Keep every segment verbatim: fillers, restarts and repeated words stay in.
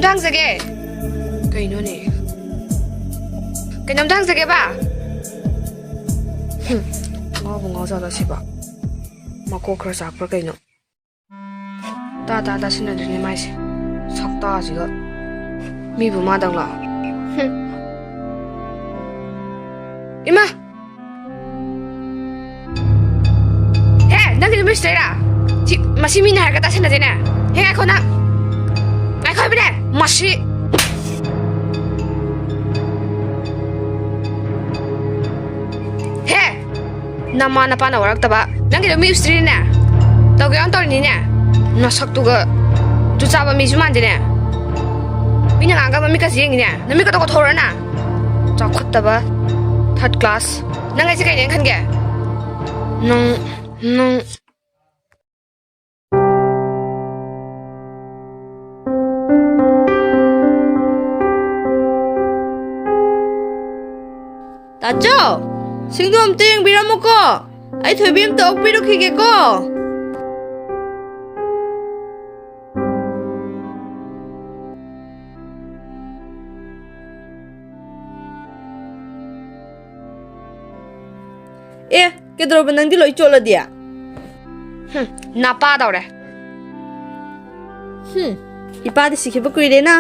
ꯍꯪꯖꯒꯦ꯫ ꯀꯩꯅꯣꯅꯦ? ꯀꯩꯅꯣꯝꯇ ꯍꯪꯖꯒꯦꯕ꯫ ꯍꯨꯝ, ꯉꯥꯎꯕꯨ ꯉꯥꯎꯖꯥꯠꯂꯣ ꯁꯤꯕꯣ? ꯃꯀꯣꯛ ꯈꯔ ꯆꯥꯛꯄ꯭ꯔꯥ ꯀꯩꯅꯣ? ꯇꯥ ꯇꯥ ꯇꯥꯁꯤꯟꯅꯗ꯭ꯔꯤꯅꯦ ꯃꯥꯏꯁꯦ꯫ ꯁꯛꯇꯥꯁꯤꯒ꯫ ꯃꯤꯕꯨ ꯃꯥꯗꯪꯂꯣ? ꯍꯨꯝ꯫ ꯏꯃꯥ! ꯍꯦ, ꯅꯪꯒꯤꯗꯣ ꯃꯤ ꯎꯁꯤꯠꯇ꯭ꯔꯤꯔꯥ? ꯁꯤ, ꯃꯁꯤ ꯃꯤꯅ ꯍꯥꯏꯔꯒ ꯇꯥꯁꯤꯟꯅꯗꯦꯅꯦ꯫ ꯍꯦ, ꯉꯥꯏꯈꯣ ꯅꯪ꯫ ꯉꯥꯏꯈꯣ ꯍꯥꯏꯕꯅꯦ꯫ ꯃꯁꯤ꯫ ꯍꯦ! ꯅꯃꯥ ꯅꯄꯥꯅ ꯋꯥꯔꯛꯇꯕ꯫ ꯅꯪꯒꯤꯗꯣ ꯃꯤ ꯎꯁꯤꯠꯇ꯭ꯔꯤꯅꯦ꯫ ꯇꯧꯒꯦ ꯌꯥꯎꯅ ꯇꯧꯔꯤꯅꯤꯅꯦ꯫ ꯅꯁꯛꯇꯨꯒ꯫ ꯖꯨ ꯆꯥꯕ ꯃꯤꯁꯨ ꯃꯥꯟꯗꯦꯅꯦ꯫ ꯃꯤꯅ ꯉꯥꯡꯒꯕ ꯃꯤꯠꯀꯁꯦ ꯌꯦꯡꯉꯤꯅꯦ꯫ ꯅꯃꯤꯠꯀꯗꯣ ꯀꯣꯊꯣꯔꯣ ꯅꯪ꯫ ꯆꯥꯎꯈꯠꯇꯕ꯫ Third class꯫ ꯅꯪ ꯑꯩꯁꯦ ꯀꯩꯅꯦꯅ ꯈꯟꯒꯦ? ꯅꯪ, ꯅꯪ꯫ ꯇꯥꯆꯧ, ꯁꯤꯡꯗꯣ ꯑꯝꯇ ꯌꯦꯡꯕꯤꯔꯝꯃꯨꯀꯣ꯫ ꯑꯩ ꯊꯣꯏꯕꯤ ꯑꯝꯇ ꯑꯣꯛꯄꯤꯔꯨꯈꯤꯒꯦꯀꯣ꯫ ꯑꯦ, ꯀꯩꯗꯧꯔꯕ ꯅꯪꯗꯤ ꯂꯣꯏ ꯆꯣꯠꯂꯗꯤ? ꯍꯨꯝ, ꯅꯄꯥꯗꯧꯔꯦ꯫ ꯍꯨꯝ, ꯏꯄꯥꯗꯤ ꯁꯤꯈꯤꯕ ꯀꯨꯏꯔꯦꯅ꯫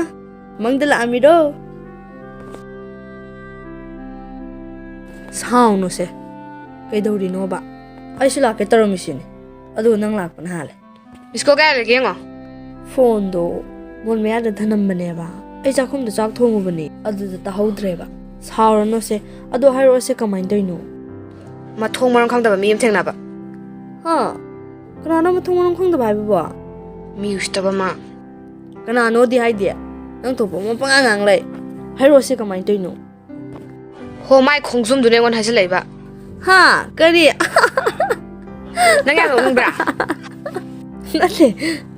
ꯃꯪꯗ ꯂꯥꯛꯑꯝꯃꯤꯔꯣ? ꯁꯥꯎꯅꯨꯁꯦ꯫ ꯀꯩꯗꯧꯔꯤꯅꯣꯕ? ꯑꯩꯁꯨ ꯂꯥꯛꯀꯦ ꯇꯧꯔꯝꯃꯤꯁꯤꯅꯦ꯫ ꯑꯗꯨꯒ ꯅꯪ ꯂꯥꯛꯄꯅ ꯍꯥꯜꯂꯦ꯫ Miss call ꯀꯌꯥ ꯂꯩꯒꯦ ꯌꯦꯡꯉꯣ꯫ ꯐꯣꯟꯗꯣ ꯃꯣꯟ ꯃꯌꯥꯗ ꯊꯅꯝꯕꯅꯦꯕ꯫ ꯑꯩ ꯆꯥꯛꯈꯨꯝꯗ ꯆꯥꯛ ꯊꯣꯡꯉꯨꯕꯅꯦ꯫ ꯑꯗꯨꯗ ꯇꯥꯍꯧꯗ꯭ꯔꯦꯕ꯫ ꯁꯥꯎꯔꯅꯨꯁꯦ꯫ ꯑꯗꯣ ꯍꯥꯏꯔꯛꯑꯣꯁꯦ ꯀꯃꯥꯏꯅ ꯇꯧꯔꯤꯅꯣ? ꯃꯊꯣꯡ ꯃꯔꯝ ꯈꯪꯗꯕ ꯃꯤ ꯑꯃ ꯊꯦꯡꯅꯕ꯫ ꯍꯥ? ꯀꯅꯥꯅꯣ ꯃꯊꯣꯡ ꯃꯔꯝ ꯈꯪꯗꯕ ꯍꯥꯏꯕꯕꯣ? ꯃꯤ ꯎꯁꯤꯠꯇꯕ ꯑꯃ꯫ ꯀꯅꯥꯅꯣꯗꯤ ꯍꯥꯏꯗꯦ꯫ ꯅꯪ ꯊꯣꯛꯄ ꯑꯃ ꯄꯉꯥꯡ ꯉꯥꯡ ꯂꯩ꯫ ꯍꯥꯏꯔꯛꯑꯣꯁꯦ ꯀꯃꯥꯏꯅ ꯇꯧꯔꯤꯅꯣ? ꯍꯣ, ꯃꯥꯏ ꯈꯣꯡꯖꯨꯝꯗꯨꯅ ꯑꯩꯉꯣꯟꯗ ꯍꯥꯏꯖꯤꯜꯂꯛꯏꯕ꯫ ꯍꯥ? ꯀꯔꯤ? ꯅꯪ ꯌꯥꯝ ꯅꯣꯛꯅꯤꯡꯕ꯭ꯔꯥ? ꯅꯠꯇꯦ,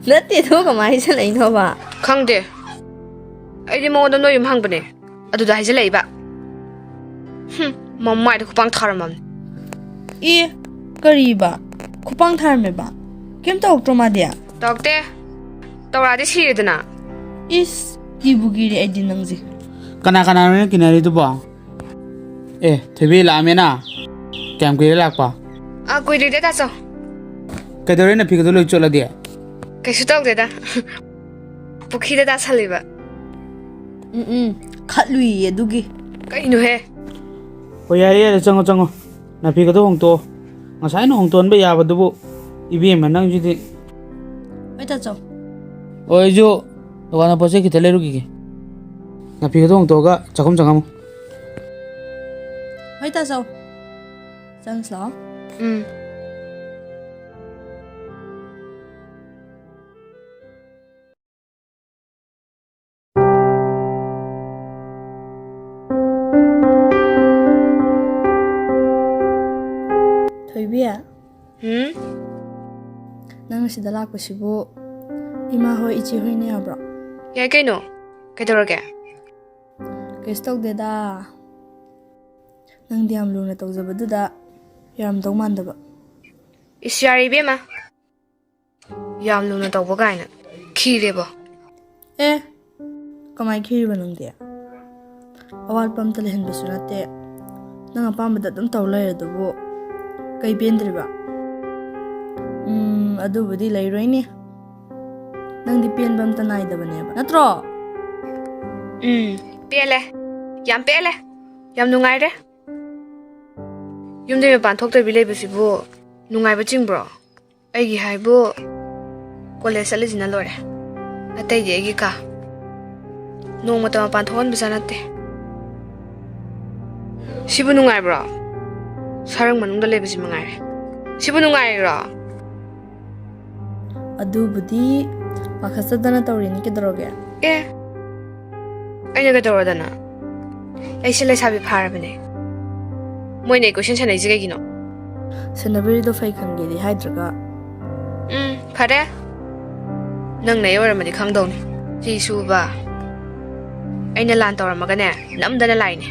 ꯅꯠꯇꯦ, ꯑꯗꯨ ꯀꯃꯥꯏꯅ ꯍꯥꯏꯖꯤꯜꯂꯛꯏꯅꯣꯕ? ꯈꯪꯗꯦ꯫ ꯑꯩꯗꯤ ꯃꯉꯣꯟꯗ ꯅꯣꯏ ꯌꯨꯝ ꯍꯪꯕꯅꯦ꯫ ꯑꯗꯨꯗ ꯍꯥꯏꯖꯤꯜꯂꯛꯏꯕ꯫ ꯍꯨꯝ, ꯃꯃꯥꯏꯗ ꯈꯨꯄꯥꯡ ꯊꯥꯔꯝꯃꯕꯅꯤ꯫ ꯑꯦ, ꯀꯔꯤꯕ? ꯈꯨꯄꯥꯡ ꯊꯥꯔꯝꯃꯦꯕ? ꯀꯩꯝ ꯇꯧꯔꯛꯇ꯭ꯔꯣ ꯃꯥꯗꯤ? ꯇꯧꯔꯛꯇꯦ꯫ ꯇꯧꯔꯛꯑꯗꯤ ꯁꯤꯔꯦꯗꯅ꯫ ꯏꯁ, ꯀꯤꯕꯨ ꯀꯤꯔꯦ ꯑꯩꯗꯤ ꯅꯪꯁꯦ꯫ ꯀꯅꯥ ꯀꯅꯥꯅꯣ ꯅꯪ ꯀꯤꯅꯔꯤꯗꯨꯕꯣ? ꯑꯦ, ꯊꯣꯏꯕꯤ ꯂꯥꯛꯑꯝꯃꯦꯅ? ꯀꯌꯥꯝ ꯀꯨꯏꯔꯦ ꯂꯥꯛꯄ? ꯑꯥ, ꯀꯨꯏꯗ꯭ꯔꯤꯗ, ꯇꯥꯆꯧ꯫ ꯀꯩꯗꯧꯔꯦ, ꯅꯐꯤꯒꯗꯣ ꯂꯣꯏ ꯆꯣꯠꯂꯗꯤ? ꯀꯩꯁꯨ ꯇꯧꯗꯦꯗ꯫ ꯄꯨꯈ꯭ꯔꯤꯗ ꯇꯥꯁꯜꯂꯤꯕ꯫ ꯎꯝ, ꯎꯝ, ꯈꯠꯂꯨꯏꯌꯦ ꯑꯗꯨꯒꯤ꯫ ꯀꯩꯅꯣꯍꯦ? ꯍꯣꯏ, ꯌꯥꯔꯦ, ꯌꯥꯔꯦ, ꯆꯪꯉꯣ, ꯆꯪꯉꯣ꯫ ꯅꯐꯤꯒꯗꯣ ꯍꯣꯡꯇꯣꯛꯑꯣ꯫ ꯉꯁꯥꯏꯅ ꯍꯣꯡꯇꯣꯛꯍꯟꯕ ꯌꯥꯕꯗꯨꯕꯨ, ꯏꯕꯦꯝꯃ, ꯅꯪꯁꯤꯗꯤ꯫ ꯍꯣꯏ, ꯇꯥꯆꯧ꯫ ꯍꯣꯏ, ꯑꯩꯁꯨ ꯗꯨꯀꯥꯟꯗ ꯄꯣꯠ ꯆꯩ ꯈꯤꯇ ꯂꯩꯔꯨꯈꯤꯒꯦ꯫ ꯅꯐꯤꯒꯗꯣ ꯍꯣꯡꯇꯣꯛꯑꯒ ꯆꯥꯛꯈꯨꯝ ꯆꯪꯉꯝꯃꯨ꯫ ꯍꯣꯏ, ꯇꯥꯆꯧ꯫ ꯆꯪꯁꯤ ꯂꯥꯛꯑꯣ꯫ ꯎꯝ꯫ ꯊꯣꯏꯕꯤ, ꯎꯝ? ꯅꯪ ꯁꯤꯗ ꯂꯥꯛꯄꯁꯤꯕꯨ ꯏꯃꯥ ꯍꯣꯏ, ꯏꯆꯦ ꯍꯣꯏꯅ ꯌꯥꯕ꯭ꯔꯣ? ꯌꯥꯏ ꯀꯩꯅꯣ꯫ ꯀꯩꯗꯧꯔꯒꯦ? ꯀꯩꯁꯨ ꯇꯧꯗꯦꯗ꯫ ꯅꯪꯗꯤ ꯌꯥꯝ ꯂꯨꯅ ꯇꯧꯖꯕꯗꯨꯗ ꯌꯥꯔꯝꯗꯧ ꯃꯥꯟꯗꯕ꯫ ꯏꯁ, ꯌꯥꯔꯦ ꯏꯕꯦꯝꯃ꯫ ꯌꯥꯝ ꯂꯨꯅ ꯇꯧꯕ ꯀꯥꯏꯅ꯫ ꯈꯤꯔꯦꯕꯣ꯫ ꯑꯦ, ꯀꯃꯥꯏ ꯈꯤꯔꯤꯕ ꯅꯪꯗꯤ? ꯑꯋꯥꯠꯄ ꯑꯝꯇ ꯂꯩꯍꯟꯕꯁꯨ ꯅꯠꯇꯦ꯫ ꯅꯪ ꯑꯄꯥꯝꯕꯗ ꯑꯗꯨꯝ ꯇꯧ ꯂꯩꯔꯗꯨꯕꯨ ꯀꯩ ꯄꯦꯟꯗ꯭ꯔꯤꯕ? ꯎꯝ, ꯑꯗꯨꯕꯨꯗꯤ ꯂꯩꯔꯣꯏꯅꯦ꯫ ꯅꯪꯗꯤ ꯄꯦꯟꯕ ꯑꯝꯇ ꯅꯥꯏꯗꯕꯅꯦꯕ, ꯅꯠꯇ꯭ꯔꯣ? ꯎꯝ, ꯄꯦꯜꯂꯦ꯫ ꯌꯥꯝ ꯄꯦꯜꯂꯦ꯫ ꯌꯥꯝ ꯅꯨꯡꯉꯥꯏꯔꯦ꯫ ꯌꯨꯝꯗꯩ ꯃꯄꯥꯟ ꯊꯣꯛꯇꯕꯤ ꯂꯩꯕꯁꯤꯕꯨ ꯅꯨꯡꯉꯥꯏꯕ ꯆꯤꯡꯕ꯭ꯔꯣ? ꯑꯩꯒꯤ ꯍꯥꯏꯕꯨ ꯀꯣꯂꯦꯖ ꯆꯠꯂꯤꯁꯤꯅ ꯂꯣꯏꯔꯦ꯫ ꯑꯇꯩꯗꯤ ꯑꯩꯒꯤ ꯀꯥ꯫ ꯅꯣꯡꯃꯇ ꯃꯄꯥꯟ ꯊꯣꯛꯍꯟꯕꯖꯥꯠ ꯅꯠꯇꯦ꯫ ꯁꯤꯕꯨ ꯅꯨꯡꯉꯥꯏꯕ꯭ꯔꯣ? ꯁꯔꯪ ꯃꯅꯨꯡꯗ ꯂꯩꯕꯁꯤ ꯃꯉꯥꯏꯔꯦ꯫ ꯁꯤꯕꯨ ꯅꯨꯡꯉꯥꯏꯔꯤꯔꯣ? ꯑꯗꯨꯕꯨꯗꯤ ꯄꯥꯈꯠꯆꯗꯅ ꯇꯧꯔꯤꯅꯤ, ꯀꯩꯗꯧꯔꯒꯦ? ꯑꯦ, ꯑꯩꯅ ꯀꯩꯗꯧꯔꯗꯅ? ꯑꯩꯁꯦ ꯂꯩꯁꯥꯕꯤ ꯐꯥꯔꯕꯅꯦ꯫ ꯃꯣꯏꯅ ꯑꯩ ꯀꯣꯏꯁꯟ ꯁꯥꯟꯅꯩꯁꯦ ꯀꯩꯒꯤꯅꯣ? ꯁꯦꯟꯅꯕꯤꯔꯤꯗꯣ ꯐꯩ ꯈꯟꯒꯦꯗꯤ ꯍꯥꯏꯗ꯭ꯔꯒ꯫ ꯎꯝ, ꯐꯔꯦ꯫ ꯅꯪꯅ ꯑꯩ ꯑꯣꯏꯔꯝꯃꯗꯤ ꯈꯪꯗꯧꯅꯤ꯫ ꯐꯤ ꯁꯨꯕ ꯑꯩꯅ ꯂꯥꯟ ꯇꯧꯔꯝꯃꯒꯅꯦ, ꯅꯝꯗꯅ ꯂꯥꯛꯏꯅꯦ꯫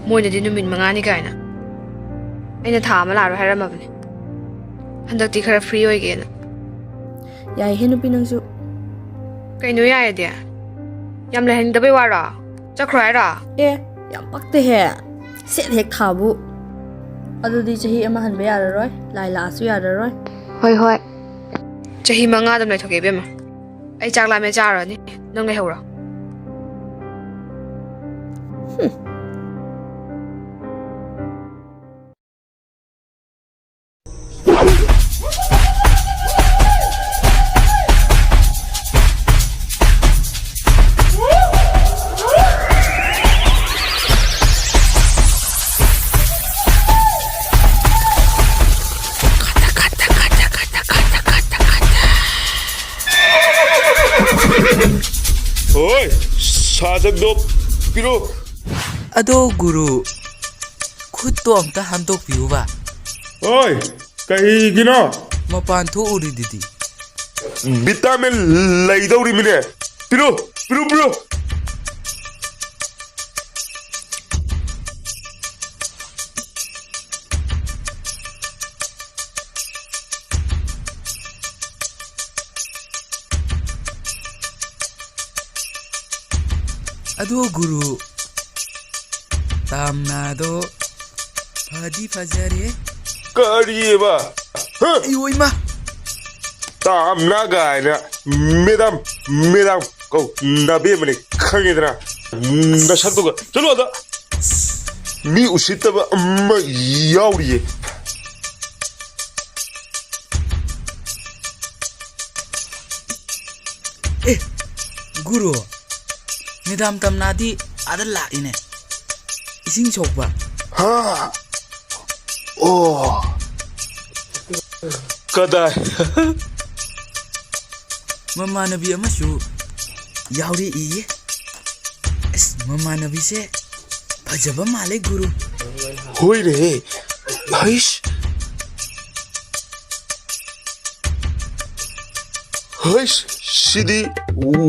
ꯃꯣꯏꯅꯗꯤ ꯅꯨꯃꯤꯠ ꯃꯉꯥꯅꯤ ꯀꯥꯏꯅ꯫ ꯑꯩꯅ ꯊꯥ ꯑꯃ ꯂꯥꯛꯑꯔꯣꯏ ꯍꯥꯏꯔꯝꯃꯕꯅꯦ꯫ ꯍꯟꯗꯛꯇꯤ ꯈꯔ ꯐ꯭ꯔꯤ ꯑꯣꯏꯒꯦꯅ꯫ ꯌꯥꯏꯍꯦ ꯅꯨꯄꯤ ꯅꯪꯁꯨ꯫ ꯀꯩꯅꯣ ꯌꯥꯏꯌꯦꯗꯤ? ꯌꯥꯝ ꯂꯩꯍꯟꯅꯤꯡꯗꯕꯩ ꯋꯥꯔꯣ? ꯆꯠꯈ꯭ꯔꯣ ꯍꯥꯏꯔꯣ? ꯑꯦ, ꯌꯥꯝ ꯄꯛꯇꯦꯍꯦ꯫ ꯁꯦꯠ ꯍꯦꯛ ꯊꯥꯕꯨ꯫ ꯑꯗꯨꯗꯤ ꯆꯍꯤ ꯑꯃ ꯍꯟꯕ ꯌꯥꯔꯔꯣꯏ, ꯂꯥꯏ ꯂꯥꯛꯑꯁꯨ ꯌꯥꯔꯔꯣꯏ꯫ ꯍꯣꯏ, ꯍꯣꯏ꯫ ꯆꯍꯤ ꯃꯉꯥ ꯑꯗꯨꯝ ꯂꯩꯊꯣꯛꯀꯦ, ꯏꯕꯦꯝꯃ꯫ ꯑꯩ ꯆꯥꯛ ꯂꯥꯝꯃꯦ, ꯆꯥꯔꯨꯔꯅꯤ꯫ ꯅꯪ ꯂꯩꯍꯧꯔꯣ꯫ ꯍꯣꯏ, ꯁꯥꯖꯟꯗꯣ ꯄꯤꯔꯣ꯫ ꯑꯗꯣ ꯒꯨꯔꯨ, ꯈꯨꯠꯇꯣ ꯑꯝꯇ ꯍꯥꯝꯗꯣꯛꯄꯤꯌꯨꯕ꯫ ꯍꯣꯏ, ꯀꯩꯒꯤꯅꯣ? ꯃꯄꯥꯟ ꯊꯣꯛꯎꯔꯤꯗꯨꯗꯤ꯫ ꯚꯤꯇꯥꯃꯤꯟ ꯂꯩꯗꯧꯔꯤꯃꯤꯅꯦ꯫ ꯄꯤꯔꯣ, ꯄꯤꯔꯣ, ꯄꯤꯔꯣ꯫ ꯑꯗꯣ ꯒꯨꯔꯨ, ꯇꯥꯝꯅꯥꯗꯣ ꯐꯗꯤ ꯐꯖꯔꯦ꯫ ꯀꯔꯤꯑꯕ? ꯍ? ꯑꯌꯣ ꯏꯃꯥ! ꯇꯥꯝꯅꯥ ꯀꯥꯏꯅ꯫ ꯃꯦꯗꯥꯝ, ꯃꯦꯗꯥꯝ ꯀꯧ, ꯅꯕꯦꯝꯃꯅꯤ ꯈꯪꯉꯦꯗꯅ꯫ ꯅꯁꯛꯇꯨꯒ꯫ ꯆꯠꯂꯣ ꯑꯗ꯫ ꯃꯤ ꯎꯁꯤꯠꯇꯕ ꯑꯃ ꯌꯥꯎꯔꯤꯌꯦ꯫ ꯑꯦ, ꯒꯨꯔꯨ, ꯃꯦꯗꯥꯝ ꯇꯝꯅꯥꯗꯤ ꯑꯥꯗ ꯂꯥꯛꯏꯅꯦ, ꯏꯁꯤꯡ ꯁꯣꯛꯄ꯫ ꯍꯥ? ꯑꯣ꯫ ꯀꯗꯥꯏ? ꯃꯃꯥꯟꯅꯕꯤ ꯑꯃꯁꯨ ꯌꯥꯎꯔꯛꯏꯌꯦ꯫ ꯑꯁ, ꯃꯃꯥꯟꯅꯕꯤꯁꯦ ꯐꯖꯕ ꯃꯥꯜꯂꯦ, ꯒꯨꯔꯨ꯫ ꯍꯣꯏꯅꯦꯍꯦ꯫ ꯍꯩꯁ꯫ ꯍꯩꯁ, ꯁꯤꯗꯤ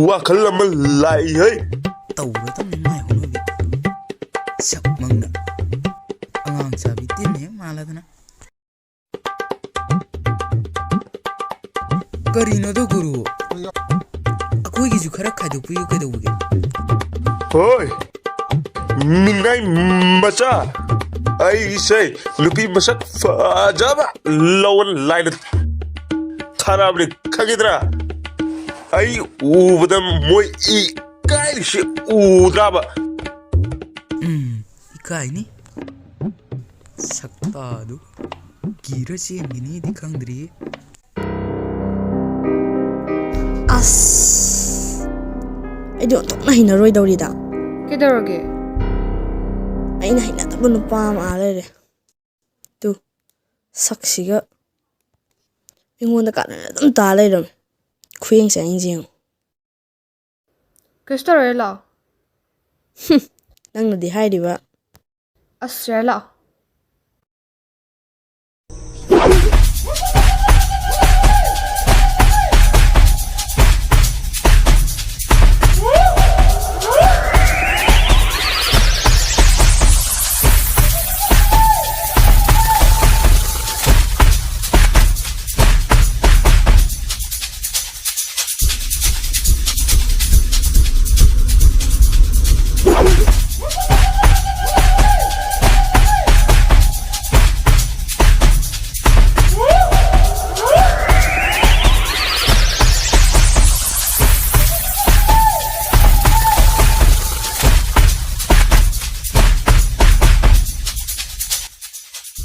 ꯋꯥꯈꯜ ꯑꯃ ꯂꯥꯛꯏꯍꯦ꯫ ꯇꯧꯔꯗꯝꯅꯤ ꯃꯥꯏ ꯍꯧꯅꯕꯤ꯫ ꯁꯛ ꯃꯪꯅ ꯑꯉꯥꯡ ꯆꯥꯕꯤ ꯇꯤꯟ ꯍꯦꯛ ꯃꯥꯜꯂꯗꯅ꯫ ꯀꯔꯤꯅꯣꯗꯣ ꯒꯨꯔꯨ? ꯑꯩꯈꯣꯏꯒꯤ ꯑꯩꯁꯨ ꯈꯔ ꯈꯥꯏꯗꯣꯛꯄꯤꯌꯨ, ꯀꯩꯗꯧꯕꯒꯦ? ꯍꯣꯏ, ꯅꯤꯡꯉꯥꯏ ꯃꯆꯥ, ꯑꯩꯁꯦ ꯅꯨꯄꯤ ꯃꯁꯛ ꯐꯖꯕ ꯂꯧꯕ ꯂꯥꯏꯅ ꯊꯥꯔꯛꯑꯕꯅꯤ, ꯈꯪꯉꯤꯗ꯭ꯔꯥ? ꯑꯩ ꯎꯕꯗ ꯃꯣꯏ ꯏꯀꯥꯏꯔꯤꯁꯤ ꯎꯗ꯭ꯔꯕ? ꯎꯝ, ꯏꯀꯥꯏꯅꯤ꯫ ꯁꯛꯇꯥꯗꯨ ꯀꯤꯔ ꯆꯦꯟꯈꯤꯅꯤꯗꯤ ꯈꯪꯗ꯭ꯔꯤ꯫ ꯑꯁ, ꯑꯩꯗꯤ ꯑꯣꯟꯊꯣꯛꯅ ꯍꯩꯅꯔꯣꯏꯗꯧꯔꯤꯗ꯫ ꯀꯩꯗꯧꯔꯒꯦ? ꯑꯩꯅ ꯍꯩꯅꯗꯕ ꯅꯨꯄꯥ ꯑꯃ ꯑꯥ ꯂꯩꯔꯦ꯫ ꯇꯨ, ꯁꯛꯁꯤꯒ ꯑꯩꯉꯣꯟꯗ ꯀꯥꯟꯅꯅ ꯑꯗꯨꯝ ꯇꯥ ꯂꯩꯔꯝꯃꯦ꯫ ꯈꯨꯌꯦꯡꯁꯦ ꯑꯩꯅ ꯌꯦꯡꯉꯨ꯫ ꯀꯩꯁꯨ ꯇꯧꯔꯣꯏ, ꯂꯥꯛꯑꯣ꯫ ꯍꯨꯝ, ꯅꯪꯅꯗꯤ ꯍꯥꯏꯔꯤꯕ꯫ ꯑꯁ, ꯌꯥꯔꯦ, ꯂꯥꯛꯑꯣ꯫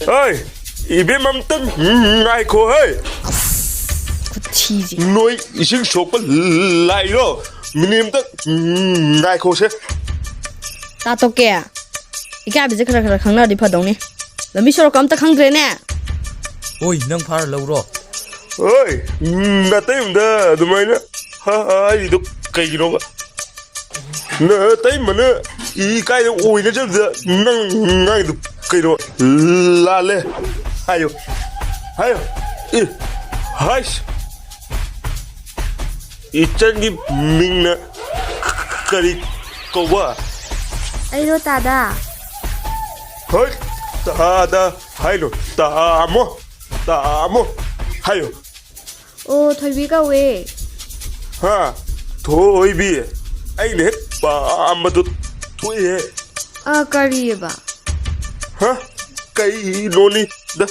ꯍꯣꯏ, ꯏꯕꯦꯝ, ꯑꯝꯇꯪ ꯉꯥꯏꯈꯣ ꯍꯦ꯫ ꯈꯨꯊꯤꯁꯦ꯫ ꯅꯣꯏ ꯏꯁꯤꯡ ꯁꯣꯛꯄ ꯂꯥꯛꯏꯔꯣ? ꯃꯤꯅꯤꯠ ꯑꯝꯇ ꯉꯥꯏꯈꯣꯁꯦ꯫ ꯇꯥ ꯇꯣꯛꯀꯦ꯫ ꯏꯀꯥꯏꯕꯁꯦ ꯈꯔ ꯈꯔ ꯈꯪꯅꯔꯗꯤ ꯐꯗꯧꯅꯤ꯫ ꯂꯝꯕꯤ ꯁꯣꯔꯣꯛꯀ ꯑꯝꯇ ꯈꯪꯗ꯭ꯔꯦꯅꯦ꯫ ꯑꯣꯏ, ꯅꯪ ꯐꯥꯔ ꯂꯧꯔꯣ꯫ ꯍꯣꯏ, ꯅꯥꯇꯩ ꯑꯝꯗ ꯑꯗꯨꯃꯥꯏꯅ ꯍꯥꯏꯔꯤꯗꯣ ꯀꯩꯒꯤꯅꯣꯕ? ꯅꯇꯩꯃꯅ ꯏꯀꯥꯏꯗ ꯑꯣꯏꯅ ꯆꯠꯕꯗ ꯅꯪ ꯉꯥꯡꯉꯤꯗꯣ ꯀꯩꯅꯣ? ꯂꯥꯜꯂꯦ꯫ ꯍꯥꯏꯌꯣ꯫ ꯍꯥꯏꯌꯣ꯫ ꯏ, ꯍꯥꯏꯁ꯫ ꯏꯆꯟꯒꯤ ꯃꯤꯡꯅ ꯀꯔꯤ ꯀꯧꯕ? ꯑꯩꯔꯣ, ꯇꯥꯗ꯫ ꯍꯣꯏ, ꯇꯥꯗ ꯍꯥꯏꯅꯣ, ꯇꯥꯃꯣ, ꯇꯥꯃꯣ ꯍꯥꯏꯌꯣ꯫ ꯑꯣ, ꯊꯣꯏꯕꯤ ꯀꯧꯋꯦ꯫ ꯍꯥ? ꯊꯣꯏꯕꯤ, ꯑꯩꯅ ꯍꯦꯛ ꯄꯥꯝꯕꯗꯨ ꯊꯣꯛꯏꯍꯦ꯫ ꯑ, ꯀꯔꯤꯑꯕ? ꯍ? ꯀꯩꯅꯣꯅꯤ? ꯗ-,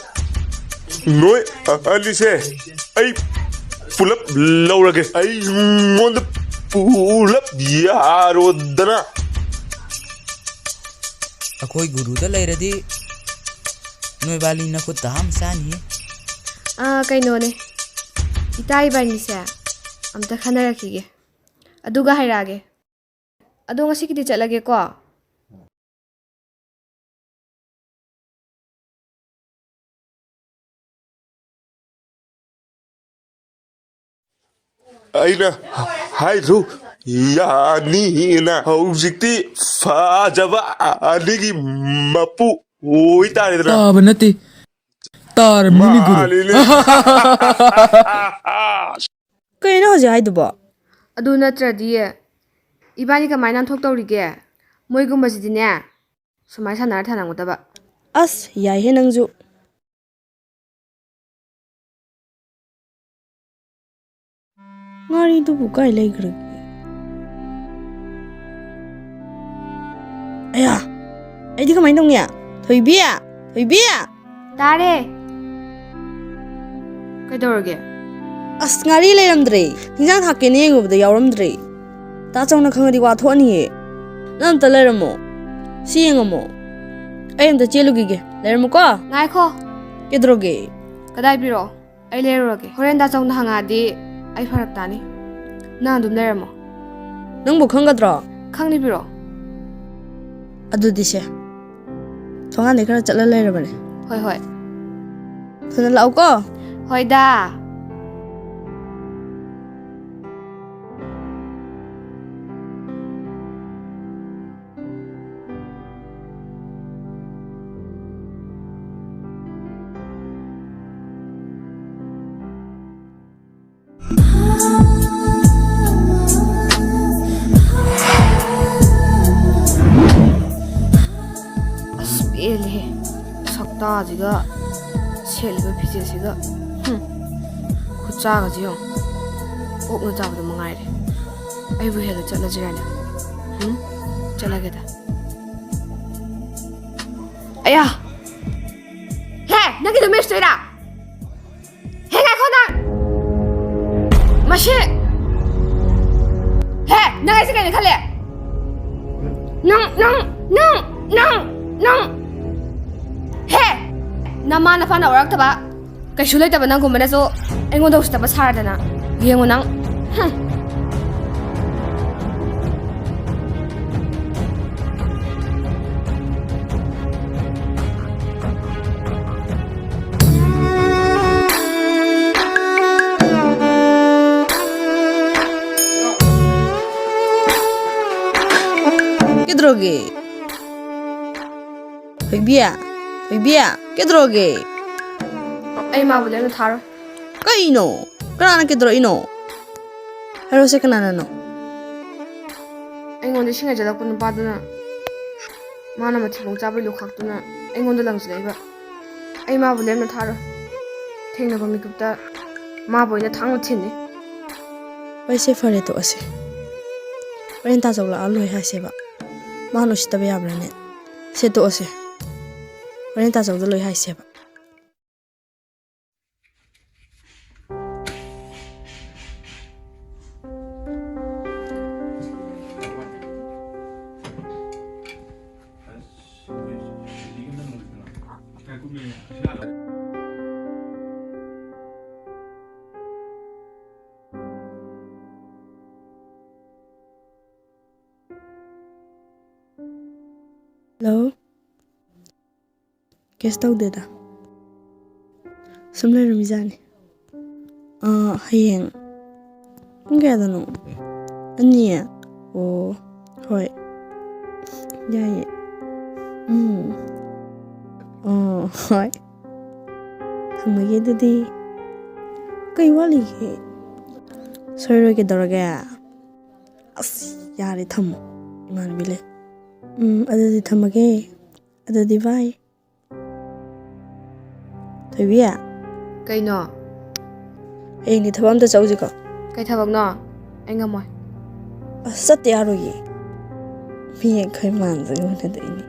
ꯅꯣꯏ ꯑꯅꯤꯁꯦ ꯑꯩ ꯄꯨꯂꯞ ꯂꯧꯔꯒꯦ꯫ ꯑꯩꯉꯣꯟꯗ ꯄꯨꯂꯞ ꯌꯥꯔꯣꯗꯅ꯫ ꯑꯩꯈꯣꯏ ꯒꯨꯔꯨꯗ ꯂꯩꯔꯗꯤ ꯅꯣꯏꯕꯥꯂꯤ ꯅꯈꯨꯠꯇ ꯍꯥꯝ ꯆꯥꯅꯤꯌꯦ꯫ ꯑꯥ, ꯀꯩꯅꯣꯅꯦ, ꯏꯇꯥ ꯏꯕꯥꯅꯤꯁꯦ ꯑꯝꯇ ꯈꯟꯅꯔꯛꯈꯤꯒꯦ꯫ ꯑꯗꯨꯒ ꯍꯥꯏꯔꯛꯑꯒꯦ꯫ ꯑꯗꯣ ꯉꯁꯤꯒꯤꯗꯤ ꯆꯠꯂꯒꯦꯀꯣ꯫ ꯑꯩꯅ ꯍꯥꯏꯗ꯭ꯔꯣ, ꯌꯥꯅꯤꯅ꯫ ꯍꯧꯖꯤꯛꯇꯤ ꯐꯖꯕ ꯑꯅꯤꯒꯤ ꯃꯄꯨ ꯑꯣꯏꯇꯥꯔꯦꯗꯅ꯫ ꯇꯥꯕ ꯅꯠꯇꯦ, ꯇꯥꯔꯕꯅꯤꯅꯦ, ꯒꯨꯔꯨ꯫ ꯃꯥꯅꯤꯅꯦ꯫ ꯀꯩꯅꯣ ꯍꯧꯖꯤꯛ ꯍꯥꯏꯗꯨꯕꯣ? ꯑꯗꯨ ꯅꯠꯇ꯭ꯔꯗꯤ ꯏꯕꯥꯅꯤ ꯀꯃꯥꯏꯅ ꯅꯥꯟꯊꯣꯛꯇꯧꯔꯤꯒꯦ? ꯃꯣꯏꯒꯨꯝꯕꯁꯤꯗꯤꯅꯦ, ꯁꯨꯃꯥꯏꯅ ꯁꯥꯟꯅꯔ ꯊꯥꯅꯝꯒꯗꯕ꯫ ꯑꯁ, ꯌꯥꯏꯍꯦ ꯅꯪꯁꯨ꯫ ꯉꯥꯔꯤꯗꯨꯕꯨ ꯀꯥꯏ ꯂꯩꯈ꯭ꯔꯒꯦ? ꯑꯌꯥ! ꯑꯩꯗꯤ ꯀꯃꯥꯏꯅ ꯇꯧꯅꯤ? ꯊꯣꯏꯕꯤ! ꯊꯣꯏꯕꯤ! ꯇꯥꯔꯦ꯫ ꯀꯩꯗꯧꯔꯒꯦ? ꯑꯁ, ꯉꯥꯔꯤ ꯂꯩꯔꯝꯗ꯭ꯔꯦ꯫ ꯍꯤꯟꯖꯥꯡ ꯊꯥꯛꯀꯦꯅ ꯌꯦꯡꯉꯨꯕꯗ ꯌꯥꯎꯔꯝꯗ꯭ꯔꯦ꯫ ꯇꯥ ꯆꯧꯅ ꯈꯪꯉꯗꯤ ꯋꯥ ꯊꯣꯛꯑꯅꯤꯌꯦ꯫ ꯅꯪ ꯑꯝꯇ ꯂꯩꯔꯝꯃꯣ꯫ ꯁꯤ ꯌꯦꯡꯉꯝꯃꯣ꯫ ꯑꯩ ꯑꯝꯇ ꯆꯦꯜꯂꯨꯈꯤꯒꯦ꯫ ꯂꯩꯔꯝꯃꯨꯀꯣ꯫ ꯉꯥꯏꯈꯣ꯫ ꯀꯩꯗꯧꯔꯒꯦ? ꯀꯗꯥꯏ ꯄꯤꯔꯛꯑꯣ? ꯑꯩ ꯂꯩꯔꯨꯔꯒꯦ꯫ ꯍꯣꯔꯦꯟ ꯗꯥ ꯆꯧꯅ ꯍꯪꯉꯛꯑꯗꯤ ꯑꯩ ꯐꯔꯛ ꯇꯥꯅꯤ꯫ ꯅꯪ ꯑꯗꯨꯝ ꯂꯩꯔꯝꯃꯣ꯫ ꯅꯪꯕꯨ ꯈꯪꯒꯗ꯭ꯔꯣ? ꯈꯪꯅꯤ, ꯄꯤꯔꯛꯑꯣ꯫ ꯑꯗꯨꯗꯤ ꯁꯦ, ꯊꯣꯡꯒꯥꯟꯗꯩ ꯈꯔ ꯆꯠꯂ ꯂꯩꯔꯕꯅꯦ꯫ ꯍꯣꯏ, ꯍꯣꯏ꯫ ꯊꯨꯅ ꯂꯥꯛꯎꯀꯣ꯫ ꯍꯣꯏꯗ꯫ ꯑꯁ, ꯄꯦꯜꯂꯦꯍꯦ꯫ ꯁꯛꯇꯥꯁꯤꯒ, ꯁꯦꯠꯂꯤꯕ ꯐꯤꯖꯦꯠꯁꯤꯒ꯫ ꯍꯨꯝ꯫ ꯈꯨꯠꯆꯥꯒꯁꯤ ꯌꯦꯡꯉꯨ꯫ ꯑꯣꯛꯅ ꯆꯥꯕꯗꯣ ꯃꯉꯥꯏꯔꯦ꯫ ꯑꯩꯕꯨ ꯍꯦꯜꯂ ꯆꯠꯂꯁꯤꯔꯅꯦ? ꯎꯝ? ꯆꯠꯂꯒꯦꯗ꯫ ꯑꯌꯥ! ꯍꯦ! ꯅꯪꯒꯤꯗꯣ ꯃꯦꯠꯁꯇꯣꯏꯔꯥ? ꯍꯦ, ꯉꯥꯏꯈꯣ ꯅꯪ! ꯃꯁꯤ! ꯍꯦ! ꯅꯪ ꯑꯩꯁꯦ ꯀꯩꯅꯣ ꯈꯜꯂꯦ? ꯅꯪ, ꯅꯪ, ꯅꯪ, ꯅꯪ, ꯅꯪ! ꯍꯦ! ꯅꯃꯥ ꯅꯄꯥꯅ ꯎꯔꯛꯇꯕ ꯀꯩꯁꯨ ꯂꯩꯇꯕ ꯅꯪꯒꯨꯝꯕꯅꯁꯨ ꯑꯩꯉꯣꯟꯗ ꯎꯁꯤꯠꯇꯕ ꯁꯥꯔꯗꯅ꯫ ꯌꯦꯡꯉꯨ ꯅꯪ꯫ ꯍꯨꯝ꯫ ꯀꯩꯗꯧꯔꯒꯦ? ꯊꯣꯏꯕꯤ? ꯊꯣꯏꯕꯤ? ꯀꯩꯗꯧꯔꯒꯦ? ꯑꯩ ꯃꯥꯕꯨ ꯂꯦꯝꯅ ꯊꯥꯔꯣꯏ꯫ ꯀꯩꯅꯣ? ꯀꯅꯥꯅ ꯀꯩꯗꯧꯔꯛꯏꯅꯣ? ꯍꯥꯏꯔꯣꯁꯦ, ꯀꯅꯥꯅꯅꯣ? ꯑꯩꯉꯣꯟꯗ ꯏꯁꯤꯡ ꯍꯩꯖꯤꯜꯂꯛꯄ ꯅꯨꯄꯥꯗꯨꯅ ꯃꯥꯅ ꯃꯊꯤꯕꯣꯡ ꯆꯥꯕꯩ ꯂꯨꯈꯥꯛꯇꯨꯅ ꯑꯩꯉꯣꯟꯗ ꯂꯪꯁꯤꯜꯂꯛꯏꯕ꯫ ꯑꯩ ꯃꯥꯕꯨ ꯂꯦꯝꯅ ꯊꯥꯔꯣꯏ꯫ ꯊꯦꯡꯅꯕ ꯃꯤꯀꯨꯞꯇ ꯃꯥꯕꯨ ꯑꯣꯏꯅ ꯊꯥꯡꯅ ꯊꯤꯟꯅꯤ꯫ ꯍꯣꯏꯁꯦ, ꯐꯔꯦ, ꯇꯣꯛꯑꯁꯦ꯫ ꯍꯣꯔꯦꯟ ꯇꯥꯖꯧ ꯂꯥꯛꯑ ꯂꯣꯏ ꯍꯥꯏꯁꯦꯕ꯫ ꯃꯥꯅ ꯎꯁꯤꯠꯇꯕ ꯌꯥꯕ꯭ꯔꯥꯅꯦ? ꯁꯦ, ꯇꯣꯛꯑꯁꯦ꯫ ꯍꯣꯔꯦꯟ ꯇꯥꯖꯧꯗ ꯂꯣꯏ ꯍꯥꯏꯁꯦꯕ꯫ ꯍꯜꯂꯣ꯫ ꯀꯩꯁꯨ ꯇꯧꯗꯦꯗ꯫ ꯁꯨꯝ ꯂꯩꯔꯝꯃꯤꯖꯥꯠꯅꯤ꯫ ꯑꯥ, ꯍꯌꯦꯡ ꯄꯨꯡ ꯀꯌꯥꯗꯅꯣ? ꯑꯅꯤ? ꯑꯣ, ꯍꯣꯏ꯫ ꯌꯥꯏꯌꯦ꯫ ꯎꯝ꯫ ꯑꯣ, ꯍꯣꯏ꯫ ꯊꯝꯃꯒꯦ ꯑꯗꯨꯗꯤ꯫ ꯀꯩ ꯋꯥꯠꯂꯤꯒꯦ? ꯁꯣꯏꯔꯣꯏ, ꯀꯩꯗꯧꯔꯒꯦ? ꯑꯁ, ꯌꯥꯔꯦ, ꯊꯝꯃꯣ꯫ ꯏꯃꯥꯟꯅꯕꯤ ꯂꯩ꯫ ꯎꯝ, ꯑꯗꯨꯗꯤ ꯊꯝꯃꯒꯦ꯫ ꯑꯗꯨꯗꯤ bye꯫ ꯊꯣꯏꯕꯤ꯫ ꯀꯩꯅꯣ? ꯍꯌꯦꯡꯗꯤ ꯊꯕꯛ ꯑꯝꯇ ꯆꯧꯁꯤꯀꯣ꯫ ꯀꯩ ꯊꯕꯛꯅꯣ? ꯑꯩ ꯉꯝꯃꯣꯏ꯫ ꯑꯁ, ꯆꯠꯇ ꯌꯥꯔꯣꯏꯌꯦ꯫ ꯃꯤ ꯑꯩꯈꯣꯏ ꯃꯥꯟꯕꯒꯤ ꯃꯥꯟꯅꯗꯣꯏꯅꯤ꯫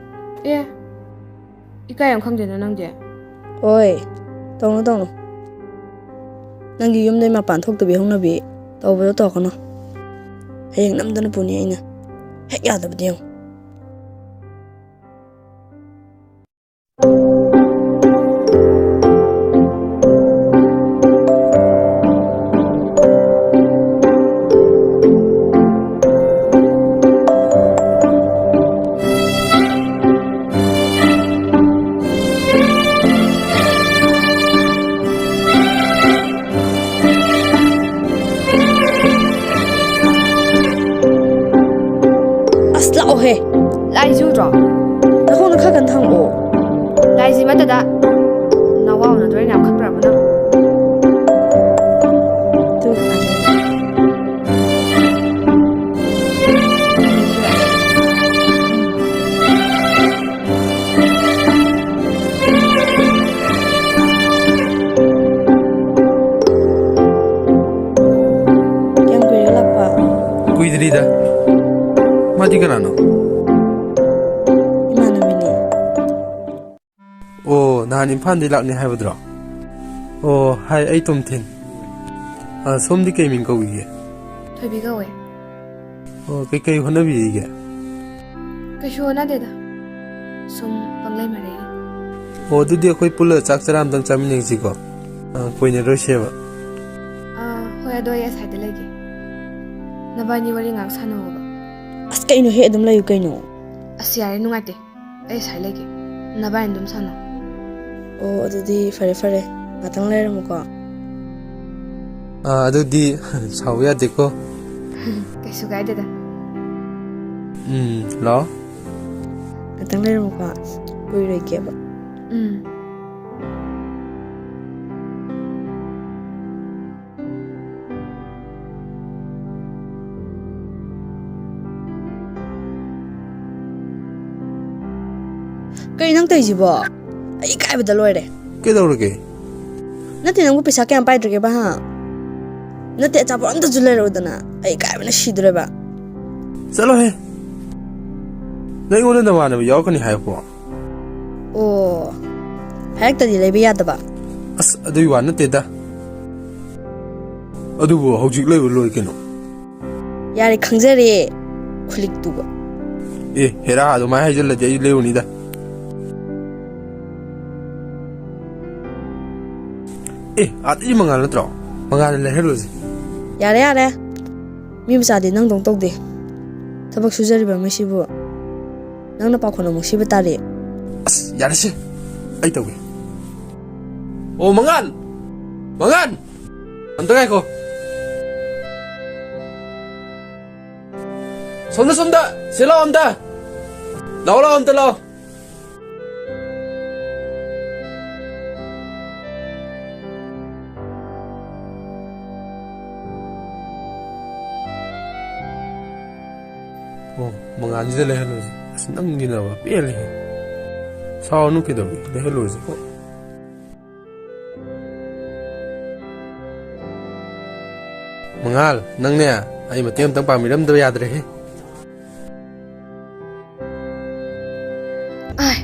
ꯑꯦ, ꯏꯀꯥꯏ ꯌꯥꯝ ꯈꯪꯗꯦꯅ ꯅꯪꯗꯤ꯫ ꯍꯣꯏ, ꯇꯧꯅꯨ, ꯇꯧꯅꯨ꯫ ꯅꯪꯒꯤ ꯌꯨꯝꯗꯩ ꯃꯄꯥꯟ ꯊꯣꯛꯇꯕꯤ ꯍꯧꯅꯕꯤ ꯇꯧꯕꯗꯣ ꯇꯧꯔꯛꯀꯅꯨ꯫ ꯍꯌꯦꯡ ꯅꯝꯗꯅ ꯄꯨꯅꯤ ꯑꯩꯅ꯫ ꯍꯦꯛ ꯌꯥꯗꯕꯗꯤ ꯌꯦꯡꯉꯨ꯫ ꯑꯁ, ꯂꯥꯛꯑꯣꯍꯦ꯫ ꯂꯥꯏ ꯆꯨꯗ꯭ꯔꯣ? ꯅꯈꯣꯡꯗ ꯈꯔ ꯀꯟꯅ ꯊꯥꯡꯉꯛꯑꯣ꯫ ꯂꯥꯏꯁꯤ ꯃꯇꯗ ꯅꯋꯥ ꯎꯅꯗꯣꯔꯦ ꯌꯥꯝ ꯈꯠꯄ꯭ꯔꯕ ꯅꯪ? ꯑꯗꯨ ꯀꯌꯥꯝ ꯀꯨꯏꯔꯦ ꯂꯥꯛꯄ? ꯀꯨꯏꯗ꯭ꯔꯤꯗ꯫ ꯃꯥꯗꯤ ꯀꯅꯥꯅꯣ? ꯏꯃꯥꯟꯅꯕꯤꯅꯦ꯫ ꯑꯣ, ꯅꯍꯥꯟ ꯏꯝꯐꯥꯜꯗꯒꯤ ꯂꯥꯛꯅꯤ ꯍꯥꯏꯕꯗꯨꯔꯣ? ꯑꯣ, ꯍꯥꯏ, ꯑꯩ ꯇꯣꯝꯊꯤꯟ꯫ ꯑ, ꯁꯣꯝꯗꯤ ꯀꯩ ꯃꯤꯡ ꯀꯧꯕꯤꯒꯦ? ꯊꯣꯏꯕꯤ ꯀꯧꯋꯦ꯫ ꯑꯣ, ꯀꯩꯀꯩ ꯍꯣꯠꯅꯕꯤꯔꯤꯒꯦ? ꯀꯩꯁꯨ ꯍꯣꯠꯅꯗꯦꯗ꯫ ꯁꯨꯝ ꯄꯪꯂꯩ ꯃꯔꯩꯔꯤ꯫ ꯑꯣ, ꯑꯗꯨꯗꯤ ꯑꯩꯈꯣꯏ ꯄꯨꯜꯂ ꯆꯥꯛ ꯆꯔꯥ ꯑꯝꯇꯪ ꯆꯥꯃꯤꯟꯅꯁꯤꯀꯣ꯫ ꯑ, ꯀꯨꯏꯅꯔꯣꯏꯁꯦꯕ꯫ ꯑꯥ, ꯍꯣꯏ, ꯑꯗꯣ ꯑꯩ ꯑꯁꯥꯏꯗ ꯂꯩꯒꯦ꯫ ꯅꯕꯥꯅꯤ ꯋꯥꯔꯤ ꯉꯥꯏꯍꯥꯛ ꯁꯥꯟꯅꯧꯕ꯫ ꯑꯁ, ꯀꯩꯅꯣꯍꯦ, ꯑꯗꯨꯝ ꯂꯩꯌꯨ ꯀꯩꯅꯣ꯫ ꯑꯁ, ꯌꯥꯔꯦ, ꯅꯨꯡꯉꯥꯏꯇꯦ꯫ ꯑꯩ ꯑꯁꯥꯏ ꯂꯩꯒꯦ꯫ ꯅꯕꯥꯅꯤ ꯑꯗꯨꯝ ꯁꯥꯟꯅꯧ꯫ ꯑꯣ, ꯑꯗꯨꯗꯤ ꯐꯔꯦ, ꯐꯔꯦ꯫ ꯉꯥꯛꯇꯪ ꯂꯩꯔꯝꯃꯨꯀꯣ꯫ ꯑꯥ, ꯑꯗꯨꯗꯤ ꯁꯥꯎꯕ ꯌꯥꯗꯦꯀꯣ꯫ ꯀꯩꯁꯨ ꯀꯥꯏꯗꯦꯗ꯫ ꯎꯝ, ꯂꯥꯛꯑꯣ꯫ ꯉꯥꯛꯇꯪ ꯂꯩꯔꯝꯃꯨꯀꯣ꯫ ꯀꯨꯏꯔꯣꯏꯒꯦꯕ꯫ ꯎꯝ꯫ ꯀꯩ ꯅꯪ ꯇꯧꯔꯤꯁꯤꯕꯣ? ꯑꯩ ꯏꯀꯥꯏꯕꯗ ꯂꯣꯏꯔꯦ꯫ ꯀꯩꯗꯧꯔꯒꯦ? ꯅꯠꯇꯦ, ꯅꯪꯕꯨ ꯄꯩꯁꯥ ꯀꯌꯥꯝ ꯄꯥꯏꯗ꯭ꯔꯒꯦꯕ, ꯍꯥ? ꯅꯠꯇꯦ, ꯑꯆꯥꯄꯣꯠ ꯑꯝꯇꯁꯨ ꯂꯩꯔꯛꯎꯗꯅ꯫ ꯑꯩ ꯏꯀꯥꯏꯕꯅ ꯁꯤꯗꯣꯔꯦꯕ꯫ ꯆꯠꯂꯣꯍꯦ꯫ ꯅꯪ ꯑꯩꯉꯣꯟꯗ ꯅꯃꯥꯟꯅꯕ ꯌꯥꯎꯔꯛꯀꯅꯤ ꯍꯥꯏꯔꯛꯄ꯭ꯔꯣ? ꯑꯣ, ꯍꯥꯏꯔꯛꯇꯗꯤ ꯂꯩꯕ ꯌꯥꯗꯕ? ꯑꯁ, ꯑꯗꯨꯒꯤ ꯋꯥ ꯅꯠꯇꯦꯗ꯫ ꯑꯗꯨꯕꯨ ꯍꯧꯖꯤꯛ ꯂꯩꯔꯨ ꯂꯣꯏꯔꯦ ꯀꯩꯅꯣ꯫ ꯌꯥꯔꯦ, ꯈꯪꯖꯔꯦ꯫ ꯈꯨꯂꯤꯛꯇꯨꯒ꯫ ꯑꯦ, ꯍꯦꯔꯥ, ꯑꯗꯨꯃꯥꯏꯅ ꯍꯥꯏꯖꯤꯜꯂꯗꯤ ꯑꯩ ꯂꯩꯔꯨꯅꯤꯗ꯫ ꯑꯦ, ꯑꯥꯗꯗꯤ ꯃꯉꯥꯜ ꯅꯠꯇ꯭ꯔꯣ? ꯃꯉꯥꯜꯅ ꯂꯩꯍꯜꯂꯨꯁꯦ꯫ ꯌꯥꯔꯦ, ꯌꯥꯔꯦ꯫ ꯃꯤ ꯃꯆꯥꯗꯤ ꯅꯪꯗꯧ ꯇꯧꯗꯦ꯫ ꯊꯕꯛ ꯁꯨꯖꯔꯤꯕ ꯃꯤꯁꯤꯕꯨ ꯅꯪꯅ ꯄꯥꯈꯣꯟ ꯑꯃꯨꯛ ꯁꯤꯕ ꯇꯥꯔꯦ꯫ ꯑꯁ, ꯌꯥꯔꯦꯁꯦ꯫ ꯑꯩ ꯇꯧꯒꯦ꯫ ꯑꯣ, ꯃꯉꯥꯜ! ꯃꯉꯥꯜ! ꯑꯝꯇ ꯉꯥꯏꯈꯣ꯫ ꯁꯣꯝꯗ, ꯁꯣꯝꯗ! ꯁꯤ ꯂꯥꯛꯑꯣ ꯑꯝꯇ! ꯂꯥꯛꯑꯣ, ꯂꯥꯛꯑꯣ, ꯑꯝꯇ ꯂꯥꯛꯑꯣ! ꯑꯣ, ꯃꯉꯥꯜꯁꯤꯗ ꯂꯩꯍꯜꯂꯣꯁꯦ꯫ ꯑꯁ, ꯅꯪꯒꯤꯅꯕ ꯄꯦꯜꯂꯦꯍꯦ꯫ ꯁꯥꯎꯔꯅꯨ ꯀꯩꯗꯧꯔꯒꯦ? ꯂꯩꯍꯜꯂꯣꯁꯦ꯫ ꯑꯣ꯫ ꯃꯉꯥꯜ, ꯅꯪꯅꯦ ꯑꯩ ꯃꯇꯦꯡ ꯑꯝꯇꯪ ꯄꯥꯡꯕꯤꯔꯝꯗꯕ ꯌꯥꯗ꯭ꯔꯦꯍꯦ꯫ ꯑꯥꯏ꯫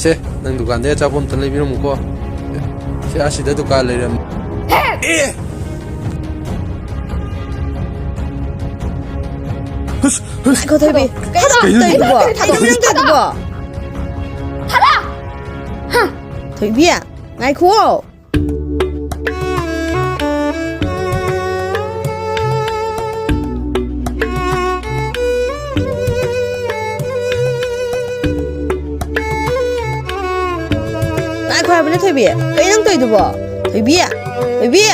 ꯁꯦ, ꯅꯪ ꯗꯨꯀꯥꯟꯗꯩ ꯑꯆꯥꯄꯣꯠ ꯑꯝꯇ ꯂꯩꯕꯤꯔꯝꯃꯨꯀꯣ꯫ ꯁꯦ, ꯑꯁꯤꯗ ꯗꯨꯀꯥꯟ ꯂꯩꯔꯝꯃꯦ꯫ ꯑꯦ! ꯍꯨꯁ, ꯍꯨꯁ꯫ ꯉꯥꯏꯈꯣ, ꯊꯣꯏꯕꯤ꯫ ꯀꯩꯅꯣ ꯀꯩꯅꯣ ꯇꯧꯔꯤꯗꯨꯕꯣ? ꯊꯥꯗꯣꯛꯑꯣ꯫ ꯀꯩꯅꯣ ꯇꯧꯔꯤꯗꯨꯕꯣ? ꯊꯣꯏꯕꯤ, ꯉꯥꯏꯈꯨꯑꯣ꯫ ꯉꯥꯏꯈꯣ ꯍꯥꯏꯕꯅꯦ, ꯊꯣꯏꯕꯤ꯫ ꯀꯩ ꯅꯪ ꯇꯧꯔꯤꯗꯨꯕꯣ? ꯊꯣꯏꯕꯤ! ꯊꯣꯏꯕꯤ!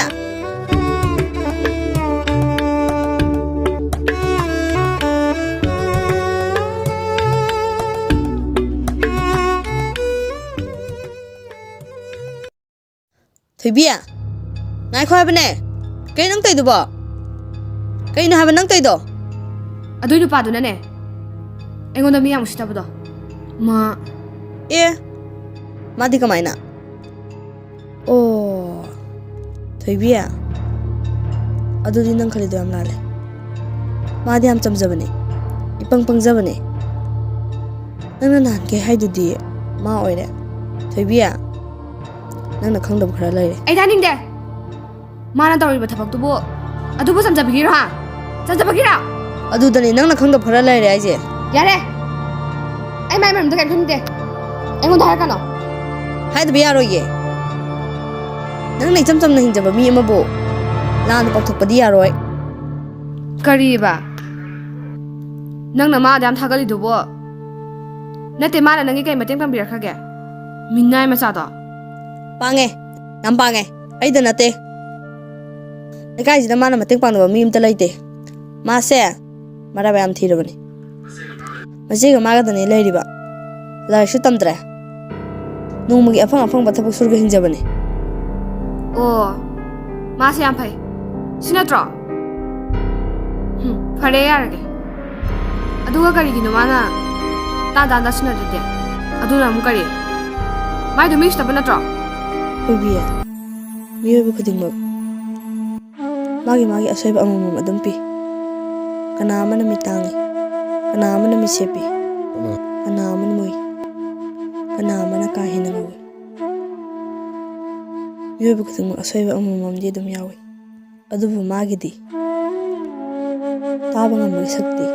ꯊꯣꯏꯕꯤ, ꯉꯥꯏꯈꯣ ꯍꯥꯏꯕꯅꯦ꯫ ꯀꯩ ꯅꯪ ꯇꯧꯔꯤꯗꯨꯕꯣ? ꯀꯩꯅꯣ ꯍꯥꯏꯕ ꯅꯪ ꯇꯧꯔꯤꯗꯣ? ꯑꯗꯨꯏ ꯅꯨꯄꯥꯗꯨꯅꯅꯦ, ꯑꯩꯉꯣꯟꯗ ꯃꯤ ꯌꯥꯝ ꯎꯁꯤꯠꯇꯕꯗꯣ꯫ ꯃꯥ ꯑꯦ, ꯃꯥꯗꯤ ꯀꯃꯥꯏꯅ? ꯑꯣ, ꯊꯣꯏꯕꯤ, ꯑꯗꯨꯗꯤ ꯅꯪ ꯈꯜꯂꯤꯗꯣ ꯌꯥꯝ ꯂꯥꯜꯂꯦ꯫ ꯃꯥꯗꯤ ꯌꯥꯝ ꯆꯝꯖꯕꯅꯦ, ꯏꯄꯪ ꯄꯪꯖꯕꯅꯦ꯫ ꯅꯪꯅ ꯅꯍꯥꯟꯈꯩ ꯍꯥꯏꯗꯨꯗꯤ ꯃꯥ ꯑꯣꯏꯔꯦ꯫ ꯊꯣꯏꯕꯤ, ꯅꯪꯅ ꯈꯪꯗꯕ ꯈꯔ ꯂꯩꯔꯦ꯫ ꯑꯩ ꯇꯥꯅꯤꯡꯗꯦ꯫ ꯃꯥꯅ ꯇꯧꯔꯤꯕ ꯊꯕꯛꯇꯨꯕꯨ ꯑꯗꯨꯕꯨ ꯆꯝꯖꯕꯒꯤꯔꯣ, ꯍꯥ? ꯆꯝꯖꯕꯒꯤꯔꯣ? ꯑꯗꯨꯗꯅꯦ ꯅꯪꯅ ꯈꯪꯗꯕ ꯈꯔ ꯂꯩꯔꯦ ꯍꯥꯏꯁꯦ꯫ ꯌꯥꯔꯦ꯫ ꯑꯩ ꯃꯥꯏ ꯃꯔꯝꯗ ꯀꯔꯤꯝ ꯈꯪꯅꯤꯡꯗꯦ꯫ ꯑꯩꯉꯣꯟꯗ ꯍꯥꯏꯔꯛꯀꯅꯣ꯫ ꯍꯥꯏꯗꯕ ꯌꯥꯔꯣꯏꯌꯦ꯫ ꯅꯪꯅ ꯏꯆꯝ ꯆꯝꯅ ꯍꯤꯡꯖꯕ ꯃꯤ ꯑꯃꯕꯨ ꯂꯥꯟꯅ ꯄꯥꯎꯊꯣꯛꯄꯗꯤ ꯌꯥꯔꯣꯏ꯫ ꯀꯔꯤꯕ? ꯅꯪꯅ ꯃꯥꯗ ꯌꯥꯝ ꯊꯥꯒꯠꯂꯤꯗꯨꯕꯨ? ꯅꯠꯇꯦ, ꯃꯥꯅ ꯅꯪꯒꯤ ꯀꯩ ꯃꯇꯦꯡ ꯄꯥꯡꯕꯤꯔꯛꯈ꯭ꯔꯒꯦ? ꯃꯤꯅꯥꯏ ꯃꯆꯥꯗꯣ꯫ ꯄꯥꯡꯉꯦ, ꯌꯥꯝ ꯄꯥꯡꯉꯦ꯫ ꯑꯩꯗ ꯅꯠꯇꯦ꯫ ꯂꯩꯀꯥꯏꯁꯤꯗ ꯃꯥꯅ ꯃꯇꯦꯡ ꯄꯥꯡꯗꯕ ꯃꯤ ꯑꯝꯇ ꯂꯩꯇꯦ꯫ ꯃꯥꯁꯦ ꯃꯔꯥꯏꯕꯛ ꯌꯥꯝ ꯊꯤꯔꯕꯅꯤ꯫ ꯃꯆꯦꯒ ꯃꯥꯒꯗꯅꯦ ꯂꯩꯔꯤꯕ꯫ ꯂꯥꯏꯔꯤꯛꯁꯨ ꯇꯝꯗ꯭ꯔꯦ꯫ ꯅꯣꯡꯃꯒꯤ ꯑꯐꯪ ꯑꯐꯪꯕ ꯊꯕꯛ ꯁꯨꯔꯒ ꯍꯤꯡꯖꯕꯅꯦ꯫ ꯑꯣ, ꯃꯥꯁꯦ ꯌꯥꯝ ꯐꯩ꯫ ꯁꯤ ꯅꯠꯇ꯭ꯔꯣ? ꯍꯨꯝ, ꯐꯔꯦ, ꯌꯥꯔꯒꯦ꯫ ꯑꯗꯨꯒ ꯀꯔꯤꯒꯤꯅꯣ ꯃꯥꯅ ꯇꯥ ꯇꯥ ꯇꯥꯁꯤꯟꯅꯗ꯭ꯔꯤꯗꯤ? ꯑꯗꯨꯅ ꯑꯃꯨꯛ ꯀꯔꯤ? ꯃꯥꯏꯗꯣ ꯃꯤ ꯎꯁꯤꯠꯇꯕ ꯅꯠꯇ꯭ꯔꯣ? ꯊꯣꯏꯕꯤ, ꯃꯤꯑꯣꯏꯕ ꯈꯨꯗꯤꯡꯃꯛ ꯃꯥꯒꯤ ꯃꯥꯒꯤ ꯑꯁꯣꯏꯕ ꯑꯃꯃꯝ ꯑꯗꯨꯝ ꯄꯤ꯫ ꯀꯅꯥ ꯑꯃꯅ ꯃꯤꯠ ꯇꯥꯡꯉꯤ, ꯀꯅꯥ ꯑꯃꯅ ꯃꯤꯠ ꯁꯦꯞꯄꯤ, ꯀꯅꯥ ꯑꯃꯅ ꯃꯨꯏ, ꯀꯅꯥ ꯑꯃꯅ ꯀꯥ ꯍꯦꯟꯅ ꯉꯧꯏ꯫ ꯃꯤꯑꯣꯏꯕ ꯈꯨꯗꯤꯡꯃꯛ ꯑꯁꯣꯏꯕ ꯑꯃꯃꯝꯗꯤ ꯑꯗꯨꯝ ꯌꯥꯎꯏ꯫ ꯑꯗꯨꯕꯨ ꯃꯥꯒꯤꯗꯤ ꯇꯥꯕ ꯉꯝꯕꯒꯤ ꯁꯛꯇꯤ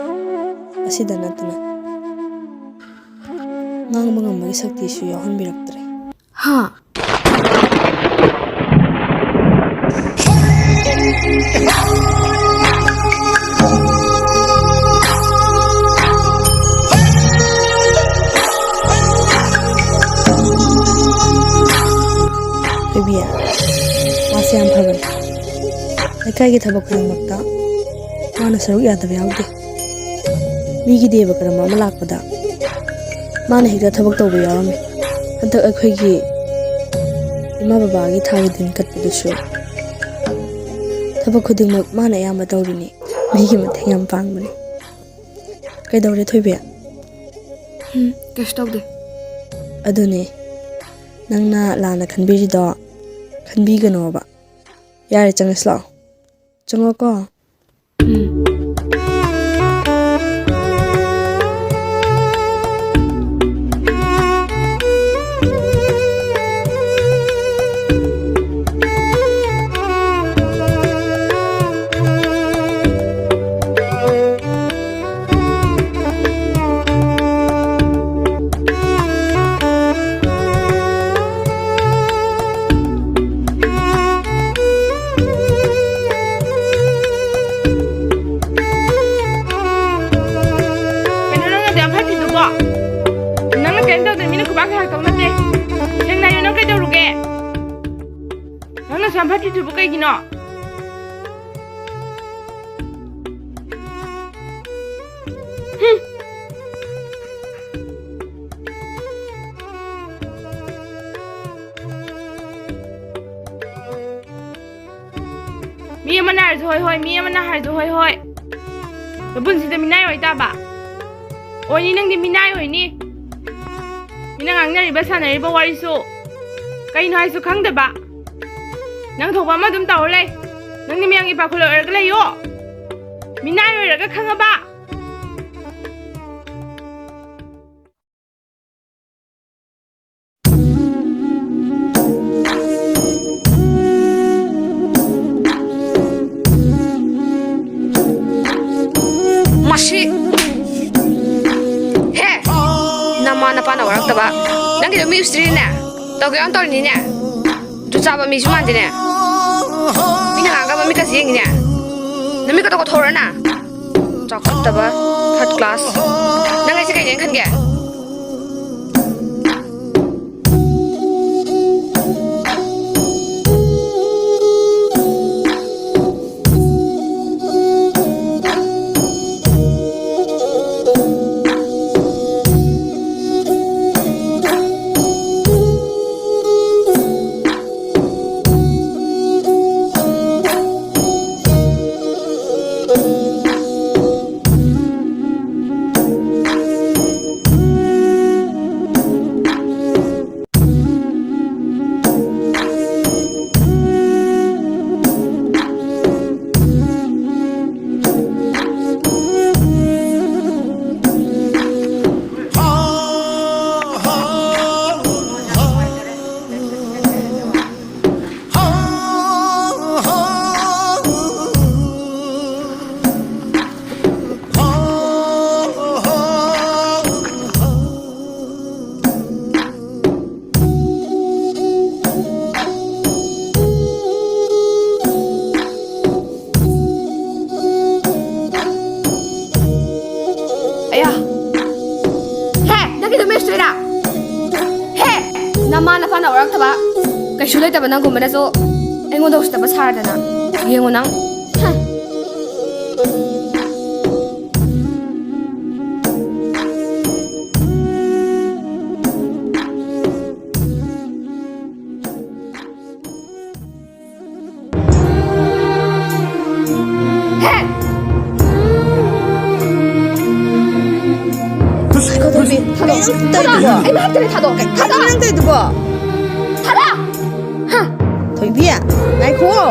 ꯑꯁꯤꯗ ꯅꯠꯇꯅ ꯉꯥꯡꯕ ꯉꯝꯕꯒꯤ ꯁꯛꯇꯤꯁꯨ ꯌꯥꯎꯍꯟꯕꯤꯔꯛꯇ꯭ꯔꯦ꯫ ꯍꯥ? ꯊꯣꯏꯕꯤ, ꯃꯥꯁꯦ ꯌꯥꯝ ꯐꯕꯅꯦ꯫ ꯂꯩꯀꯥꯏꯒꯤ ꯊꯕꯛ ꯈꯨꯗꯤꯡꯃꯛꯇ ꯃꯥꯅ ꯁꯔꯨꯛ ꯌꯥꯗꯕ ꯌꯥꯎꯗꯦ꯫ ꯃꯤꯒꯤ ꯗꯦꯕ ꯀꯔꯝꯕ ꯑꯃ ꯂꯥꯛꯄꯗ ꯃꯥꯅ ꯍꯦꯛꯇ ꯊꯕꯛ ꯇꯧꯕ ꯌꯥꯎꯔꯝꯃꯤ꯫ ꯍꯟꯗꯛ ꯑꯩꯈꯣꯏꯒꯤ ꯏꯃꯥ ꯕꯕꯥꯒꯤ ꯊꯥꯒꯤ ꯗꯤꯟ ꯀꯠꯄꯗꯨꯁꯨ ꯊꯕꯛ ꯈꯨꯗꯤꯡꯃꯛ ꯃꯥꯅ ꯑꯌꯥꯝꯕ ꯇꯧꯔꯤꯅꯤ꯫ ꯃꯤꯒꯤ ꯃꯇꯦꯡ ꯌꯥꯝ ꯄꯥꯡꯕꯅꯤ꯫ ꯀꯩꯗꯧꯔꯦ ꯊꯣꯏꯕꯤ? ꯎꯝ, ꯀꯩꯁꯨ ꯇꯧꯗꯦ꯫ ꯑꯗꯨꯅꯦ, ꯅꯪꯅ ꯂꯥꯟꯅ ꯈꯟꯕꯤꯔꯤꯗꯣ ꯈꯟꯕꯤꯒꯅꯣꯕ꯫ ꯌꯥꯔꯦ, ꯆꯪꯉꯁꯤ ꯂꯥꯛꯑꯣ꯫ ꯆꯪꯉꯣꯀꯣ꯫ ꯎꯝ꯫ ꯀꯩꯅꯣ ꯅꯪꯅ ꯑꯗꯨ ꯌꯥꯝ ꯐꯠꯇ꯭ꯔꯤꯗꯨꯕꯣ? ꯅꯪꯅ ꯀꯩꯝ ꯇꯧꯗ꯭ꯔꯦ, ꯃꯤꯅ ꯈꯨꯕꯥꯛ ꯈꯨꯕꯥꯛ ꯇꯧ ꯅꯠꯇꯦ꯫ ꯁꯦꯡꯅ ꯍꯥꯏꯌꯨ, ꯅꯪ ꯀꯩꯗꯧꯔꯨꯒꯦ? ꯅꯪꯅ ꯑꯁꯨꯛ ꯌꯥꯝ ꯐꯠꯇ꯭ꯔꯤꯗꯨꯕꯨ ꯀꯩꯒꯤꯅꯣ? ꯍꯨꯝ꯫ ꯃꯤ ꯑꯃꯅ ꯍꯥꯏꯔꯁꯨ ꯍꯣꯏ ꯍꯣꯏ, ꯃꯤ ꯑꯃꯅ ꯍꯥꯏꯔꯁꯨ ꯍꯣꯏ ꯍꯣꯏ꯫ ꯅꯄꯨꯟꯁꯤꯗ ꯃꯤꯅꯥꯏ ꯑꯣꯏ ꯇꯥꯕ? ꯑꯣꯏꯅꯤ, ꯅꯪꯗꯤ ꯃꯤꯅꯥꯏ ꯑꯣꯏꯅꯤ꯫ ꯃꯤꯅ ꯉꯥꯡꯅꯔꯤꯕ ꯁꯥꯟꯅꯔꯤꯕ ꯋꯥꯔꯤꯁꯨ ꯀꯩꯅꯣ ꯍꯥꯏꯁꯨ ꯈꯪꯗꯕ꯫ ꯅꯪ ꯊꯣꯛꯄ ꯑꯃ ꯑꯗꯨꯝ ꯇꯧꯔ ꯂꯩ꯫ ꯅꯪꯗꯤ ꯃꯌꯥꯝꯒꯤ ꯄꯥꯈꯣꯜ ꯑꯣꯏꯔꯒ ꯂꯩꯌꯣ꯫ ꯃꯤꯅꯥꯏ ꯑꯣꯏꯔꯒ ꯈꯪꯉꯕ? ꯃꯁꯤ꯫ ꯍꯦ! ꯅꯃꯥ ꯅꯄꯥꯅ ꯋꯥꯔꯛꯇꯕ꯫ ꯅꯪꯒꯤꯗꯣ ꯃꯤ ꯎꯁꯤꯠꯇ꯭ꯔꯤꯅꯦ꯫ ꯇꯧꯒꯦ ꯌꯥꯎꯅ ꯇꯧꯔꯤꯅꯤꯅꯦ꯫ ꯖꯨꯠ ꯆꯥꯕ ꯃꯤꯁꯨ ꯃꯥꯟꯗꯦꯅꯦ꯫ ꯃꯤꯅ ꯉꯥꯡꯒꯕ ꯃꯤꯠꯀꯁꯤ ꯌꯦꯡꯉꯤꯅꯦ꯫ ꯅꯃꯤꯠꯀꯗꯣ ꯀꯣꯊꯣꯛꯎꯔꯣ ꯅꯪ꯫ ꯆꯥꯎꯈꯠꯇꯕ third class꯫ ꯅꯪ ꯑꯩꯁꯦ ꯀꯩꯅꯦꯅ ꯈꯟꯒꯦ? ꯀꯩꯁꯨ ꯂꯩꯇꯕ ꯅꯪꯒꯨꯝꯕꯅꯁꯨ ꯑꯩꯉꯣꯟꯗ ꯎꯁꯤꯠꯇꯕ ꯁꯥꯔꯗꯅ꯫ ꯌꯦꯡꯉꯨ ꯅꯪ꯫ ꯍꯝ꯫ ꯍꯦ! ꯀꯩꯅꯣ ꯊꯣꯏꯕꯤ? ꯊꯥꯗꯣꯛ꯫ ꯀꯩꯅꯣ ꯅꯪ ꯇꯧꯔꯤꯗꯨꯕꯣ? ꯊꯥꯗꯣꯛ꯫ ꯑꯩ ꯃꯅꯥꯛꯇ ꯂꯩ, ꯊꯥꯗꯣꯛ꯫ ꯀꯩꯅꯣ ꯊꯥꯗꯣꯛ꯫ ꯅꯪ ꯇꯧꯔꯤꯗꯨꯕꯣ? ꯊꯥꯗꯣꯛ! ꯍꯥ? ꯊꯣꯏꯕꯤ, ꯉꯥꯏꯈꯨꯋꯣ꯫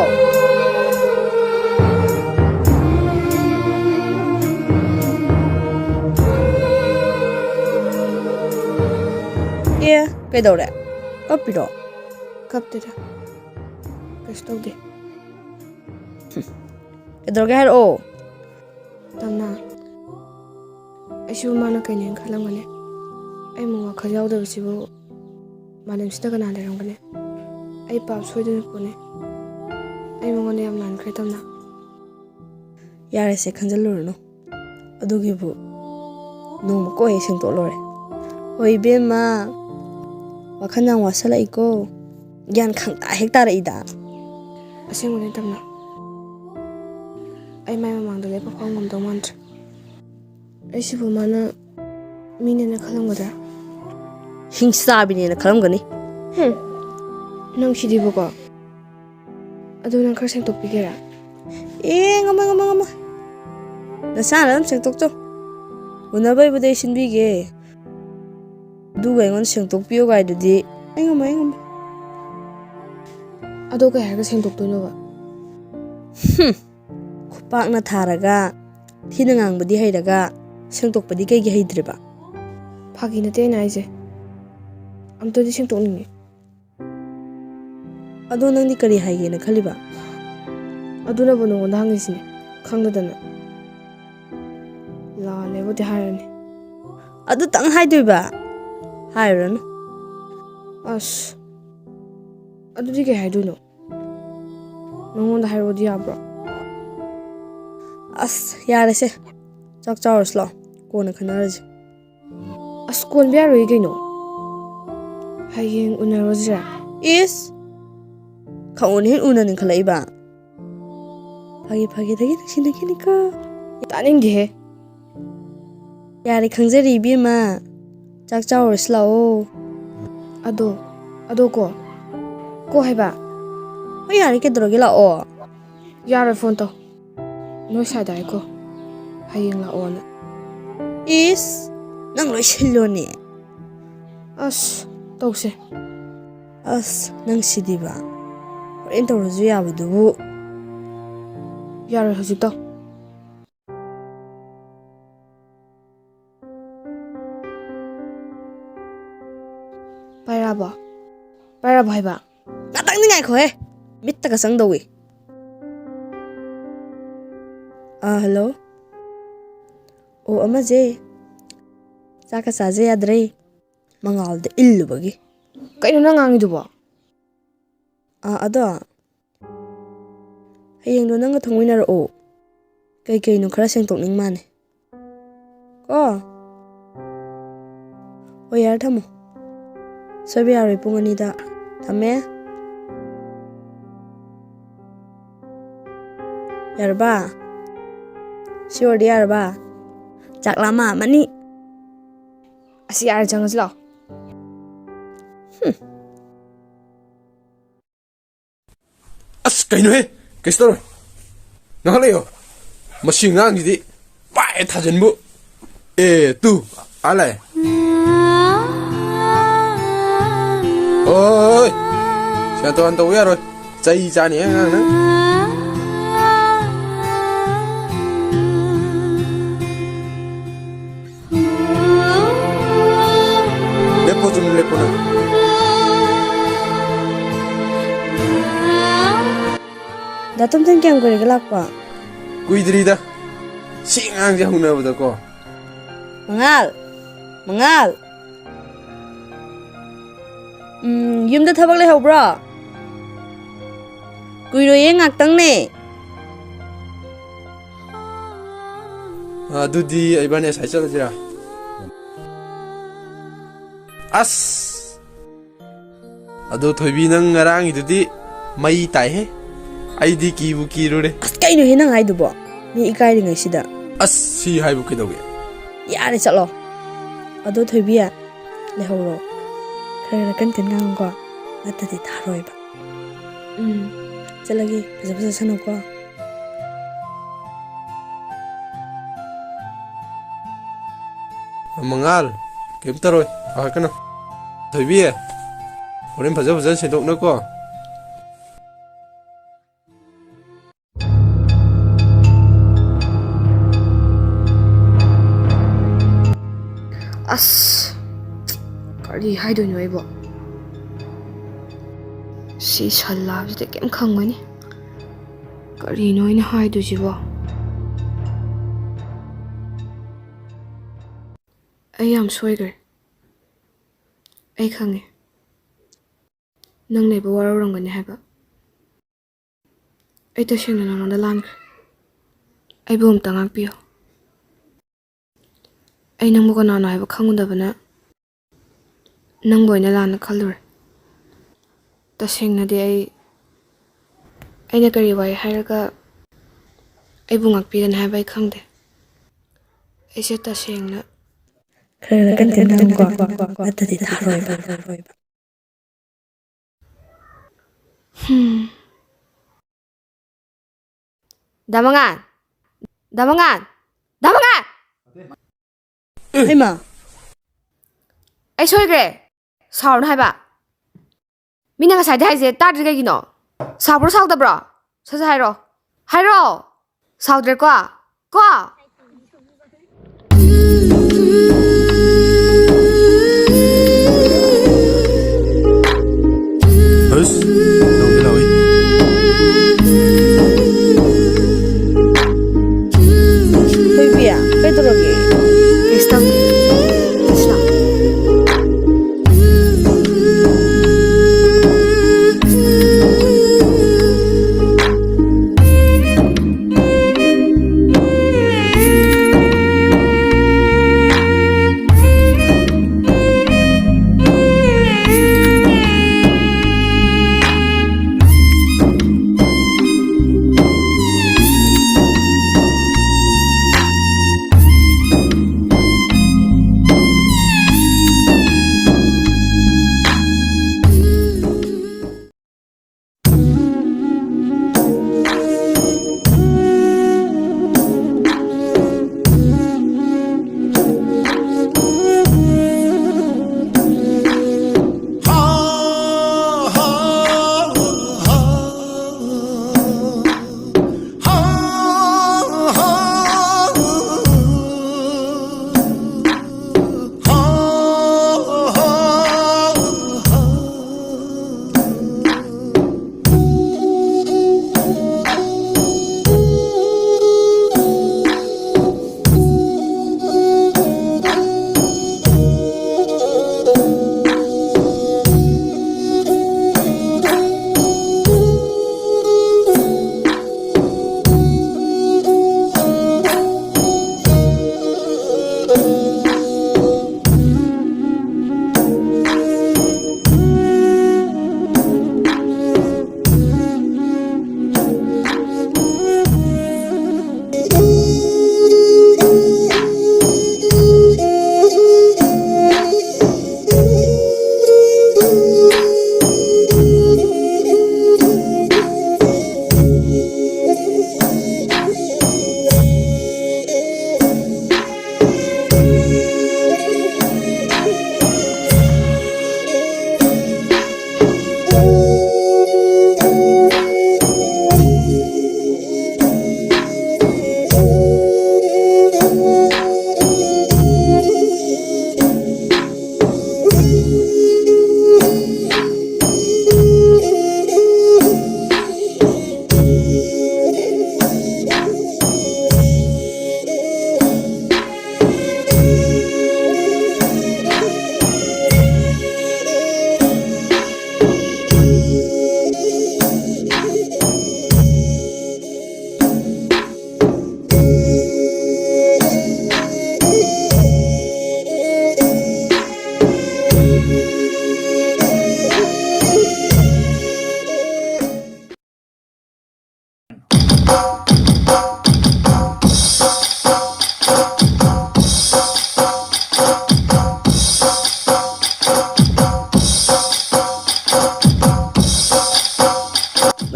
ꯑꯦ, ꯀꯩꯗꯧꯔꯦ? ꯀꯞꯄꯤꯔꯣ? ꯀꯞꯇꯦꯗ꯫ ꯀꯩꯁꯨ ꯇꯧꯗꯦ꯫ ꯀꯩꯗꯧꯔꯒꯦ ꯍꯥꯏꯔꯛꯑꯣ꯫ ꯇꯝꯅ, ꯑꯩꯁꯤꯕꯨ ꯃꯥꯅ ꯀꯩꯅꯦꯅ ꯈꯜꯂꯝꯒꯅꯤ? ꯑꯩ ꯑꯃꯨꯛ ꯋꯥꯈꯜ ꯌꯥꯎꯗꯕꯁꯤꯕꯨ ꯃꯥꯂꯦꯝꯁꯤꯗ ꯀꯅꯥ ꯂꯩꯔꯝꯒꯅꯤ? ꯑꯩ ꯄꯥꯞ ꯁꯣꯏꯗꯅ ꯄꯨꯅꯤ꯫ ꯑꯩ ꯃꯉꯣꯟꯗ ꯌꯥꯝ ꯂꯥꯟꯈ꯭ꯔꯦ, ꯇꯝꯅ꯫ ꯌꯥꯔꯦꯁꯦ, ꯈꯟꯖꯤꯜꯂꯨꯔꯅꯨ꯫ ꯑꯗꯨꯒꯤꯕꯨ ꯅꯣꯡꯃ ꯀꯣꯛ ꯍꯦꯛ ꯁꯦꯡꯗꯣꯛ ꯂꯣꯏꯔꯦ꯫ ꯍꯣꯏ ꯏꯕꯦꯝꯃ, ꯋꯥꯈꯜ ꯌꯥꯝ ꯋꯥꯁꯜꯂꯛꯏꯀꯣ꯫ ꯒ꯭ꯌꯥꯟ ꯈꯪꯇꯥ ꯍꯦꯛ ꯇꯥꯔꯛꯏꯗ꯫ ꯑꯁꯦꯡꯕꯅꯦ ꯇꯝꯅ, ꯑꯩ ꯃꯥꯏ ꯃꯃꯥꯡꯗ ꯂꯦꯞꯄ ꯐꯥꯎ ꯉꯝꯗꯧ ꯃꯥꯟꯗ꯭ꯔꯦ꯫ ꯑꯩꯁꯤꯕꯨ ꯃꯥꯅ ꯃꯤꯅꯦꯅ ꯈꯜꯂꯝꯒꯗ꯭ꯔꯥ? ꯍꯤꯡꯆꯥꯕꯤꯅꯦꯅ ꯈꯜꯂꯝꯒꯅꯤ꯫ ꯍꯨꯝ, ꯅꯪ ꯁꯤꯗꯤꯕꯀꯣ꯫ ꯑꯗꯨ ꯅꯪ ꯈꯔ ꯁꯦꯡꯗꯣꯛꯄꯤꯒꯦꯔꯥ? ꯑꯦ, ꯉꯝꯃꯣꯏ, ꯉꯝꯃꯣꯏ, ꯉꯝꯃꯣꯏ꯫ ꯅꯁꯥꯅ ꯑꯗꯨꯝ ꯁꯦꯡꯗꯣꯛꯆꯧ꯫ ꯎꯅꯕꯩꯕꯨꯗꯤ ꯑꯩ ꯁꯤꯟꯕꯤꯒꯦ꯫ ꯑꯗꯨꯒ ꯑꯩꯉꯣꯟꯗ ꯁꯦꯡꯗꯣꯛꯄꯤꯌꯨ ꯀꯥꯏꯗꯨꯗꯤ ꯑꯩ ꯉꯝꯃꯣꯏ, ꯑꯩ ꯉꯝꯃꯣꯏ꯫ ꯑꯗꯣ ꯀꯩ ꯍꯥꯏꯔꯒ ꯁꯦꯡꯗꯣꯛꯇꯣꯏꯅꯣꯕ? ꯍꯨꯝ, ꯈꯨꯄꯥꯛꯅ ꯊꯥꯔꯒ, ꯊꯤꯅ ꯉꯥꯡꯕꯗꯤ ꯍꯩꯔꯒ, ꯁꯦꯡꯗꯣꯛꯄꯗꯤ ꯀꯩꯒꯤ ꯍꯩꯇ꯭ꯔꯤꯕ? ꯐꯥꯒꯤ ꯅꯠꯇꯦ ꯑꯩꯅ ꯍꯥꯏꯁꯦ꯫ ꯑꯝꯇꯗꯤ ꯁꯦꯡꯗꯣꯛꯅꯤꯡꯉꯦ꯫ ꯑꯗꯣ ꯅꯪꯗꯤ ꯀꯔꯤ ꯍꯥꯏꯒꯦꯅ ꯈꯜꯂꯤꯕ? ꯑꯗꯨꯅꯕꯨ ꯅꯉꯣꯟꯗ ꯍꯪꯉꯤꯁꯤꯅꯦ, ꯈꯪꯗꯗꯅ꯫ ꯂꯥꯜꯂꯦꯕꯨꯗꯤ ꯍꯥꯏꯔꯅꯤ꯫ ꯑꯗꯨꯇꯪ ꯍꯥꯏꯗꯣꯏꯕ? ꯍꯥꯏꯔꯨꯔꯅꯨ꯫ ꯑꯁ, ꯑꯗꯨꯗꯤ ꯀꯩ ꯍꯥꯏꯗꯣꯏꯅꯣ? ꯅꯉꯣꯟꯗ ꯍꯥꯏꯔꯛꯑꯣꯗꯤ ꯌꯥꯕ꯭ꯔꯣ? ꯑꯁ, ꯌꯥꯔꯦꯁꯦ꯫ ꯆꯥꯛ ꯆꯥꯔꯨꯔꯁꯤ ꯂꯥꯛꯑꯣ꯫ ꯀꯣꯟꯅ ꯈꯟꯅꯔꯁꯤ꯫ ꯑꯁ, ꯀꯣꯟꯕ ꯌꯥꯔꯣꯏꯌꯦ ꯀꯩꯅꯣ꯫ ꯍꯌꯦꯡ ꯎꯅꯔꯨꯔꯁꯤꯔꯥ? ꯏꯁ, ꯈꯪꯎꯅ ꯍꯦꯟ ꯎꯅ ꯅꯤꯡꯈꯠꯂꯛꯏꯕ꯫ ꯐꯥꯒꯤ ꯐꯥꯒꯤꯗꯒꯤ ꯅꯨꯡꯁꯤꯅꯈꯤꯅꯤꯀꯣ꯫ ꯇꯥꯅꯤꯡꯗꯦꯍꯦ꯫ ꯌꯥꯔꯦ, ꯈꯪꯖꯔꯦ ꯏꯕꯦꯝꯃ꯫ ꯆꯥꯛ ꯆꯥꯎꯔꯁꯤ ꯂꯥꯛꯑꯣ꯫ ꯑꯗꯣ, ꯑꯗꯣ ꯀꯣ꯫ ꯀꯣ ꯍꯥꯏꯕ꯫ ꯍꯣꯏ, ꯌꯥꯔꯦ, ꯀꯩꯗꯧꯔꯒꯦ, ꯂꯥꯛꯑꯣ꯫ ꯌꯥꯔꯣꯏ, ꯐꯣꯟ ꯇꯧ꯫ ꯅꯣꯏ ꯁꯥꯏꯗ ꯍꯥꯏꯀꯣ꯫ ꯍꯌꯦꯡ ꯂꯥꯛꯑꯣꯅ꯫ ꯏꯁ, ꯅꯪ ꯂꯣꯏ ꯁꯤꯜꯂꯣꯅꯦ꯫ ꯑꯁ, ꯇꯧꯁꯦ꯫ ꯑꯁ, ꯅꯪ ꯁꯤꯗꯤꯕ꯫ ꯍꯣꯔꯦꯟ ꯇꯧꯔꯁꯨ ꯌꯥꯕꯗꯨꯕꯨ꯫ ꯌꯥꯔꯣꯏ, ꯍꯧꯖꯤꯛ ꯇꯧ꯫ ꯄꯥꯏꯔꯛꯑꯕꯣ? ꯄꯥꯏꯔꯛꯑꯕꯣ ꯍꯥꯏꯕ? ꯉꯥꯛꯇꯪꯗꯤ ꯉꯥꯏꯈꯣꯍꯦ, ꯃꯤꯠꯇꯒ ꯆꯪꯗꯧꯏ꯫ ꯑꯥ, ꯍꯜꯂꯣ꯫ ꯑꯣ, ꯑꯃꯁꯦ, ꯆꯥꯛꯀ ꯆꯥꯖ ꯌꯥꯗ꯭ꯔꯦ, ꯃꯉꯥꯜꯗ ꯏꯜꯂꯨꯕꯒꯤ꯫ ꯀꯩꯅꯣ ꯅꯪ ꯉꯥꯡꯉꯤꯗꯨꯕꯣ? ꯑꯥ, ꯑꯗꯣ, ꯍꯌꯦꯡꯗꯣ ꯅꯪꯒ ꯊꯣꯡꯃꯤꯟꯅꯔꯛꯑꯣ꯫ ꯀꯩꯀꯩꯅꯣ ꯈꯔ ꯁꯦꯡꯗꯣꯛꯅꯤꯡ ꯃꯥꯅꯦ꯫ ꯀꯣ? ꯍꯣꯏ, ꯌꯥꯔꯦ, ꯊꯝꯃꯣ꯫ ꯁꯣꯏꯕ ꯌꯥꯔꯣꯏ, ꯄꯨꯡ ꯑꯅꯤꯗ꯫ ꯊꯝꯃꯦ꯫ ꯌꯥꯔꯕ? ꯁꯤ ꯑꯣꯏꯔꯗꯤ ꯌꯥꯔꯕ? ꯆꯥꯛ ꯂꯥꯝꯃꯛꯑꯝꯃꯅꯤ꯫ ꯑꯁ, ꯌꯥꯔꯦ, ꯆꯪꯉꯁꯤ ꯂꯥꯛꯑꯣ꯫ ꯍꯨꯝ꯫ ꯑꯁ, ꯀꯩꯅꯣꯍꯦ? ꯀꯩꯁꯨ ꯇꯧꯔꯣꯏ꯫ ꯉꯥꯏꯍꯥꯛ ꯂꯩꯌꯣ꯫ ꯃꯁꯤ ꯑꯉꯥꯡꯁꯤꯗꯤ ꯄꯥꯏ ꯊꯥꯖꯤꯟꯕꯨ꯫ ꯑꯦ, ꯇꯨ, ꯑꯥ ꯂꯥꯛꯑꯦ꯫ ꯑꯣꯏ, ꯁꯦꯔꯥꯟ ꯇꯨꯔꯥꯟ ꯇꯧꯕ ꯌꯥꯔꯣꯏ꯫ ꯆꯩ ꯆꯥꯅꯤ ꯑꯉꯥꯡꯅ꯫ ꯂꯦꯞꯄꯣ, ꯆꯨꯝꯅ ꯂꯦꯞꯄꯣ ꯅꯪ꯫ ꯗꯥ ꯇꯣꯝꯊꯤꯟ ꯀꯌꯥꯝ ꯀꯨꯏꯔꯒꯦ ꯂꯥꯛꯄ? ꯀꯨꯏꯗ꯭ꯔꯤꯗ꯫ ꯁꯤ ꯑꯉꯥꯡꯁꯦ ꯍꯧꯅꯕꯗꯀꯣ꯫ ꯃꯉꯥꯜ! ꯃꯉꯥꯜ! ꯎꯝ, ꯌꯨꯝꯗ ꯊꯕꯛ ꯂꯩꯍꯧꯕ꯭ꯔꯣ? ꯀꯨꯏꯔꯣꯏꯌꯦ, ꯉꯥꯛꯇꯪꯅꯦ꯫ ꯑꯗꯨꯗꯤ ꯏꯕꯥꯅꯤ ꯑꯁꯥꯏ ꯆꯠꯂꯁꯤꯔꯥ? ꯑꯁ! ꯑꯗꯣ ꯊꯣꯏꯕꯤ, ꯅꯪ ꯉꯔꯥꯡꯒꯤꯗꯨꯗꯤ ꯃꯩ ꯇꯥꯏꯍꯦ꯫ ꯑꯩꯗꯤ ꯀꯤꯕꯨ ꯀꯤꯔꯨꯔꯦ꯫ ꯑꯁ, ꯀꯩꯅꯣꯍꯦ ꯅꯪ ꯍꯥꯏꯗꯨꯕꯣ? ꯃꯤ ꯏꯀꯥꯏꯔꯤꯉꯩꯁꯤꯗ꯫ ꯑꯁ, ꯁꯤ ꯍꯥꯏꯕꯨ ꯀꯩꯗꯧꯒꯦ? ꯌꯥꯔꯦ, ꯆꯠꯂꯣ꯫ ꯑꯗꯣ ꯊꯣꯏꯕꯤ, ꯂꯩꯍꯧꯔꯣ꯫ ꯈꯔ ꯈꯔ ꯀꯟ ꯀꯟ ꯉꯥꯡꯉꯨꯀꯣ, ꯅꯠꯇ꯭ꯔꯗꯤ ꯊꯥꯔꯣꯏꯕ꯫ ꯎꯝ, ꯆꯠꯂꯒꯦ꯫ ꯐꯖ ꯐꯖ ꯁꯥꯟꯅꯧꯀꯣ꯫ ꯃꯉꯥꯜ, ꯀꯩꯝ ꯇꯧꯔꯣꯏ, ꯄꯥꯈꯠꯀꯅꯨ꯫ ꯊꯣꯏꯕꯤ, ꯍꯣꯔꯦꯟ ꯐꯖ ꯐꯖꯅ ꯁꯦꯡꯗꯣꯛꯅꯀꯣ꯫ ꯑꯁ, ꯀꯔꯤ ꯍꯥꯏꯗꯣꯏꯅꯣ ꯑꯩꯕꯣ? ꯁꯤ ꯁꯜꯂꯥꯕꯁꯤꯗ ꯀꯩꯝ ꯈꯪꯉꯣꯏꯅꯦ꯫ ꯀꯔꯤꯅꯣ ꯑꯩꯅ ꯍꯥꯏꯗꯣꯏꯁꯤꯕꯣ? ꯑꯩ ꯌꯥꯝ ꯁꯣꯏꯈ꯭ꯔꯦ꯫ ꯑꯩ ꯈꯪꯉꯦ꯫ ꯅꯪ ꯂꯩꯕ ꯋꯥꯔꯧꯔꯝꯒꯅꯤ ꯍꯥꯏꯕ꯫ ꯑꯩ ꯇꯁꯦꯡꯅ ꯅꯉꯣꯟꯗ ꯂꯥꯟꯈ꯭ꯔꯦ꯫ ꯑꯩꯕꯨ ꯑꯝꯇ ꯉꯥꯛꯄꯤꯌꯨ꯫ ꯑꯩ ꯅꯪꯕꯨ ꯀꯅꯥꯅꯣ ꯍꯥꯏꯕ ꯈꯪꯉꯨꯗꯕꯅ ꯅꯪꯕꯨ ꯑꯣꯏꯅ ꯂꯥꯟꯅ ꯈꯜꯂꯨꯔꯦ꯫ ꯇꯁꯦꯡꯅꯗꯤ ꯑꯩ, ꯑꯩꯅ ꯀꯔꯤ ꯋꯥꯍꯩ ꯍꯥꯏꯔꯒ ꯑꯩꯕꯨ ꯉꯥꯛꯄꯤꯒꯅꯤ ꯍꯥꯏꯕ ꯑꯩ ꯈꯪꯗꯦ꯫ ꯑꯩꯁꯦ ꯇꯁꯦꯡꯅ ꯈꯔ ꯈꯔ ꯀꯟ ꯀꯟ ꯉꯥꯡꯉꯨꯀꯣ, ꯅꯠꯇ꯭ꯔꯗꯤ ꯊꯥꯔꯣꯏꯕ꯫ ꯍꯝ꯫ ꯗꯥ ꯃꯉꯥꯟ! ꯗꯥ ꯃꯉꯥꯟ! ꯗꯥ ꯃꯉꯥꯟ! ꯍꯩꯃꯥ! ꯑꯩ ꯁꯣꯏꯈ꯭ꯔꯦ꯫ ꯁꯥꯎꯔꯅꯨ ꯍꯥꯏꯕ꯫ ꯃꯤꯅ ꯉꯁꯥꯏꯗꯩ ꯍꯥꯏꯁꯦ ꯇꯥꯗ꯭ꯔꯤ ꯀꯩꯒꯤꯅꯣ? ꯁꯥꯎꯕ꯭ꯔꯣ ꯁꯥꯎꯗꯕ꯭ꯔꯣ? ꯁꯠ ꯁꯠ ꯍꯥꯏꯔꯣ꯫ ꯍꯥꯏꯔꯣ! ꯁꯥꯎꯗ꯭ꯔꯦꯀꯣ? ꯀꯣ? ꯍꯁ! ꯂꯧꯒꯦ ꯂꯧꯏ꯫ ꯊꯣꯏꯕꯤ, ꯀꯩꯗꯧꯔꯒꯦ? ꯀꯩꯁꯨ ꯇꯧꯗꯦ꯫ ꯁꯤꯗ ꯂꯥꯛꯑꯣ꯫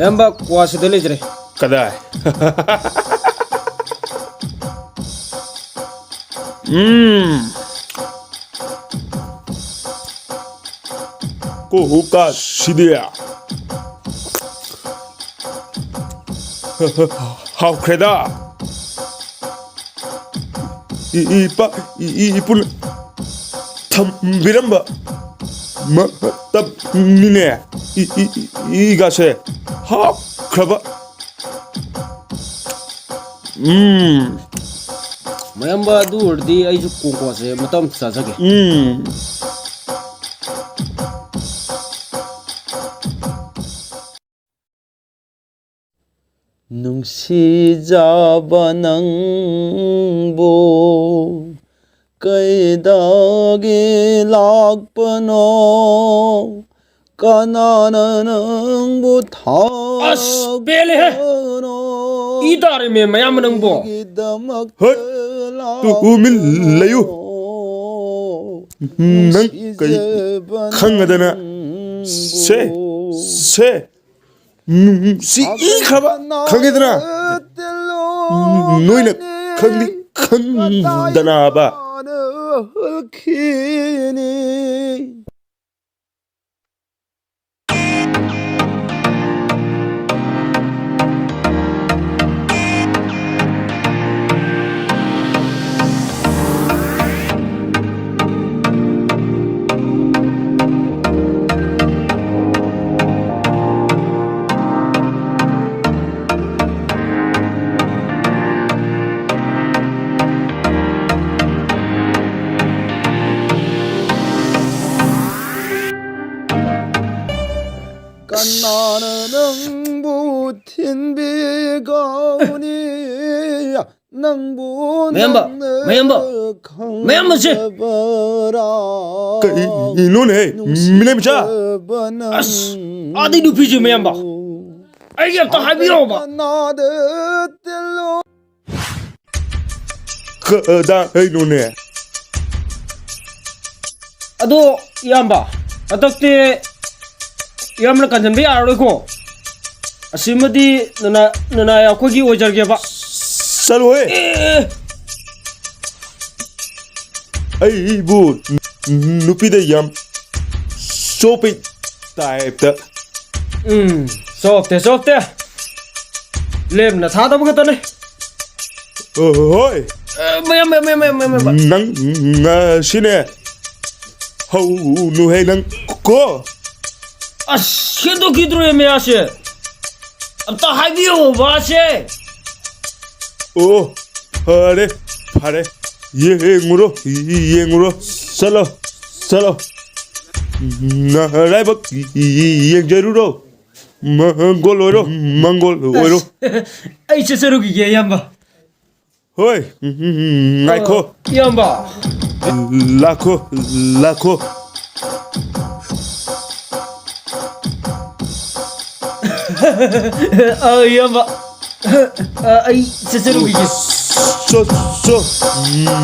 ꯏꯌꯥꯝꯕ, ꯀ꯭ꯋꯥ ꯁꯤꯗ ꯂꯩꯖꯔꯦ꯫ ꯀꯗꯥꯏ? ꯎꯝ꯫ ꯀꯣ ꯍꯨ ꯀꯥ ꯁꯤꯗꯤ꯫ ꯍꯥꯎꯈ꯭ꯔꯦꯗ꯫ ꯏ-, ꯏꯄꯥ-, ꯏ-, ꯏ-, ꯏꯄꯨꯅ ꯊꯝꯕꯤꯔꯝꯕ ꯃꯇꯝꯅꯤꯅꯦ꯫ E-, E-, E-, ꯏꯒꯥꯁꯦ ꯍꯥꯞꯈ꯭ꯔꯕ꯫ ꯎꯝ꯫ ꯃꯌꯥꯝꯕ, ꯑꯗꯨ ꯑꯣꯏꯔꯗꯤ ꯑꯩꯁꯨ ꯀꯣꯡꯀ꯭ꯋꯥꯁꯦ ꯃꯇꯝ ꯑꯃꯇ ꯆꯥꯖꯒꯦ꯫ ꯎꯝ꯫ ꯅꯨꯡꯁꯤꯖꯕ ꯅꯪꯕꯨ ꯀꯩꯗꯒꯤ ꯂꯥꯛꯄꯅꯣ? ꯀꯅꯥꯅ ꯅꯪꯕꯨ ꯑꯁ, ꯄꯦꯜꯂꯦꯍꯦ! ꯊꯥꯕꯅꯣ? ꯏ ꯇꯥꯔꯦꯃꯦ, ꯃꯌꯥꯝꯕ ꯅꯪꯕꯣ꯫ ꯑꯩꯒꯤꯗꯃꯛꯇ ꯍꯠ! ꯇꯨꯃꯤꯟ ꯂꯩꯌꯨ꯫ ꯂꯥꯛꯄꯅꯣ? ꯅꯪ ꯀꯩ ꯅꯨꯡꯁꯤꯖꯕ ꯈꯪꯉꯗꯅ? ꯅꯪꯕꯨ ꯁꯦ, ꯁꯦ꯫ ꯅꯨꯡꯁꯤꯈ꯭ꯔꯕ ꯈꯪꯉꯦꯗꯅ? ꯅꯣꯏꯅ ꯈꯪꯗꯤ ꯈꯪꯗꯅꯕ꯫ ꯀꯅꯥꯅ ꯅꯪꯕꯨ ꯊꯤꯟꯕꯤꯒꯅꯤ? ꯅꯪꯕꯨ ꯃꯌꯥꯝꯕ, ꯅꯪꯅ ꯃꯌꯥꯝꯕ, ꯃꯌꯥꯝꯕꯁꯦ! ꯈꯪꯖꯕꯔꯥ? ꯀꯩꯅꯣꯅꯦꯍꯦ, ꯃꯤꯂꯩ ꯃꯆꯥ? ꯅꯨꯡꯁꯤꯖꯕ ꯑꯁ, ꯅꯪꯕꯨ ꯑꯥꯗꯩ ꯅꯨꯄꯤꯁꯦ, ꯃꯌꯥꯝꯕ꯫ ꯑꯩꯒꯤ ꯑꯝꯇ ꯍꯥꯏꯕꯤꯔꯛꯑꯣꯕ꯫ ꯀꯅꯥꯗ ꯇꯤꯜꯂꯣ? ꯀꯗꯥꯏꯅꯣꯅꯦ? ꯑꯗꯣ ꯏꯌꯥꯝꯕ, ꯍꯟꯗꯛꯇꯤ ꯏꯌꯥꯝꯕꯅ ꯀꯟꯁꯤꯟꯕ ꯌꯥꯔꯔꯣꯏꯀꯣ꯫ ꯑꯁꯤꯃꯗꯤ ꯅꯅꯥ-, ꯅꯅꯥꯏ ꯑꯩꯈꯣꯏꯒꯤ ꯑꯣꯏꯖꯔꯒꯦꯕ꯫ ꯆꯠꯂꯣꯍꯦ꯫ ꯑꯦ! ꯑꯩꯕꯨ ꯅꯨꯄꯤꯗ ꯌꯥꯝ ꯆꯣꯞꯄꯤ ꯇꯥꯏꯞꯇ꯫ ꯎꯝ, ꯆꯣꯞꯇꯦ, ꯆꯣꯞꯇꯦ꯫ ꯂꯦꯝꯅ ꯊꯥꯗꯕ ꯈꯛꯇꯅꯦ꯫ ꯍꯣꯏ꯫ ꯑ, ꯃꯌꯥꯝ, ꯃꯌꯥꯝ, ꯃꯌꯥꯝ, ꯃꯌꯥꯝ, ꯃꯌꯥꯝ, ꯃꯌꯥꯝ꯫ ꯅꯪ ꯉꯁꯤꯅꯦ ꯍꯧꯅꯨꯍꯦ ꯅꯪ ꯀꯣ꯫ ꯑꯁ, ꯁꯦꯝꯗꯣꯛꯈꯤꯗ꯭ꯔꯣ ꯃꯌꯥꯁꯦ? ꯑꯝꯇ ꯍꯥꯏꯕꯤꯌꯣ ꯃꯥꯁꯦ꯫ ꯑꯣ, ꯐꯔꯦ, ꯐꯔꯦ꯫ ꯌꯦꯡꯉꯨꯔꯣ, ꯌꯦꯡꯉꯨꯔꯣ꯫ ꯆꯠꯂꯣ, ꯆꯠꯂꯣ꯫ ꯅꯔꯥꯏꯕꯛ ꯌꯦꯡꯖꯔꯨꯔꯣ꯫ ꯃꯪꯒꯣꯜ ꯑꯣꯏꯔꯣ, ꯃꯪꯒꯣꯜ ꯑꯣꯏꯔꯣ꯫ ꯑꯁ, ꯑꯩ ꯆꯠꯆꯔꯨꯈꯤꯒꯦ, ꯏꯌꯥꯝꯕ꯫ ꯍꯣꯏ, ꯎꯝ, ꯎꯝ, ꯎꯝ, ꯉꯥꯏꯈꯣ꯫ ꯑ, ꯏꯌꯥꯝꯕ꯫ ꯂꯥꯛꯈꯣ, ꯂꯥꯛꯈꯣ꯫ ꯑ, ꯏꯌꯥꯝꯕ꯫ ꯑ, ꯑꯩ ꯆꯠꯆꯔꯨꯈꯤꯒꯦ꯫ ꯆꯣ, ꯆꯣ,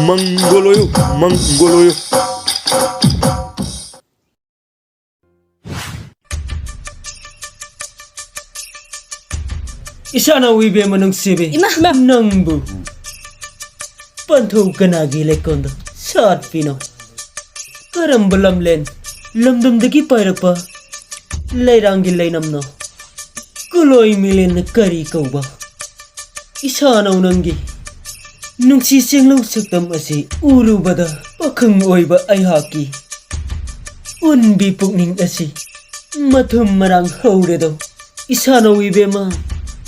ꯃꯪꯒꯣꯜ ꯑꯣꯏꯌꯨ, ꯃꯪꯒꯣꯜ ꯑꯣꯏꯌꯨ꯫ ꯏꯁꯥꯅ ꯎꯏꯕꯦꯝꯃ ꯅꯨꯡꯁꯤꯕꯤ꯫ ꯏꯃꯥ! ꯅꯪꯕꯨ ꯄꯟꯊꯧ ꯀꯅꯥꯒꯤ ꯂꯩꯀꯣꯜꯗ ꯁꯥꯠꯄꯤꯅꯣ? ꯀꯔꯝꯕ ꯂꯝꯂꯦꯟ ꯂꯝꯗꯝꯗꯒꯤ ꯄꯥꯏꯔꯛꯄ ꯂꯩꯔꯥꯡꯒꯤ ꯂꯩꯅꯝꯅꯣ? ꯀꯨꯂꯣꯏ ꯃꯤꯂꯦꯟꯅ ꯀꯔꯤ ꯀꯧꯕ? ꯏꯁꯥꯅꯧ ꯅꯪꯒꯤ ꯅꯨꯡꯁꯤ ꯆꯦꯡꯂꯧ ꯁꯛꯇꯝ ꯑꯁꯤ ꯎꯔꯨꯕꯗ ꯄꯥꯈꯪ ꯑꯣꯏꯕ ꯑꯩꯍꯥꯛꯀꯤ ꯎꯟꯕꯤ ꯄꯨꯛꯅꯤꯡ ꯑꯁꯤ ꯃꯊꯨꯝ ꯃꯔꯥꯡ ꯍꯧꯔꯦꯗꯣ꯫ ꯏꯁꯥꯅꯧ ꯏꯕꯦꯝꯃ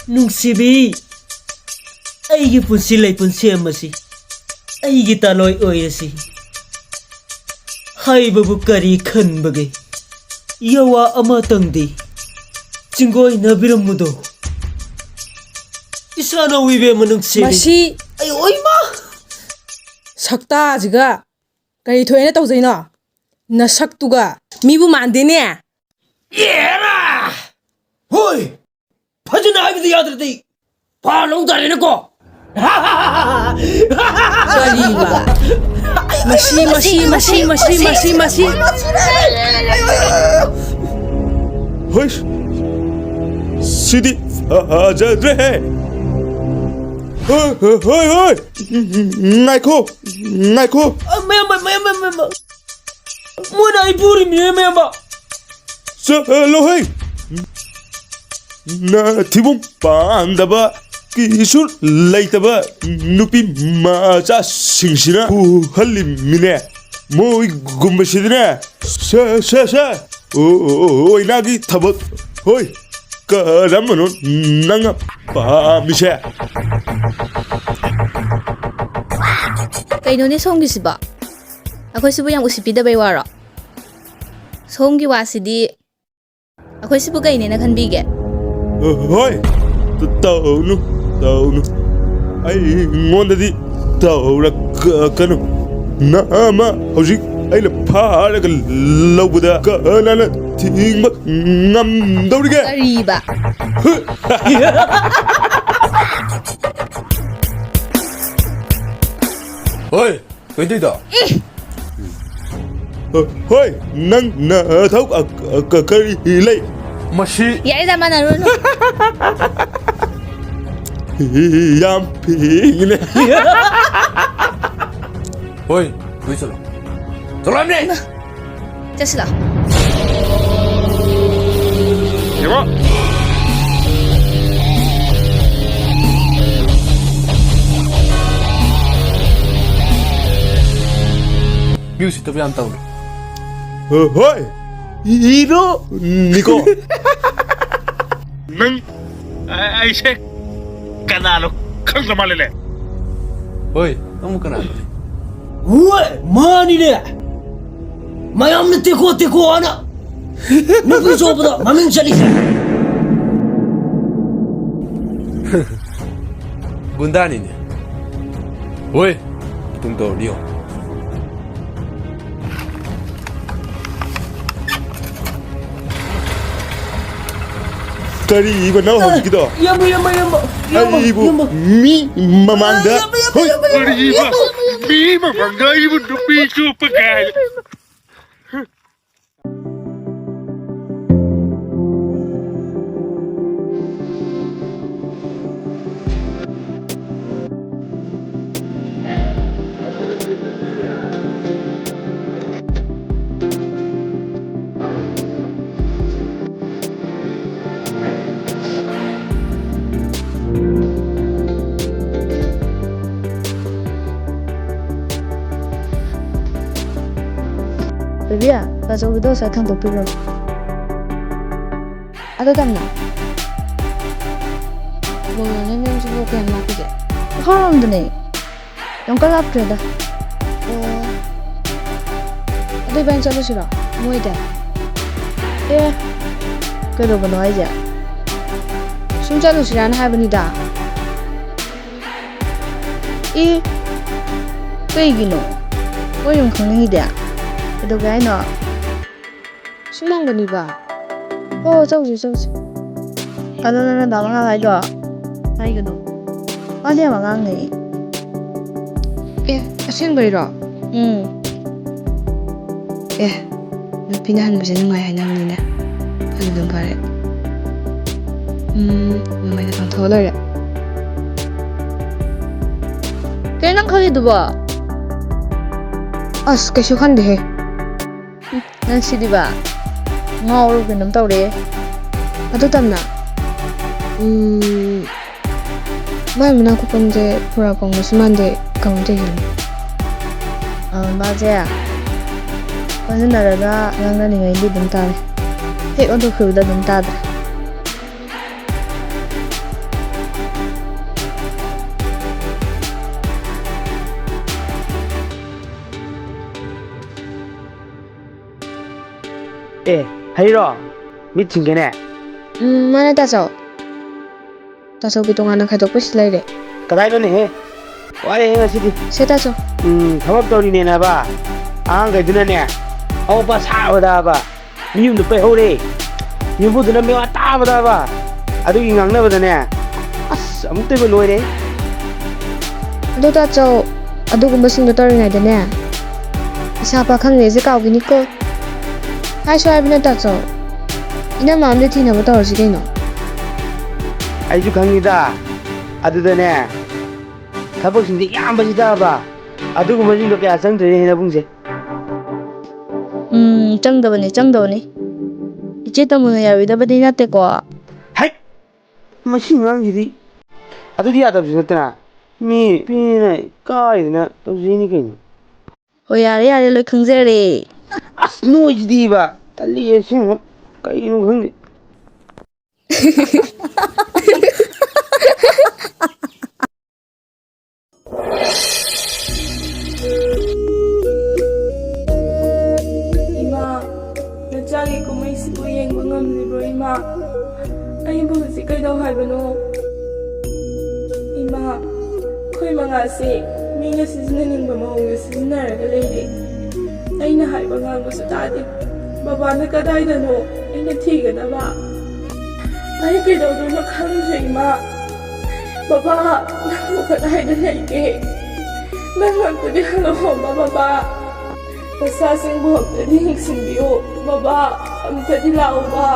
ꯅꯨꯡꯁꯤꯕꯤ, ꯑꯩꯒꯤ ꯄꯨꯟꯁꯤ ꯂꯩꯄꯨꯟ ꯁꯦꯝꯕꯁꯤ ꯑꯩꯒꯤ ꯇꯥꯂꯣꯏ ꯑꯣꯏꯔꯁꯤ ꯍꯥꯏꯕꯕꯨ ꯀꯔꯤ ꯈꯟꯕꯒꯦ? ꯌꯥꯋꯥ ꯑꯃꯇꯪꯗꯤ ꯆꯤꯡꯒꯣꯏꯅꯕꯤꯔꯝꯃꯨꯗꯣ꯫ ꯏꯁꯥꯅꯧ ꯏꯕꯦꯝꯃ ꯅꯨꯡꯁꯤꯕꯤ꯫ ꯃꯁꯤ ꯑꯩ ꯑꯣꯏꯃ! ꯁꯛꯇꯥꯁꯤꯒ ꯀꯔꯤ ꯊꯣꯛꯑꯦꯅ ꯇꯧꯖꯩꯅꯣ? ꯅꯁꯛꯇꯨꯒ ꯃꯤꯕꯨ ꯃꯥꯟꯗꯦꯅꯦ꯫ ꯑꯦꯔꯥ! ꯍꯣꯏ! ꯐꯖꯅ ꯍꯥꯏꯕꯗꯤ ꯌꯥꯗ꯭ꯔꯗꯤ ꯐꯥ ꯂꯧ ꯇꯥꯔꯦꯅꯦꯀꯣ꯫ ꯀꯔꯤꯕ? ꯃꯁꯤ, ꯃꯁꯤ, ꯃꯁꯤ, ꯃꯁꯤ, ꯃꯁꯤ, ꯃꯁꯤ꯫ ꯍꯣꯏ! ꯁꯤꯗꯤ ꯐꯖꯗ꯭ꯔꯦꯍꯦ꯫ ꯍꯣꯏ, ꯍꯣꯏ, ꯍꯣꯏ, ꯍꯣꯏ꯫ ꯉꯥꯏꯈꯣ, ꯉꯥꯏꯈꯣ꯫ ꯑ, ꯃꯌꯥꯝꯕ, ꯃꯌꯥꯝꯕ, ꯃꯌꯥꯝꯕ꯫ ꯃꯣꯏꯅ ꯑꯩ ꯐꯨꯔꯤꯃꯤꯅꯦ, ꯃꯌꯥꯝꯕ꯫ ꯆꯠꯂꯣꯍꯦ꯫ ꯅꯊꯤꯕꯣꯡ ꯄꯥꯟꯗꯕ, ꯀꯤꯁꯨ ꯂꯩꯇꯕ ꯅꯨꯄꯤ ꯃꯆꯥꯁꯤꯡꯁꯤꯅ ꯐꯨꯍꯜꯂꯤꯃꯤꯅꯦ꯫ ꯃꯣꯏꯒꯨꯝꯕꯁꯤꯗꯤꯅꯦ, ꯁꯦ, ꯁꯦ, ꯁꯦ, ꯑꯣ, ꯑꯣ, ꯑꯣ, ꯑꯣꯏꯅꯥꯒꯤ ꯊꯕꯛ꯫ ꯍꯣꯏ, ꯀꯔꯝꯕꯅꯣ ꯅꯪꯅ ꯄꯥꯝꯃꯤꯁꯦ? ꯀꯩꯅꯣꯅꯦ ꯁꯣꯝꯒꯤꯁꯤꯕꯣ? ꯑꯩꯈꯣꯏꯁꯤꯕꯨ ꯌꯥꯝ ꯎꯁꯤꯠꯄꯤꯗꯕꯩ ꯋꯥꯔꯣ? ꯁꯣꯝꯒꯤ ꯋꯥꯁꯤꯗꯤ ꯑꯩꯈꯣꯏ ꯁꯤꯕꯨ ꯀꯩꯅꯦꯅ ꯈꯟꯕꯤꯒꯦ? ꯍꯣꯏ, ꯇ-, ꯇꯧꯅꯨ, ꯇꯧꯅꯨ꯫ ꯑꯩꯉꯣꯟꯗꯗꯤ ꯇꯧꯔꯛꯀꯅꯨ꯫ ꯅꯃ ꯍꯧꯖꯤꯛ ꯑꯩꯅ ꯐꯥꯔꯒ ꯂꯧꯕꯗ ꯀꯅꯥꯅ ꯊꯤꯡꯕ ꯉꯝꯗꯧꯔꯤꯒꯦ? ꯀꯔꯤꯕ? ꯍꯣꯏ, ꯀꯩꯗꯧꯗꯣ? ꯑꯦ! ꯍꯣꯏ, ꯅꯪ ꯅꯊꯧ ꯀ-, ꯀ-, ꯀꯔꯤ ꯂꯩ? ꯃꯁꯤ ꯌꯥꯔꯦꯗ, ꯃꯥꯟꯅꯔꯨꯔꯅꯨ꯫ ꯌꯥꯝ ꯐꯤꯡꯉꯤꯅꯦ꯫ ꯍꯣꯏ, ꯅꯣꯏ ꯆꯠꯂꯣ꯫ ꯆꯠꯂꯣ ꯍꯥꯏꯕꯅꯦ! ꯆꯠꯁꯤꯂꯥ꯫ ꯌꯦꯡꯉꯣ꯫ ꯃꯤ ꯎꯁꯤꯠꯇꯕ ꯌꯥꯝ ꯇꯧꯔꯦ꯫ ꯍꯣꯏ, ꯍꯤꯔꯣꯅꯤꯀꯣ꯫ ꯅꯪ, ꯑ-, ꯑꯩꯁꯦ ꯀꯅꯥꯅꯣ ꯈꯪꯗ꯭ꯔ ꯃꯥꯜꯂꯦꯅꯦ꯫ ꯍꯣꯏ, ꯅꯪꯕꯨ ꯀꯅꯥꯅꯣ? ꯍꯣꯏ, ꯃꯥꯅꯤꯅꯦ꯫ ꯃꯌꯥꯝꯅ ꯇꯦꯀꯣ ꯇꯦꯀꯣ ꯍꯥꯏꯅ ꯅꯨꯄꯤ ꯆꯣꯞꯄꯗ ꯃꯃꯤꯡ ꯆꯠꯂꯤꯁꯦ꯫ ꯒꯨꯟꯗꯥꯅꯤꯅꯦ꯫ ꯍꯣꯏ, ꯃꯇꯨꯡ ꯇꯧꯔꯗꯤ ꯌꯦꯡꯉꯣ꯫ ꯀꯔꯤꯕꯅꯣ ꯍꯧꯖꯤꯛꯀꯤꯗꯣ? ꯏꯌꯥꯝꯕ, ꯏꯌꯥꯝꯕ, ꯏꯌꯥꯝꯕ, ꯏꯌꯥꯝꯕ, ꯑꯩꯕꯨ ꯏꯌꯥꯝꯕ꯫ ꯃꯤ ꯃꯃꯥꯡꯗ, ꯏꯌꯥꯝꯕ, ꯏꯌꯥꯝꯕ, ꯍꯣꯏ, ꯏꯌꯥꯝꯕ, ꯀꯔꯤꯕ? ꯏꯌꯥꯝꯕ, ꯏꯌꯥꯝꯕ, ꯃꯤ ꯃꯃꯥꯡꯗ ꯑꯩꯕꯨ ꯅꯨꯄꯤ ꯆꯣꯞꯄ ꯀꯥꯏ꯫ ꯕꯦꯕꯤ, ꯇꯥꯆꯧꯒꯤꯗꯣ ꯉꯁꯥꯏ ꯊꯥꯡꯗꯣꯛꯄꯤꯈ꯭ꯔꯣ꯫ ꯑꯗꯣ ꯇꯝꯅ, ꯃꯉꯥꯜꯅꯦ ꯃꯌꯨꯝꯁꯤꯕꯨ ꯀꯌꯥꯝ ꯂꯥꯞꯄꯤꯒꯦ? ꯃꯈꯥꯔꯣꯝꯗꯅꯦ꯫ ꯌꯥꯝ ꯀꯟꯅ ꯂꯥꯞꯇ꯭ꯔꯦꯗ꯫ ꯑꯣ꯫ ꯑꯗꯨ ꯏꯕꯥꯅꯤ ꯆꯠꯂꯨꯁꯤꯔꯣ? ꯃꯣꯏꯗ? ꯑꯦ, ꯀꯩꯗꯧꯕꯅꯣ ꯍꯥꯏꯁꯦ? ꯁꯨꯝ ꯆꯠꯂꯨꯁꯤꯔꯥꯅ ꯍꯥꯏꯕꯅꯤꯗ꯫ ꯑꯦ, ꯀꯩꯒꯤꯅꯣ? ꯃꯣꯏ ꯌꯨꯝ ꯈꯪꯅꯤꯡꯉꯤꯗꯤ? ꯀꯩꯗꯧꯒꯦ ꯍꯥꯏꯅꯣ? ꯁꯨꯝ ꯍꯪꯕꯅꯤꯕ꯫ ꯍꯣ, ꯆꯧꯁꯤ, ꯆꯧꯁꯤ꯫ ꯑꯗꯣ ꯅꯪꯅ ꯗꯥ ꯃꯉꯥꯜ ꯍꯥꯏꯗꯣ? ꯍꯥꯏꯒꯅꯨ꯫ ꯃꯥꯗꯤ ꯌꯥꯝ ꯑꯉꯥꯡꯅꯦ꯫ ꯑꯦ, ꯑꯁꯦꯡꯕꯩꯔꯣ? ꯎꯝ꯫ ꯑꯦ, ꯅꯨꯄꯤꯅ ꯍꯟꯕꯁꯦ ꯅꯨꯡꯉꯥꯏ ꯍꯥꯏꯅꯕꯅꯤꯅꯦ꯫ ꯑꯗꯨ ꯑꯗꯨꯝ ꯐꯔꯦ꯫ ꯎꯝ, ꯅꯨꯡꯉꯥꯏꯅ ꯄꯥꯡꯊꯣꯛꯑ ꯂꯣꯏꯔꯦ꯫ ꯀꯩꯅꯣ ꯅꯪ ꯈꯜꯂꯤꯗꯨꯕꯣ? ꯑꯁ, ꯀꯩꯁꯨ ꯈꯟꯗꯦꯍꯦ꯫ ꯎꯝ, ꯅꯪ ꯁꯤꯗꯤꯕ꯫ ꯉꯥꯎꯔꯕ ꯀꯩꯅꯣꯝ ꯇꯧꯔꯦ꯫ ꯑꯗꯨ ꯇꯝꯅ, ꯎꯝ, ꯃꯥꯏ ꯃꯅꯥꯛ ꯈꯨꯀꯟꯁꯦ ꯄꯨꯔꯥ ꯀꯧꯅꯁꯨ ꯃꯥꯟꯗꯦ, ꯀꯃꯥꯏꯅ ꯇꯧꯔꯤꯅꯣ? ꯑ, ꯃꯥꯁꯦ ꯑꯣꯟꯁꯤꯟꯅꯔꯒ ꯉꯥꯡꯅꯅꯤꯡꯉꯥꯏꯗꯤ ꯑꯗꯨꯝ ꯇꯥꯔꯦ꯫ ꯍꯦꯛ ꯑꯣꯟꯊꯣꯛꯈꯤꯕꯗ ꯑꯗꯨꯝ ꯇꯥꯗ꯭ꯔꯦ꯫ ꯑꯦ, ꯍꯩꯔꯣ? ꯃꯤꯠ ꯁꯤꯡꯒꯦꯅꯦ꯫ ꯎꯝ, ꯃꯥꯅꯦ ꯇꯥꯆꯧ꯫ ꯇꯥꯆꯧꯒꯤ ꯇꯣꯉꯥꯟꯅ ꯈꯥꯏꯗꯣꯛꯄꯁꯨ ꯂꯩꯔꯦ꯫ ꯀꯗꯥꯏꯗꯅꯦꯍꯦ? ꯋꯥꯔꯦꯍꯦ ꯉꯁꯤꯗꯤ꯫ ꯁꯦ ꯇꯥꯆꯧ꯫ ꯎꯝ, ꯊꯕꯛ ꯇꯧꯔꯤꯅꯦꯅꯕ꯫ ꯑꯉꯥꯡꯈꯩꯗꯨꯅꯅꯦ, ꯑꯋꯣꯠꯄ ꯁꯥꯕꯗꯕ꯫ ꯃꯤ ꯌꯨꯝꯗ ꯄꯩꯍꯧꯔꯦ꯫ ꯌꯨꯝꯕꯨꯗꯨꯅ ꯃꯤꯋꯥ ꯇꯥꯕꯗꯕ꯫ ꯑꯗꯨꯒꯤ ꯉꯥꯡꯅꯕꯗꯅꯦ꯫ ꯑꯁ, ꯑꯃꯨꯛꯇꯣꯏꯕ ꯂꯣꯏꯔꯦ꯫ ꯑꯗꯣ ꯇꯥꯆꯧ, ꯑꯗꯨꯒꯨꯝꯕꯁꯤꯡꯗꯣ ꯇꯧꯔꯤꯉꯩꯗꯅꯦ, ꯏꯁꯥ ꯄꯥꯈꯪꯅꯦꯁꯦ ꯀꯥꯎꯈꯤꯅꯤꯀꯣ꯫ ꯍꯥꯏꯁꯨ ꯍꯥꯏꯕꯅꯦ ꯇꯥꯆꯧ, ꯏꯅꯝꯃ ꯑꯝꯗ ꯊꯤꯅꯕ ꯇꯧꯔꯁꯤ ꯀꯩꯅꯣ꯫ ꯑꯩꯁꯨ ꯈꯪꯉꯤꯗ꯫ ꯑꯗꯨꯗꯅꯦ, ꯊꯕꯛꯁꯤꯡꯁꯦ ꯌꯥꯝꯕꯁꯤꯗꯕ꯫ ꯑꯗꯨꯒꯨꯝꯕꯁꯤꯡꯗꯣ ꯀꯌꯥ ꯆꯪꯗ꯭ꯔꯦꯅꯦ ꯍꯦ ꯅꯕꯨꯡꯁꯦ꯫ ꯎꯝ, ꯆꯪꯗꯕꯅꯤ, ꯆꯪꯗꯕꯅꯤ꯫ ꯏꯆꯦ ꯇꯃꯨꯅ ꯌꯥꯔꯣꯏꯗꯕꯗꯤ ꯅꯠꯇꯦꯀꯣ꯫ ꯍꯩꯠ! ꯃꯁꯤ ꯑꯉꯥꯡꯁꯤꯗꯤ꯫ ꯑꯗꯨꯗꯤ ꯌꯥꯗꯕꯁꯨ ꯅꯠꯇꯅ꯫ ꯃꯤ ꯅꯨꯄꯤꯅ ꯏꯀꯥꯏꯗꯅ ꯇꯧꯖꯩꯅꯤ ꯀꯩꯅꯣ꯫ ꯍꯣꯏ, ꯌꯥꯔꯦ, ꯌꯥꯔꯦ, ꯂꯣꯏ ꯈꯪꯖꯔꯦ꯫ ꯑꯁ, ꯅꯣꯏꯁꯤꯗꯤꯕ, ꯇꯜꯂꯤ ꯑꯁꯦꯡꯕ꯫ ꯀꯩꯅꯣ ꯈꯪꯗꯦ꯫ ꯏꯃꯥ, ꯅꯆꯥꯒꯤ ꯀꯨꯝꯍꯩꯁꯤꯕꯨ ꯌꯦꯡꯕ ꯉꯝꯂꯤꯕ꯭ꯔꯣ, ꯏꯃꯥ? ꯑꯩꯕꯨ ꯍꯧꯖꯤꯛ ꯀꯩꯗꯧ ꯍꯥꯏꯕꯅꯣ? ꯏꯃꯥ, ꯑꯩꯈꯣꯏ ꯃꯉꯥꯁꯤ ꯃꯤꯅ ꯁꯤꯖꯤꯟꯅꯅꯤꯡꯕ ꯃꯑꯣꯡꯗ ꯁꯤꯖꯤꯟꯅꯔꯒ ꯂꯩꯔꯦ꯫ ꯑꯩꯅ ꯍꯥꯏꯕ ꯉꯥꯡꯕꯁꯨ ꯇꯥꯗꯦ꯫ ꯕꯕꯥꯅ ꯀꯗꯥꯏꯗꯅꯣ ꯑꯩꯅ ꯊꯤꯒꯗꯕ? ꯑꯩ ꯀꯩꯗꯧꯗꯣꯏꯅꯣ ꯈꯪꯗ꯭ꯔꯦ, ꯏꯃꯥ꯫ ꯕꯕꯥ, ꯅꯪꯕꯨ ꯀꯗꯥꯏꯗ ꯂꯩꯒꯦ? ꯅꯪ ꯑꯝꯇꯗꯤ ꯍꯜꯂꯛꯑꯣꯕ, ꯕꯕꯥ꯫ ꯅꯆꯥꯁꯤꯡꯕꯨ ꯑꯝꯇꯗꯤ ꯌꯦꯡꯁꯤꯟꯕꯤꯌꯨ, ꯕꯕꯥ꯫ ꯑꯝꯇꯗꯤ ꯂꯥꯛꯑꯣꯕ꯫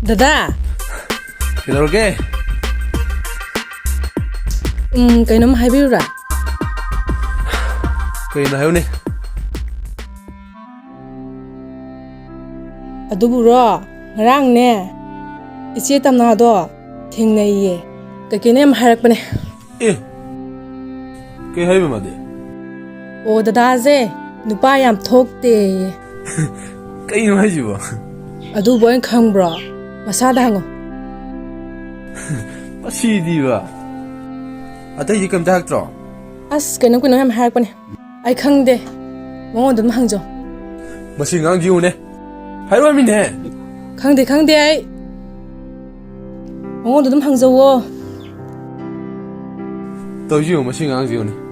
ꯗꯗꯥ! ꯀꯩꯗꯧꯔꯒꯦ? ꯎꯝ, ꯀꯩꯅꯣꯝ ꯍꯥꯏꯕꯤꯌꯨꯔꯥ? ꯀꯩꯅꯣ ꯍꯥꯏꯌꯨꯅꯦ? ꯑꯗꯨꯕꯨꯔꯣ, ꯉꯔꯥꯡꯅꯦ, ꯏꯆꯦ ꯇꯝꯅꯥꯗꯣ ꯊꯦꯡꯅꯩꯌꯦ꯫ ꯀꯩꯀꯩꯅꯣ ꯌꯥꯝ ꯍꯥꯏꯔꯛꯄꯅꯦ꯫ ꯑꯦ, ꯀꯩ ꯍꯥꯏꯕ ꯃꯥꯗꯤ? ꯑꯣ, ꯗꯗꯥꯁꯦ ꯅꯨꯄꯥ ꯌꯥꯝ ꯊꯣꯛꯇꯦꯌꯦ꯫ ꯀꯩꯅꯣ ꯍꯥꯏꯁꯤꯕꯣ? ꯑꯗꯨꯕꯨ ꯑꯩꯅ ꯈꯪꯕ꯭ꯔꯣ? ꯃꯁꯥꯗ ꯍꯪꯉꯣ꯫ ꯃꯁꯤꯗꯤꯕ꯫ ꯑꯇꯩꯗꯤ ꯀꯩꯝꯇ ꯍꯥꯏꯔꯛꯇ꯭ꯔꯣ? ꯑꯁ, ꯀꯩꯅꯣ ꯀꯩꯅꯣ ꯌꯥꯝ ꯍꯥꯏꯔꯛꯄꯅꯦ꯫ ꯑꯩ ꯈꯪꯗꯦ꯫ ꯃꯉꯣꯟꯗ ꯑꯗꯨꯝ ꯍꯪꯖꯧ꯫ ꯃꯁꯤ ꯑꯉꯥꯡꯁꯤ ꯌꯦꯡꯉꯨꯅꯦ꯫ ꯍꯥꯏꯔꯛꯑꯃꯤꯅꯦ꯫ ꯈꯪꯗꯦ, ꯈꯪꯗꯦ ꯑꯩ꯫ ꯃꯉꯣꯟꯗ ꯑꯗꯨꯝ ꯍꯪꯖꯧꯋꯣ꯫ ꯇꯧꯁꯤ ꯌꯦꯡꯉꯨ, ꯃꯁꯤ ꯑꯉꯥꯡꯁꯤ ꯌꯦꯡꯉꯨꯅꯦ꯫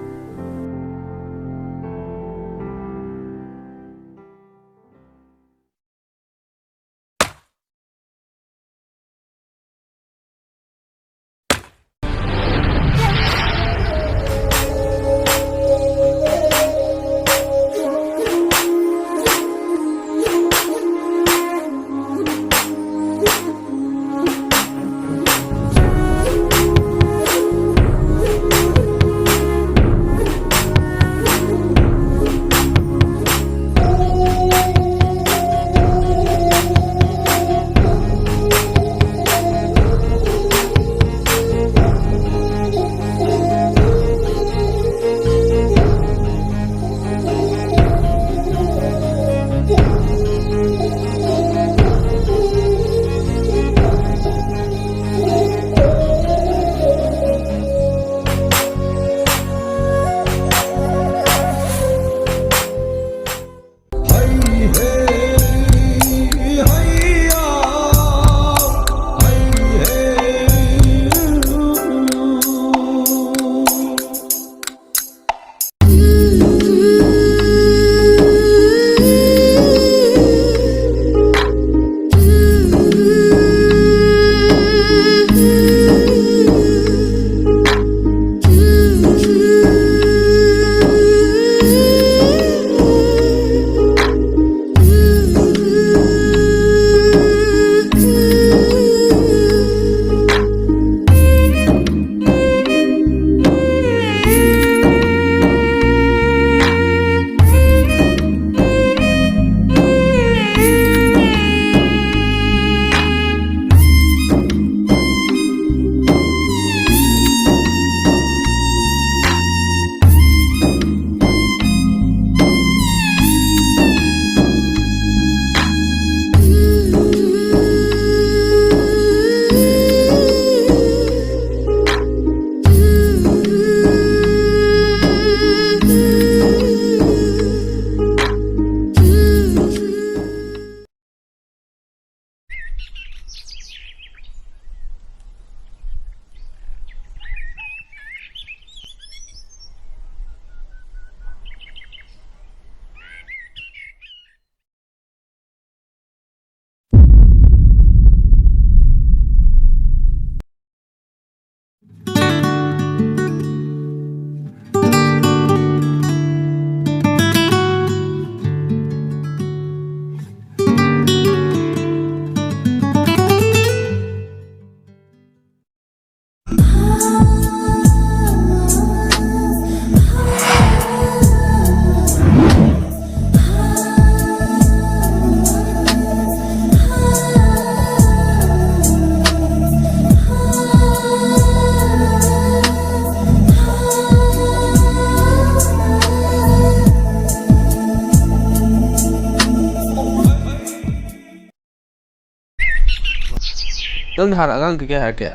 ꯅꯪ ꯅꯍꯥꯟ ꯑꯉꯥꯡ ꯀꯩꯀꯩ ꯍꯥꯏꯔꯛꯀꯦ?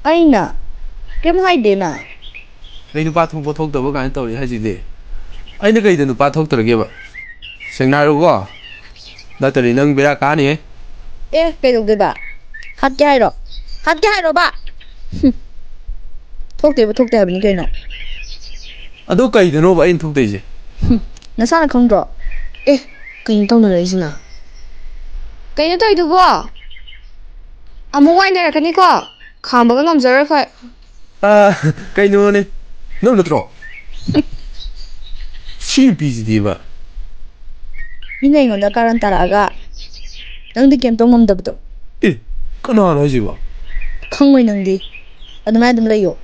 ꯑꯩꯅ? ꯀꯩꯝ ꯍꯥꯏꯗꯦꯅ꯫ ꯅꯪ ꯅꯨꯄꯥ ꯊꯣꯛꯄ ꯊꯣꯛꯇꯕ ꯀꯥꯏꯅ ꯇꯧꯔꯤ ꯍꯥꯏꯁꯤꯗꯤ? ꯑꯩꯅ ꯀꯩꯗ ꯅꯨꯄꯥ ꯊꯣꯛꯇ꯭ꯔꯒꯦꯕ? ꯁꯦꯡꯅ ꯍꯥꯏꯔꯨꯀꯣ, ꯅꯠꯇ꯭ꯔꯗꯤ ꯅꯪ ꯕꯦꯔꯥ ꯀꯥꯅꯤꯍꯦ꯫ ꯑꯦ, ꯀꯩꯗꯧꯗꯣꯏꯕ? ꯍꯥꯠꯀꯦ ꯍꯥꯏꯔꯣ? ꯍꯥꯠꯀꯦ ꯍꯥꯏꯔꯣꯕ? ꯍꯨꯝ꯫ ꯊꯣꯛꯇꯦꯕ, ꯊꯣꯛꯇꯦ ꯍꯥꯏꯕꯅꯤ ꯀꯩꯅꯣ꯫ ꯑꯗꯣ ꯀꯩꯗꯅꯣꯕ ꯑꯩꯅ ꯊꯣꯛꯇꯣꯏꯁꯦ? ꯍꯨꯝ, ꯅꯁꯥꯅ ꯈꯪꯗ꯭ꯔꯣ? ꯑꯦ, ꯀꯩꯅꯣ ꯇꯧꯅꯔꯛꯏꯁꯤꯅ? ꯀꯩꯅꯣ ꯇꯧꯔꯤꯗꯨꯕꯣ? ꯑꯃꯨꯛ ꯋꯥꯏꯅꯔꯛꯀꯅꯤꯀꯣ? ꯈꯥꯝꯕꯒ ꯉꯝꯖꯔꯣꯏ ꯑꯩꯈꯣꯏ꯫ ꯑꯥ, ꯀꯩꯅꯣꯅꯦ? ꯅꯪ ꯅꯠꯇ꯭ꯔꯣ? ꯁꯤ ꯅꯨꯄꯤꯁꯤꯗꯤꯕ꯫ ꯃꯤꯅ ꯑꯩꯉꯣꯟꯗ ꯀꯥꯔꯟ ꯇꯥꯔꯛꯑꯒ ꯅꯪꯗꯤ ꯀꯩꯝꯇꯧ ꯉꯝꯗꯕꯗꯣ꯫ ꯑꯦ, ꯀꯅꯥꯅꯣ ꯍꯥꯏꯁꯤꯕꯣ? ꯈꯪꯉꯣꯏ ꯅꯪꯗꯤ꯫ ꯑꯗꯨꯃꯥꯏꯅ ꯑꯗꯨꯝ ꯂꯩꯌꯣ꯫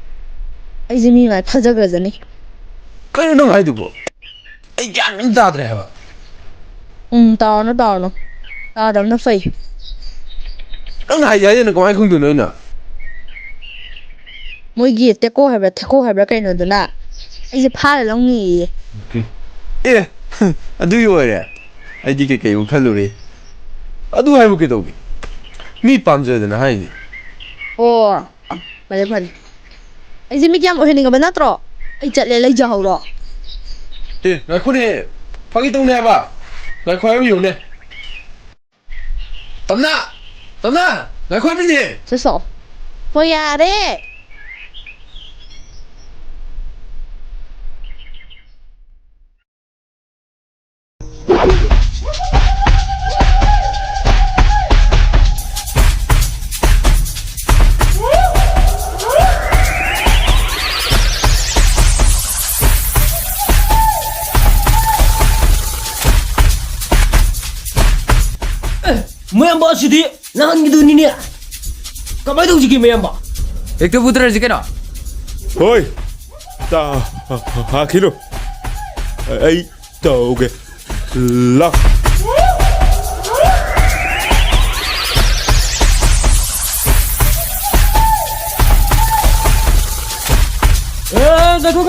ꯑꯩꯁꯦ ꯃꯤ ꯃꯥꯏ ꯐꯥꯖꯈ꯭ꯔꯖꯅꯤ꯫ ꯀꯩꯅꯣ ꯅꯪ ꯍꯥꯏꯗꯨꯕꯣ? ꯑꯩ ꯒ꯭ꯌꯥꯟ ꯃꯦꯟ ꯇꯥꯗ꯭ꯔꯦ ꯍꯥꯏꯕ꯫ ꯎꯝ, ꯇꯥꯔꯨꯅꯨ, ꯇꯥꯔꯨꯅꯨ꯫ ꯇꯥꯗꯕꯅ ꯐꯩ꯫ ꯅꯪ ꯍꯥꯏꯁꯦ ꯍꯥꯏꯗꯅ ꯀꯃꯥꯏꯅ ꯈꯪꯗꯣꯏꯅꯣ ꯑꯩꯅ? ꯃꯣꯏꯒꯤ ꯇꯦꯀꯣ ꯍꯥꯏꯕ꯭ꯔꯥ, ꯊꯦꯀꯣ ꯍꯥꯏꯕ꯭ꯔꯥ ꯀꯩꯅꯣꯗꯨꯅ ꯑꯩꯁꯦ ꯐꯥꯔ ꯂꯧꯅꯤꯌꯦ꯫ ꯑꯦ, ꯑꯗꯨꯒꯤ ꯑꯣꯏꯔꯦ? ꯑꯩꯗꯤ ꯀꯩꯀꯩꯕꯨ ꯈꯜꯂꯨꯔꯦ꯫ ꯑꯗꯨ ꯍꯥꯏꯕꯨ ꯀꯩꯗꯧꯒꯦ? ꯃꯤ ꯄꯥꯝꯖꯗꯅ ꯍꯥꯏꯅꯤ꯫ ꯑꯣ, ꯐꯔꯦ, ꯐꯔꯦ꯫ ꯑꯩꯁꯦ ꯃꯤꯠ ꯌꯥꯝ ꯑꯣꯏꯍꯟꯅꯤꯡꯉꯕ ꯅꯠꯇ꯭ꯔꯣ? ꯑꯩ ꯆꯠꯂꯦ, ꯂꯩꯖꯍꯧꯔꯣ꯫ ꯑꯦ, ꯉꯥꯏꯈꯣꯅꯦ꯫ ꯐꯥꯒꯤ ꯇꯧꯅꯦ ꯍꯥꯏꯕ꯫ ꯉꯥꯏꯈꯣ ꯍꯥꯏꯕ ꯌꯦꯡꯉꯨꯅꯦ꯫ ꯇꯝꯅ! ꯇꯝꯅ! ꯉꯥꯏꯈꯣ ꯍꯥꯏꯕꯅꯤꯅꯦ! ꯁꯦ ꯁꯣ꯫ ꯍꯣꯏ, ꯌꯥꯔꯦ꯫ ꯃꯌꯥꯝꯕ ꯑꯁꯤꯗꯤ ꯅꯍꯥꯟꯒꯤꯗꯨꯅꯤꯅꯦ꯫ ꯀꯃꯥꯏꯅ ꯇꯧꯁꯤꯒꯦ, ꯃꯌꯥꯝꯕ? ꯍꯦꯛꯇ ꯐꯨꯊꯔꯁꯤ ꯀꯩꯅꯣ꯫ ꯍꯣꯏ, ꯇꯥꯈꯤꯅꯨ꯫ ꯑꯩ ꯇꯧꯒꯦ꯫ ꯂꯥꯎ꯫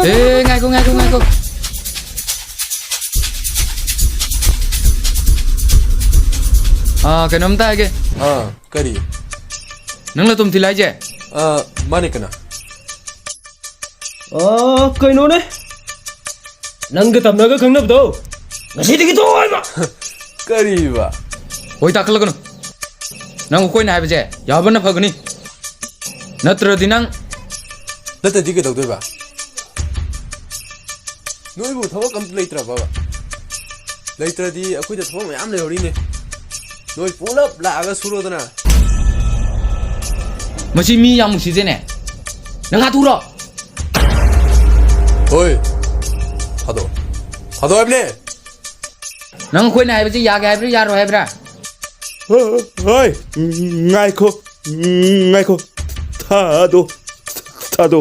ꯑꯦ, ꯉꯥꯏꯈꯣ, ꯉꯥꯏꯈꯣ, ꯉꯥꯏꯈꯣ꯫ ꯑꯥ, ꯀꯩꯅꯣꯝꯇ ꯍꯥꯏꯒꯦ꯫ ꯑꯥ, ꯀꯔꯤ? ꯅꯪ ꯂꯇꯣꯝ ꯊꯤꯜꯂꯦ ꯍꯥꯏꯁꯦ? ꯑ, ꯃꯥꯅꯦ, ꯀꯅꯥ? ꯑ, ꯀꯩꯅꯣꯅꯦ, ꯅꯪꯒ ꯇꯝꯅꯒ ꯈꯪꯅꯕꯗꯣ ꯉꯁꯤꯗꯒꯤ ꯇꯣꯛꯑꯣ ꯍꯥꯏꯕ꯫ ꯀꯔꯤꯕ? ꯍꯣꯏ, ꯇꯥꯈꯠꯂꯛꯀꯅꯨ꯫ ꯅꯪ ꯑꯩꯈꯣꯏꯅ ꯍꯥꯏꯕꯁꯦ ꯌꯥꯕꯅ ꯐꯒꯅꯤ, ꯅꯠꯇ꯭ꯔꯗꯤ ꯅꯪ ꯅꯠꯇ꯭ꯔꯗꯤ ꯀꯩꯗꯧꯗꯣꯏꯕ? ꯅꯣꯏꯕꯨ ꯊꯕꯛ ꯑꯝꯇ ꯂꯩꯇ꯭ꯔꯕꯕ? ꯂꯩꯇ꯭ꯔꯗꯤ ꯑꯩꯈꯣꯏꯗ ꯊꯕꯛ ꯃꯌꯥꯝ ꯂꯩꯍꯧꯔꯤꯅꯦ꯫ ꯅꯣꯏ ꯄꯨꯂꯞ ꯂꯥꯛꯑꯒ ꯁꯨꯔꯣꯗꯅ꯫ ꯃꯁꯤ ꯃꯤ ꯌꯥꯝ ꯎꯁꯤꯠꯇꯦꯅꯦ꯫ ꯅꯪ ꯍꯥꯊꯨꯔꯣ꯫ ꯍꯣꯏ꯫ ꯊꯥꯗꯣꯛꯑꯣ꯫ ꯊꯥꯗꯣꯛꯑꯣ ꯍꯥꯏꯕꯅꯦ꯫ ꯅꯪ ꯑꯩꯈꯣꯏꯅ ꯍꯥꯏꯕꯁꯤ ꯌꯥꯒꯦ ꯍꯥꯏꯕ꯭ꯔꯥ, ꯌꯥꯔꯣꯏ ꯍꯥꯏꯕ꯭ꯔꯥ? ꯍꯣꯏ, ꯉꯥꯏꯈꯣ, ꯉꯥꯏꯈꯣ, ꯊꯥꯗꯣ, ꯊꯥꯗꯣ꯫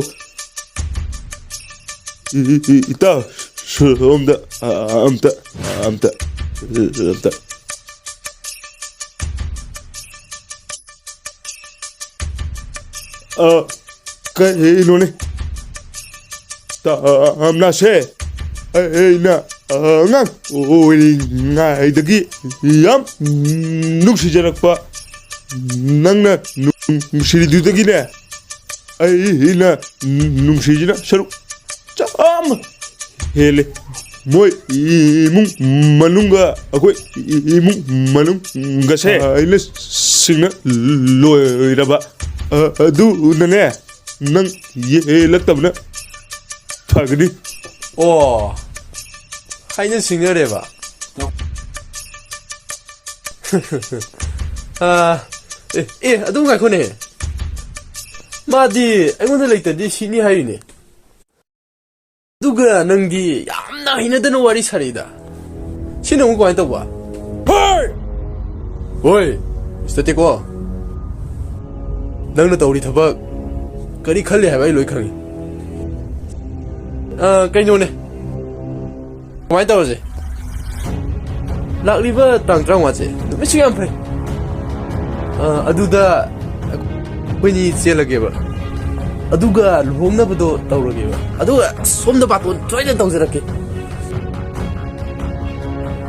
ꯏ-, ꯏ-, ꯏ-, ꯏꯇꯥꯎ, ꯁꯣꯝꯗ, ꯑ-, ꯑꯝꯇ, ꯑꯝꯇ, ꯑꯝꯇ꯫ ꯑ, ꯀꯩꯅꯣꯅꯦ? ꯇꯥꯝꯅꯥꯁꯦ, ꯑꯩꯅ ꯑꯉꯥꯡ ꯑꯣꯏꯔꯤꯉꯩꯗꯒꯤ ꯌꯥꯝ ꯅꯨꯡꯁꯤꯖꯔꯛꯄ ꯅꯪꯅ ꯅꯨꯡꯁꯤꯔꯤꯗꯨꯗꯒꯤꯅꯦ, ꯑꯩꯅ ꯅꯨꯡꯁꯤꯁꯤꯅ ꯁꯔꯨꯛ ꯆꯥꯝꯃ ꯍꯦꯜꯂꯦ꯫ ꯃꯣꯏ ꯏꯃꯨꯡ ꯃꯅꯨꯡꯒ ꯑꯩꯈꯣꯏ ꯏꯃꯨꯡ ꯃꯅꯨꯡꯒꯁꯦ ꯑꯩꯅ ꯁꯤꯡꯅ ꯂꯣꯏꯔꯕ꯫ ꯑ-, ꯑꯗꯨꯅꯅꯦ, ꯅꯪ ꯌꯦꯜꯂꯛꯇꯕꯅ ꯐꯒꯅꯤ꯫ ꯑꯣ, ꯍꯥꯏꯅ ꯁꯤꯡꯅꯔꯦꯕ꯫ ꯑ, ꯑꯦ, ꯑꯦ, ꯑꯗꯨ ꯉꯥꯏꯈꯣꯅꯦ꯫ ꯃꯥꯗꯤ ꯑꯩꯉꯣꯟꯗ ꯂꯩꯇꯗꯤ ꯁꯤꯅꯤ ꯍꯥꯏꯔꯤꯅꯦ꯫ ꯑꯗꯨꯒ ꯅꯪꯗꯤ ꯌꯥꯝꯅ ꯍꯩꯅꯗꯅ ꯋꯥꯔꯤ ꯁꯥꯔꯛꯏꯗ꯫ ꯁꯤꯅ ꯑꯃꯨꯛ ꯀꯃꯥꯏꯅ ꯇꯧꯕ? ꯍꯣꯏ! ꯍꯣꯏ, ꯃꯤꯁꯇꯔ ꯇꯦꯀꯣ꯫ ꯅꯪꯅ ꯇꯧꯔꯤ ꯊꯕꯛ ꯀꯔꯤ ꯈꯜꯂꯤ ꯍꯥꯏꯕ ꯑꯩ ꯂꯣꯏ ꯈꯪꯉꯤ꯫ ꯑ, ꯀꯩꯅꯣꯅꯦ꯫ ꯀꯃꯥꯏꯅ ꯇꯧꯔꯁꯦ? ꯂꯥꯛꯂꯤꯕ ꯇꯥꯡ ꯇꯔꯥꯃꯉꯥꯁꯦ ꯅꯨꯃꯤꯠꯁꯨ ꯌꯥꯝ ꯐꯩ꯫ ꯑ, ꯑꯗꯨꯗ ꯑꯩꯈꯣꯏꯅꯤ ꯆꯦꯜꯂꯒꯦꯕ꯫ ꯑꯗꯨꯒ ꯂꯨꯍꯣꯡꯅꯕꯗꯣ ꯇꯧꯔꯒꯦꯕ꯫ ꯑꯗꯨꯒ ꯁꯣꯝꯗ ꯕꯥꯇꯣꯟ ꯁꯣꯏꯗꯅ ꯇꯧꯖꯔꯛꯀꯦ꯫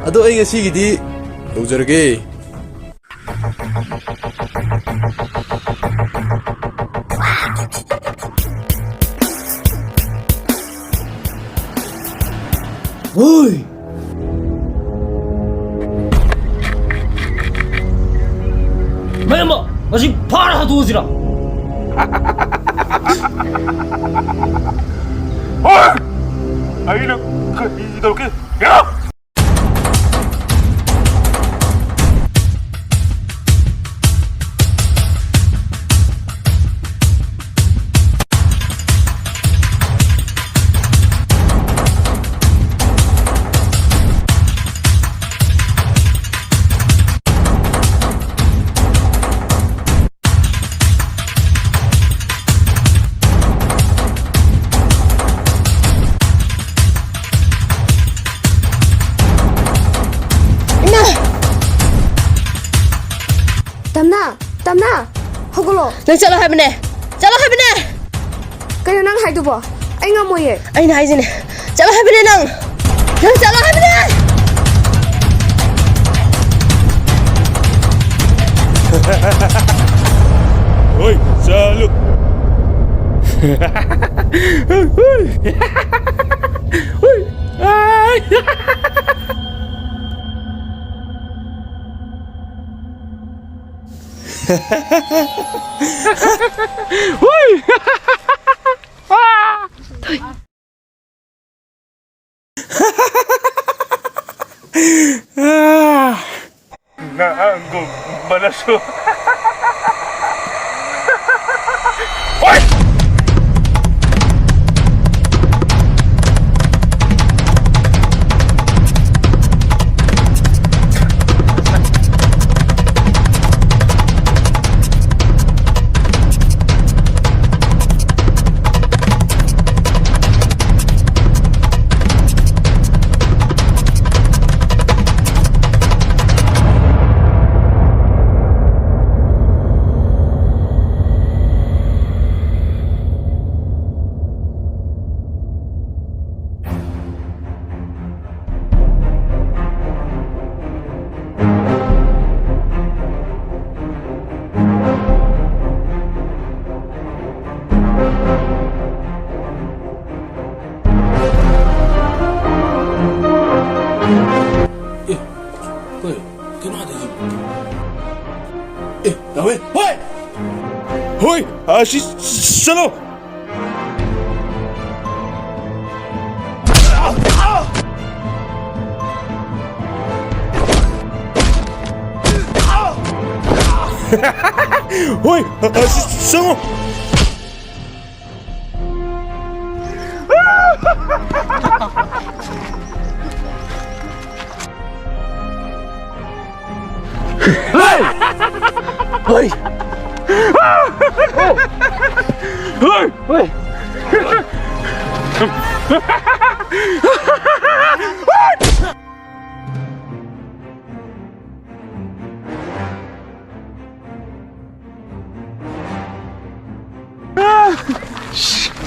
ꯑꯗꯣ ꯑꯩ ꯉꯁꯤꯒꯤꯗꯤ ꯇꯧꯖꯔꯒꯦ꯫ ꯍꯣꯏ! ꯃꯌꯥꯝꯕ, ꯃꯁꯤ ꯐꯥꯔ ꯍꯥꯠꯇꯣꯛꯑꯁꯤꯔ? ꯍꯣꯏ! ꯑꯩꯅ ꯀꯔꯤ ꯇꯧꯒꯦ? ꯌꯥ! ꯏꯃꯥ! ꯇꯝꯅꯥ! ꯇꯝꯅꯥ! ꯍꯧꯒꯠꯂꯣ! ꯅꯪ ꯆꯠꯂꯣ ꯍꯥꯏꯕꯅꯦ! ꯆꯠꯂꯣ ꯍꯥꯏꯕꯅꯦ! ꯀꯩꯅꯣ ꯅꯪ ꯍꯥꯏꯗꯨꯕꯣ? ꯑꯩ ꯉꯝꯃꯣꯏꯌꯦ꯫ ꯑꯩꯅ ꯍꯥꯏꯁꯤꯅꯦ, ꯆꯠꯂꯣ ꯍꯥꯏꯕꯅꯦ ꯅꯪ! ꯅꯪ ꯆꯠꯂꯣ ꯍꯥꯏꯕꯅꯦ! ꯍꯣꯏ, ꯆꯠꯂꯨ꯫ ꯍꯣꯏ꯫ ꯑꯥꯏ꯫ ꯍꯣꯏ꯫ ꯅꯪꯒꯨꯝꯕꯅꯁꯨ꯫ ꯑꯁꯤ ꯆꯠꯂꯣ꯫ ꯍꯣꯏ, ꯑꯁꯤ ꯆꯪꯉꯣ꯫ ꯍꯣꯏ꯫ ꯍꯣꯏ꯫ ꯍꯣꯏ꯫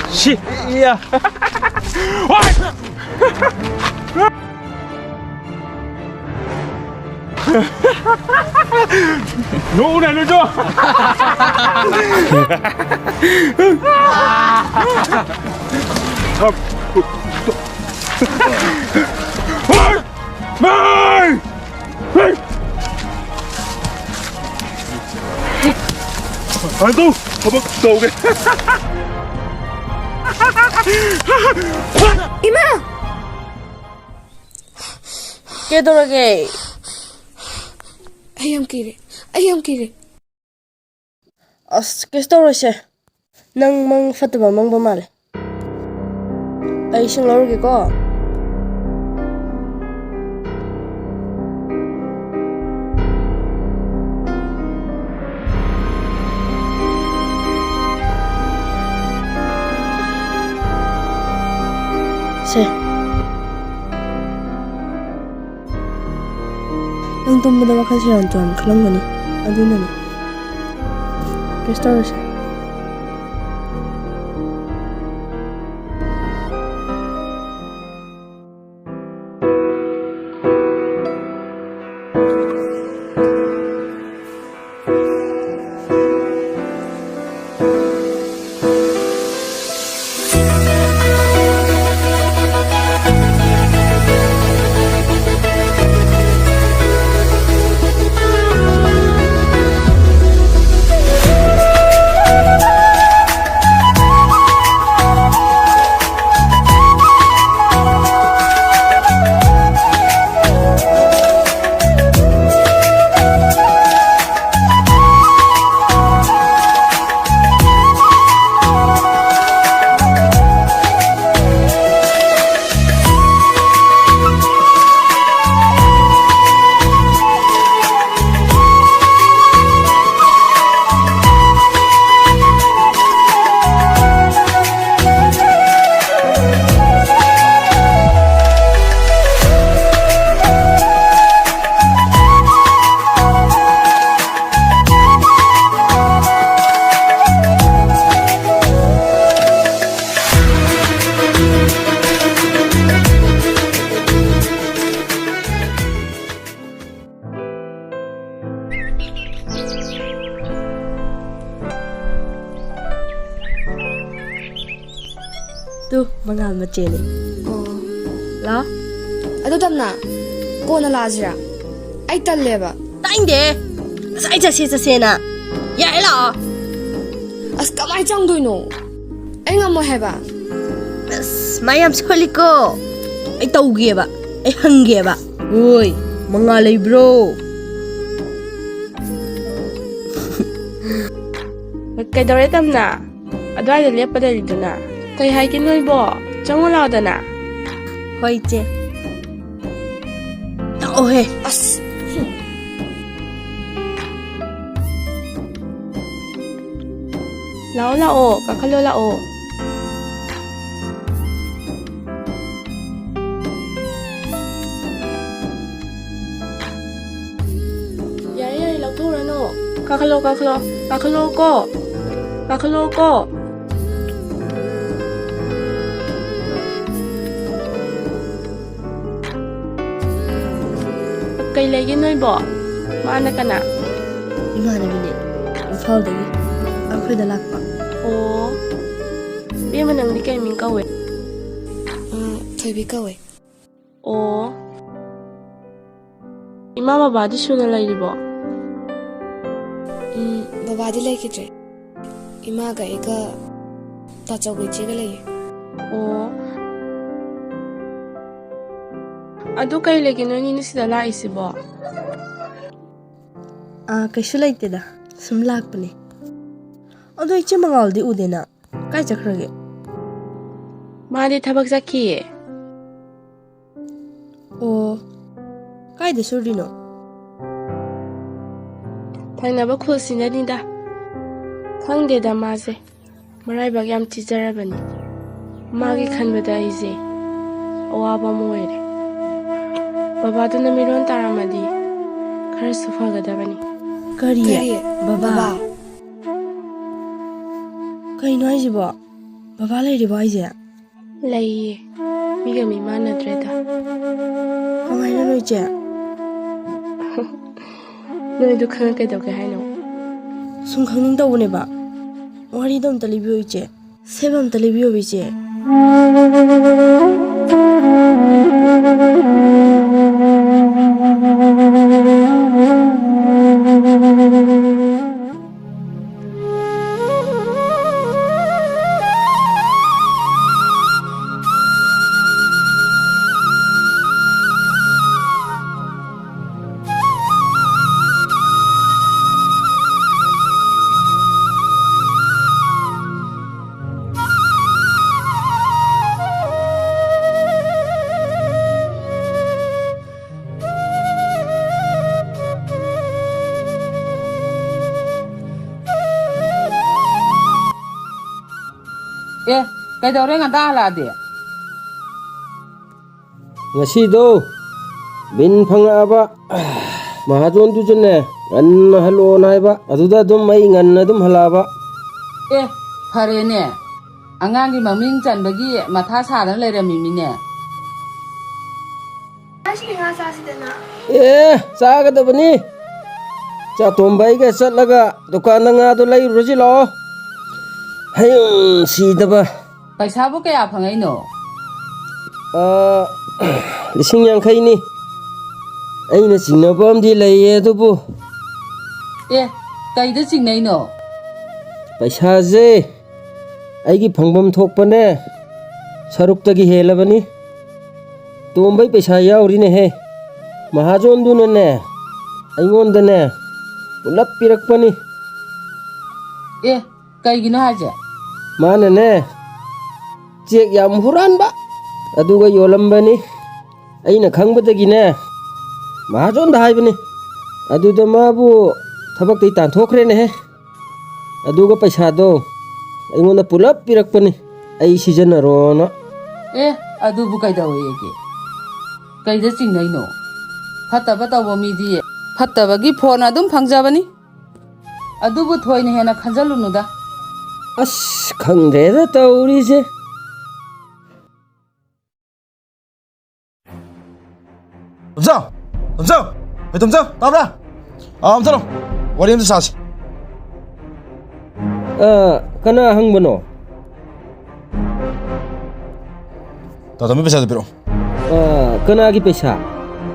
ꯁꯤ, ꯏꯌꯥ꯫ ꯅꯣꯛꯎꯅꯦ, ꯅꯣꯏꯁꯨ꯫ ꯃꯩ! ꯃꯩ! ꯑꯗꯨ ꯊꯕꯛ ꯇꯧꯒꯦ꯫ ꯏꯃꯥ! ꯀꯩꯗꯧꯔꯒꯦ? ꯑꯩ ꯌꯥꯝ ꯀꯤꯔꯦ꯫ ꯑꯩ ꯌꯥꯝ ꯀꯤꯔꯦ꯫ ꯑꯁ, ꯀꯩꯁꯨ ꯇꯧꯔꯣꯏꯁꯦ꯫ ꯅꯪ ꯃꯪ ꯐꯠꯇꯕ ꯃꯪꯕ ꯃꯥꯜꯂꯦ꯫ ꯑꯩ ꯏꯁꯤꯡ ꯂꯧꯔꯨꯒꯦꯀꯣ꯫ ꯁꯦ꯫ ꯅꯪ ꯇꯨꯝꯕꯗ ꯋꯥꯈꯜ ꯁꯦꯔꯥꯟ ꯇꯨꯔꯥꯟ ꯈꯜꯂꯝꯒꯅꯤ, ꯑꯗꯨꯅꯅꯤ꯫ ꯀꯩꯁꯨ ꯇꯧꯔꯣꯏꯁꯦ꯫ ꯇꯨ, ꯃꯉꯥꯜ ꯃꯆꯦꯅꯦ꯫ ꯑꯣ꯫ ꯂꯥꯛꯑꯣ꯫ ꯑꯗꯣ ꯇꯝꯅ, ꯀꯣꯟꯅ ꯂꯥꯛꯑꯁꯤꯔꯥ? ꯑꯩ ꯇꯜꯂꯦꯕ꯫ ꯇꯥꯏꯅꯤꯡꯗꯦ꯫ ꯉꯁꯥꯏ ꯆꯠꯁꯦ ꯆꯠꯁꯦꯅ꯫ ꯌꯥꯔꯦ, ꯂꯥꯛꯑꯣ꯫ ꯑꯁ, ꯀꯃꯥꯏ ꯆꯪꯗꯣꯏꯅꯣ? ꯑꯩ ꯉꯝꯃꯣꯏ ꯍꯥꯏꯕ꯫ ꯑꯁ, ꯃꯥ ꯌꯥꯝ ꯁꯣꯜꯂꯤꯀꯣ꯫ ꯑꯩ ꯇꯧꯒꯦꯕ꯫ ꯑꯩ ꯍꯪꯒꯦꯕ꯫ ꯑꯣꯏ, ꯃꯉꯥꯜ ꯂꯩꯕ꯭ꯔꯣ? ꯀꯩꯗꯧꯔꯦ, ꯇꯝꯅ? ꯑꯗꯨꯋꯥꯏꯗ ꯂꯦꯞꯄ ꯂꯩꯔꯤꯗꯨꯅ? ꯀꯩ ꯍꯥꯏꯒꯦ ꯅꯣꯏꯕꯣ? ꯆꯪꯉꯨ ꯂꯥꯎꯗꯅ꯫ ꯍꯣꯏ, ꯏꯆꯦ꯫ ꯂꯥꯛꯑꯣꯍꯦ꯫ ꯑꯁ꯫ ꯂꯥꯛꯑꯣ, ꯂꯥꯛꯑꯣ, ꯀꯥꯈꯠꯂꯣ, ꯂꯥꯛꯑꯣ꯫ ꯌꯥꯔꯦ, ꯌꯥꯔꯦ, ꯂꯧꯊꯣꯛꯎꯔꯅꯨ꯫ ꯀꯥꯈꯠꯂꯣ, ꯀꯥꯈꯠꯂꯣ, ꯀꯥꯈꯠꯂꯣ ꯀꯣ꯫ ꯀꯥꯈꯠꯂꯣ ꯀꯣ꯫ ꯀꯩ ꯂꯩꯒꯦ ꯅꯣꯏꯕꯣ? ꯃꯥꯅ ꯀꯅꯥ? ꯏꯃꯥꯟꯅꯕꯤꯅꯦ, ꯏꯝꯐꯥꯜꯗꯒꯤ ꯑꯩꯈꯣꯏꯗ ꯂꯥꯛꯄ꯫ ꯑꯣ, ꯏꯕꯦꯝꯃ, ꯅꯪꯗꯤ ꯀꯩ ꯃꯤꯡ ꯀꯧꯋꯦ? ꯎꯝ, ꯊꯣꯏꯕꯤ ꯀꯧꯋꯦ꯫ ꯑꯣ, ꯏꯃꯥ ꯕꯕꯥꯗꯤ ꯁꯨꯅ ꯂꯩꯔꯤꯕꯣ? ꯎꯝ, ꯕꯕꯥꯗꯤ ꯂꯩꯈꯤꯗ꯭ꯔꯦ꯫ ꯏꯃꯥꯒ ꯑꯩꯒ ꯇꯥꯆꯧꯒ ꯏꯆꯦꯒ ꯂꯩꯌꯦ꯫ ꯑꯣ, ꯑꯗꯨ ꯀꯩ ꯂꯩꯒꯦ ꯅꯣꯏꯅꯤꯅ ꯁꯤꯗ ꯂꯥꯛꯏꯁꯤꯕꯣ? ꯑꯥ, ꯀꯩꯁꯨ ꯂꯩꯇꯦꯗ, ꯁꯨꯝ ꯂꯥꯛꯄꯅꯦ꯫ ꯑꯗꯣ ꯏꯆꯦ ꯃꯉꯥꯜꯗꯤ ꯎꯗꯦꯅ, ꯀꯥꯏ ꯆꯠꯈ꯭ꯔꯒꯦ? ꯃꯥꯗꯤ ꯊꯕꯛ ꯆꯠꯈꯤꯌꯦ꯫ ꯑꯣ, ꯀꯥꯏꯗ ꯁꯨꯔꯤꯅꯣ? ꯊꯪꯅꯕ ꯈꯨꯜꯁꯤꯅꯅꯤꯗ꯫ ꯈꯪꯗꯦꯗ ꯃꯥꯁꯦ, ꯃꯔꯥꯏꯕꯛ ꯌꯥꯝ ꯊꯤꯖꯔꯕꯅꯤ꯫ ꯃꯥꯒꯤ ꯈꯟꯕꯗ ꯑꯩꯁꯦ ꯑꯋꯥꯕ ꯑꯃ ꯑꯣꯏꯔꯦ꯫ ꯕꯕꯥꯗꯨꯅ ꯃꯤꯔꯣꯟ ꯇꯥꯔꯝꯃꯗꯤ ꯈꯔꯁꯨ ꯐꯒꯗꯕꯅꯤ꯫ ꯀꯔꯤ? ꯀꯔꯤ? ꯕꯕꯥ? ꯕꯕꯥ? ꯀꯩꯅꯣ ꯍꯥꯏꯁꯤꯕꯣ? ꯕꯕꯥ ꯂꯩꯔꯤꯕꯣ ꯍꯥꯏꯁꯦ? ꯂꯩꯌꯦ꯫ ꯃꯤꯒ ꯃꯤ ꯃꯥꯟꯅꯗ꯭ꯔꯦꯗ꯫ ꯀꯃꯥꯏꯅꯅꯣ ꯏꯆꯦ? ꯅꯣꯏ ꯑꯗꯨ ꯈꯪꯉ ꯀꯩꯗꯧꯒꯦ ꯍꯥꯏꯅꯣ? ꯁꯨꯝ ꯈꯪꯅꯤꯡ ꯇꯧꯕꯅꯦꯕ꯫ ꯋꯥꯔꯤꯗꯣ ꯑꯝꯇ ꯂꯤꯕꯤꯌꯣ ꯏꯆꯦ꯫ ꯁꯦꯕ ꯑꯝꯇ ꯂꯤꯕꯤꯌꯣꯕ ꯏꯆꯦ꯫ ꯑꯦ, ꯀꯩꯗꯧꯔꯦ ꯉꯟꯇꯥ ꯍꯜꯂꯛꯑꯗꯤ? ꯉꯁꯤꯗꯣ ꯕꯤꯟ ꯐꯪꯉꯛꯑꯕ, ꯃꯍꯥꯖꯣꯟꯗꯨꯁꯨꯅꯦ ꯉꯟꯅ ꯍꯜꯂꯛꯑꯣꯅ ꯍꯥꯏꯕ, ꯑꯗꯨꯗ ꯑꯗꯨꯝ ꯑꯩ ꯉꯟꯅ ꯑꯗꯨꯝ ꯍꯜꯂꯛꯑꯕ꯫ ꯑꯦ, ꯐꯔꯦꯅꯦ, ꯑꯉꯥꯡꯒꯤ ꯃꯃꯤꯡ ꯆꯟꯕꯒꯤ ꯃꯊꯥ ꯁꯥꯗꯅ ꯂꯩꯔꯝꯃꯤꯃꯤꯅꯦ꯫ ꯉꯁꯤꯒꯤ ꯉꯥ ꯆꯥꯁꯤꯗꯅ꯫ ꯑꯦ, ꯆꯥꯒꯗꯕꯅꯤ꯫ ꯆꯥꯇꯣꯝꯕ ꯑꯩꯒ ꯆꯠꯂꯒ ꯗꯨꯀꯥꯟꯗ ꯉꯥꯗꯣ ꯂꯩꯔꯨꯔꯁꯤ ꯂꯥꯛꯑꯣ꯫ ꯍꯌꯨꯝ ꯁꯤꯗꯕ꯫ ꯄꯩꯁꯥꯕꯨ ꯀꯌꯥ ꯐꯪꯉꯛꯏꯅꯣ? ꯑꯥ, ꯂꯤꯁꯤꯡ ꯌꯥꯡꯈꯩꯅꯤ꯫ ꯑꯩꯅ ꯆꯤꯡꯅꯕ ꯑꯃꯗꯤ ꯂꯩꯌꯦ ꯑꯗꯨꯕꯨ꯫ ꯑꯦ, ꯀꯩꯗ ꯆꯤꯡꯅꯩꯅꯣ? ꯄꯩꯁꯥꯁꯦ ꯑꯩꯒꯤ ꯐꯪꯐꯝ ꯊꯣꯛꯄꯅꯦ, ꯁꯔꯨꯛꯇꯒꯤ ꯍꯦꯜꯂꯕꯅꯤ꯫ ꯇꯣꯝꯕꯩ ꯄꯩꯁꯥ ꯌꯥꯎꯔꯤꯅꯦꯍꯦ꯫ ꯃꯍꯥꯖꯣꯟꯗꯨꯅꯅꯦ, ꯑꯩꯉꯣꯟꯗꯅꯦ, ꯄꯨꯂꯞ ꯄꯤꯔꯛꯄꯅꯤ꯫ ꯑꯦ, ꯀꯩꯒꯤꯅꯣ ꯍꯥꯏꯁꯦ? ꯃꯥꯅꯅꯦ, ꯆꯦꯛ ꯌꯥꯝ ꯍꯨꯔꯥꯟꯕ, ꯑꯗꯨꯒ ꯌꯣꯜꯂꯝꯕꯅꯤ꯫ ꯑꯩꯅ ꯈꯪꯕꯗꯒꯤꯅꯦ, ꯃꯍꯥꯖꯣꯟꯗ ꯍꯥꯏꯕꯅꯤ꯫ ꯑꯗꯨꯗ ꯃꯥꯕꯨ ꯊꯕꯛꯇꯩ ꯇꯥꯟꯊꯣꯛꯈ꯭ꯔꯦꯅꯦꯍꯦ꯫ ꯑꯗꯨꯒ ꯄꯩꯁꯥꯗꯣ ꯑꯩꯉꯣꯟꯗ ꯄꯨꯂꯞ ꯄꯤꯔꯛꯄꯅꯤ, ꯑꯩ ꯁꯤꯖꯤꯟꯅꯔꯣꯅ꯫ ꯑꯦ, ꯑꯗꯨꯕꯨ ꯀꯩꯗꯧꯋꯦꯒꯦ? ꯀꯩꯗ ꯆꯤꯡꯅꯩꯅꯣ? ꯐꯠꯇꯕ ꯇꯧꯕ ꯃꯤꯗꯤ ꯐꯠꯇꯕꯒꯤ ꯐꯣꯟ ꯑꯗꯨꯝ ꯐꯪꯖꯕꯅꯤ꯫ ꯑꯗꯨꯕꯨ ꯊꯣꯏꯅ ꯍꯦꯟꯅ ꯈꯟꯖꯜꯂꯨꯅꯨꯗ꯫ ꯑꯁ, ꯈꯪꯗ꯭ꯔꯦꯗ ꯇꯧꯔꯤꯁꯦ꯫ ꯇꯣꯝꯆꯧ! ꯇꯣꯝꯆꯧ! ꯍꯦ, ꯇꯣꯝꯆꯧ, ꯇꯥꯕ꯭ꯔꯥ? ꯑꯥ, ꯑꯝꯇ ꯂꯥꯎ꯫ ꯋꯥꯔꯤ ꯑꯝꯇ ꯁꯥꯁꯤ꯫ ꯑ, ꯀꯅꯥ ꯍꯪꯕꯅꯣ? ꯇꯥꯇꯣꯝꯕꯤ, ꯄꯩꯁꯥꯗꯣ ꯄꯤꯔꯛꯑꯣ꯫ ꯑ, ꯀꯅꯥꯒꯤ ꯄꯩꯁꯥ?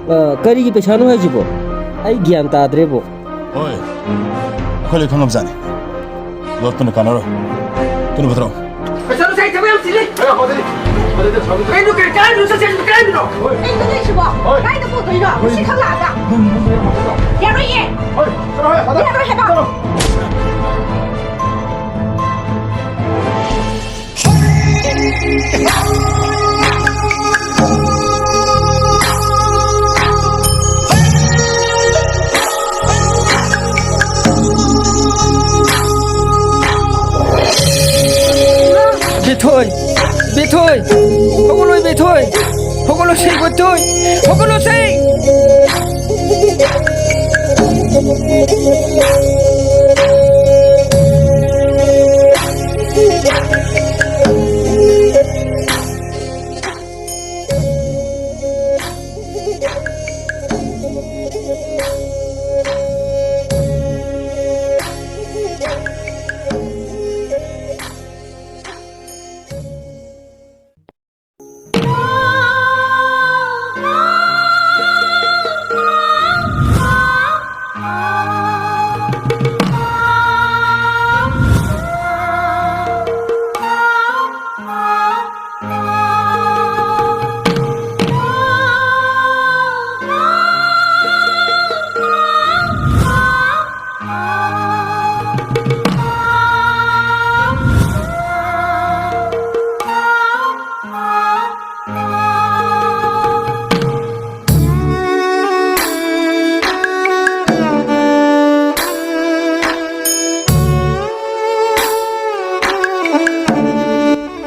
ꯑ, ꯀꯔꯤꯒꯤ ꯄꯩꯁꯥꯅꯣ ꯍꯥꯏꯁꯤꯕꯣ? ꯑꯩ ꯒ꯭ꯌꯥꯟ ꯇꯥꯗ꯭ꯔꯦꯕꯣ꯫ ꯍꯣꯏ, ꯑꯩꯈꯣꯏ ꯂꯣꯏ ꯈꯪꯉꯕꯖꯥꯠꯅꯤ꯫ ꯂꯣꯠꯄꯅ ꯀꯥꯟꯅꯔꯣꯏ꯫ ꯊꯨꯅ ꯄꯨꯊꯣꯔꯛꯑꯣ꯫ ꯄꯩꯁꯥꯗꯣ ꯁꯥꯏ ꯊꯕꯛ ꯌꯥꯝ ꯆꯤꯜꯂꯤ꯫ ꯀꯩꯅꯣ ꯀꯔꯤ ꯀꯥꯏꯗꯅꯣ ꯆꯠꯁꯦ ꯍꯥꯏꯕꯗꯣ ꯀꯥꯏꯗꯅꯣ? ꯀꯩꯅꯣ ꯇꯧꯔꯤꯁꯤꯕꯣ? ꯍꯣꯏ꯫ ꯀꯥꯏꯗ ꯄꯨꯗꯣꯏꯅꯣ? ꯍꯣꯏ꯫ ꯁꯤ ꯈꯪꯂꯛꯑꯒ꯫ ꯌꯥꯔꯣꯏꯌꯦ꯫ ꯍꯣꯏ, ꯆꯠꯂꯣ, ꯍꯣꯏ, ꯐꯥꯗꯔ꯫ ꯌꯥꯔꯣꯏ ꯍꯥꯏꯕ꯫ ꯆꯠꯂꯣ꯫ ꯕꯦꯊꯣꯏ! ꯕꯦꯊꯣꯏ! ꯍꯧꯒꯠꯂꯣ ꯕꯦꯊꯣꯏ! ꯍꯧꯒꯠꯂꯣꯁꯦ ꯕꯦꯊꯣꯏ! ꯍꯧꯒꯠꯂꯣꯁꯦ!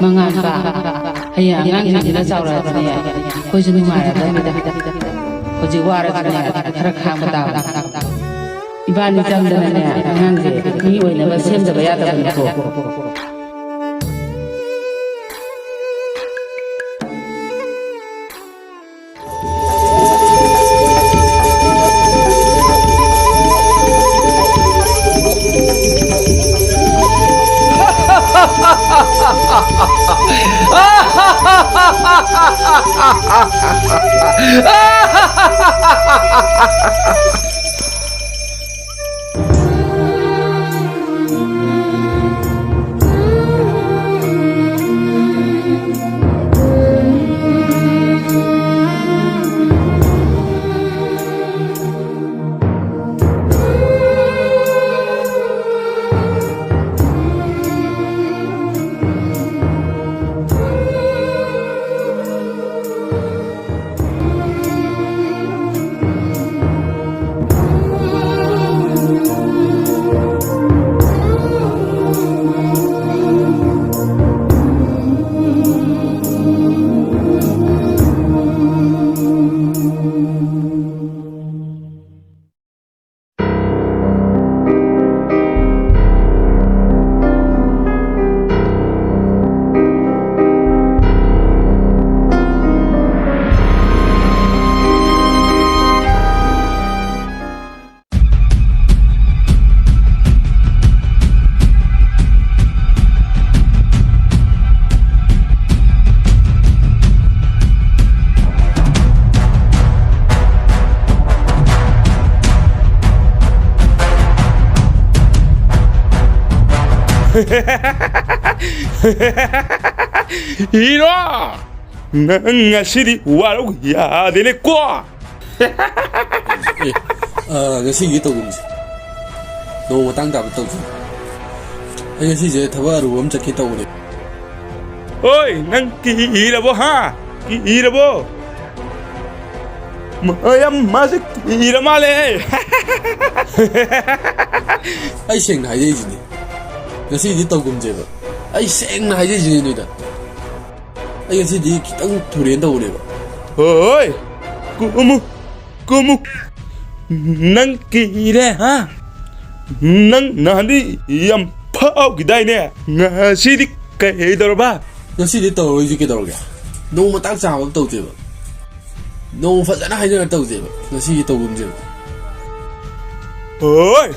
ꯃꯉꯥꯟꯕ, ꯍꯌꯦꯡ ꯑꯉꯥꯡꯁꯤꯡꯁꯤꯅ ꯆꯥꯎꯔꯛꯑꯗꯤꯅꯦ, ꯑꯩꯈꯣꯏꯁꯨ ꯅꯨꯡꯉꯥꯏꯔꯗꯕꯅꯤꯗ꯫ ꯍꯧꯖꯤꯛ ꯋꯥꯔꯁꯨꯅꯦ, ꯈꯔ ꯈꯥꯡꯕ ꯇꯥꯕꯅꯤ꯫ ꯏꯕꯥꯅꯤ ꯆꯪꯗꯅꯅꯦ, ꯑꯉꯥꯡꯁꯦ ꯃꯤ ꯑꯣꯏꯅꯕ ꯁꯦꯝꯗꯕ ꯌꯥꯗꯕꯅꯤꯀꯣ꯫ ꯍꯤꯔꯣ! ꯅꯪ ꯉꯁꯤꯗꯤ ꯋꯥꯔꯧ ꯌꯥꯗꯦꯅꯦꯀꯣ꯫ ꯑꯦ, ꯑ, ꯉꯁꯤꯒꯤ ꯇꯧꯒꯨꯝꯁꯦ꯫ ꯅꯣꯡ ꯃꯇꯥꯡ ꯆꯥꯕ ꯇꯧꯁꯦ꯫ ꯑꯩ ꯉꯁꯤꯁꯦ ꯊꯕꯛ ꯑꯔꯨꯕ ꯑꯃ ꯆꯠꯀꯦ ꯇꯧꯕꯅꯦ꯫ ꯑꯣꯏ, ꯅꯪ ꯀꯤꯔꯕꯣ, ꯍꯥ? ꯀꯤꯔꯕꯣ? ꯃꯌꯥꯝ ꯃꯥꯁꯦ ꯀꯤꯔ ꯃꯥꯜꯂꯦ꯫ ꯑꯩ ꯁꯦꯡꯅ ꯍꯥꯏꯖꯩꯁꯤꯅꯤ꯫ ꯉꯁꯤꯗꯤ ꯇꯧꯒꯨꯝꯁꯦꯕ꯫ ꯑꯩ ꯁꯦꯡꯅ ꯍꯥꯏꯖꯩꯁꯤꯅꯤ ꯅꯣꯏꯗ꯫ ꯑꯩ ꯉꯁꯤꯗꯤ ꯈꯤꯇꯪ ꯊꯨꯔꯦꯅ ꯇꯧꯕꯅꯦꯕ꯫ ꯍꯣꯏ, ꯀꯨꯝꯃꯨ, ꯀꯨꯝꯃꯨ꯫ ꯅꯪ ꯀꯤꯔꯦ, ꯍꯥ? ꯅꯪ ꯅꯍꯥꯟꯗꯤ ꯌꯥꯝ ꯐꯥꯎꯈꯤꯗꯥꯏꯅꯦ? ꯉꯁꯤꯗꯤ ꯀꯩꯗꯧꯔꯕ? ꯉꯁꯤꯗꯤ ꯇꯧꯔꯣꯏꯁꯤ ꯀꯩꯗꯧꯔꯒꯦ? ꯅꯣꯡ ꯃꯇꯥꯡ ꯆꯥꯕ ꯑꯃ ꯇꯧꯁꯦꯕ꯫ ꯅꯣꯡ ꯐꯖꯅ ꯍꯥꯏꯅꯔ ꯇꯧꯁꯦꯕ꯫ ꯉꯁꯤꯗꯤ ꯇꯧꯒꯨꯝꯁꯦꯕ꯫ ꯍꯣꯏ!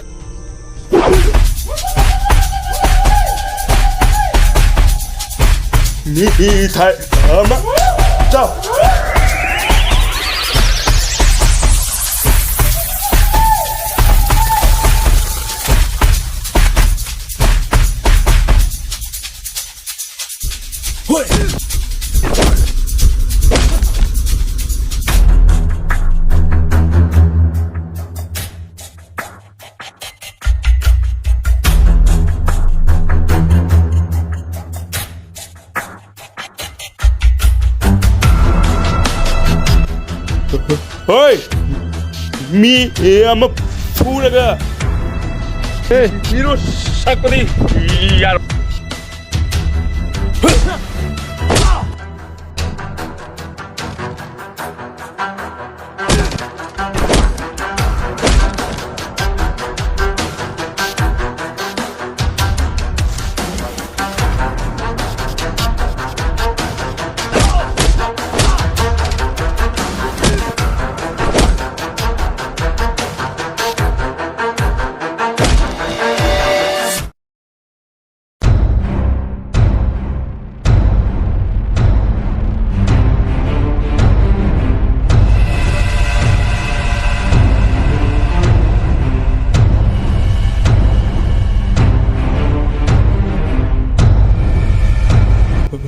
ꯃꯤ ꯊꯥꯏ ꯑꯃ, ꯆꯥꯎ꯫ ꯍꯣꯏ꯫ ꯍꯣꯏ! ꯃꯤ ꯑꯃ ꯐꯨꯔꯒ, ꯑꯦ, ꯃꯤꯔꯣ ꯁꯛꯄꯗꯤ ꯌꯥꯔꯣꯏ꯫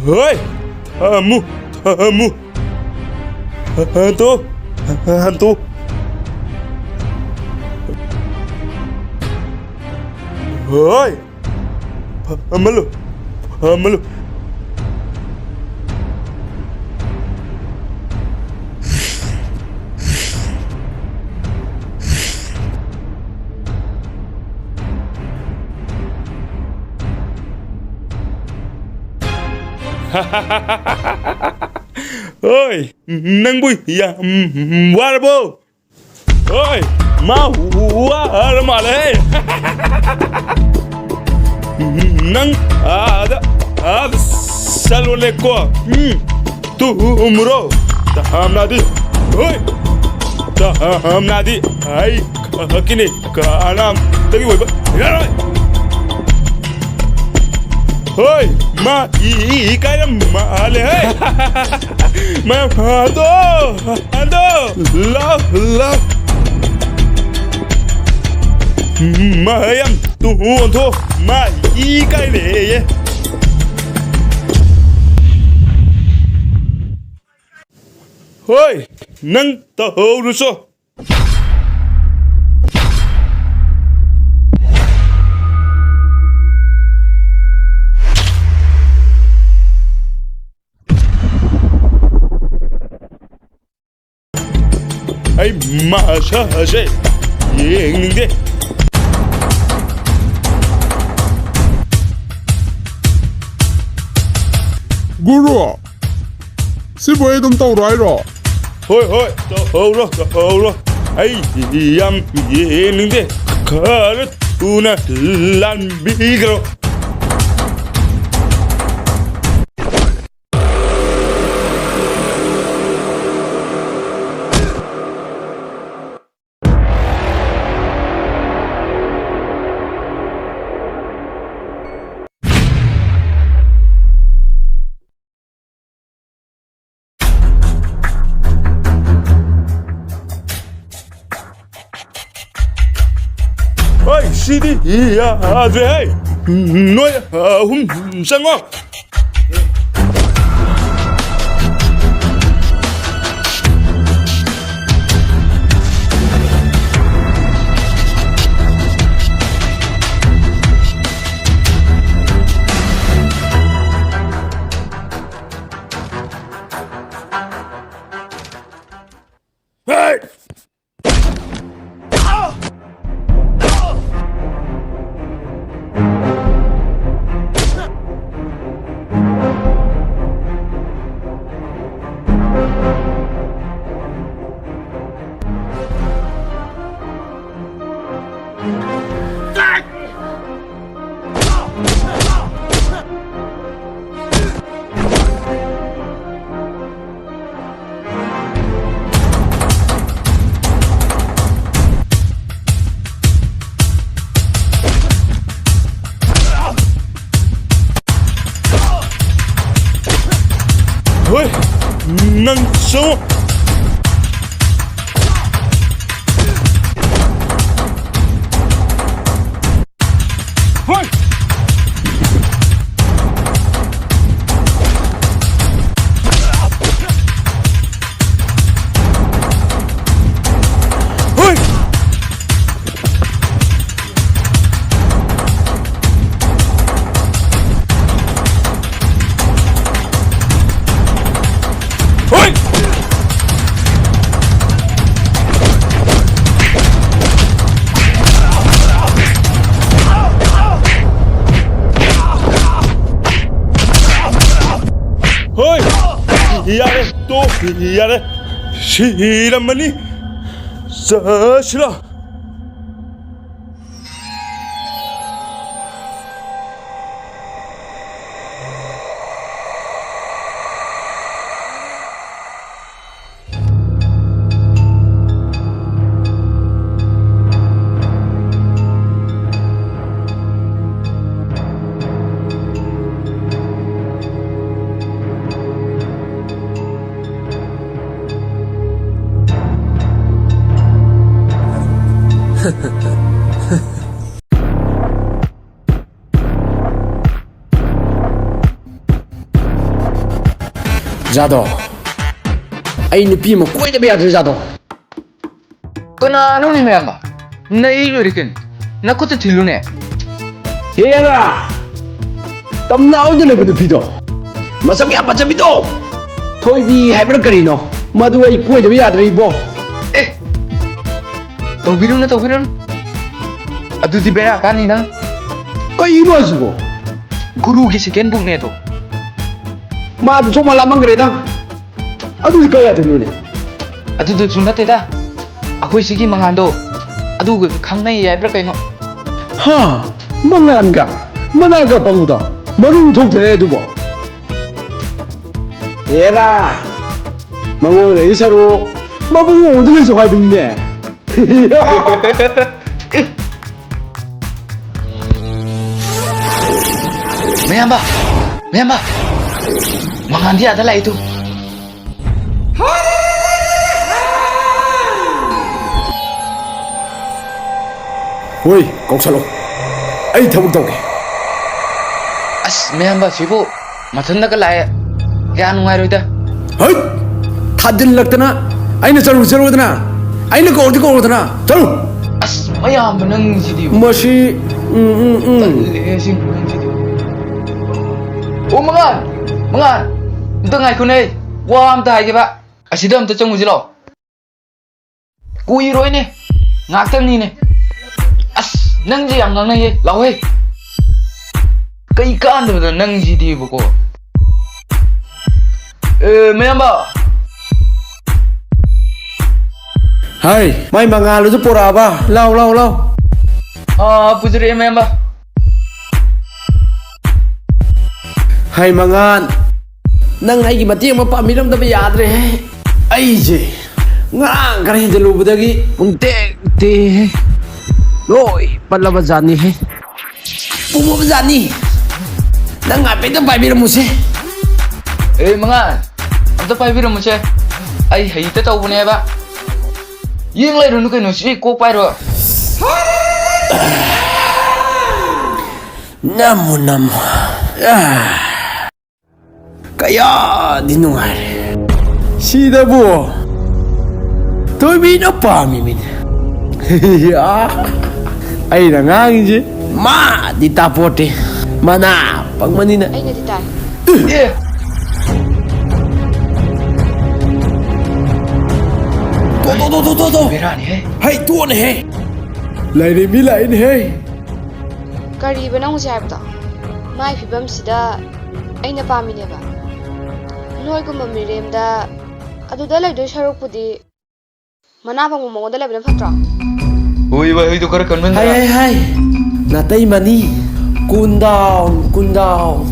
ꯍꯣꯏ! ꯊꯝꯃꯨ! ꯊꯝꯃꯨ! ꯍꯟꯇꯣ! ꯍꯟꯇꯣ! ꯍꯣꯏ! ꯐ-, ꯐꯝꯍꯜꯂꯨ꯫ ꯐꯝꯍꯜꯂꯨ꯫ ꯍꯣꯏ! ꯅꯪꯕꯨ ꯌꯥꯝ ꯋꯥꯔꯕꯣ? ꯍꯣꯏ, ꯃꯥ ꯋꯥꯔ ꯃꯥꯜꯂꯦ꯫ ꯅꯪ ꯑꯥꯗ, ꯑꯥꯗ ꯆꯠꯂꯣꯅꯦꯀꯣ꯫ ꯎꯝ, ꯇꯨꯝꯃꯨꯔꯣ꯫ ꯇꯍꯥꯝꯅꯥꯗꯤ꯫ ꯍꯣꯏ, ꯇꯍꯥꯝꯅꯥꯗꯤ꯫ ꯑꯩ ꯈꯛꯀꯤꯅꯤ, ꯀꯅꯥꯝꯇꯒꯤ ꯑꯣꯏꯕ ꯌꯥꯔꯣꯏ꯫ ꯍꯣꯏ, ꯃꯥ ꯏ-, ꯏ-, ꯏꯀꯥꯏꯔ ꯃꯥꯜꯂꯦ, ꯍꯦ꯫ ꯃꯌꯥꯝ, ꯑꯗꯣ, ꯑꯗꯣ, ꯂꯥꯎ, ꯂꯥꯎ꯫ ꯃꯌꯥꯝ, ꯇꯨ ꯑꯣꯟꯊꯣꯛ, ꯃꯥ ꯏꯀꯥꯏꯔꯦꯌꯦ꯫ ꯍꯣꯏ, ꯅꯪ ꯇꯧꯍꯧꯔꯨꯆꯣ꯫ ꯑꯩ ꯃꯁꯛ ꯑꯁꯦ ꯌꯦꯡꯅꯤꯡꯗꯦ꯫ ꯒꯨꯔꯨ, ꯁꯤꯕꯨ ꯑꯩ ꯑꯗꯨꯝ ꯇꯧꯔꯣ ꯍꯥꯏꯔꯣ? ꯍꯣꯏ, ꯍꯣꯏ, ꯇꯧꯍꯧꯔꯣ, ꯇꯧꯍꯧꯔꯣ꯫ ꯑꯩ ꯌꯥꯝ ꯌꯦꯡꯅꯤꯡꯗꯦ꯫ ꯈꯔ ꯊꯨꯅ ꯂꯥꯟꯕꯤꯈ꯭ꯔꯣ꯫ ꯍꯣꯏ, ꯁꯤꯗꯤ ꯌꯥꯗ꯭ꯔꯦꯍꯦ꯫ ꯅꯣꯏ ꯑꯍꯨꯝ ꯆꯪꯉꯣ꯫ ꯍꯦ! ꯍꯣꯏ, ꯅꯪ ꯆꯪꯉꯣ꯫ ꯍꯣꯏ꯫ ꯍꯣꯏ꯫ ꯍꯣꯏ! ꯍꯣꯏ! ꯌꯥꯔꯦ, ꯇꯣ, ꯌꯥꯔꯦ꯫ ꯁꯤꯔꯝꯃꯅꯤ꯫ ꯆꯠꯁꯤꯔꯥ? ꯖꯥꯗꯣ, ꯑꯩ ꯅꯨꯄꯤ ꯑꯃ ꯀꯣꯏꯗꯕ ꯌꯥꯗ꯭ꯔꯦ, ꯖꯥꯗꯣ꯫ ꯀꯅꯥꯅꯣꯅꯦ ꯃꯌꯥꯝꯕ? ꯅꯩ ꯂꯣꯏꯔꯦ ꯀꯩꯅꯣ꯫ ꯅꯈꯨꯠꯇ ꯊꯤꯜꯂꯨꯅꯦ꯫ ꯍꯦꯔꯥ! ꯇꯝꯅꯥ ꯍꯣꯏꯗ ꯂꯩꯕ ꯅꯨꯄꯤꯗꯣ꯫ ꯃꯁꯛ ꯌꯥꯝ ꯐꯖꯕꯤꯗꯣ꯫ ꯊꯣꯏꯕꯤ ꯍꯥꯏꯕ꯭ꯔꯥ ꯀꯔꯤꯅꯣ? ꯃꯗꯨ ꯑꯩ ꯀꯣꯏꯗꯕ ꯌꯥꯗ꯭ꯔꯦ ꯏꯕꯣ꯫ ꯑꯦ! ꯇꯧꯕꯤꯔꯨꯅꯨ, ꯇꯧꯕꯤꯔꯨꯅꯨ꯫ ꯑꯗꯨꯗꯤ ꯕꯦꯔꯥ ꯀꯥꯅꯤ ꯅꯪ꯫ ꯀꯩꯅꯣ ꯍꯥꯏꯁꯤꯕꯣ? ꯒꯨꯔꯨꯒꯤ second bookꯅꯦ ꯑꯗꯣ꯫ ꯃꯥꯗꯨ ꯁꯣꯝ ꯂꯥꯃꯟꯈ꯭ꯔꯦꯗ꯫ ꯑꯗꯨꯗꯤ ꯀꯩ ꯌꯥꯗꯣꯏꯅꯣꯅꯦ? ꯑꯗꯨꯗꯁꯨ ꯅꯠꯇꯦꯗ, ꯑꯩꯈꯣꯏ ꯁꯤꯒꯤ ꯃꯉꯥꯜꯗꯣ ꯑꯗꯨꯒ ꯈꯪꯅꯩ ꯍꯥꯏꯕ꯭ꯔꯥ ꯀꯩꯅꯣ? ꯍꯥ? ꯃꯉꯥꯜꯒ? ꯃꯅꯥꯒ ꯄꯪꯕꯗꯣ? ꯃꯔꯨꯝ ꯊꯣꯛꯇ꯭ꯔꯦ ꯑꯗꯨꯕꯣ꯫ ꯍꯦꯔꯥ! ꯃꯉꯣꯟꯗꯒꯤ ꯁꯔꯨꯛ ꯃꯕꯨꯡ ꯑꯣꯏꯗꯨꯅꯁꯨ ꯍꯥꯏꯕꯅꯤꯅꯦ꯫ ꯃꯌꯥꯝꯕ! ꯃꯌꯥꯝꯕ! ꯃꯉꯥꯟꯗꯤ ꯑꯥꯗ ꯂꯥꯛꯏꯗꯨ꯫ ꯍꯣꯏ, ꯀꯧꯁꯜꯂꯣ꯫ ꯑꯩ ꯊꯕꯛ ꯇꯧꯒꯦ꯫ ꯑꯁ, ꯃꯌꯥꯝꯕ, ꯁꯤꯕꯨ ꯃꯊꯟꯇꯒ ꯂꯥꯛꯑꯦ꯫ ꯀꯌꯥ ꯅꯨꯡꯉꯥꯏꯔꯣꯏꯗ꯫ ꯍꯩꯠ! ꯊꯥꯖꯤꯜꯂꯛꯇꯅ꯫ ꯑꯩꯅ ꯆꯠꯂꯨ ꯆꯠꯂꯨꯗꯅ꯫ ꯑꯩꯅ ꯀꯧꯔꯗꯤ ꯀꯧꯔꯨꯗꯅ꯫ ꯆꯠꯂꯨ꯫ ꯑꯁ, ꯃꯌꯥꯝꯕ ꯅꯪꯁꯤꯗꯤ꯫ ꯃꯁꯤ, ꯎꯝ, ꯎꯝ, ꯎꯝ꯫ ꯇꯜꯂꯦꯍꯦ, ꯁꯤ ꯅꯨꯄꯤꯁꯤꯗꯤ꯫ ꯑꯣ, ꯃꯉꯥꯟ! ꯃꯉꯥꯟ! ꯑꯝꯇ ꯉꯥꯏꯈꯣꯅꯦ꯫ ꯋꯥ ꯑꯝꯇ ꯍꯥꯏꯒꯦꯕ꯫ ꯑꯁꯤꯗ ꯑꯝꯇ ꯆꯪꯉꯨꯁꯤ ꯂꯥꯛꯑꯣ꯫ ꯀꯨꯏꯔꯣꯏꯅꯦ, ꯉꯥꯛꯇꯪꯅꯤꯅꯦ꯫ ꯑꯁ, ꯅꯪꯁꯦ ꯌꯥꯝ ꯉꯥꯡꯅꯩꯌꯦ, ꯂꯥꯎꯍꯦ꯫ ꯀꯩ ꯀꯥꯟꯗꯕꯗ ꯅꯪꯁꯤꯗꯤꯕꯀꯣ꯫ ꯑꯦ, ꯃꯌꯥꯝꯕ꯫ ꯍꯥꯏ, ꯃꯥꯏ ꯃꯉꯥꯜꯗꯨꯁꯨ ꯄꯨꯔꯛꯑꯕ? ꯂꯥꯎ, ꯂꯥꯎ, ꯂꯥꯎ꯫ ꯑꯥ, ꯄꯨꯖꯔꯛꯑꯦ, ꯃꯌꯥꯝꯕ꯫ ꯍꯥꯏ, ꯃꯉꯥꯜ, ꯅꯪ ꯑꯩꯒꯤ ꯃꯇꯦꯡ ꯑꯃ ꯄꯥꯡꯕꯤꯔꯝꯗꯕ ꯌꯥꯗ꯭ꯔꯦꯍꯦ꯫ ꯑꯩꯁꯦ ꯉꯔꯥꯡ ꯈꯔ ꯍꯦꯟꯖꯜꯂꯨꯕꯗꯒꯤ ꯄꯨꯡ ꯇꯦꯛ ꯇꯦꯛꯍꯦ꯫ ꯂꯣꯏ ꯄꯠꯂꯕ ꯖꯥꯠꯅꯤꯍꯦ꯫ ꯄꯨꯝꯃꯕ ꯖꯥꯠꯅꯤ꯫ ꯅꯪ ꯍꯥꯏꯐꯦꯠꯇ ꯄꯥꯏꯕꯤꯔꯝꯃꯨꯁꯦ꯫ ꯑꯦ, ꯃꯉꯥꯜ, ꯑꯝꯇ ꯄꯥꯏꯕꯤꯔꯝꯃꯨꯁꯦ꯫ ꯑꯩ ꯍꯩꯇ ꯇꯧꯕꯅꯦꯕ꯫ ꯌꯦꯡ ꯂꯩꯔꯨꯅꯨ ꯀꯩꯅꯣ, ꯁꯤ ꯀꯣꯛ ꯄꯥꯏꯔꯣ꯫ ꯅꯝꯃꯨ, ꯅꯝꯃꯨ꯫ ꯑꯥ꯫ ꯀꯌꯥꯗꯤ ꯅꯨꯡꯉꯥꯏꯔꯦ꯫ ꯁꯤꯗꯕꯨ ꯊꯣꯏꯕꯤꯅ ꯄꯥꯝꯃꯤꯃꯤꯅꯦ꯫ ꯑꯩꯅ ꯉꯥꯡꯉꯤꯁꯦ ꯃꯥꯗꯤ ꯇꯥꯄꯣꯠꯇꯦ꯫ ꯃꯅꯥ ꯄꯪꯕꯅꯤꯅ꯫ ꯑꯩꯅꯗꯤ ꯇꯥꯏ꯫ ꯑꯦ! ꯇꯣ, ꯇꯣ, ꯇꯣ, ꯇꯣ, ꯇꯣ, ꯇꯣ꯫ ꯕꯦꯔꯥꯅꯤꯍꯦ꯫ ꯍꯩ, ꯇꯣꯛꯑꯣꯅꯦꯍꯦ꯫ ꯂꯥꯏꯔꯦꯝꯕꯤ ꯂꯥꯛꯏꯅꯦꯍꯦ꯫ ꯀꯔꯤꯕ ꯅꯪ ꯍꯧꯖꯤꯛ ꯍꯥꯏꯕꯗꯣ? ꯃꯥꯏ ꯐꯤꯕꯝꯁꯤꯗ ꯑꯩꯅ ꯄꯥꯝꯃꯤꯅꯦꯕ꯫ ꯅꯣꯏꯒꯨꯝꯕ ꯃꯤꯔꯦꯝꯗ ꯑꯗꯨꯗ ꯂꯩꯗꯣꯏ ꯁꯔꯨꯛꯄꯨꯗꯤ ꯃꯅꯥ ꯐꯪꯕ ꯃꯉꯣꯟꯗ ꯂꯩꯕꯅ ꯐꯠꯇ꯭ꯔꯣ? ꯍꯣꯏ, ꯚꯥꯏ, ꯍꯨꯏꯗꯣ ꯈꯔ ꯀꯟꯃꯟꯗ꯭ꯔꯥ? ꯍꯥꯏ, ꯍꯥꯏ, ꯍꯥꯏ꯫ ꯅꯥꯇꯩꯃꯅꯤ꯫ Cool down, cool down꯫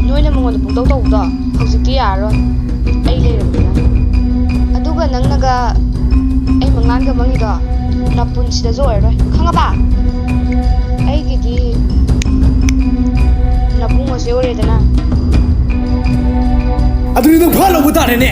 ꯅꯣꯏꯅ ꯃꯉꯣꯟꯗ ꯄꯨꯡꯇꯧ ꯇꯧꯕꯗꯣ ꯍꯧꯖꯤꯛꯇꯤ ꯌꯥꯔꯔꯣꯏ꯫ ꯑꯩ ꯂꯩꯔꯕꯅꯤꯅ꯫ ꯑꯗꯨꯒ ꯅꯪꯅꯒ ꯑꯩ ꯃꯪꯂꯥꯟꯒ ꯃꯪꯉꯤꯗꯣ ꯅꯄꯨꯟꯁꯤꯗꯁꯨ ꯑꯣꯏꯔꯔꯣꯏ꯫ ꯈꯪꯉꯕ? ꯑꯩꯒꯤꯗꯤ ꯅꯕꯨꯡ ꯃꯆꯦ ꯑꯣꯏꯔꯦꯗꯅ꯫ ꯑꯗꯨꯗꯤ ꯅꯪ ꯐꯥ ꯂꯧꯕ ꯇꯥꯔꯦꯅꯦ꯫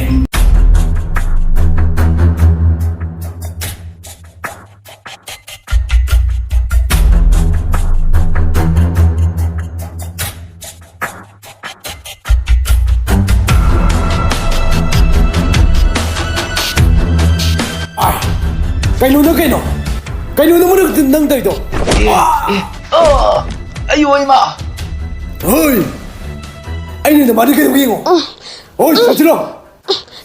ꯑꯥꯏ, ꯀꯩꯅꯣ ꯅꯪ ꯀꯩꯅꯣ? ꯀꯩꯅꯣ ꯅꯪ ꯅꯪ ꯇꯧꯔꯤꯗꯣ? ꯑꯥ! ꯑꯥ! ꯑꯌꯣ ꯏꯃꯥ! ꯍꯣꯏ! ꯑꯩꯅ ꯅꯃꯥꯗꯤ ꯀꯩꯗꯧꯒꯦ ꯌꯦꯡꯉꯣ꯫ ꯍꯣꯏ, ꯁꯥꯖꯤꯜꯂꯣ꯫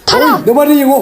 ꯊꯥꯗ! ꯍꯣꯏ, ꯅꯃꯥꯗꯤ ꯌꯦꯡꯉꯣ꯫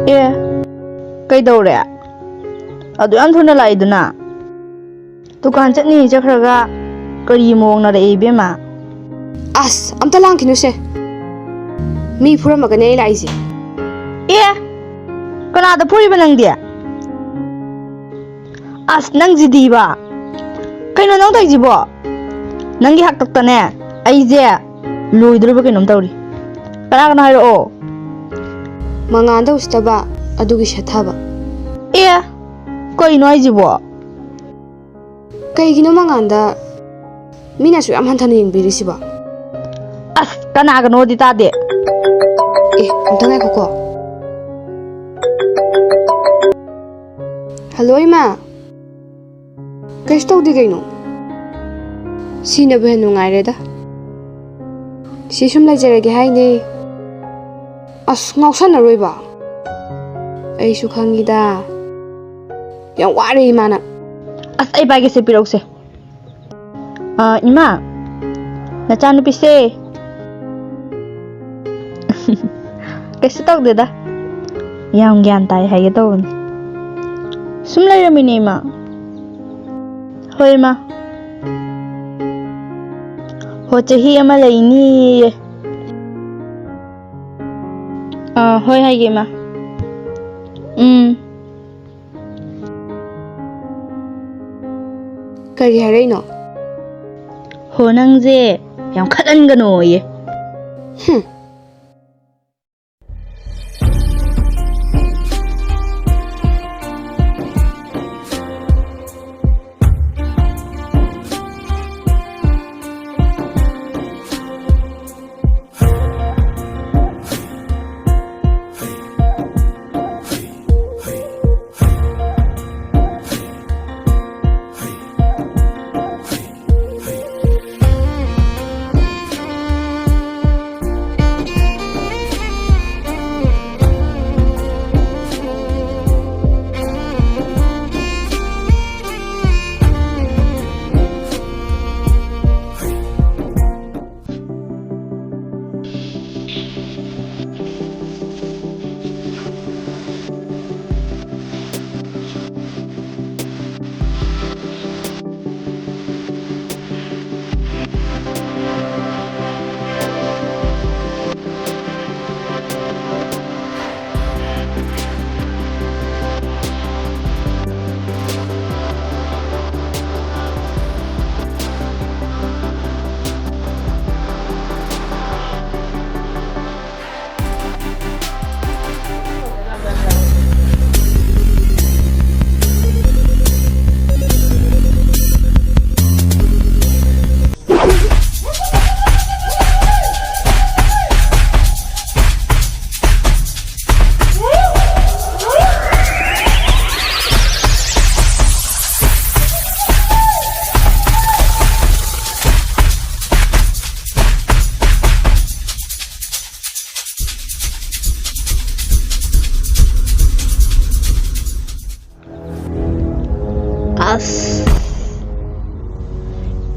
ꯑꯦ, ꯀꯩꯗꯧꯔꯦ? ꯑꯗꯨ ꯌꯥꯝ ꯊꯨꯅ ꯂꯥꯛꯏꯗꯨꯅ? ꯗꯨꯀꯥꯟ ꯆꯠꯅꯤ ꯆꯠꯈ꯭ꯔꯒ ꯀꯔꯤ ꯃꯑꯣꯡ ꯅꯥꯔꯛꯏ ꯏꯕꯦꯝꯃ? ꯑꯁ, ꯑꯝꯇ ꯂꯥꯡꯈꯤꯅꯨꯁꯦ꯫ ꯃꯤ ꯐꯨꯔꯝꯃꯒꯅꯦ ꯑꯩ ꯂꯥꯛꯏꯁꯦ꯫ ꯑꯦ, ꯀꯅꯥꯗ ꯐꯨꯔꯤꯕ ꯅꯪꯗꯤ? ꯑꯁ, ꯅꯪꯁꯤꯗꯤꯕ꯫ ꯀꯩꯅꯣ ꯅꯪ ꯇꯧꯔꯤꯁꯤꯕꯣ? ꯅꯪꯒꯤ ꯍꯥꯛꯇꯛꯇꯅꯦ ꯑꯩꯁꯦ ꯂꯣꯏꯗꯣꯔꯤꯕ ꯀꯩꯅꯣꯝ ꯇꯧꯔꯤ꯫ ꯀꯅꯥ ꯀꯅꯥ ꯍꯥꯏꯔꯛꯑꯣ? ꯃꯉꯥꯜꯗ ꯎꯁꯤꯠꯇꯕ, ꯑꯗꯨꯒꯤ ꯁꯦꯠꯊꯕ꯫ ꯑꯦ, ꯀꯩꯅꯣ ꯍꯥꯏꯁꯤꯕꯣ? ꯀꯩꯒꯤꯅꯣ ꯃꯉꯥꯟꯗ ꯃꯤꯅ ꯑꯁꯨꯛ ꯌꯥꯝ ꯍꯟꯊꯅ ꯌꯦꯡꯕꯤꯔꯤꯁꯤꯕꯣ? ꯑꯁ, ꯀꯅꯥꯒꯅꯣꯗꯤ ꯇꯥꯗꯦ꯫ ꯑꯦ, ꯑꯝꯇ ꯉꯥꯏꯈꯣꯀꯣ꯫ ꯍꯜꯂꯣ, ꯏꯃꯥ꯫ ꯀꯩꯁꯨ ꯇꯧꯗꯦ ꯀꯩꯅꯣ꯫ ꯁꯤꯅꯕꯨ ꯍꯦꯟꯅ ꯅꯨꯡꯉꯥꯏꯔꯦꯗ꯫ ꯁꯤ ꯁꯨꯝ ꯂꯩꯖꯔꯒꯦ ꯍꯥꯏꯅꯦ꯫ ꯑꯁ, ꯉꯥꯎꯁꯟꯅꯔꯣꯏꯕ꯫ ꯑꯩꯁꯨ ꯈꯪꯉꯤꯗ꯫ ꯌꯥꯝ ꯋꯥꯔꯦ ꯏꯃꯥꯅ꯫ ꯑꯁ, ꯑꯩ ꯄꯥꯏꯒꯦꯁꯦ, ꯄꯤꯔꯛꯎꯁꯦ꯫ ꯑ, ꯏꯃꯥ, ꯅꯆꯥꯅꯨꯄꯤꯁꯦ꯫ ꯀꯩꯁꯨ ꯇꯧꯗꯦꯗ꯫ ꯌꯥꯝ ꯒ꯭ꯌꯥꯟ ꯇꯥꯏ ꯍꯥꯏꯒꯦ ꯇꯧꯕꯅꯤ꯫ ꯁꯨꯝ ꯂꯩꯔꯝꯃꯤꯅꯦ, ꯏꯃꯥ꯫ ꯍꯣꯏ, ꯏꯃꯥ꯫ ꯍꯣ, ꯆꯍꯤ ꯑꯃ ꯂꯩꯅꯤꯌꯦ꯫ ꯑꯥ, ꯍꯣꯏ, ꯍꯥꯏꯒꯦ, ꯏꯃꯥ꯫ ꯎꯝ꯫ ꯀꯔꯤ ꯍꯥꯏꯔꯛꯏꯅꯣ? ꯍꯣ, ꯅꯪꯁꯦ ꯌꯥꯝ ꯈꯠꯍꯟꯒꯅꯣꯌꯦ꯫ ꯍꯨꯝ꯫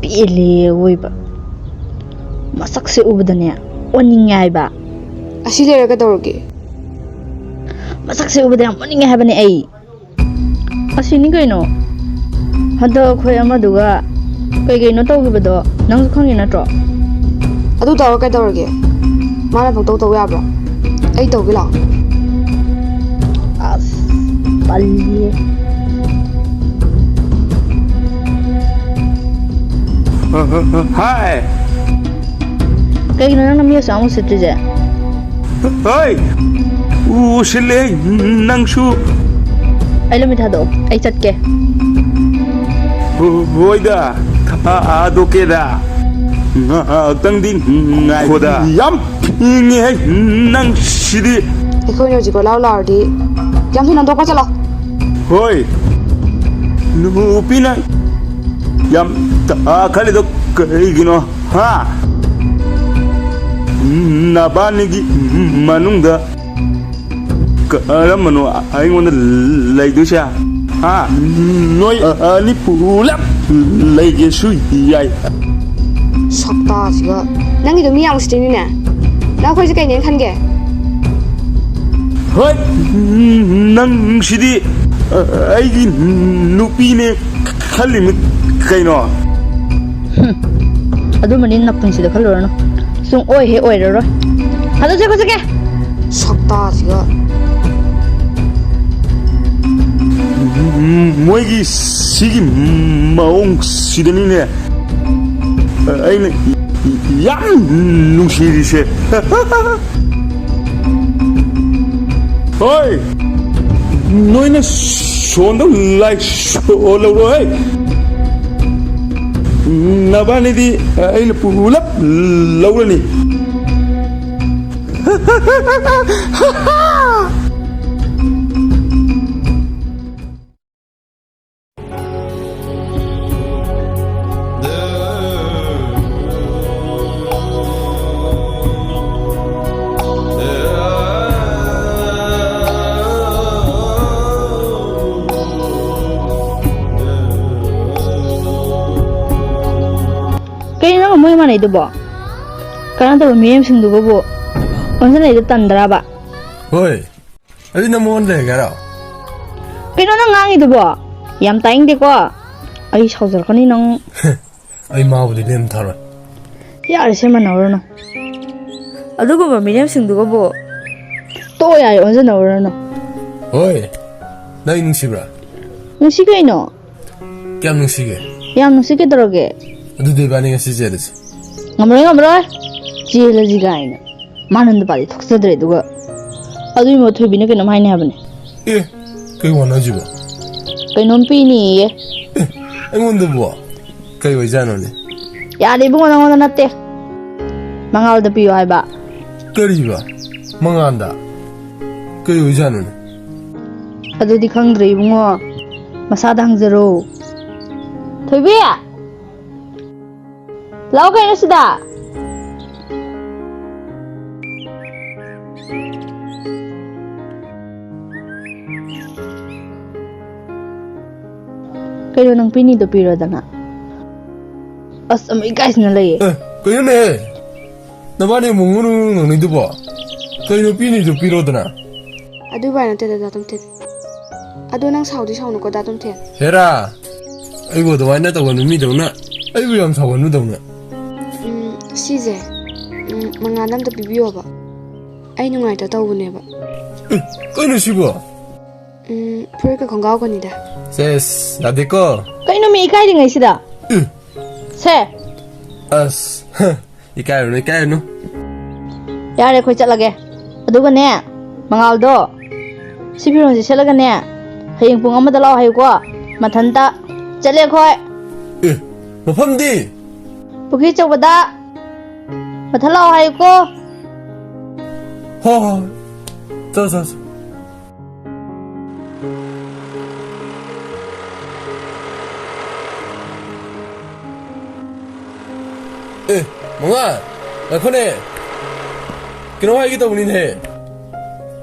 ꯄꯦꯜꯂꯦ ꯑꯋꯣꯏꯕ꯫ ꯃꯁꯛꯁꯦ ꯎꯕꯗꯅꯦ ꯑꯣꯟꯅꯤꯡꯉꯦ ꯍꯥꯏꯕ꯫ ꯑꯁꯤ ꯂꯩꯔꯒ ꯀꯩꯗꯧꯔꯒꯦ? ꯃꯁꯛꯁꯦ ꯎꯕꯗ ꯌꯥꯝ ꯑꯣꯟꯅꯤꯡꯉꯦ ꯍꯥꯏꯕꯅꯦ ꯑꯩ꯫ ꯑꯁꯤꯅꯤ ꯀꯩꯅꯣ꯫ ꯍꯟꯗꯛ ꯑꯩꯈꯣꯏ ꯑꯃꯗꯨꯒ ꯀꯩ ꯀꯩꯅꯣ ꯇꯧꯈꯤꯕꯗꯣ ꯅꯪꯁꯨ ꯈꯪꯉꯤ ꯅꯠꯇ꯭ꯔꯣ? ꯑꯗꯨ ꯇꯧꯔ ꯀꯩꯗꯧꯔꯒꯦ? ꯃꯥꯅ ꯄꯪꯇꯧ ꯇꯧ ꯌꯥꯕ꯭ꯔꯣ? ꯑꯩ ꯇꯧꯒꯦ ꯂꯥꯛꯑꯣ꯫ ꯑꯁ, ꯇꯜꯂꯤꯌꯦ꯫ ꯍꯥꯏ꯫ ꯀꯩꯒꯤꯅꯣ ꯅꯪꯅ ꯃꯤ ꯑꯁꯨꯛ ꯌꯥꯝ ꯎꯁꯤꯠꯇ꯭ꯔꯤꯁꯦ? ꯍꯣꯏ, ꯎꯁꯤꯜꯂꯦ ꯅꯪꯁꯨ꯫ ꯑꯩ ꯂꯝꯕꯤ ꯊꯥꯗꯣꯛꯑꯣ, ꯑꯩ ꯆꯠꯀꯦ꯫ ꯍꯣ-, ꯍꯣꯏꯗ, ꯊꯥꯗꯣꯛꯀꯦꯗ꯫ ꯉꯥꯏꯍꯥꯛꯇꯪꯗꯤ ꯉꯥꯏꯈꯣꯗ꯫ ꯌꯥꯝ ꯐꯤꯡꯉꯦꯍꯦ ꯅꯪ ꯁꯤꯗꯤ꯫ ꯑꯩꯈꯣꯏꯅ ꯍꯧꯖꯤꯛ ꯀꯣꯏꯂꯥꯎ ꯂꯥꯎꯔꯗꯤ ꯌꯥꯝ ꯊꯨꯅ ꯍꯟꯗꯣꯛꯄ ꯆꯠꯂꯣ꯫ ꯍꯣꯏ, ꯅꯨꯄꯤꯅ ꯌꯥꯝ ꯇꯥꯈꯠꯂꯤꯗꯣ ꯀꯩꯒꯤꯅꯣ? ꯍꯥ? ꯅꯕꯥꯅꯤꯒꯤ ꯃꯅꯨꯡꯗ ꯀꯔꯝꯕꯅꯣ ꯑꯩꯉꯣꯟꯗ ꯂꯩꯗꯣꯏꯁꯦ? ꯍꯥ? ꯅꯣꯏ ꯑꯅꯤ ꯄꯨꯂꯞ ꯂꯩꯒꯦꯁꯨ ꯌꯥꯏ꯫ ꯁꯛꯇꯥꯁꯤꯒ꯫ ꯅꯪꯒꯤꯗꯣ ꯃꯤ ꯌꯥꯝ ꯎꯁꯤꯠꯇ꯭ꯔꯤꯅꯤꯅꯦ꯫ ꯅꯪ ꯑꯩꯈꯣꯏꯁꯦ ꯀꯩꯅꯦꯅ ꯈꯟꯒꯦ? ꯍꯣꯏ, ꯅꯪꯁꯤꯗꯤ ꯑꯩꯒꯤ ꯅꯨꯄꯤꯅꯦ ꯈꯜꯂꯤꯃꯤ ꯀꯩꯅꯣ? ꯍꯨꯝ, ꯑꯗꯨꯃꯗꯤ ꯅꯄꯨꯟꯁꯤꯗ ꯈꯜꯂꯨꯔꯅꯨ꯫ ꯁꯨꯡ ꯑꯣꯏ ꯍꯦꯛ ꯑꯣꯏꯔꯔꯣꯏ꯫ ꯑꯗꯨ ꯆꯠꯈꯣ, ꯆꯠꯀꯦ꯫ ꯁꯛꯇꯥꯁꯤꯒ꯫ ꯃꯣꯏꯒꯤ ꯁꯤꯒꯤ ꯃꯑꯣꯡꯁꯤꯗꯅꯤꯅꯦ ꯑꯩꯅ ꯌꯥꯝ ꯅꯨꯡꯁꯤꯔꯤꯁꯦ꯫ ꯍꯣꯏ, ꯅꯣꯏꯅ ꯁꯣꯟꯗ ꯂꯥꯏ ꯁꯣꯜꯍꯧꯔꯣꯍꯦ꯫ ꯅꯕꯥꯅꯤꯗꯤ ꯑꯩꯅ ꯄꯨꯂꯞ ꯂꯧꯔꯅꯤ꯫ ꯂꯩꯗꯨꯕꯣ? ꯀꯅꯥ ꯇꯧꯕ ꯃꯤꯔꯦꯝꯁꯤꯡꯗꯨꯒꯕꯨ ꯑꯣꯟꯁꯤꯟꯅꯩꯗꯣ ꯇꯟꯗ꯭ꯔꯕ? ꯍꯣꯏ, ꯑꯗꯨ ꯅꯪ ꯃꯉꯣꯟꯗ ꯂꯩꯔꯒꯦ ꯍꯥꯏꯔꯣ? ꯀꯩꯅꯣ ꯅꯪ ꯉꯥꯡꯉꯤꯗꯨꯕꯣ? ꯌꯥꯝ ꯇꯥꯅꯤꯡꯗꯦꯀꯣ꯫ ꯑꯩ ꯁꯥꯎꯖꯔꯛꯀꯅꯤ ꯅꯪ꯫ ꯑꯩ ꯃꯥꯕꯨꯗꯤ ꯂꯦꯝ ꯊꯥꯔꯣꯏ꯫ ꯌꯥꯔꯦꯁꯦ, ꯃꯥꯟꯅꯧꯔꯅꯨ꯫ ꯑꯗꯨꯒꯨꯝꯕ ꯃꯤꯔꯦꯝꯁꯤꯡꯗꯨꯒꯕꯨ ꯇꯣꯛꯑꯣ ꯌꯥꯔꯦ, ꯑꯣꯟꯁꯤꯟꯅꯧꯔꯅꯨ꯫ ꯍꯣꯏ, ꯅꯪ ꯅꯨꯡꯁꯤꯕ꯭ꯔꯥ? ꯅꯨꯡꯁꯤ ꯀꯩꯅꯣ? ꯀꯌꯥꯝ ꯅꯨꯡꯁꯤꯒꯦ? ꯌꯥꯝ ꯅꯨꯡꯁꯤ ꯀꯩꯗꯧꯔꯒꯦ? ꯑꯗꯨꯗꯤ ꯏꯕꯥꯅꯤ ꯉꯁꯤ ꯆꯦꯜꯂꯁꯤ꯫ ꯉꯝꯃꯔꯣꯏ, ꯉꯝꯃꯔꯣꯏ꯫ ꯆꯦꯜꯂꯁꯤ ꯀꯥꯏꯅ꯫ ꯃꯥꯅ ꯅꯨꯄꯥꯗꯤ ꯊꯣꯛꯆꯗ꯭ꯔꯦ, ꯑꯗꯨꯒ ꯑꯗꯨꯒꯤ ꯃꯍꯨꯠ ꯊꯣꯏꯕꯤꯅ ꯀꯩꯅꯣꯝ ꯍꯥꯏꯅꯤ ꯍꯥꯏꯕꯅꯦ꯫ ꯑꯦ, ꯀꯩ ꯋꯥꯅꯣ ꯍꯥꯏꯁꯤꯕꯣ? ꯀꯩꯅꯣꯝ ꯄꯤꯅꯤꯌꯦ꯫ ꯑꯩꯉꯣꯟꯗꯕꯨ? ꯀꯩ ꯑꯣꯏꯖꯥꯠꯅꯣꯅꯦ? ꯌꯥꯔꯦ ꯏꯕꯨꯡꯉꯣ, ꯅꯪꯉꯣꯟꯗ ꯅꯠꯇꯦ꯫ ꯃꯉꯥꯜꯗ ꯄꯤꯌꯣ ꯍꯥꯏꯕ꯫ ꯀꯔꯤꯕ? ꯃꯉꯥꯟꯗ? ꯀꯩ ꯑꯣꯏꯖꯥꯠꯅꯣꯅꯦ? ꯑꯗꯨꯗꯤ ꯈꯪꯗ꯭ꯔꯦ ꯏꯕꯨꯡꯉꯣ, ꯃꯁꯥꯗ ꯍꯪꯖꯔꯣ꯫ ꯊꯣꯏꯕꯤ! ꯂꯥꯛꯑꯣ ꯀꯩꯅꯣ ꯁꯤꯗ꯫ ꯀꯩꯅꯣ ꯅꯪ ꯄꯤꯅꯤꯗꯣ ꯄꯤꯔꯣꯗꯅ꯫ ꯑꯁ, ꯑꯃ ꯏꯀꯥꯏꯁꯤꯅ ꯂꯩꯌꯦ꯫ ꯑꯦ, ꯀꯩꯅꯣꯅꯦ? ꯅꯕꯥꯅꯤ ꯑꯃꯨꯛ ꯉꯨꯔꯨ ꯉꯨꯔꯨ ꯉꯥꯡꯅꯩꯗꯨꯕꯣ? ꯀꯩꯅꯣ ꯄꯤꯅꯤꯗꯨ ꯄꯤꯔꯣꯗꯅ꯫ ꯑꯗꯨꯏ ꯋꯥ ꯅꯠꯇꯦꯗ, ꯗꯥ ꯇꯣꯝꯊꯤꯟ꯫ ꯑꯗꯣ ꯅꯪ ꯁꯥꯎꯗꯤ ꯁꯥꯎꯅꯨꯀꯣ, ꯗꯥ ꯇꯣꯝꯊꯤꯟ꯫ ꯍꯦꯔꯥ, ꯑꯩꯕꯨ ꯑꯗꯨꯃꯥꯏꯅ ꯇꯧꯒꯟꯕ ꯃꯤꯗꯧꯅ, ꯑꯩꯕꯨ ꯌꯥꯝ ꯁꯥꯎꯒꯟꯕꯗꯧꯅ꯫ ꯎꯝ, ꯁꯤꯁꯦ, ꯎꯝ, ꯃꯉꯥꯜꯗ ꯑꯝꯇ ꯄꯤꯕꯤꯌꯣꯕ꯫ ꯑꯩ ꯅꯨꯡꯉꯥꯏꯇ ꯇꯧꯕꯅꯦꯕ꯫ ꯑꯦ, ꯀꯩꯅꯣ ꯁꯤꯕꯣ? ꯎꯝ, ꯐꯨꯔꯤꯠꯀ ꯈꯣꯡꯒ꯭ꯔꯥꯎꯒꯅꯤꯗ꯫ ꯁꯦꯁ, ꯌꯥꯗꯦꯀꯣ꯫ ꯀꯩꯅꯣ ꯃꯤ ꯏꯀꯥꯏꯔꯤꯉꯩꯁꯤꯗ? ꯎꯝ꯫ ꯁꯦ꯫ ꯑꯁ, ꯍ, ꯏꯀꯥꯏꯔꯨꯅꯨ, ꯏꯀꯥꯏꯔꯨꯅꯨ꯫ ꯌꯥꯔꯦ, ꯑꯩꯈꯣꯏ ꯆꯠꯂꯒꯦ꯫ ꯑꯗꯨꯒꯅꯦ, ꯃꯉꯥꯜꯗꯣ ꯁꯤ ꯐꯤꯔꯣꯜꯁꯦ ꯁꯦꯠꯂꯒꯅꯦ, ꯍꯌꯦꯡ ꯄꯨꯡ ꯑꯃꯗ ꯂꯥꯛꯑꯣ ꯍꯥꯏꯌꯨꯀꯣ꯫ ꯃꯊꯟꯇ ꯆꯠꯂꯦ ꯑꯩꯈꯣꯏ꯫ ꯑꯦ, ꯃꯐꯝꯗꯤ? ꯄꯨꯈ꯭ꯔꯤ ꯑꯆꯧꯕꯗ ꯃꯊꯟ ꯂꯥꯛꯑꯣ ꯍꯥꯏꯌꯨꯀꯣ꯫ ꯍꯣ, ꯍꯣ, ꯍꯣ꯫ ꯆꯣ, ꯆꯣ, ꯆꯣ꯫ ꯑꯦ, ꯃꯉꯥ, ꯉꯥꯏꯈꯣꯅꯦ꯫ ꯀꯩꯅꯣ ꯍꯥꯏꯒꯦ ꯇꯧꯕꯅꯤꯅꯦ꯫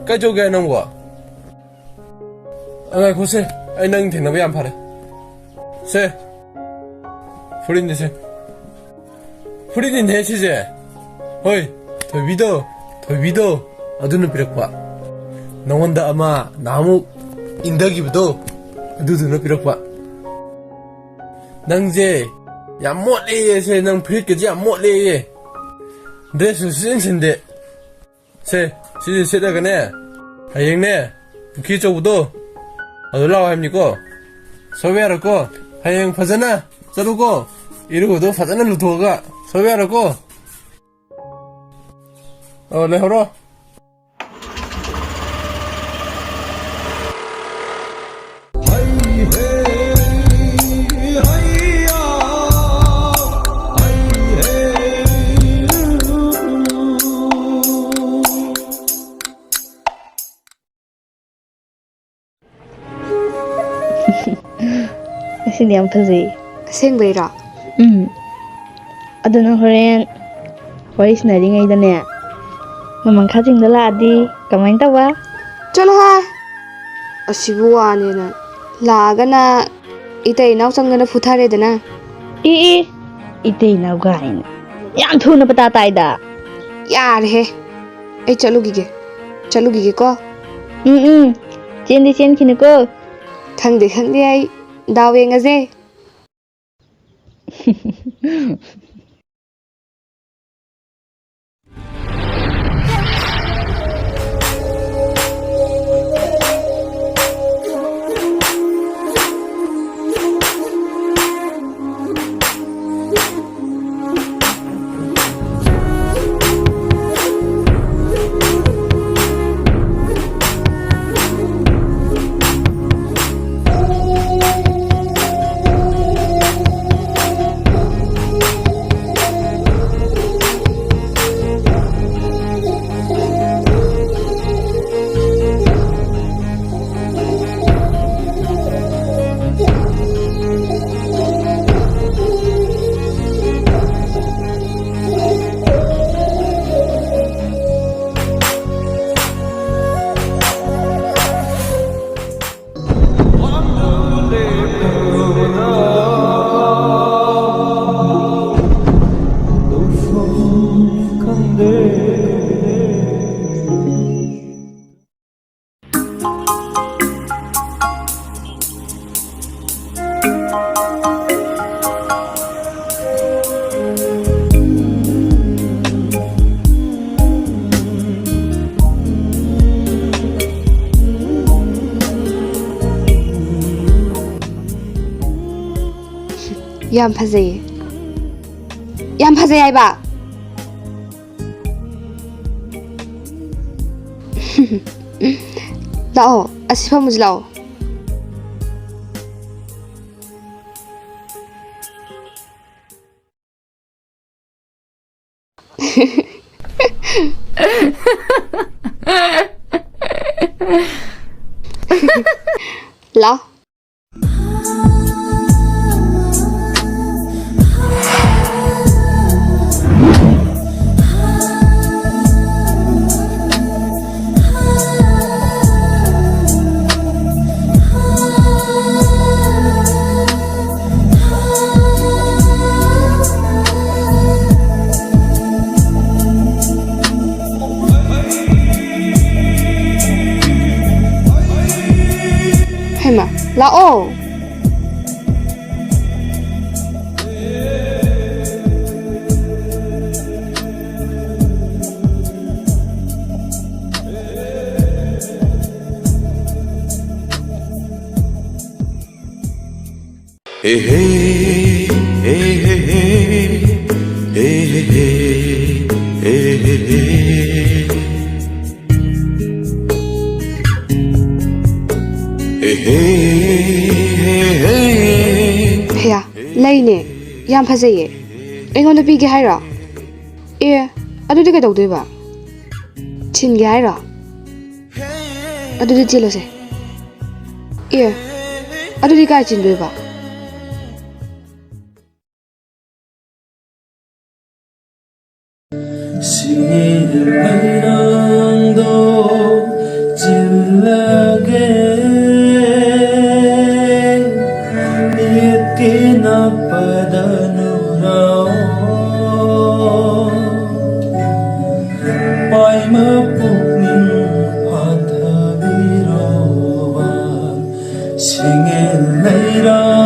ꯀꯥꯏ ꯆꯧꯒꯦ ꯍꯥꯏ ꯅꯪꯕꯣ? ꯑ, ꯉꯥꯏꯈꯣꯁꯦ, ꯑꯩ ꯅꯪ ꯊꯦꯡꯅꯕ ꯌꯥꯝ ꯐꯔꯦ꯫ ꯁꯦ, ꯐꯨꯔꯤꯠꯅꯤꯁꯦ꯫ ꯐꯨꯔꯤꯠꯅꯤꯅꯦ ꯁꯤꯁꯦ꯫ ꯍꯣꯏ, ꯊꯣꯏꯕꯤꯗꯣ, ꯊꯣꯏꯕꯤꯗꯣ, ꯑꯗꯨꯅ ꯄꯤꯔꯛꯄ꯫ ꯅꯉꯣꯟꯗ ꯑꯃ ꯅꯍꯥꯟꯃꯨꯛ ꯏꯟꯊꯈꯤꯕꯗꯣ, ꯑꯗꯨꯗꯨꯅ ꯄꯤꯔꯛꯄ꯫ ꯅꯪꯁꯦ ꯌꯥꯝ ꯃꯣꯠꯂꯦꯌꯦ ꯁꯦ, ꯅꯪ ꯐꯨꯔꯤꯠꯀꯁꯦ ꯌꯥꯝ ꯃꯣꯠꯂꯦꯌꯦ꯫ ꯗ꯭ꯔꯦꯁꯁꯨ ꯁꯨꯡꯁꯤꯟ ꯁꯤꯟꯗꯦ꯫ ꯁꯦ, ꯁꯤꯁꯦ ꯁꯦꯠꯂꯒꯅꯦ, ꯍꯌꯦꯡꯅꯦ, ꯄꯨꯈ꯭ꯔꯤ ꯑꯆꯧꯕꯗꯣ, ꯑꯗꯨ ꯂꯥꯛꯑꯣ ꯍꯥꯏꯕꯅꯤꯀꯣ꯫ ꯁꯣꯏꯕ ꯌꯥꯔꯣꯏꯀꯣ꯫ ꯍꯌꯦꯡ ꯐꯖꯅ ꯆꯠꯂꯨꯀꯣ꯫ ꯏꯔꯨꯗꯣ ꯐꯖꯅ ꯂꯨꯊꯣꯛꯑꯒ꯫ ꯁꯣꯏꯕ ꯌꯥꯔꯣꯏꯀꯣ꯫ ꯑꯣ, ꯂꯩꯍꯧꯔꯣ꯫ ꯉꯁꯤꯗꯤ ꯌꯥꯝ ꯐꯖꯩ꯫ ꯑꯁꯦꯡꯕꯩꯔꯣ? ꯎꯝ꯫ ꯑꯗꯨ ꯅꯪ ꯍꯣꯔꯦꯟ ꯋꯥꯔꯤ ꯁꯥꯟꯅꯔꯤꯉꯩꯗꯅꯦ, ꯅꯣꯡꯃꯪꯈꯥ ꯆꯤꯡꯗ ꯂꯥꯛꯑꯗꯤ ꯀꯃꯥꯏꯅ ꯇꯧꯕ? ꯆꯠꯂꯣ ꯍꯥꯏ꯫ ꯑꯁꯤꯕꯨ ꯋꯥꯅꯦꯅ꯫ ꯂꯥꯛꯑꯒꯅ ꯏꯇꯩ ꯏꯅꯥꯎ ꯆꯪꯗꯅ ꯐꯨꯊꯔꯦꯗꯅ꯫ ꯏ ꯏ, ꯏꯇꯩ ꯏꯅꯥꯎ ꯀꯥꯏꯅ꯫ ꯌꯥꯝ ꯊꯨꯅ ꯄꯇꯥ ꯇꯥꯏꯗ꯫ ꯌꯥꯔꯦꯍꯦ꯫ ꯑꯩ ꯆꯠꯂꯨꯈꯤꯒꯦ꯫ ꯆꯠꯂꯨꯈꯤꯒꯦꯀꯣ꯫ ꯎꯝ ꯎꯝ꯫ ꯆꯦꯟꯗꯤ ꯆꯦꯟꯈꯤꯅꯨꯀꯣ꯫ ꯈꯪꯗꯦ ꯈꯪꯗꯦ ꯑꯩ꯫ ꯗꯥꯎ ꯌꯦꯡꯉꯁꯦ꯫ ꯌꯥꯝ ꯐꯖꯩꯌꯦ꯫ ꯌꯥꯝ ꯐꯖꯩ ꯍꯥꯏꯕ꯫ ꯂꯥꯛꯑꯣ, ꯑꯁꯤ ꯐꯝꯃꯨꯁꯤ ꯂꯥꯛꯑꯣ꯫ ꯂꯥꯛꯑꯣ꯫ ꯍꯩꯃꯥ, ꯂꯥꯛꯑꯣ꯫ ꯍꯦ ꯍꯦ, ꯍꯦ ꯍꯦ ꯍꯦ, ꯍꯦ ꯍꯦ ꯍꯦ, ꯍꯦ ꯍꯦ ꯍꯦ, ꯍꯦ ꯍꯦ ꯍꯦ꯫ ꯍꯦꯌꯥ, ꯂꯩꯅꯦ꯫ ꯌꯥꯝ ꯐꯖꯩꯌꯦ꯫ ꯑꯩꯉꯣꯟꯗ ꯄꯤꯒꯦ ꯍꯥꯏꯔꯣ? ꯑꯦ, ꯑꯗꯨꯗꯤ ꯀꯩꯗꯧꯗꯣꯏꯕ? ꯊꯤꯟꯒꯦ ꯍꯥꯏꯔꯣ? ꯑꯗꯨꯗꯤ ꯆꯦꯜꯂꯁꯦ꯫ ꯑꯦ, ꯑꯗꯨꯗꯤ ꯀꯥꯏ ꯆꯦꯟꯗꯣꯏꯕ? ꯁꯤꯡꯒꯤ ꯂꯩꯔꯥꯡꯗꯣ ꯆꯤꯜꯂꯒꯦ, ꯃꯤꯠꯀꯤ ꯅꯞꯄꯗ ꯅꯨꯔꯥꯎ꯫ ꯄꯥꯏꯃ ꯄꯨꯛꯅꯤꯡ ꯐꯥꯊꯕꯤꯔꯣꯕ, ꯁꯤꯡꯒꯤ ꯂꯩꯔꯥꯡ꯫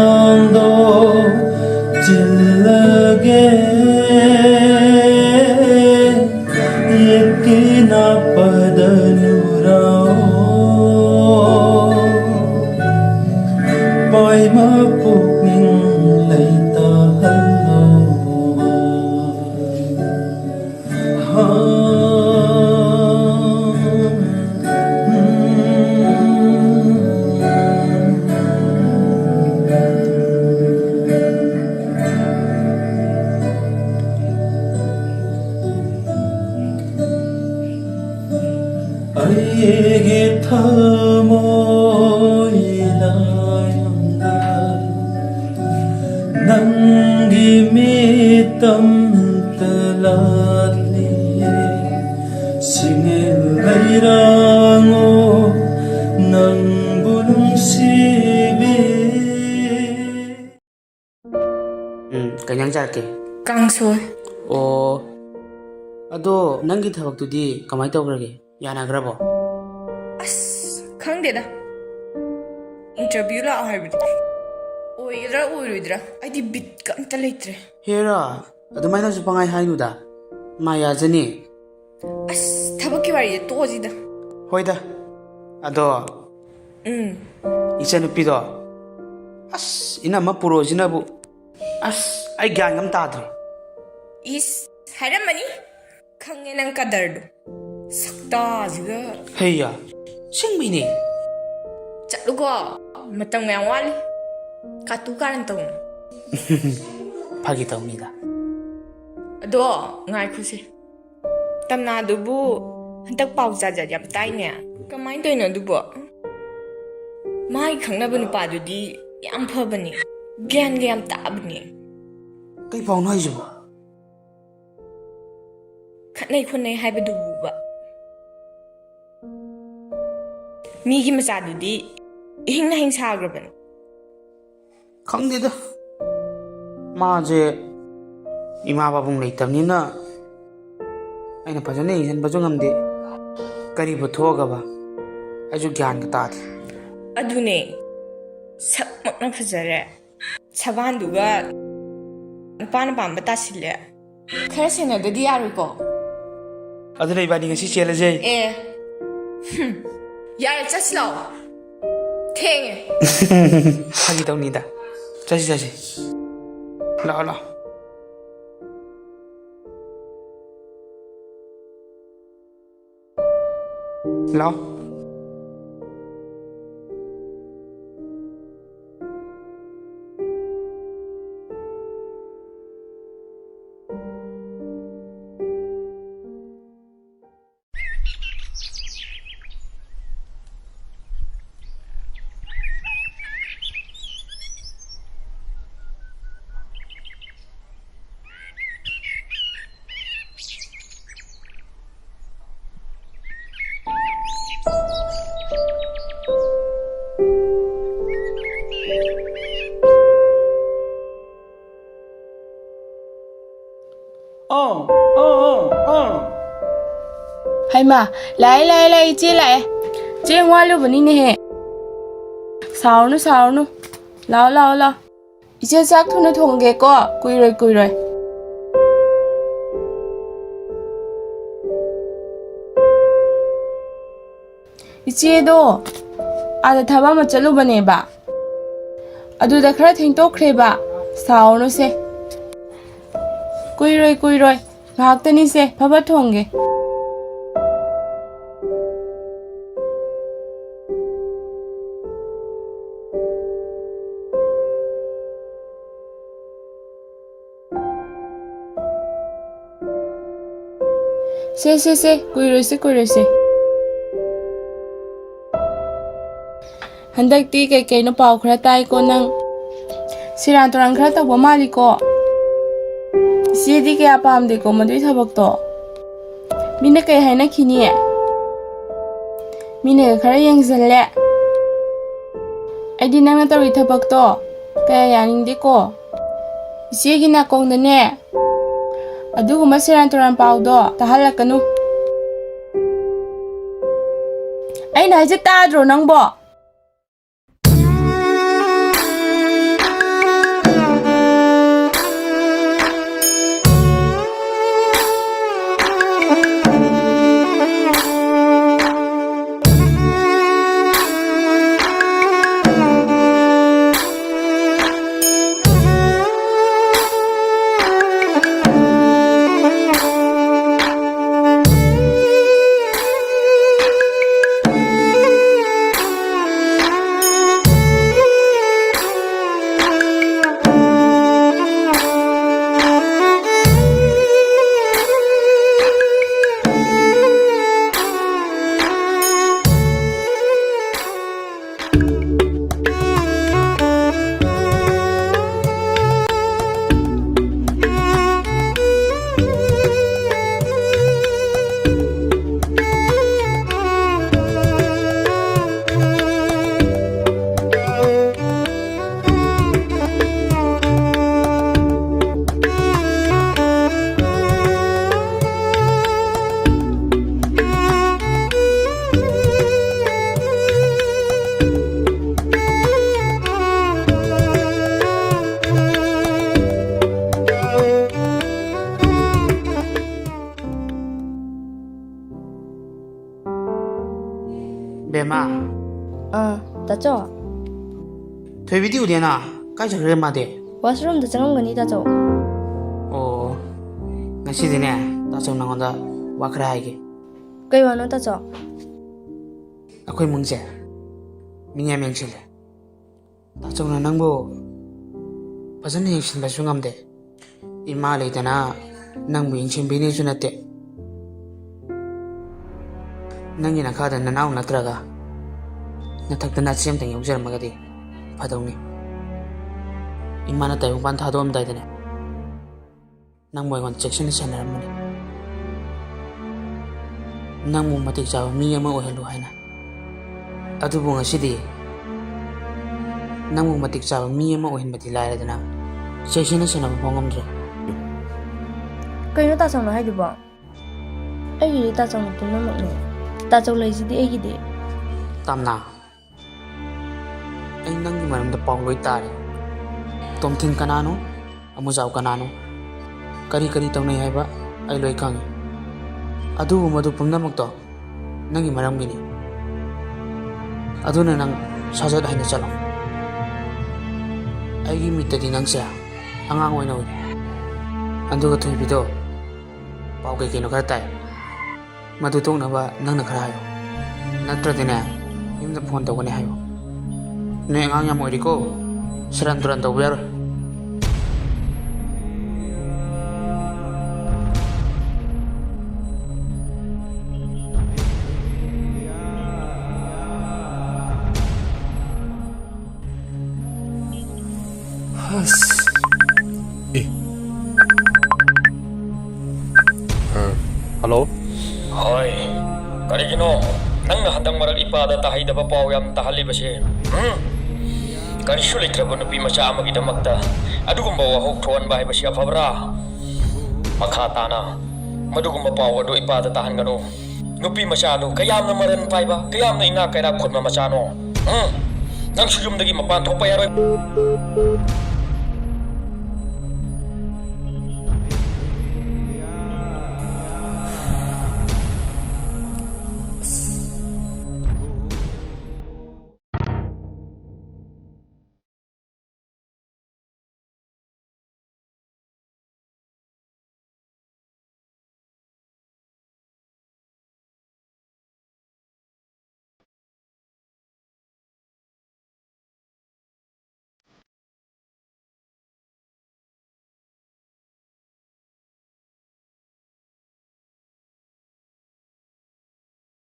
ꯑꯩꯒꯤ ꯊꯃꯣꯏ ꯂꯥꯏꯌꯣꯟꯗ ꯅꯪꯒꯤ ꯃꯤꯇꯝꯇ ꯂꯥꯠꯂꯤꯌꯦ꯫ ꯁꯤꯡꯉꯦꯜ ꯂꯩꯔꯥꯡꯉꯣ ꯅꯪꯕꯨ ꯅꯨꯡꯁꯤꯕꯤ꯫ ꯎꯝ, ꯀꯩ ꯏꯟꯖꯥꯡ ꯆꯥꯔꯛꯀꯦ? ꯀꯥꯡꯁꯣꯏ꯫ ꯑꯣ, ꯑꯗꯣ ꯅꯪꯒꯤ ꯊꯕꯛꯇꯨꯗꯤ ꯀꯃꯥꯏꯅ ꯇꯧꯈ꯭ꯔꯒꯦ? ꯌꯥꯅꯈ꯭ꯔꯕꯣ? ꯑꯁ, ꯈꯪꯗꯦꯗ꯫ Interview ꯂꯥꯛꯑꯣ ꯍꯥꯏꯕꯗꯤ ꯑꯣꯏꯒꯗ꯭ꯔꯥ ꯑꯣꯏꯔꯣꯏꯗ꯭ꯔꯥ ꯑꯩꯗꯤ ꯕꯤꯠꯀ ꯑꯝꯇ ꯂꯩꯇ꯭ꯔꯦ꯫ ꯍꯦꯔꯥ, ꯑꯗꯨꯃꯥꯏꯅꯁꯨ ꯄꯪꯍꯥꯏ ꯍꯥꯏꯅꯨꯗ꯫ ꯃꯥ ꯌꯥꯖꯅꯤ꯫ ꯑꯁ, ꯊꯕꯛꯀꯤ ꯋꯥꯔꯤꯗ ꯇꯣꯛꯑꯁꯤꯗ꯫ ꯍꯣꯏꯗ꯫ ꯑꯗꯣ ꯎꯝ꯫ ꯏꯆꯟꯅꯨꯄꯤꯗꯣ, ꯑꯁ, ꯏꯅꯝꯃ ꯄꯨꯔꯛꯑꯣꯁꯤꯅꯕꯨ꯫ ꯑꯁ, ꯑꯩ ꯒ꯭ꯌꯥꯟ ꯑꯃ ꯇꯥꯗ꯭ꯔꯦ꯫ ꯏꯁ, ꯍꯥꯏꯔꯝꯃꯅꯤ꯫ ꯈꯪꯉꯦ ꯅꯪ ꯀꯗꯔꯗꯣ꯫ ꯁꯛꯇꯥꯁꯤꯒ꯫ ꯍꯩꯌꯥ, ꯑꯁꯦꯡꯕꯩꯅꯦ꯫ ꯆꯠꯂꯨꯀꯣ, ꯃꯇꯝ ꯌꯥꯝ ꯋꯥꯠꯂꯤ꯫ ꯀꯥꯇꯨ ꯀꯥꯔꯟ ꯇꯧꯅꯨ꯫ ꯐꯥꯒꯤ ꯇꯧꯅꯤꯗ꯫ ꯑꯗꯣ, ꯉꯥꯏꯈꯣꯁꯦ꯫ ꯇꯝꯅꯥꯗꯨꯕꯨ ꯍꯟꯗꯛ ꯄꯥꯎ ꯖꯥꯠ ꯖꯥꯠ ꯌꯥꯝ ꯇꯥꯏꯅꯦ꯫ ꯀꯃꯥꯏꯅ ꯇꯧꯔꯤꯅꯣ ꯑꯗꯨꯕꯣ? ꯃꯥꯒꯤ ꯈꯪꯅꯕ ꯅꯨꯄꯥꯗꯨꯗꯤ ꯌꯥꯝ ꯐꯕꯅꯦ, ꯒ꯭ꯌꯥꯟꯒ ꯌꯥꯝ ꯇꯥꯕꯅꯦ꯫ ꯀꯩ ꯄꯥꯎꯅꯣ ꯍꯥꯏꯁꯤꯕꯣ? ꯈꯠꯅꯩ ꯈꯣꯠꯅꯩ ꯍꯥꯏꯕꯗꯨꯕꯨꯕ꯫ ꯃꯤꯒꯤ ꯃꯆꯥꯗꯨꯗꯤ ꯏꯍꯤꯡ ꯅꯥꯍꯤꯡ ꯁꯥꯈ꯭ꯔꯕꯅꯦ꯫ ꯈꯪꯗꯦꯗ꯫ ꯃꯥꯁꯦ ꯏꯃꯥ ꯄꯥꯕꯨꯡ ꯂꯩꯇꯕꯅꯤꯅ ꯑꯩꯅ ꯐꯖꯅ ꯌꯦꯡꯁꯤꯟꯕꯁꯨ ꯉꯝꯗꯦ꯫ ꯀꯔꯤꯕꯨ ꯊꯣꯛꯑꯒꯕ? ꯑꯩꯁꯨ ꯒ꯭ꯌꯥꯟꯒ ꯇꯥꯗꯦ꯫ ꯑꯗꯨꯅꯦ, ꯁꯛꯃꯛꯅ ꯐꯖꯔꯦ, ꯁꯕꯥꯟꯗꯨꯒ ꯅꯨꯄꯥꯅ ꯄꯥꯝꯕ ꯇꯥꯁꯤꯜꯂꯦ꯫ ꯈꯔ ꯁꯦꯟꯅꯗꯗꯤ ꯌꯥꯔꯣꯏꯀꯣ꯫ ꯑꯗꯨꯅ ꯏꯕꯥꯅꯤ ꯉꯁꯤ ꯆꯦꯜꯂꯁꯦ꯫ ꯑꯦ꯫ ꯍꯨꯝ꯫ ꯌꯥꯔꯦ, ꯆꯠꯁꯤ ꯂꯥꯛꯑꯣ꯫ ꯊꯦꯡꯉꯦ꯫ ꯐꯥꯒꯤ ꯇꯧꯅꯤꯗ꯫ ꯆꯠꯁꯤ, ꯆꯠꯁꯤ꯫ ꯂꯥꯛꯑꯣ, ꯂꯥꯛꯑꯣ꯫ ꯂꯥꯛꯑꯣ꯫ ꯍꯩꯃꯥ, ꯂꯥꯛꯑꯦ, ꯂꯥꯛꯑꯦ, ꯂꯥꯛꯑꯦ, ꯏꯆꯦ ꯂꯥꯛꯑꯦ꯫ ꯆꯦꯡ ꯋꯥꯠꯂꯨꯕꯅꯤꯅꯦꯍꯦ꯫ ꯁꯥꯎꯔꯅꯨ, ꯁꯥꯎꯔꯅꯨ꯫ ꯂꯥꯛꯑꯣ, ꯂꯥꯛꯑꯣ, ꯂꯥꯛꯑꯣ꯫ ꯏꯆꯦ, ꯆꯥꯛ ꯊꯨꯅ ꯊꯣꯡꯒꯦꯀꯣ꯫ ꯀꯨꯏꯔꯣꯏ, ꯀꯨꯏꯔꯣꯏ꯫ ꯏꯆꯦꯗꯣ ꯑꯥꯗ ꯊꯕꯛ ꯑꯃ ꯆꯠꯂꯨꯕꯅꯦꯕ꯫ ꯑꯗꯨꯗ ꯈꯔ ꯊꯦꯡꯇꯣꯛꯈ꯭ꯔꯦꯕ꯫ ꯁꯥꯎꯔꯅꯨꯁꯦ꯫ ꯀꯨꯏꯔꯣꯏ, ꯀꯨꯏꯔꯣꯏ꯫ ꯉꯥꯏꯍꯥꯛꯇꯅꯤꯁꯦ, ꯐꯕ ꯊꯣꯡꯒꯦ꯫ ꯁꯦ, ꯁꯦ, ꯁꯦ, ꯀꯨꯏꯔꯣꯏꯁꯦ, ꯀꯨꯏꯔꯣꯏꯁꯦ꯫ ꯍꯟꯗꯛꯇꯤ ꯀꯩ ꯀꯩꯅꯣ ꯄꯥꯎ ꯈꯔ ꯇꯥꯏꯀꯣ ꯅꯪ? ꯁꯦꯔꯥꯟ ꯇꯨꯔꯥꯟ ꯈꯔ ꯇꯧꯕ ꯃꯥꯜꯂꯤꯀꯣ? ꯏꯆꯦꯗꯤ ꯀꯌꯥ ꯄꯥꯝꯗꯦꯀꯣ ꯃꯗꯨꯏ ꯊꯕꯛꯇꯣ꯫ ꯃꯤꯅ ꯀꯩ ꯍꯥꯏꯅꯈꯤꯅꯤ? ꯃꯤꯅꯒ ꯈꯔ ꯌꯦꯡꯁꯤꯜꯂꯦ꯫ ꯑꯩꯗꯤ ꯅꯪꯅ ꯇꯧꯔꯤ ꯊꯕꯛꯇꯣ ꯀꯌꯥ ꯌꯥꯅꯤꯡꯗꯦꯀꯣ꯫ ꯏꯆꯦꯒꯤ ꯅꯥꯀꯣꯡꯗꯅꯦ ꯑꯗꯨꯒꯨꯝꯕ ꯁꯦꯔꯥꯟ ꯇꯨꯔꯥꯟ ꯄꯥꯎꯗꯣ ꯇꯥꯍꯜꯂꯛꯀꯅꯨ꯫ ꯑꯩꯅ ꯍꯥꯏꯁꯦ ꯇꯥꯗ꯭ꯔꯣ ꯅꯪꯕꯣ? ꯕꯦꯝꯃ꯫ ꯑꯥ, ꯇꯥꯆꯧ꯫ ꯊꯣꯏꯕꯤꯗꯤ ꯎꯗꯦꯅ? ꯀꯥꯏ ꯆꯠꯈ꯭ꯔꯦ ꯃꯥꯗꯤ? Washroomꯗ ꯆꯪꯉꯝꯒꯅꯤ, ꯇꯥꯆꯧ꯫ ꯑꯣ, ꯉꯁꯤꯗꯤꯅꯦ, ꯇꯥꯆꯧ ꯅꯉꯣꯟꯗ ꯋꯥ ꯈꯔ ꯍꯥꯏꯒꯦ꯫ ꯀꯩ ꯋꯥꯅꯣ, ꯇꯥꯆꯧ? ꯑꯩꯈꯣꯏ ꯏꯃꯨꯡꯁꯦ ꯃꯤ ꯌꯥꯝ ꯌꯦꯡꯁꯤꯜꯂꯦ꯫ ꯇꯥꯆꯧꯅ ꯅꯪꯕꯨ ꯐꯖꯅ ꯌꯦꯡꯁꯤꯟꯕꯁꯨ ꯉꯝꯗꯦ꯫ ꯏꯃꯥ ꯂꯩꯇꯅ ꯅꯪꯕꯨ ꯌꯦꯡꯁꯤꯟꯕꯤꯅꯦꯁꯨ ꯅꯠꯇꯦ꯫ ꯅꯪꯒꯤ ꯅꯈꯥꯗ ꯅꯅꯥꯎ ꯅꯠꯇ꯭ꯔꯒ ꯅꯊꯛꯇ ꯅꯆꯦ ꯑꯃꯇꯪ ꯌꯥꯎꯖꯔꯝꯃꯒꯗꯤ ꯐꯗꯧꯅꯤ꯫ ꯏꯃꯥꯅ ꯇꯥꯏꯕꯪꯄꯥꯟ ꯊꯥꯗꯣꯛꯑꯝꯗꯥꯏꯗꯅꯦ, ꯅꯪꯕꯨ ꯑꯩꯉꯣꯟꯗ ꯆꯦꯛꯁꯤꯟꯅ ꯁꯦꯟꯅꯔꯝꯕꯅꯤ꯫ ꯅꯪꯕꯨ ꯃꯇꯤꯛ ꯆꯥꯕ ꯃꯤ ꯑꯃ ꯑꯣꯏꯍꯜꯂꯨ ꯍꯥꯏꯅ꯫ ꯑꯗꯨꯕꯨ ꯉꯁꯤꯗꯤ ꯅꯪꯕꯨ ꯃꯇꯤꯛ ꯆꯥꯕ ꯃꯤ ꯑꯃ ꯑꯣꯏꯍꯟꯕꯗꯤ ꯂꯥꯏꯔꯗꯅ, ꯆꯦꯛꯁꯤꯟꯅ ꯁꯦꯟꯅꯕ ꯐꯥꯎ ꯉꯝꯗ꯭ꯔꯦ꯫ ꯀꯩꯅꯣ ꯇꯥꯆꯧꯅ ꯍꯥꯏꯗꯨꯕꯣ? ꯑꯩꯒꯤꯗꯤ ꯇꯥꯆꯧꯅ ꯄꯨꯝꯅꯃꯛꯅꯦ꯫ ꯇꯥꯆꯧ ꯂꯩꯁꯤꯗꯤ ꯑꯩꯒꯤꯗꯤ꯫ ꯇꯥꯝꯅꯥ, ꯑꯩ ꯅꯪꯒꯤ ꯃꯔꯝꯗ ꯄꯥꯎ ꯂꯣꯏ ꯇꯥꯔꯦ꯫ ꯇꯣꯝꯊꯤꯟ ꯀꯅꯥꯅꯣ? ꯑꯃꯨꯖꯥꯎ ꯀꯅꯥꯅꯣ? ꯀꯔꯤ ꯀꯔꯤ ꯇꯧꯅꯩ ꯍꯥꯏꯕ ꯑꯩ ꯂꯣꯏ ꯈꯪꯉꯤ꯫ ꯑꯗꯨꯕꯨ ꯃꯗꯨ ꯄꯨꯝꯅꯃꯛꯇꯣ ꯅꯪꯒꯤ ꯃꯔꯝꯒꯤꯅꯤ꯫ ꯑꯗꯨꯅ ꯅꯪ ꯁꯥꯖꯠ ꯍꯩꯅ ꯆꯠꯂꯣ꯫ ꯑꯩꯒꯤ ꯃꯤꯠꯇꯗꯤ ꯅꯪꯁꯦ ꯑꯉꯥꯡ ꯑꯣꯏꯅ ꯎꯏ꯫ ꯑꯗꯨꯒ ꯊꯣꯏꯕꯤꯗꯣ ꯄꯥꯎ ꯀꯩ ꯀꯩꯅꯣ ꯈꯔ ꯇꯥꯏ꯫ ꯃꯗꯨ ꯇꯣꯛꯅꯕ ꯅꯪꯅ ꯈꯔ ꯍꯥꯏꯌꯨ꯫ ꯅꯠꯇ꯭ꯔꯗꯤꯅꯦ, ꯌꯨꯝꯗ ꯐꯣꯟ ꯇꯧꯒꯅꯤ ꯍꯥꯏꯌꯨ꯫ ꯅꯣꯏ ꯑꯉꯥꯡ ꯌꯥꯝ ꯑꯣꯏꯔꯤꯀꯣ, ꯁꯦꯔꯥꯟ ꯇꯨꯔꯥꯟ ꯇꯧꯕ ꯌꯥꯔꯣꯏ꯫ ꯑꯁ꯫ ꯑꯦ꯫ ꯑ, ꯍꯜꯂꯣ? ꯍꯣꯏ꯫ ꯀꯔꯤꯒꯤꯅꯣ ꯅꯪꯅ ꯍꯟꯗꯛ ꯃꯔꯛ ꯏꯄꯥꯗ ꯇꯥꯍꯩꯗꯕ ꯄꯥꯎ ꯌꯥꯝ ꯇꯥꯍꯜꯂꯤꯕꯁꯦ? ꯍꯨꯝ? ꯀꯔꯤꯁꯨ ꯂꯩꯇ꯭ꯔꯕ ꯅꯨꯄꯤ ꯃꯆꯥ ꯑꯃꯒꯤꯗꯃꯛꯇ ꯑꯗꯨꯒꯨꯝꯕ ꯋꯥꯍꯧ ꯊꯣꯛꯍꯟꯕ ꯍꯥꯏꯕꯁꯤ ꯑꯐꯕ꯭ꯔꯥ? ꯃꯈꯥ ꯇꯥꯅ ꯃꯗꯨꯒꯨꯝꯕ ꯄꯥꯎ ꯑꯗꯨ ꯏꯄꯥꯗ ꯇꯥꯍꯟꯒꯅꯨ꯫ ꯅꯨꯄꯤ ꯃꯆꯥꯗꯨ ꯀꯌꯥꯝꯅ ꯃꯔꯟ ꯄꯥꯏꯕ, ꯀꯌꯥꯝꯅ ꯏꯅꯥꯛ ꯀꯩꯔꯥꯛ ꯈꯨꯟꯕ ꯃꯆꯥꯅꯣ? ꯎꯝ? ꯅꯪꯁꯨ ꯌꯨꯝꯗꯒꯤ ꯃꯄꯥꯟ ꯊꯣꯛꯄ ꯌꯥꯔꯣꯏ꯫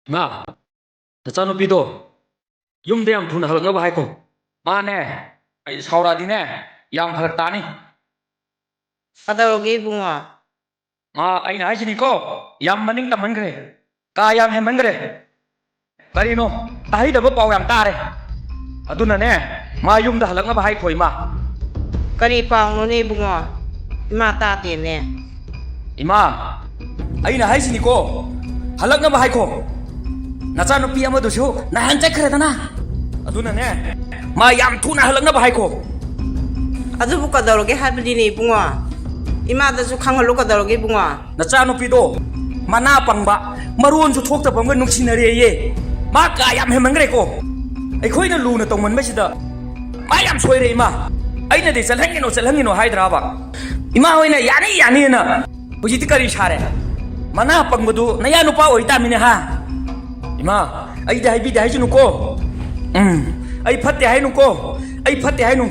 ꯏꯃꯥ, ꯅꯆꯥꯅꯨꯄꯤꯗꯣ ꯌꯨꯝꯗ ꯌꯥꯝ ꯊꯨꯅ ꯍꯜꯂꯛꯅꯕ ꯍꯥꯏꯈꯣ꯫ ꯃꯥꯅꯦ, ꯑꯩ ꯁꯥꯎꯔꯛꯑꯗꯤꯅꯦ, ꯌꯥꯝ ꯐꯔꯛ ꯇꯥꯅꯤ꯫ ꯀꯗꯧꯔꯒꯦ ꯏꯕꯨꯡꯉꯣ? ꯃꯥ, ꯑꯩꯅ ꯍꯥꯏꯁꯤꯅꯤꯀꯣ, ꯌꯥꯝ ꯃꯅꯤꯡ ꯇꯝꯍꯟꯈ꯭ꯔꯦ, ꯀꯥ ꯌꯥꯝ ꯍꯦꯟꯃꯟꯈ꯭ꯔꯦ꯫ ꯀꯔꯤꯅꯣ? ꯇꯥꯍꯩꯗꯕ ꯄꯥꯎ ꯌꯥꯝ ꯇꯥꯔꯦ꯫ ꯑꯗꯨꯅꯅꯦ, ꯃꯥ ꯌꯨꯝꯗ ꯍꯜꯂꯛꯅꯕ ꯍꯥꯏꯈꯣ, ꯏꯃꯥ꯫ ꯀꯔꯤ ꯄꯥꯎꯅꯣꯅꯦ ꯏꯕꯨꯡꯉꯣ? ꯏꯃꯥ ꯇꯥꯗꯦꯅꯦ꯫ ꯏꯃꯥ, ꯑꯩꯅ ꯍꯥꯏꯁꯤꯅꯤꯀꯣ, ꯍꯜꯂꯛꯅꯕ ꯍꯥꯏꯈꯣ꯫ ꯅꯆꯥꯅꯨꯄꯤ ꯑꯃꯗꯨꯁꯨ ꯅꯍꯥꯟ ꯆꯠꯈ꯭ꯔꯦꯗꯅ꯫ ꯑꯗꯨꯅꯅꯦ, ꯃꯥ ꯌꯥꯝ ꯊꯨꯅ ꯍꯜꯂꯛꯅꯕ ꯍꯥꯏꯈꯣ꯫ ꯑꯗꯨꯕꯨ ꯀꯗꯧꯔꯒꯦ ꯍꯥꯏꯕꯅꯤꯅꯦ ꯏꯕꯨꯡꯉꯣ? ꯏꯃꯥꯗꯁꯨ ꯈꯪꯍꯜꯂꯨ ꯀꯗꯧꯔꯒꯦ ꯏꯕꯨꯡꯉꯣ? ꯅꯆꯥꯅꯨꯄꯤꯗꯣ ꯃꯅꯥ ꯄꯪꯕ, ꯃꯔꯣꯟꯁꯨ ꯊꯣꯛꯇꯕ ꯑꯃꯒ ꯅꯨꯡꯁꯤꯅꯔꯦꯌꯦ꯫ ꯃꯥ ꯀꯥ ꯌꯥꯝ ꯍꯦꯟꯃꯟꯈ꯭ꯔꯦꯀꯣ꯫ ꯑꯩꯈꯣꯏꯅ ꯂꯨꯅ ꯇꯧꯃꯟꯕꯁꯤꯗ ꯃꯥ ꯌꯥꯝ ꯁꯣꯏꯔꯦ, ꯏꯃꯥ꯫ ꯑꯩꯅꯗꯤ ꯆꯠꯍꯟꯒꯅꯨ, ꯆꯠꯍꯟꯒꯅꯨ ꯍꯥꯏꯗ꯭ꯔꯥꯕ? ꯏꯃꯥ ꯍꯣꯏꯅ ꯌꯥꯅꯤ, ꯌꯥꯅꯤꯅ꯫ ꯍꯧꯖꯤꯛꯇꯤ ꯀꯔꯤ ꯁꯥꯔꯦ? ꯃꯅꯥ ꯄꯪꯕꯗꯨ ꯅꯌꯥ ꯅꯨꯄꯥ ꯑꯣꯏꯇꯥꯃꯤꯅꯦ, ꯍꯥ? ꯏꯃꯥ, ꯑꯩꯗꯤ ꯍꯥꯏꯕꯤꯗꯦ ꯍꯥꯏꯁꯅꯨꯀꯣ꯫ ꯎꯝ, ꯑꯩ ꯐꯠꯇꯦ ꯍꯥꯏꯅꯨꯀꯣ꯫ ꯑꯩ ꯐꯠꯇꯦ ꯍꯥꯏꯅꯨ꯫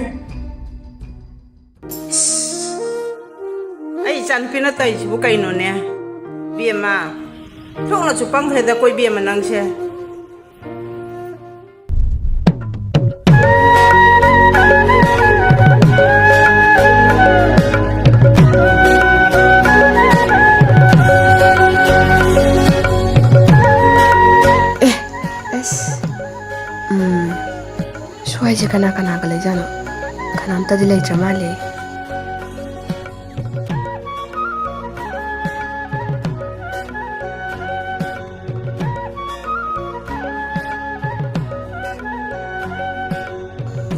ꯑꯩ ꯏꯆꯥꯅꯨꯄꯤꯅ ꯇꯧꯔꯤꯁꯤꯕꯨ ꯀꯩꯅꯣꯅꯦ? ꯕꯦꯝꯃ, ꯊꯣꯛꯅꯁꯨ ꯄꯪꯈ꯭ꯔꯦꯗꯀꯣ ꯏꯕꯦꯝꯃ ꯅꯪꯁꯦ꯫ ꯑꯦ, ꯑꯁ, ꯎꯝ, ꯁ꯭ꯋꯥꯏꯁꯦ ꯀꯅꯥ ꯀꯅꯥꯒ ꯂꯩꯖꯥꯠꯅꯣ? ꯀꯅꯥꯝꯇꯗꯤ ꯂꯩꯇ꯭ꯔ ꯃꯥꯜꯂꯦ꯫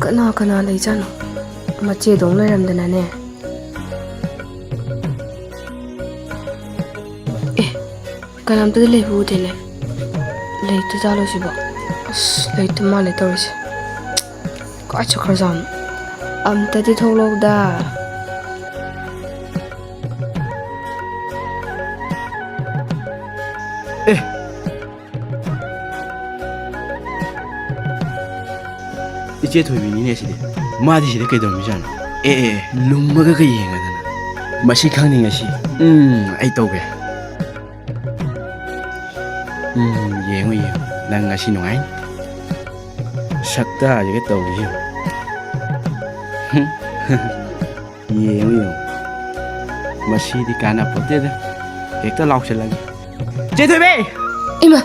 ꯀꯅꯥ ꯀꯅꯥ ꯂꯩꯖꯥꯠꯅꯣ? ꯃꯆꯦꯗꯧ ꯂꯩꯔꯝꯗꯅꯅꯦ꯫ ꯑꯦ, ꯀꯅꯥꯝꯇꯗꯤ ꯂꯩꯕ ꯎꯗꯦꯅꯦ꯫ ꯂꯩꯇꯖꯥꯠꯂꯣ ꯁꯤꯕꯣ? ꯑꯁ, ꯂꯩꯇ ꯃꯥꯜꯂꯦ ꯇꯧꯔꯤꯁꯦ꯫ ꯀꯥꯏ ꯆꯠꯈ꯭ꯔꯖꯥꯠꯅꯣ? ꯑꯝꯇꯗꯤ ꯊꯣꯛꯂꯛꯎꯗ꯫ ꯑꯦ! ꯏꯆꯦ ꯊꯣꯏꯕꯤꯅꯤꯅꯦ ꯁꯤꯗꯤ꯫ ꯃꯥꯗꯤ ꯁꯤꯗ ꯀꯩꯗꯧꯔꯝꯃꯤꯖꯥꯠꯅꯣ? ꯑꯦ, ꯑꯦ, ꯑꯦ, ꯂꯨꯝꯃꯒ ꯀꯩ ꯌꯦꯡꯉꯗꯅ? ꯃꯁꯤ ꯈꯪꯅꯤꯡꯉꯦ ꯁꯤ꯫ ꯎꯝ, ꯑꯩ ꯇꯧꯒꯦ꯫ ꯎꯝ, ꯅꯪ ꯉꯁꯤ ꯅꯨꯡꯉꯥꯏꯅꯤ꯫ ꯁꯛꯇꯥꯁꯤꯒ ꯇꯧꯔꯤꯁꯦ ꯌꯦꯡꯉꯨ꯫ ꯌꯦꯡꯉꯨ, ꯌꯦꯡꯉꯨ꯫ ꯃꯁꯤꯗꯤ ꯀꯥꯟꯅꯄꯣꯠꯇꯦꯗ꯫ ꯍꯦꯛꯇ ꯂꯥꯎꯁꯜꯂꯒꯦ꯫ ꯆꯦ ꯊꯣꯏꯕꯤ! ꯏꯃꯥ!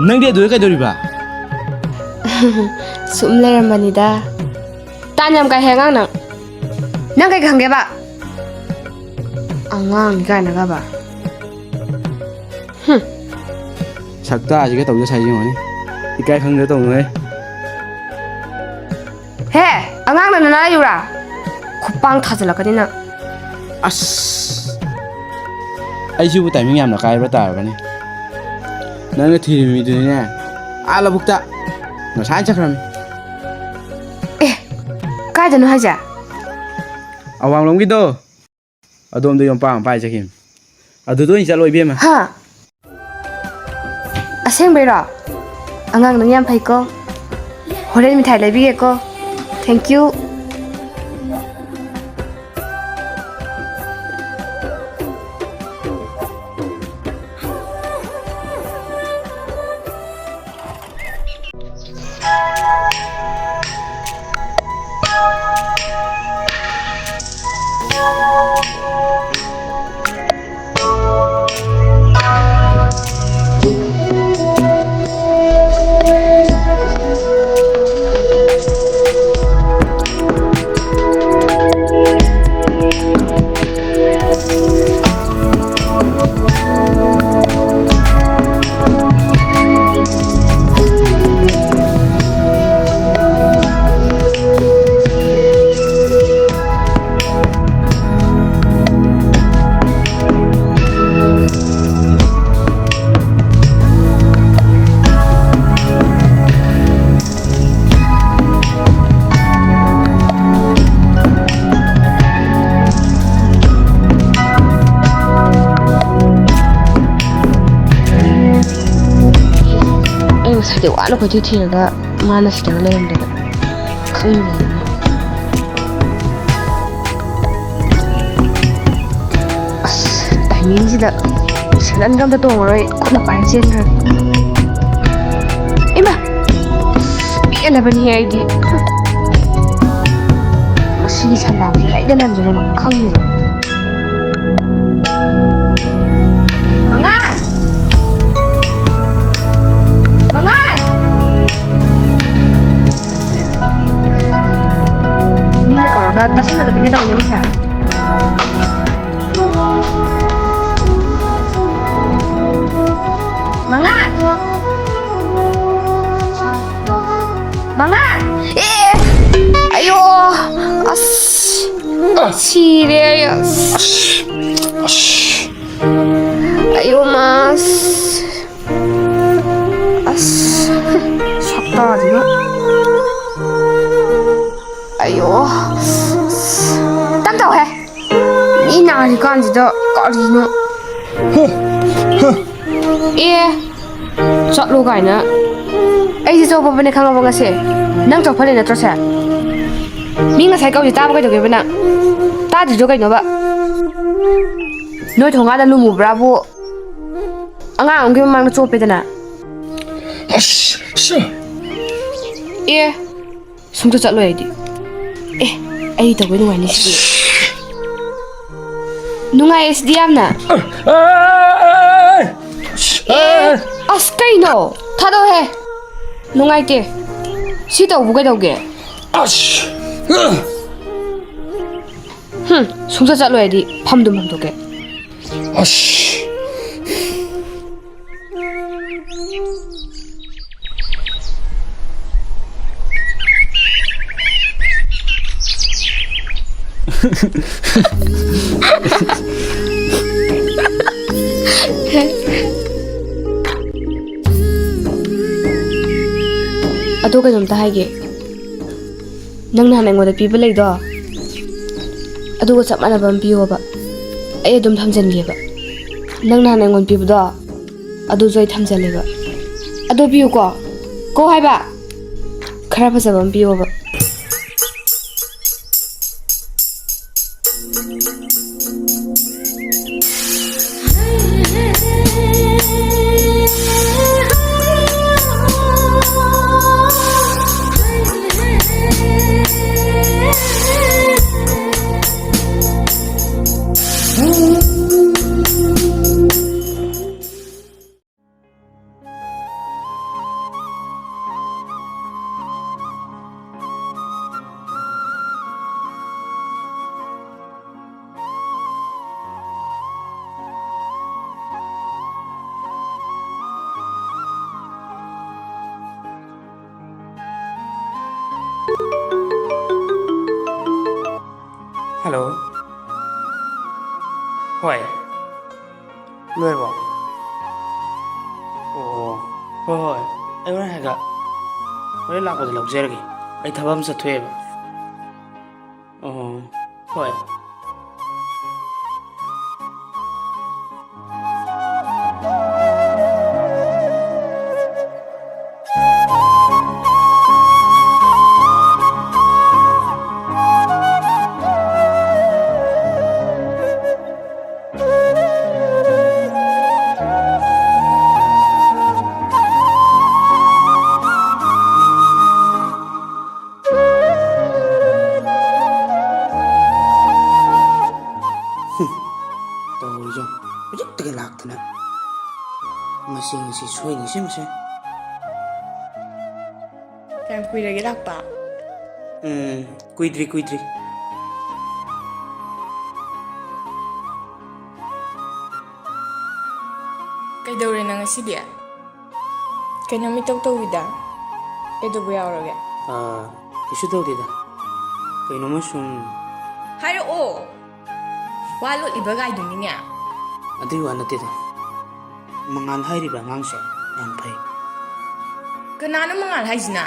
ꯅꯪꯗꯤ ꯑꯗꯨꯗ ꯀꯩꯗꯧꯔꯤꯕ? ꯁꯨꯝ ꯂꯩꯔꯝꯕꯅꯤꯗ꯫ ꯇꯥꯟ ꯌꯥꯝ ꯀꯥꯏꯍꯦ ꯑꯉꯥꯡ ꯅꯪ꯫ ꯅꯪ ꯀꯩ ꯈꯪꯒꯦꯕ? ꯑꯉꯥꯡꯅꯤ ꯀꯥꯏꯅꯒꯕ꯫ ꯍꯨꯝ꯫ ꯁꯛꯇꯥꯁꯤꯒ ꯇꯧꯖ ꯁꯥꯏꯁꯦ ꯌꯦꯡꯉꯣꯅꯦ꯫ ꯏꯀꯥꯏ ꯈꯪꯗ ꯇꯧꯅꯨꯍꯦ꯫ ꯍꯦ, ꯑꯉꯥꯡꯅ ꯅꯅꯥ ꯌꯨꯔꯥ? ꯈꯨꯄꯥꯡ ꯊꯥꯖꯤꯜꯂꯛꯀꯅꯤ ꯅꯪ꯫ ꯑꯁ! ꯑꯩꯁꯤꯕꯨ ꯇꯥꯏꯃꯤꯡ ꯌꯥꯝꯅ ꯀꯥꯏꯕ ꯇꯥꯔꯕꯅꯤ꯫ ꯅꯪꯅ ꯊꯤꯔꯤꯕ ꯃꯤꯗꯨꯅꯤꯅꯦ, ꯑꯥ ꯂꯧꯕꯨꯛꯇ ꯉꯁꯥꯏꯅ ꯆꯠꯈ꯭ꯔꯕꯅꯤ꯫ ꯑꯦ, ꯀꯥꯏꯗꯅꯣ ꯍꯥꯏꯁꯦ? ꯑꯋꯥꯡꯂꯣꯝꯒꯤꯗꯣ, ꯑꯗꯣꯝꯗ ꯌꯣꯝꯄꯥꯛ ꯑꯃ ꯄꯥꯏ ꯆꯠꯈꯤꯕꯅꯤ꯫ ꯑꯗꯨꯗ ꯑꯣꯏꯅ ꯆꯠꯂꯣ, ꯏꯕꯦꯝꯃ꯫ ꯍꯥ? ꯑꯁꯦꯡꯕꯩꯔꯣ? ꯑꯉꯥꯡ ꯅꯪ ꯌꯥꯝ ꯐꯩꯀꯣ꯫ ꯍꯣꯔꯦꯟ ꯃꯤꯊꯥꯏ ꯂꯩꯕꯤꯒꯦꯀꯣ꯫ Thank you꯫ ꯑꯩ ꯉꯁꯥꯏꯗꯩ ꯋꯥꯅ ꯀꯣꯏꯊꯤ ꯊꯤꯔꯒ ꯃꯥꯅ ꯁꯤꯗꯒ ꯂꯩꯔꯝꯗꯅ ꯈꯪꯗꯦꯅꯦ꯫ ꯑꯁ, ꯃꯤꯡꯁꯤꯗ ꯁꯦꯟꯗꯟꯒ ꯑꯝꯇ ꯇꯣꯡꯉꯔꯣꯏ, ꯈꯨꯠꯅ ꯄꯥꯏꯔ ꯆꯦꯟꯈ꯭ꯔꯒꯦ꯫ ꯏꯃꯥ! ꯄꯦꯜꯂꯕꯅꯤꯍꯦ ꯑꯩꯗꯤ꯫ ꯃꯁꯤꯒꯤ ꯁꯟꯗꯥꯟꯁꯦ ꯂꯩꯗꯅ ꯈꯪꯗꯦ꯫ ꯃꯉꯥ! ꯃꯉꯥ! ꯃꯤꯅ ꯀꯧꯔꯒ ꯇꯥꯁꯤꯟꯅꯗꯕꯤꯗ ꯇꯧꯅꯦ ꯃꯁꯦ꯫ ꯃꯉꯥ! ꯃꯉꯥ! ꯑꯦ! ꯑꯌꯣ! ꯑꯁ! ꯁꯤꯔꯦ ꯑꯩ, ꯑꯁ! ꯑꯁ! ꯑꯌꯣ ꯃꯥ! ꯑꯁ! ꯑꯁ! ꯁꯛꯇꯥꯁꯤꯒ! ꯑꯌꯣ! ꯇꯞ ꯇꯧꯍꯦ! ꯃꯤ ꯅꯥꯔꯤꯀꯥꯟꯁꯤꯗ ꯀꯔꯤꯅꯣ? ꯑꯦ! ꯆꯠꯂꯣ ꯀꯥꯏꯅ꯫ ꯑꯩꯁꯦ ꯆꯣꯞꯄꯕꯅꯦ ꯈꯪꯉꯕ ꯉꯁꯤ? ꯅꯪ ꯆꯣꯞꯍꯜꯂꯦ ꯅꯠꯇ꯭ꯔꯣ ꯁꯦ? ꯃꯤ ꯉꯁꯥꯏ ꯀꯧꯔꯤ ꯇꯥꯕ ꯀꯩꯗꯧꯒꯦꯕ ꯅꯪ? ꯇꯥꯗ꯭ꯔꯤꯗꯣ ꯀꯩꯅꯣꯕ? ꯅꯣꯏ ꯊꯣꯡꯒꯥꯟꯗ ꯂꯨꯝꯃꯨꯕ꯭ꯔꯥꯕꯨ? ꯑꯉꯥꯡ ꯑꯃꯒꯤ ꯃꯃꯥꯡꯗ ꯆꯣꯞꯄꯦꯗꯅ꯫ ꯑꯁ! ꯁꯤ! ꯑꯦ! ꯁꯨꯡꯆꯠ ꯆꯠꯂꯣꯏ ꯑꯩꯗꯤ꯫ ꯑꯦ, ꯑꯩ ꯇꯧꯕꯩ ꯅꯨꯡꯉꯥꯏꯅꯤ ꯁꯤꯗꯤ꯫ ꯅꯨꯡꯉꯥꯏꯌꯦ ꯁꯤꯗꯤ ꯌꯥꯝꯅ꯫ ꯑꯦ, ꯑꯁ ꯀꯩꯅꯣ? ꯊꯥꯗꯣꯛꯑꯣꯍꯦ꯫ ꯅꯨꯡꯉꯥꯏꯇꯦ꯫ ꯁꯤ ꯇꯧꯕ ꯀꯩꯗꯧꯒꯦ? ꯑꯁ! ꯍꯨꯝ, ꯁꯨꯡꯆꯠ ꯆꯠꯂꯣꯏ ꯑꯩꯗꯤ꯫ ꯐꯝꯗꯨꯝ ꯐꯝꯗꯣꯛꯀꯦ꯫ ꯑꯁ! ꯑꯗꯣ ꯀꯩꯅꯣꯝꯇ ꯍꯥꯏꯒꯦ꯫ ꯅꯪ ꯅꯍꯥꯟ ꯑꯩꯉꯣꯟꯗ ꯄꯤꯕ ꯂꯩꯗꯣ, ꯑꯗꯨꯒ ꯆꯞ ꯃꯥꯟꯅꯕ ꯑꯃ ꯄꯤꯌꯣꯕ꯫ ꯑꯩ ꯑꯗꯨꯝ ꯊꯝꯖꯟꯒꯦꯕ꯫ ꯅꯪ ꯅꯍꯥꯟ ꯑꯩꯉꯣꯟꯗ ꯄꯤꯕꯗꯣ, ꯑꯗꯨꯁꯨ ꯑꯩ ꯊꯝꯖꯜꯂꯦꯕ꯫ ꯑꯗꯨ ꯄꯤꯌꯨꯀꯣ꯫ ꯀꯣ ꯍꯥꯏꯕ꯫ ꯈꯔ ꯐꯖꯕ ꯑꯃ ꯄꯤꯌꯣꯕ꯫ ꯍꯜꯂꯣ꯫ ꯍꯣꯏ꯫ ꯂꯣꯏꯔꯕꯣ? ꯑꯣ, ꯍꯣꯏ, ꯍꯣꯏ꯫ ꯑꯩ ꯍꯣꯔꯦꯟ ꯍꯥꯏꯒ-, ꯍꯣꯔꯦꯟ ꯂꯥꯛꯄꯗ ꯂꯧꯖꯔꯒꯦ꯫ ꯑꯩ ꯊꯕꯛ ꯑꯃ ꯆꯠꯊꯣꯛꯑꯦꯕ꯫ ꯑꯣ, ꯍꯣꯏ꯫ ꯍꯨꯝ, ꯇꯧꯔꯤꯁꯦ ꯍꯧꯖꯤꯛꯇꯒꯤ ꯂꯥꯛꯇꯅ꯫ ꯃꯁꯤ ꯉꯁꯤ ꯁꯣꯏꯅꯤꯁꯦ ꯃꯁꯦ꯫ ꯀꯌꯥꯝ ꯀꯨꯏꯔꯒꯦ ꯂꯥꯛꯄ? ꯎꯝ, ꯀꯨꯏꯗ꯭ꯔꯤ, ꯀꯨꯏꯗ꯭ꯔꯤ꯫ ꯀꯩꯗꯧꯔꯦ ꯅꯪ ꯉꯁꯤꯗꯤ? ꯀꯩꯅꯣ ꯃꯤꯇꯧ ꯇꯧꯋꯤꯗ? ꯀꯩꯗꯧꯕ ꯌꯥꯎꯔꯒꯦ? ꯑꯥ, ꯀꯩꯁꯨ ꯇꯧꯗꯦꯗ꯫ ꯀꯩꯅꯣꯝꯃ ꯁꯨꯝ ꯍꯥꯏꯔꯛꯑꯣ꯫ ꯋꯥ ꯂꯣꯠꯂꯤꯕ ꯒꯥꯏꯗꯨꯅꯤꯅꯦ꯫ ꯑꯗꯨꯒꯤ ꯋꯥ ꯅꯠꯇꯦꯗ꯫ ꯃꯉꯥꯜ ꯍꯥꯏꯔꯤꯕ ꯑꯉꯥꯡꯁꯦ ꯌꯥꯝ ꯐꯩ꯫ ꯀꯅꯥꯅꯣ ꯃꯉꯥꯜ ꯍꯥꯏꯁꯤꯅ?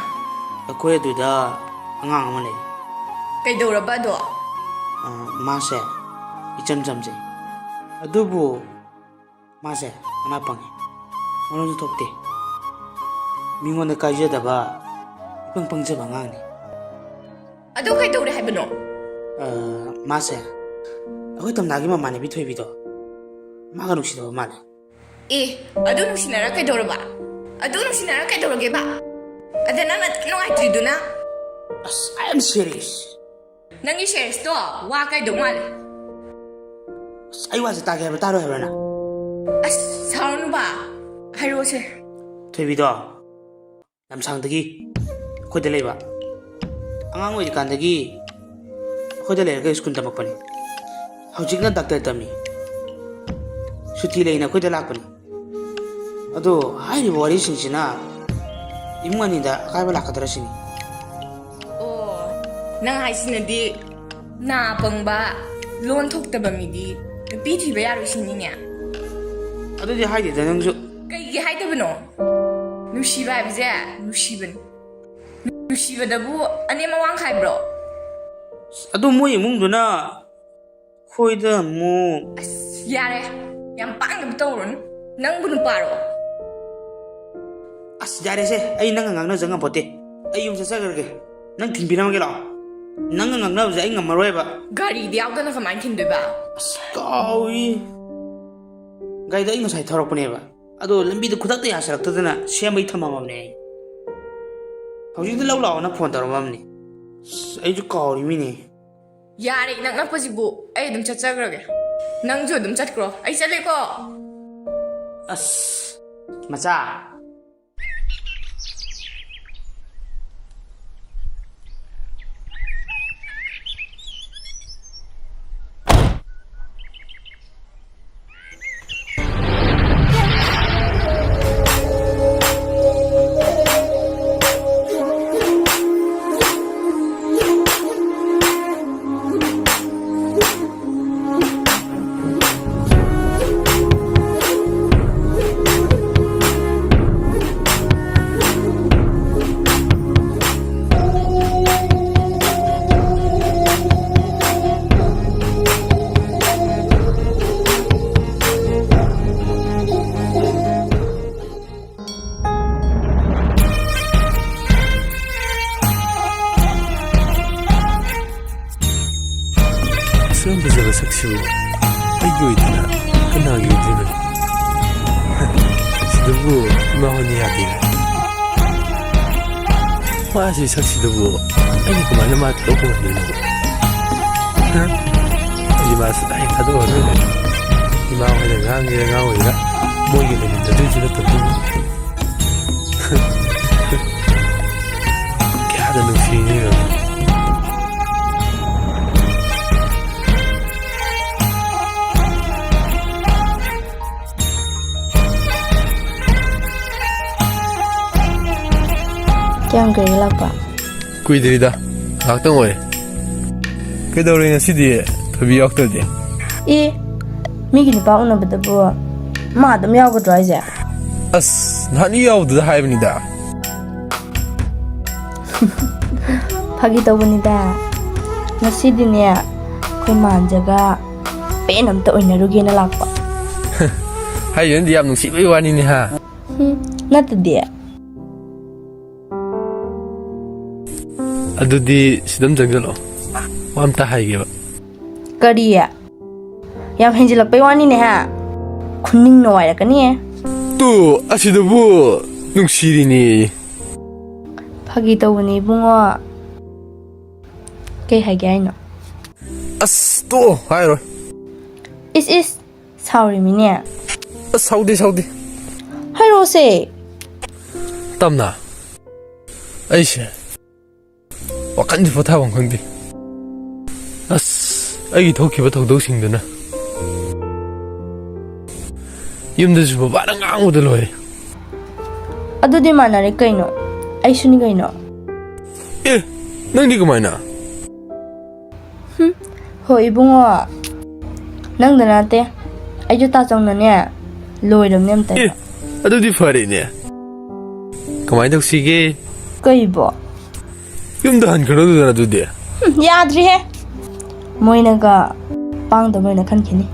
ꯑꯩꯈꯣꯏ ꯑꯗꯨꯗ ꯑꯉꯥꯡ ꯑꯃ ꯂꯩ꯫ ꯀꯩꯗꯧꯔꯕ ꯑꯗꯣ? ꯑ, ꯃꯥꯁꯦ ꯏꯆꯝ ꯆꯝꯖꯩ꯫ ꯑꯗꯨꯕꯨ ꯃꯥꯁꯦ ꯃꯅꯥ ꯄꯪꯉꯤ꯫ ꯃꯔꯣꯟꯁꯨ ꯊꯣꯛꯇꯦ꯫ ꯃꯤꯉꯣꯟꯗ ꯀꯥꯏꯖꯗꯕ, ꯏꯄꯪ ꯄꯪꯖꯕ ꯑꯉꯥꯡꯅꯤ꯫ ꯑꯗꯨ ꯀꯩꯗꯧꯔꯦ ꯍꯥꯏꯕꯅꯣ? ꯑ, ꯃꯥꯁꯦ ꯑꯩꯈꯣꯏ ꯇꯝꯅꯥꯒꯤ ꯃꯃꯥꯟꯅꯕꯤ ꯊꯣꯏꯕꯤꯗꯣ, ꯃꯥꯒ ꯅꯨꯡꯁꯤꯅꯕ ꯃꯥꯜꯂꯦ꯫ ꯑꯦ, ꯑꯗꯨ ꯅꯨꯡꯁꯤꯅꯔ ꯀꯩꯗꯧꯔꯕ? ꯑꯗꯨ ꯅꯨꯡꯁꯤꯅꯔ ꯀꯩꯗꯧꯔꯒꯦꯕ? ꯑꯗ ꯅꯪꯅ ꯅꯨꯡꯉꯥꯏꯇ꯭ꯔꯤꯗꯨꯅ? ꯑꯁ, I am serious. ꯅꯪꯒꯤ ꯁꯦꯔꯤꯌꯁꯇꯣ ꯋꯥ ꯀꯩꯗꯧ ꯃꯥꯜꯂꯦ꯫ ꯑꯁ, ꯑꯩ ꯋꯥꯁꯦ ꯇꯥꯒꯦ ꯍꯥꯏꯕ꯭ꯔꯥ, ꯇꯥꯔꯣꯏ ꯍꯥꯏꯕ꯭ꯔꯥ ꯅꯪ? ꯑꯁ, ꯁꯥꯎꯔꯅꯨꯕ꯫ ꯍꯥꯏꯔꯛꯑꯣꯁꯦ꯫ ꯊꯣꯏꯕꯤꯗꯣ ꯂꯝꯁꯥꯡꯗꯒꯤ ꯑꯩꯈꯣꯏꯗ ꯂꯩꯕ꯫ ꯑꯉꯥꯡ ꯑꯣꯏꯔꯤꯀꯥꯟꯗꯒꯤ ꯑꯩꯈꯣꯏꯗ ꯂꯩꯔꯒ ꯁ꯭ꯀꯨꯜ ꯇꯝꯃꯛꯄꯅꯤ꯫ ꯍꯧꯖꯤꯛꯅ ꯗꯥꯛꯇꯔ ꯇꯝꯃꯤ꯫ ꯁꯨꯇꯤ ꯂꯩꯅ ꯑꯩꯈꯣꯏꯗ ꯂꯥꯛꯄꯅꯤ꯫ ꯑꯗꯣ ꯍꯥꯏꯔꯤꯕ ꯋꯥꯔꯤꯁꯤꯡꯁꯤꯅ ꯏꯃꯨꯡ ꯑꯅꯤꯗ ꯑꯀꯥꯏꯕ ꯂꯥꯛꯀꯗ꯭ꯔꯥ ꯁꯤꯅꯤ꯫ ꯑꯣ, ꯅꯪ ꯍꯥꯏꯁꯤꯅꯗꯤ ꯅꯥ ꯄꯪꯕ, ꯂꯣꯟ ꯊꯣꯛꯇꯕ ꯃꯤꯗꯤ ꯅꯨꯄꯤ ꯊꯤꯕ ꯌꯥꯔꯣꯏ ꯁꯤꯅꯤꯅꯦ? ꯑꯗꯨꯗꯤ ꯍꯥꯏꯗꯦꯗ ꯅꯪꯁꯨ꯫ ꯀꯩꯒꯤ ꯍꯥꯏꯗꯕꯅꯣ? ꯅꯨꯡꯁꯤꯕ ꯍꯥꯏꯕꯁꯦ ꯅꯨꯡꯁꯤꯕꯅꯤ꯫ ꯅꯨꯡꯁꯤꯕꯗꯕꯨ ꯑꯅꯦꯝ ꯑꯋꯥꯡ ꯈꯥꯏꯕ꯭ꯔꯣ? ꯑꯗꯨ ꯃꯣꯏ ꯏꯃꯨꯡꯗꯨꯅ ꯑꯩꯈꯣꯏꯗ ꯑꯃꯨꯛ ꯑꯁ, ꯌꯥꯔꯦ꯫ ꯌꯥꯝ ꯄꯥꯡꯅꯕ ꯇꯧꯔꯨꯅꯨ꯫ ꯅꯪꯕꯨ ꯅꯨꯄꯥꯔꯣ? ꯑꯁ, ꯌꯥꯔꯦꯁꯦ꯫ ꯑꯩ ꯅꯪꯒ ꯉꯥꯡꯅꯖ ꯉꯝꯄꯣꯠꯇꯦ꯫ ꯑꯩ ꯌꯨꯝ ꯆꯠꯆꯈ꯭ꯔꯒꯦ꯫ ꯅꯪ ꯊꯤꯟꯕꯤꯔꯝꯒꯦ ꯂꯥꯛꯑꯣ꯫ ꯅꯪꯒ ꯉꯥꯡꯅꯕꯁꯦ ꯑꯩ ꯉꯝꯃꯔꯣꯏꯕ꯫ ꯒꯥꯔꯤꯗꯤ ꯌꯥꯎꯗꯅ ꯀꯃꯥꯏꯅ ꯊꯤꯟꯗꯣꯏꯕ? ꯑꯁ, ꯀꯥꯎꯏ꯫ ꯒꯥꯔꯤꯗꯣ ꯑꯩ ꯉꯁꯥꯏ ꯊꯧꯔꯛꯄꯅꯦꯕ꯫ ꯑꯗꯣ ꯂꯝꯕꯤꯗ ꯈꯨꯗꯛꯇ ꯌꯥꯁꯜꯂꯛꯇꯗꯅ ꯁꯦꯝꯕꯩ ꯊꯝꯃꯝꯃꯕꯅꯦ ꯑꯩ꯫ ꯍꯧꯖꯤꯛꯇ ꯂꯧ ꯂꯥꯛꯑꯣꯅ ꯐꯣꯟ ꯇꯧꯔꯝꯃꯕꯅꯤ꯫ ꯑꯁ, ꯑꯩꯁꯨ ꯀꯥꯎꯔꯤꯃꯤꯅꯦ꯫ ꯌꯥꯔꯦ, ꯏꯅꯛ ꯅꯛꯄꯁꯤꯕꯨ꯫ ꯑꯩ ꯑꯗꯨꯝ ꯆꯠꯆꯈ꯭ꯔꯒꯦ꯫ ꯅꯪꯁꯨ ꯑꯗꯨꯝ ꯆꯠꯈ꯭ꯔꯣ꯫ ꯑꯩ ꯆꯠꯂꯦꯀꯣ꯫ ꯑꯁ, ꯃꯆꯥ꯫ ꯑꯁꯨꯛ ꯌꯥꯝ ꯐꯖꯕ ꯁꯛꯁꯤꯕꯨ ꯑꯩꯒꯤ ꯑꯣꯏꯗꯅ ꯀꯅꯥꯒꯤ ꯃꯥꯁꯤ ꯁꯛꯁꯤꯗꯕꯨ ꯑꯩꯅ ꯀꯃꯥꯏꯅ ꯃꯥ ꯊꯥꯗꯣꯛꯄ ꯉꯝꯗꯣꯏꯅꯣ? ꯍꯥ? ꯑꯩꯗꯤ ꯃꯥ ꯁꯨꯡꯊꯥ ꯍꯦꯛ ꯊꯥꯗꯣꯛꯑꯔꯣꯏ꯫ ꯏꯃꯥ ꯍꯣꯏꯅ ꯉꯥꯡꯒꯦꯔꯥ ꯉꯥꯡꯉꯣꯏꯒꯦꯔꯥ, ꯃꯣꯏꯒꯤ ꯂꯩꯃꯤꯟꯅꯗꯣꯏꯁꯨ ꯅꯠꯇꯕꯗꯨꯕꯨ꯫ ꯀꯌꯥꯗ ꯅꯨꯡꯁꯤꯅꯤꯕ꯫ ꯀꯌꯥꯝ ꯀꯨꯏꯔꯦ ꯂꯥꯛꯄ? ꯀꯨꯏꯗ꯭ꯔꯤꯗ, ꯉꯥꯏꯍꯥꯛꯇꯪ ꯑꯣꯏꯔꯦ꯫ ꯀꯩꯗꯧꯔꯦ ꯉꯁꯤꯗꯤ ꯊꯣꯏꯕꯤ ꯌꯥꯎꯔꯛꯇ꯭ꯔꯗꯤ? ꯑꯦ, ꯃꯤꯒꯤ ꯅꯨꯄꯥ ꯎꯅꯕꯗꯕꯨ ꯃꯥ ꯑꯗꯨꯝ ꯌꯥꯎꯒꯗ꯭ꯔꯣ ꯍꯥꯏꯁꯦ? ꯑꯁ, ꯅꯍꯥꯟ ꯌꯥꯎꯕꯗꯨꯗ ꯍꯥꯏꯕꯅꯤꯗ꯫ ꯐꯥꯒꯤ ꯇꯧꯕꯅꯤꯗ꯫ ꯉꯁꯤꯗꯤꯅꯦ, ꯑꯩꯈꯣꯏ ꯃꯥꯟꯖꯒ ꯄꯦꯟ ꯑꯝꯇ ꯑꯣꯏꯅꯔꯨꯒꯦꯅ ꯂꯥꯛꯄ꯫ ꯍꯥꯏꯗꯨꯅꯗꯤ ꯌꯥꯝ ꯅꯨꯡꯁꯤꯕꯩ ꯋꯥꯅꯤꯅꯦ ꯍꯥ? ꯍꯨꯝ, ꯅꯠꯇꯗꯤ꯫ ꯑꯗꯨꯗꯤ ꯁꯤꯗ ꯑꯗꯨꯝ ꯆꯪꯁꯤꯜꯂꯛꯑꯣ, ꯋꯥ ꯑꯝꯇ ꯍꯥꯏꯒꯦꯕ꯫ ꯀꯔꯤ? ꯌꯥꯝ ꯍꯦꯟꯖꯤꯜꯂꯛꯄꯩ ꯋꯥꯅꯤꯅꯦ ꯍꯥ? ꯈꯨꯅꯤꯡ ꯅꯨꯡꯉꯥꯏꯔꯛꯀꯅꯤꯌꯦ꯫ ꯇꯨ, ꯑꯁꯤꯗꯕꯨ ꯅꯨꯡꯁꯤꯔꯤꯅꯦ꯫ ꯐꯥꯒꯤ ꯇꯧꯕꯅꯦ ꯏꯕꯨꯡꯉꯣ꯫ ꯀꯩ ꯍꯥꯏꯒꯦ ꯍꯥꯏꯅꯣ? ꯑꯁ, ꯇꯣꯛꯑꯣ, ꯍꯥꯏꯔꯣꯏ꯫ ꯏꯁ ꯏꯁ, ꯁꯥꯎꯔꯤꯃꯤꯅꯦ꯫ ꯑꯁ, ꯁꯥꯎꯗꯦ, ꯁꯥꯎꯗꯦ꯫ ꯍꯥꯏꯔꯛꯑꯣꯁꯦ꯫ ꯇꯝꯅ, ꯑꯩꯁꯦ ꯋꯥꯈꯜꯁꯦ ꯄꯣꯊꯥꯐꯝ ꯈꯪꯗꯦ꯫ ꯑꯁ, ꯑꯩꯒꯤ ꯊꯣꯛꯈꯤꯕ ꯊꯧꯗꯣꯛꯁꯤꯡꯗꯨꯅ ꯌꯨꯝꯗꯁꯨ ꯕꯕꯥꯅ ꯉꯥꯡꯕꯗ ꯂꯣꯏꯔꯦ꯫ ꯑꯗꯨꯗꯤ ꯃꯥꯟꯅꯔꯦ ꯀꯩꯅꯣ, ꯑꯩꯁꯨꯅꯤ ꯀꯩꯅꯣ꯫ ꯑꯦ, ꯅꯪꯗꯤ ꯀꯃꯥꯏꯅ? ꯍꯨꯝ, ꯍꯣ ꯏꯕꯨꯡꯉꯣ, ꯅꯪꯗ ꯅꯠꯇꯦ, ꯑꯩꯁꯨ ꯇꯥꯆꯧꯅꯅꯦ ꯂꯣꯏꯔꯕꯅꯦ ꯑꯝꯇ꯫ ꯑꯦ, ꯑꯗꯨꯗꯤ ꯐꯔꯦꯅꯦ꯫ ꯀꯃꯥꯏꯅ ꯇꯧꯁꯤꯒꯦ? ꯀꯩꯕꯣ? ꯌꯨꯝꯗ ꯍꯟꯈ꯭ꯔꯗꯨꯗꯅ ꯑꯗꯨꯗꯤ꯫ ꯍꯨꯝ, ꯌꯥꯗ꯭ꯔꯤꯍꯦ꯫ ꯃꯣꯏꯅꯒ ꯄꯥꯡꯗꯕ ꯑꯣꯏꯅ ꯈꯟꯈꯤꯅꯤ꯫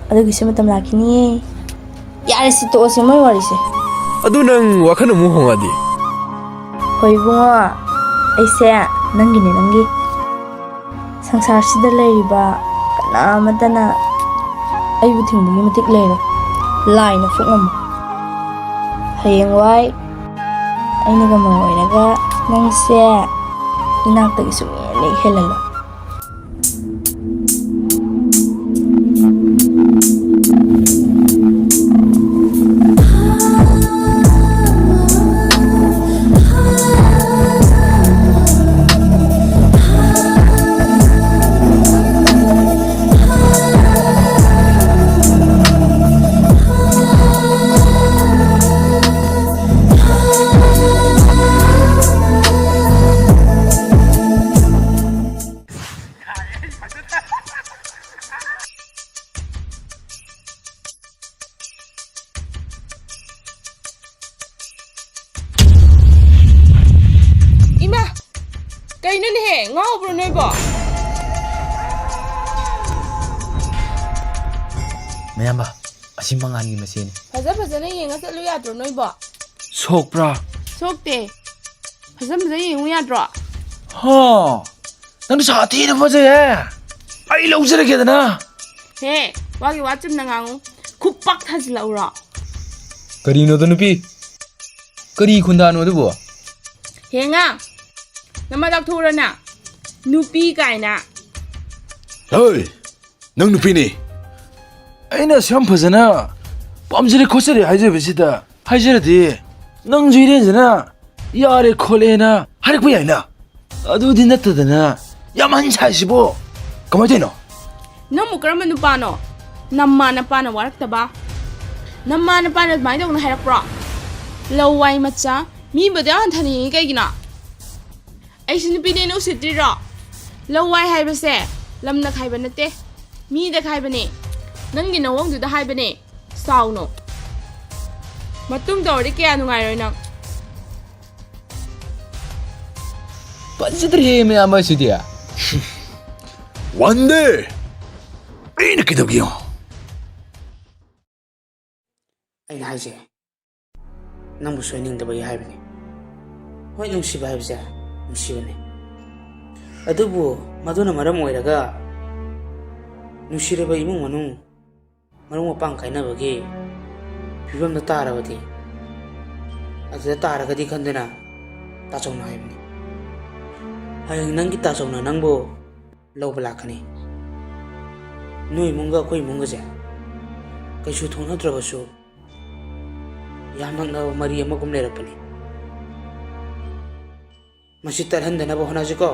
ꯑꯗꯨꯒꯤꯁꯨ ꯃꯇꯝ ꯂꯥꯛꯈꯤꯅꯤꯌꯦ꯫ ꯌꯥꯔꯦ, ꯁꯤ ꯇꯣꯛꯑꯁꯦ, ꯃꯣꯏ ꯋꯥꯔꯤꯁꯦ꯫ ꯑꯗꯨ ꯅꯪ ꯋꯥꯈꯜ ꯑꯃꯨꯛ ꯍꯣꯡꯉꯛꯑꯗꯤ? ꯍꯣꯏ ꯏꯕꯨꯡꯉꯣ, ꯑꯩꯁꯦ ꯅꯪꯒꯤꯅꯦ, ꯅꯪꯒꯤ꯫ ꯁꯪꯁꯥꯔꯁꯤꯗ ꯂꯩꯔꯤꯕ ꯀꯅꯥ ꯑꯃꯠꯇꯅ ꯑꯩꯕꯨ ꯊꯤꯡꯕꯒꯤ ꯃꯇꯤꯛ ꯂꯩꯔꯣꯏ꯫ ꯂꯥꯏꯅ ꯐꯨꯛ ꯉꯝꯃꯣꯏ꯫ ꯍꯌꯦꯡꯋꯥꯏ ꯑꯩꯅꯒ ꯃꯧ ꯑꯣꯏꯔꯒ ꯅꯪꯁꯦ ꯏꯅꯥꯛꯇꯒꯤ ꯁꯨꯡꯍꯦꯟ ꯍꯦꯛ ꯍꯦꯜꯂꯜꯂꯣ꯫ ꯏꯃꯥ! ꯀꯩꯅꯣꯅꯦꯍꯦ? ꯉꯥꯎꯕ꯭ꯔꯣ ꯅꯣꯏꯕꯣ? ꯃꯌꯥꯝꯕ, ꯑꯁꯤ ꯃꯉꯥꯜꯒꯤ ꯃꯆꯦꯅꯦ꯫ ꯐꯖ ꯐꯖꯅ ꯌꯦꯡꯉ ꯆꯠꯂꯨ ꯌꯥꯗ꯭ꯔꯣ ꯅꯣꯏꯕꯣ? ꯁꯣꯛꯄ꯭ꯔꯥ? ꯁꯣꯛꯇꯦ꯫ ꯐꯖ ꯐꯖ ꯌꯦꯡꯉꯨ ꯌꯥꯗ꯭ꯔꯣ? ꯍꯥ! ꯅꯪꯗꯤ ꯁꯥꯊꯤꯅ ꯐꯖꯩꯍꯦ! ꯑꯩ ꯂꯧꯖꯔꯒꯦꯗꯅ! ꯍꯦ! ꯋꯥꯒꯤ ꯋꯥ ꯆꯨꯝꯅ ꯉꯥꯡꯉꯨ꯫ ꯈꯨꯄꯥꯛ ꯊꯥꯖꯤꯜꯂꯛꯎꯔꯣ? ꯀꯔꯤꯅꯣꯗ ꯅꯨꯄꯤ? ꯀꯔꯤ ꯈꯨꯟꯗꯥꯅꯣ ꯑꯗꯨꯕꯨ? ꯍꯦ ꯉꯥ! ꯅꯃꯥ ꯆꯥꯛꯊꯣꯛꯎꯔꯣ ꯅꯪ? ꯅꯨꯄꯤ ꯀꯥꯏꯅ꯫ ꯍꯣꯏ! ꯅꯪ ꯅꯨꯄꯤꯅꯤ꯫ ꯑꯩꯅ ꯑꯁꯨꯛ ꯌꯥꯝ ꯐꯖꯅ ꯄꯥꯝꯖꯔꯦ ꯈꯣꯠꯆꯔꯦ ꯍꯥꯏꯖꯕꯁꯤꯗ ꯍꯥꯏꯖꯔꯗꯤ ꯅꯪꯁꯨ ꯏꯔꯦꯟꯖꯅ ꯌꯥꯔꯦ ꯈꯣꯠꯂꯦꯅ ꯍꯥꯏꯔꯛꯄ ꯌꯥꯏꯅ꯫ ꯑꯗꯨꯗꯤ ꯅꯠꯇꯗꯅ ꯌꯥꯝ ꯑꯍꯟ ꯁꯥꯏꯁꯤꯕꯣ ꯀꯃꯥꯏ ꯇꯧꯔꯤꯅꯣ? ꯅꯪꯕꯨ ꯀꯔꯝꯕ ꯅꯨꯄꯥꯅꯣ? ꯅꯃꯥ ꯅꯄꯥꯅ ꯋꯥꯔꯛꯇꯕ? ꯅꯃꯥ ꯅꯄꯥꯅ ꯑꯗꯨꯃꯥꯏꯅ ꯇꯧꯅ ꯍꯥꯏꯔꯛꯄ꯭ꯔꯣ? ꯂꯋꯥꯏ ꯃꯆꯥ, ꯃꯤꯕꯨꯗꯤ ꯌꯥꯝ ꯍꯟꯊꯅ ꯌꯦꯡꯉꯤ ꯀꯩꯒꯤꯅꯣ? ꯑꯩꯁꯨ ꯅꯨꯄꯤꯅꯦꯅ ꯎꯁꯤꯠꯇ꯭ꯔꯤꯔꯣ? ꯂꯋꯥꯏ ꯍꯥꯏꯕꯁꯦ ꯂꯝꯅ ꯈꯥꯏꯕ ꯅꯠꯇꯦ, ꯃꯤꯗ ꯈꯥꯏꯕꯅꯦ꯫ ꯅꯪꯒꯤ ꯅꯋꯣꯡꯗꯨꯗ ꯍꯥꯏꯕꯅꯦ, ꯁꯥꯎꯅꯣ꯫ ꯃꯇꯨꯡ ꯇꯧꯔꯗꯤ ꯀꯌꯥ ꯅꯨꯡꯉꯥꯏꯔꯣꯏ ꯅꯪ꯫ ꯐꯖꯗ꯭ꯔꯦꯍꯦ ꯃꯌꯥꯝ ꯑꯁꯤꯗꯤ꯫ ꯋꯥꯟꯗꯦ! ꯑꯩꯅ ꯀꯩꯗꯧꯒꯦ ꯌꯦꯡꯉꯣ꯫ ꯑꯩꯅ ꯍꯥꯏꯁꯦ, ꯅꯪꯕꯨ ꯁꯣꯏꯅꯤꯡꯗꯕꯒꯤ ꯍꯥꯏꯕꯅꯤ꯫ ꯍꯣꯏ, ꯅꯨꯡꯁꯤꯕ ꯍꯥꯏꯕꯁꯦ ꯅꯨꯡꯁꯤꯕꯅꯤ, ꯑꯗꯨꯕꯨ ꯃꯗꯨꯅ ꯃꯔꯝ ꯑꯣꯏꯔꯒ ꯅꯨꯡꯁꯤꯔꯕ ꯏꯃꯨꯡ ꯃꯅꯨꯡ, ꯃꯔꯨꯞ ꯃꯄꯥꯡ ꯀꯥꯏꯅꯕꯒꯤ ꯐꯤꯕꯝꯗ ꯇꯥꯔꯕꯗꯤ ꯑꯗꯨꯗ ꯇꯥꯔꯒꯗꯤ ꯈꯟꯗꯅ ꯇꯥꯆꯧꯅ ꯍꯥꯏꯕꯅꯤ꯫ ꯍꯌꯦꯡ ꯅꯪꯒꯤ ꯇꯥꯆꯧꯅ ꯅꯪꯕꯨ ꯂꯧꯕ ꯂꯥꯛꯀꯅꯤ꯫ ꯅꯣꯏ ꯏꯃꯨꯡꯒ ꯑꯩꯈꯣꯏ ꯏꯃꯨꯡꯒꯁꯦ ꯀꯩꯁꯨ ꯊꯣꯛꯅꯗ꯭ꯔꯕꯁꯨ ꯌꯥꯝ ꯅꯛꯅꯕ ꯃꯔꯤ ꯑꯃꯒꯨꯝ ꯂꯩꯔꯛꯄꯅꯤ꯫ ꯃꯁꯤ ꯇꯠꯍꯟꯗꯅꯕ ꯍꯣꯠꯅꯁꯤꯀꯣ꯫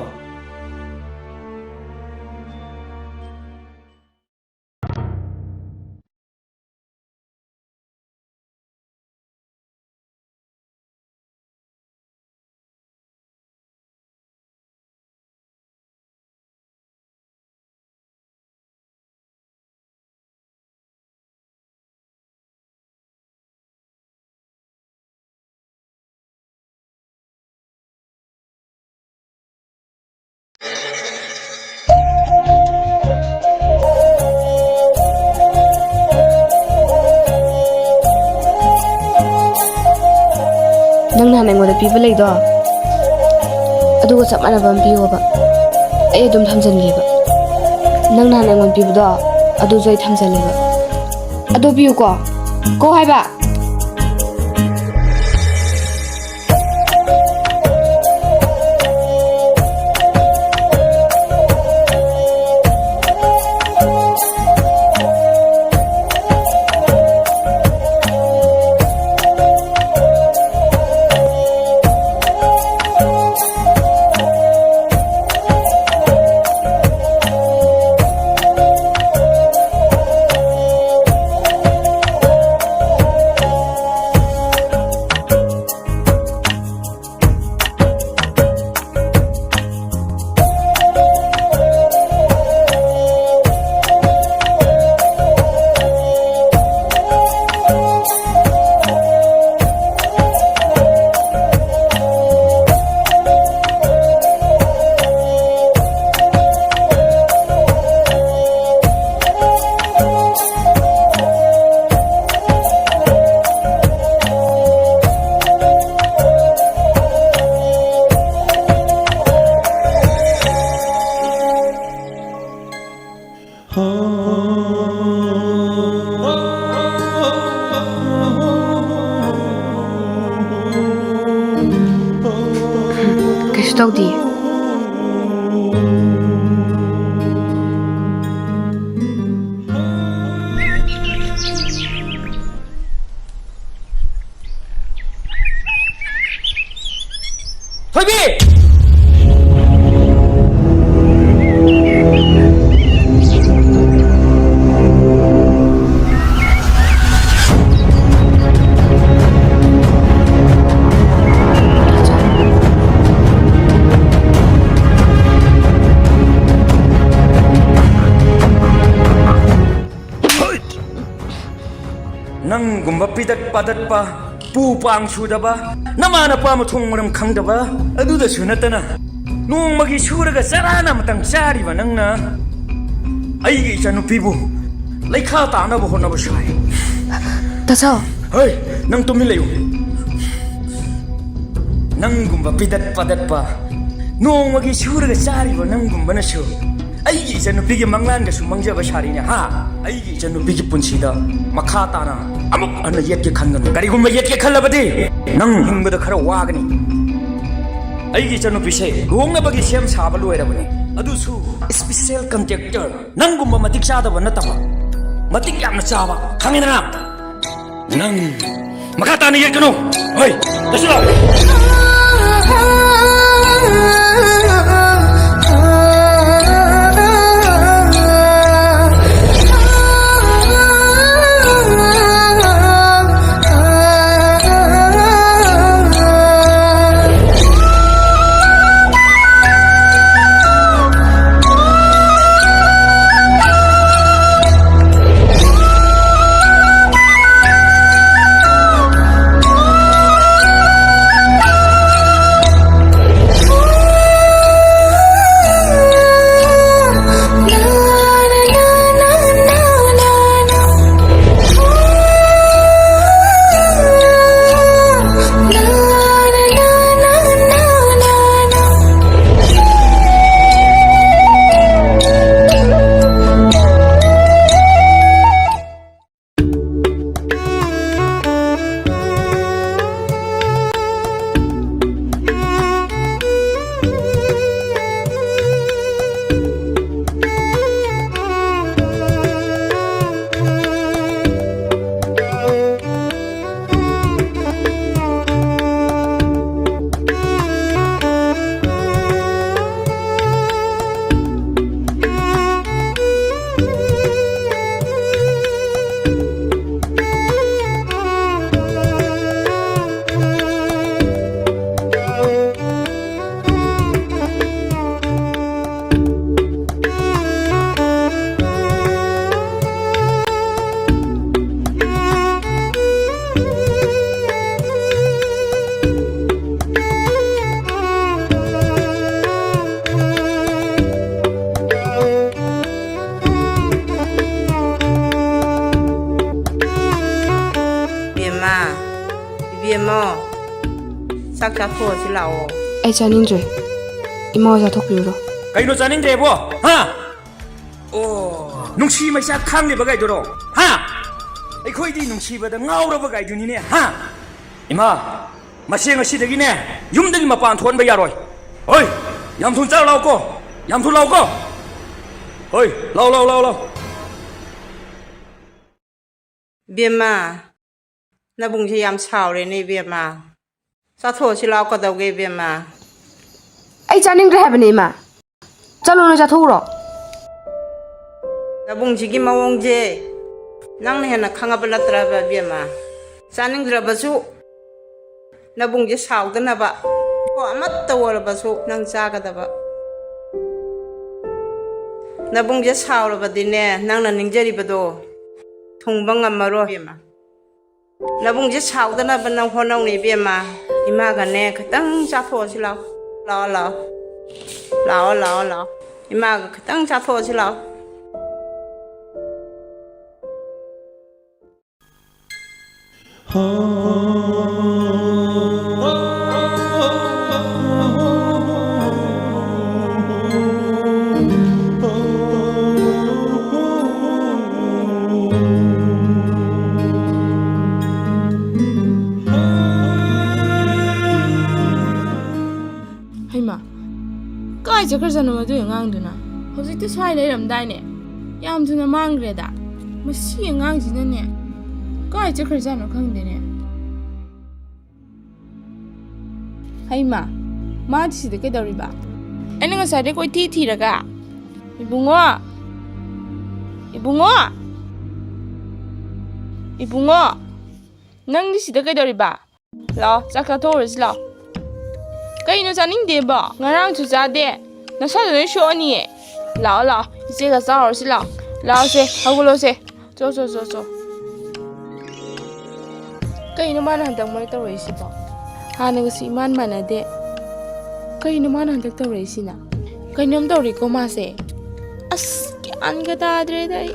ꯅꯪ ꯅꯍꯥꯟ ꯑꯩꯉꯣꯟꯗ ꯄꯤꯕ ꯂꯩꯗꯣ, ꯑꯗꯨꯒ ꯆꯞ ꯃꯥꯟꯅꯕ ꯑꯃ ꯄꯤꯌꯣꯕ꯫ ꯑꯩ ꯑꯗꯨꯝ ꯊꯝꯖꯟꯒꯦꯕ꯫ ꯅꯪ ꯅꯍꯥꯟ ꯑꯩꯉꯣꯟꯗ ꯄꯤꯕꯗꯣ, ꯑꯗꯨꯁꯨ ꯑꯩ ꯊꯝꯖꯜꯂꯦꯕ꯫ ꯑꯗꯨ ꯄꯤꯌꯨꯀꯣ꯫ ꯀꯣ ꯍꯥꯏꯕ꯫ ꯌꯥꯎꯗꯦ꯫ ꯊꯣꯏꯕꯤ! ꯅꯪꯒꯨꯝꯕ ꯄꯤꯗꯠ ꯄꯥꯗꯠꯄ, ꯄꯨ ꯄꯥꯡ ꯁꯨꯗꯕ, ꯅꯃꯥ ꯅꯄꯥ ꯃꯊꯣꯡ ꯃꯔꯝ ꯈꯪꯗꯕ, ꯑꯗꯨꯗꯁꯨ ꯅꯠꯇꯅ ꯅꯣꯡꯃꯒꯤ ꯁꯨꯔꯒ ꯆꯔꯥꯅ ꯑꯃꯇꯪ ꯆꯥꯔꯤꯕ ꯅꯪꯅ ꯑꯩꯒꯤ ꯏꯆꯥꯅꯨꯄꯤꯕꯨ ꯂꯩꯈꯥ ꯇꯥꯅꯕ ꯍꯣꯠꯅꯕ ꯁꯥꯏ꯫ ꯇꯥꯆꯧ꯫ ꯍꯣꯏ, ꯅꯪ ꯇꯨꯃꯤꯟ ꯂꯩꯌꯨ꯫ ꯅꯪꯒꯨꯝꯕ ꯄꯤꯗꯠ ꯄꯥꯗꯠꯄ, ꯅꯣꯡꯃꯒꯤ ꯁꯨꯔꯒ ꯆꯥꯔꯤꯕ ꯅꯪꯒꯨꯝꯕꯅꯁꯨ ꯑꯩꯒꯤ ꯏꯆꯟꯅꯨꯄꯤꯒꯤ ꯃꯪꯂꯥꯟꯒꯁꯨ ꯃꯪꯖꯕ ꯁꯥꯔꯤꯅꯦ, ꯍꯥ? ꯑꯩꯒꯤ ꯏꯆꯟꯅꯨꯄꯤꯒꯤ ꯄꯨꯟꯁꯤꯗ ꯃꯈꯥ ꯇꯥꯅ ꯑꯃꯨꯛ ꯍꯟꯅ ꯌꯦꯠꯀꯦ ꯈꯟꯒꯅꯨ꯫ ꯀꯔꯤꯒꯨꯝꯕ ꯌꯦꯠꯀꯦ ꯈꯜꯂꯕꯗꯤ ꯅꯪ ꯍꯤꯡꯕꯗ ꯈꯔ ꯋꯥꯒꯅꯤ꯫ ꯑꯩꯒꯤ ꯏꯆꯟꯅꯨꯄꯤꯁꯦ ꯂꯨꯍꯣꯡꯅꯕꯒꯤ ꯁꯦꯝ ꯁꯥꯕ ꯂꯣꯏꯔꯕꯅꯤ, ꯑꯗꯨꯁꯨ special contractor ꯅꯪꯒꯨꯝꯕ ꯃꯇꯤꯛ ꯆꯥꯗꯕ ꯅꯠꯇꯕ, ꯃꯇꯤꯛ ꯌꯥꯝꯅ ꯆꯥꯕ, ꯈꯪꯉꯤꯗꯅ? ꯅꯪ ꯃꯈꯥ ꯇꯥꯅ ꯌꯦꯛꯀꯅꯨ꯫ ꯍꯣꯏ, ꯆꯠꯁꯤꯜꯂꯣ꯫ ꯃꯥ, ꯏꯕꯦꯝꯃ, ꯆꯥꯛ ꯆꯥꯊꯣꯛꯑꯁꯤ ꯂꯥꯛꯑꯣ꯫ ꯑꯩ ꯆꯥꯅꯤꯡꯗ꯭ꯔꯦ꯫ ꯏꯃꯥ ꯍꯣꯏ ꯆꯥꯊꯣꯛꯄꯤꯔꯨꯔꯣ꯫ ꯀꯩꯅꯣ ꯆꯥꯅꯤꯡꯗ꯭ꯔꯦꯕꯣ? ꯍꯥ? ꯑꯣ, ꯅꯨꯡꯁꯤ ꯃꯩꯁꯥ ꯈꯥꯡꯂꯤꯕꯒꯥꯏꯗꯨꯔꯣ? ꯍꯥ? ꯑꯩꯈꯣꯏꯗꯤ ꯅꯨꯡꯁꯤꯕꯗ ꯉꯥꯎꯔꯕꯒꯥꯏꯗꯨꯅꯤꯅꯦ, ꯍꯥ? ꯏꯃꯥ, ꯃꯁꯦ ꯉꯁꯤꯗꯒꯤꯅꯦ ꯌꯨꯝꯗꯒꯤ ꯃꯄꯥꯟ ꯊꯣꯛꯍꯟꯕ ꯌꯥꯔꯣꯏ꯫ ꯍꯣꯏ, ꯌꯥꯝ ꯊꯨꯅ ꯆꯠꯂꯨ ꯂꯥꯎꯀꯣ, ꯌꯥꯝ ꯊꯨꯅ ꯂꯥꯎꯀꯣ꯫ ꯍꯣꯏ, ꯂꯥꯎ, ꯂꯥꯎ, ꯂꯥꯎ, ꯂꯥꯎ꯫ ꯏꯕꯦꯝꯃ, ꯅꯕꯨꯡꯁꯦ ꯌꯥꯝ ꯁꯥꯎꯔꯦꯅꯦ ꯏꯕꯦꯝꯃ꯫ ꯆꯥꯊꯣꯛꯑꯁꯤ ꯂꯥꯛꯑꯣ, ꯀꯗꯧꯒꯦ ꯏꯕꯦꯝꯃ? ꯑꯩ ꯆꯥꯅꯤꯡꯗ꯭ꯔꯦ ꯍꯥꯏꯕꯅꯦ, ꯏꯃꯥ꯫ ꯆꯠꯂꯣ, ꯅꯣꯏ ꯆꯥꯊꯣꯛꯎꯔꯣ꯫ ꯅꯕꯨꯡꯁꯤꯒꯤ ꯃꯑꯣꯡꯁꯦ ꯅꯪꯅ ꯍꯦꯟꯅ ꯈꯪꯉꯕ ꯅꯠꯇ꯭ꯔꯕ ꯏꯕꯦꯝꯃ? ꯆꯥꯅꯤꯡꯗ꯭ꯔꯕꯁꯨ ꯅꯕꯨꯡꯁꯦ ꯁꯥꯎꯗꯅꯕ ꯀꯣ, ꯑꯃꯠꯇ ꯑꯣꯏꯔꯕꯁꯨ ꯅꯪ ꯆꯥꯒꯗꯕ꯫ ꯅꯕꯨꯡꯁꯦ ꯁꯥꯎꯔꯕꯗꯤꯅꯦ, ꯅꯪꯅ ꯅꯤꯡꯖꯔꯤꯕꯗꯣ ꯊꯨꯡꯕ ꯉꯝꯃꯔꯣꯏ ꯏꯕꯦꯝꯃ꯫ ꯅꯕꯨꯡꯁꯦ ꯁꯥꯎꯗꯅꯕ ꯅꯪ ꯍꯣꯠꯅꯧꯅꯦ ꯏꯕꯦꯝꯃ꯫ ꯏꯃꯥꯒꯅꯦ ꯈꯤꯇꯪ ꯆꯥꯊꯣꯛꯑꯁꯤ ꯂꯥꯛꯑꯣ꯫ ꯂꯥꯛꯑꯣ, ꯂꯥꯛꯑꯣ꯫ ꯂꯥꯛꯑꯣ, ꯂꯥꯛꯑꯣ, ꯂꯥꯛꯑꯣ꯫ ꯏꯃꯥꯒ ꯈꯤꯇꯪ ꯆꯥꯊꯣꯛꯑꯁꯤ ꯂꯥꯛꯑꯣ꯫ ꯍꯩꯃꯥ, ꯀꯥꯏ ꯆꯠꯈ꯭ꯔꯖꯥꯠꯅꯣ ꯃꯗꯨꯏ ꯑꯉꯥꯡꯗꯨꯅ? ꯍꯧꯖꯤꯛꯇꯤ ꯁ꯭ꯋꯥꯏ ꯂꯩꯔꯝꯗꯥꯏꯅꯦ? ꯌꯥꯝ ꯊꯨꯅ ꯃꯥꯡꯈ꯭ꯔꯦꯗ꯫ ꯃꯁꯤ ꯑꯉꯥꯡꯁꯤꯅꯅꯦ, ꯀꯥꯏ ꯆꯠꯈ꯭ꯔꯖꯥꯠꯅꯣ ꯈꯪꯗꯦꯅꯦ꯫ ꯍꯩꯃꯥ, ꯃꯥꯗꯤ ꯁꯤꯗ ꯀꯩꯗꯧꯔꯤꯕ? ꯑꯩꯅ ꯉꯁꯥꯏꯗꯩ ꯀꯣꯏꯊꯤ ꯊꯤꯔꯒ꯫ ꯏꯕꯨꯡꯉꯣ! ꯏꯕꯨꯡꯉꯣ! ꯏꯕꯨꯡꯉꯣ! ꯅꯪꯗꯤ ꯁꯤꯗ ꯀꯩꯗꯧꯔꯤꯕ? ꯂꯥꯛꯑꯣ, ꯆꯥꯛ ꯆꯥꯊꯣꯛꯎꯔꯁꯤ ꯂꯥꯛꯑꯣ꯫ ꯀꯩꯅꯣ ꯆꯥꯅꯤꯡꯗꯦꯕꯣ? ꯉꯔꯥꯡꯁꯨ ꯆꯥꯗꯦ꯫ ꯅꯁꯥꯗꯣ ꯂꯣꯏ ꯁꯣꯛꯑꯅꯤꯌꯦ꯫ ꯂꯥꯛꯑꯣ, ꯂꯥꯛꯑꯣ, ꯏꯆꯦꯒ ꯆꯥꯎꯔꯁꯤ ꯂꯥꯛꯑꯣ꯫ ꯂꯥꯛꯑꯣꯁꯦ, ꯍꯧꯒꯠꯂꯣꯁꯦ꯫ ꯆꯣ, ꯆꯣ, ꯆꯣ, ꯆꯣ꯫ ꯀꯩꯅꯣ ꯃꯥꯅ ꯍꯟꯗꯛ ꯃꯔꯛ ꯇꯧꯔꯛꯏꯁꯤꯕꯣ? ꯍꯥꯟꯅꯒꯁꯨ ꯏꯃꯥꯟ ꯃꯥꯟꯅꯗꯦ꯫ ꯀꯩꯅꯣ ꯃꯥꯅ ꯍꯟꯗꯛ ꯇꯧꯔꯛꯏꯁꯤꯅ? ꯀꯩꯅꯣꯝ ꯇꯧꯔꯤꯀꯣ ꯃꯥꯁꯦ꯫ ꯑꯁ, ꯒ꯭ꯌꯥꯟꯒ ꯇꯥꯗ꯭ꯔꯦꯗ ꯑꯩ꯫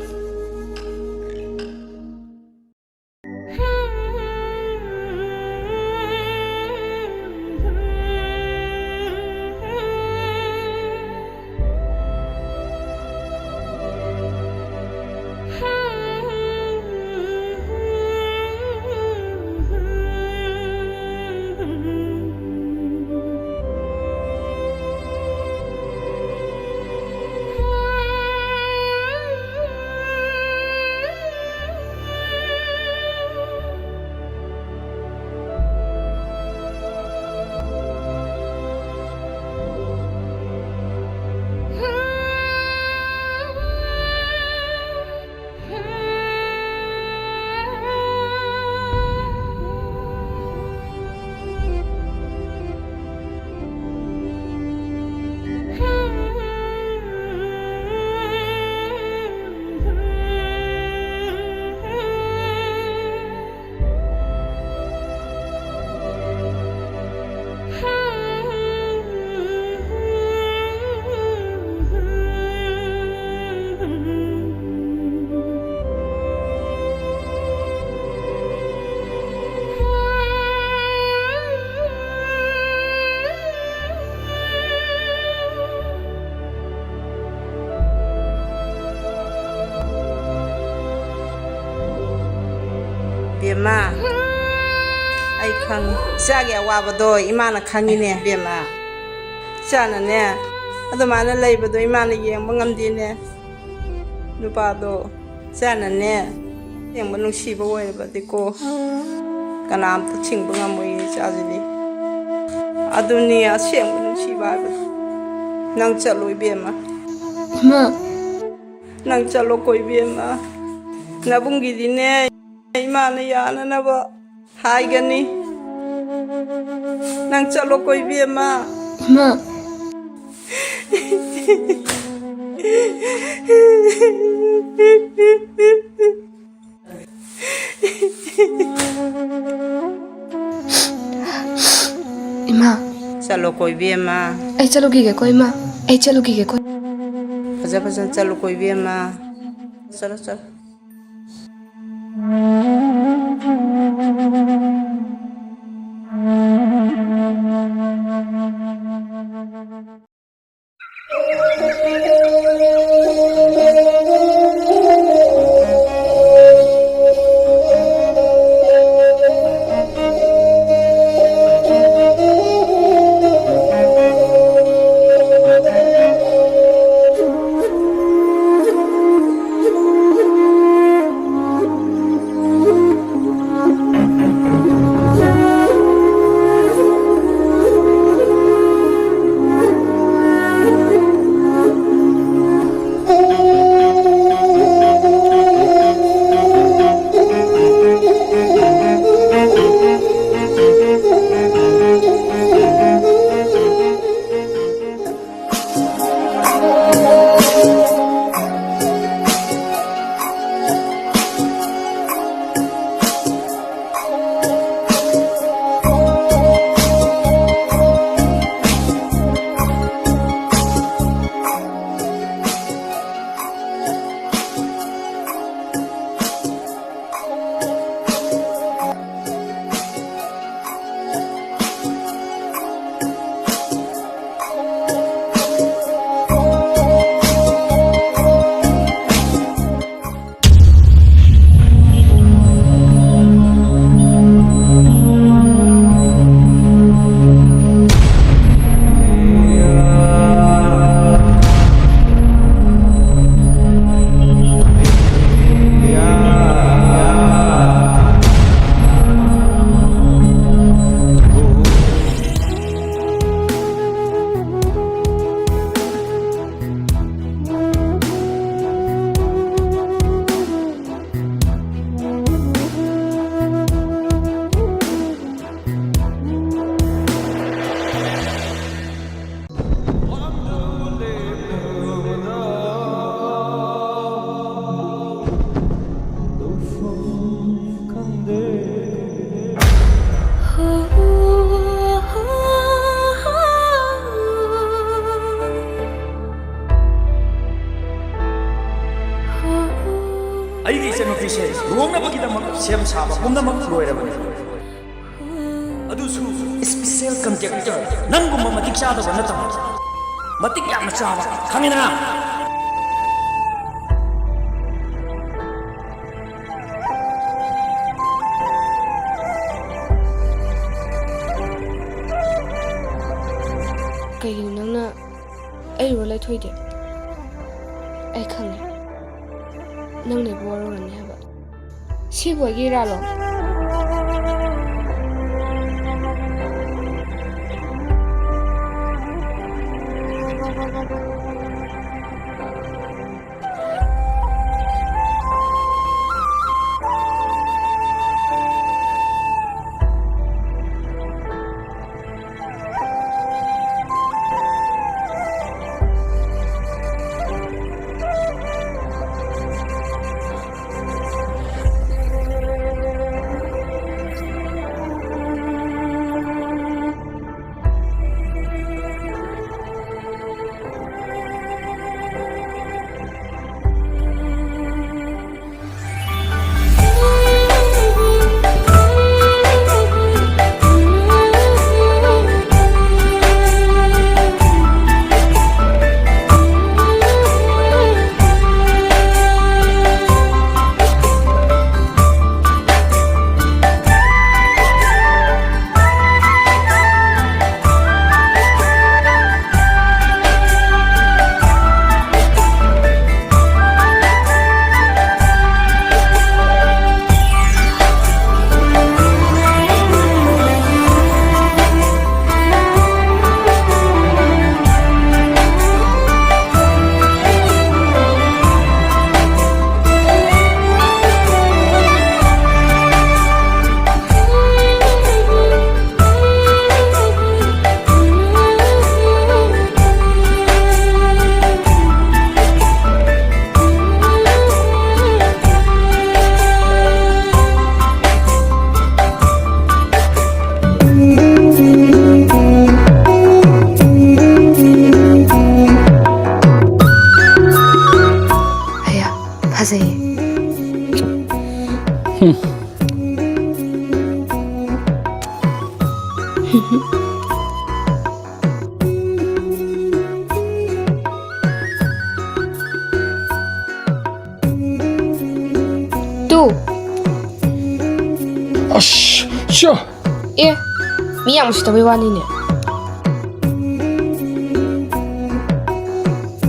ꯏꯃꯥ, ꯑꯩ ꯈꯪꯉꯤ꯫ ꯏꯆꯥꯒꯤ ꯑꯋꯥꯕꯗꯣ ꯏꯃꯥꯅ ꯈꯪꯉꯤꯅꯦ, ꯏꯕꯦꯝꯃ꯫ ꯏꯆꯥꯅꯅꯦ, ꯑꯗꯨꯃꯥꯏꯅ ꯂꯩꯕꯗꯣ ꯏꯃꯥꯅ ꯌꯦꯡꯕ ꯉꯝꯗꯦꯅꯦ꯫ ꯅꯨꯄꯥꯗꯣ ꯏꯆꯥꯅꯅꯦ, ꯑꯁꯦꯡꯕ ꯅꯨꯡꯁꯤꯕ ꯑꯣꯏꯔꯕꯗꯤꯀꯣ, ꯀꯅꯥꯝꯇ ꯊꯤꯡꯕ ꯉꯝꯃꯣꯏꯌꯦ ꯏꯆꯥꯁꯤꯗꯤ꯫ ꯑꯗꯨꯅꯤ ꯑꯁꯦꯡꯕ ꯅꯨꯡꯁꯤꯕ ꯍꯥꯏꯕꯗꯣ꯫ ꯅꯪ ꯆꯠꯂꯣ ꯏꯕꯦꯝꯃ꯫ ꯏꯃꯥ꯫ ꯅꯪ ꯆꯠꯂꯣꯀꯣ ꯏꯕꯦꯝꯃ꯫ ꯅꯕꯨꯡꯒꯤꯗꯤꯅꯦ, ꯏꯃꯥꯅ ꯌꯥꯅꯅꯕ ꯍꯥꯏꯒꯅꯤ꯫ ꯅꯪ ꯆꯠꯂꯣꯀꯣ ꯏꯕꯦꯝꯃ꯫ ꯏꯃꯥ꯫ ꯏꯃꯥ꯫ ꯆꯠꯂꯣꯀꯣ ꯏꯕꯦꯝꯃ꯫ ꯑꯩ ꯆꯠꯂꯨꯈꯤꯒꯦꯀꯣ ꯏꯃꯥ꯫ ꯑꯩ ꯆꯠꯂꯨꯈꯤꯒꯦꯀꯣ꯫ ꯐꯖ ꯐꯖꯅ ꯆꯠꯂꯨꯀꯣ ꯏꯕꯦꯝꯃ꯫ ꯆꯠꯂꯣ, ꯆꯠꯂꯣ꯫ ꯁꯦꯝ ꯁꯥꯕ ꯄꯨꯝꯅꯃꯛ ꯂꯣꯏꯔꯕꯅꯤ꯫ ꯑꯗꯨꯁꯨ special contractor ꯅꯪꯒꯨꯝꯕ ꯃꯇꯤꯛ ꯆꯥꯗꯕ ꯅꯠꯇꯕ, ꯃꯇꯤꯛ ꯌꯥꯝꯅ ꯆꯥꯕ, ꯈꯪꯉꯦꯗꯅ? ꯀꯩꯒꯤꯅꯣ ꯅꯪꯅ ꯑꯩ ꯔꯣꯜ ꯂꯩꯊꯣꯛꯏꯗꯤ? ꯑꯩ ꯈꯪꯉꯦ, ꯅꯪ ꯂꯩꯕ ꯋꯥꯔꯧꯔꯝꯅꯤ ꯍꯥꯏꯕ꯫ ꯁꯤꯕꯨ ꯑꯩꯒꯤ ꯏꯔꯥꯜꯂꯣ? ꯇꯨ꯫ ꯑꯁ, ꯁ꯭ꯌꯥ꯫ ꯑꯦ, ꯃꯤ ꯌꯥꯝ ꯎꯁꯤꯠꯇꯕꯩ ꯋꯥꯅꯤꯅꯦ꯫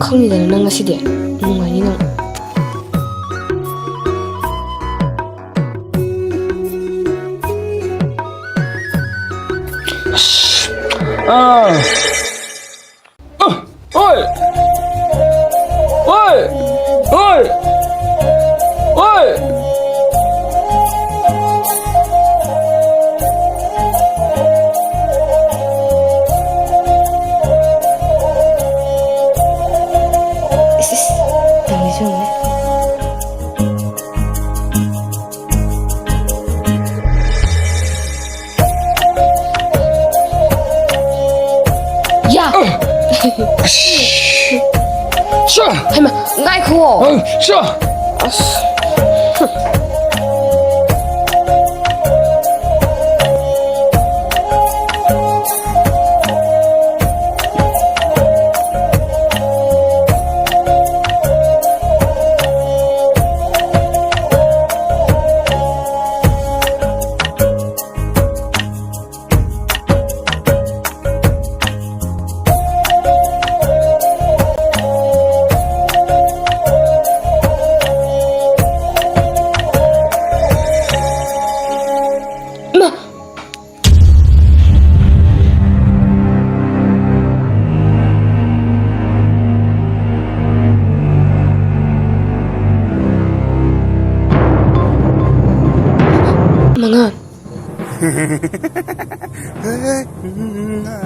ꯈꯪꯅꯤꯗꯅ ꯅꯪ ꯉꯁꯤꯗꯤ꯫ ꯅꯨꯡꯉꯥꯏꯅꯤ ꯅꯪ꯫ ꯑꯥ꯫ ꯑ, ꯑꯣꯏ! ꯑꯣꯏ! ꯑꯣꯏ! ꯑꯣꯏ! ꯏꯁ, ꯏꯁ, ꯇꯧꯔꯤꯁꯦ ꯌꯦꯡꯉꯨꯅꯦ꯫ ꯌꯥ! ꯁꯥ! ꯍꯩꯃꯥ, ꯉꯥꯏꯈꯣ! ꯑ, ꯁꯥ! ꯑꯁ꯫ ꯏꯃꯥ! ꯃꯉꯥ꯫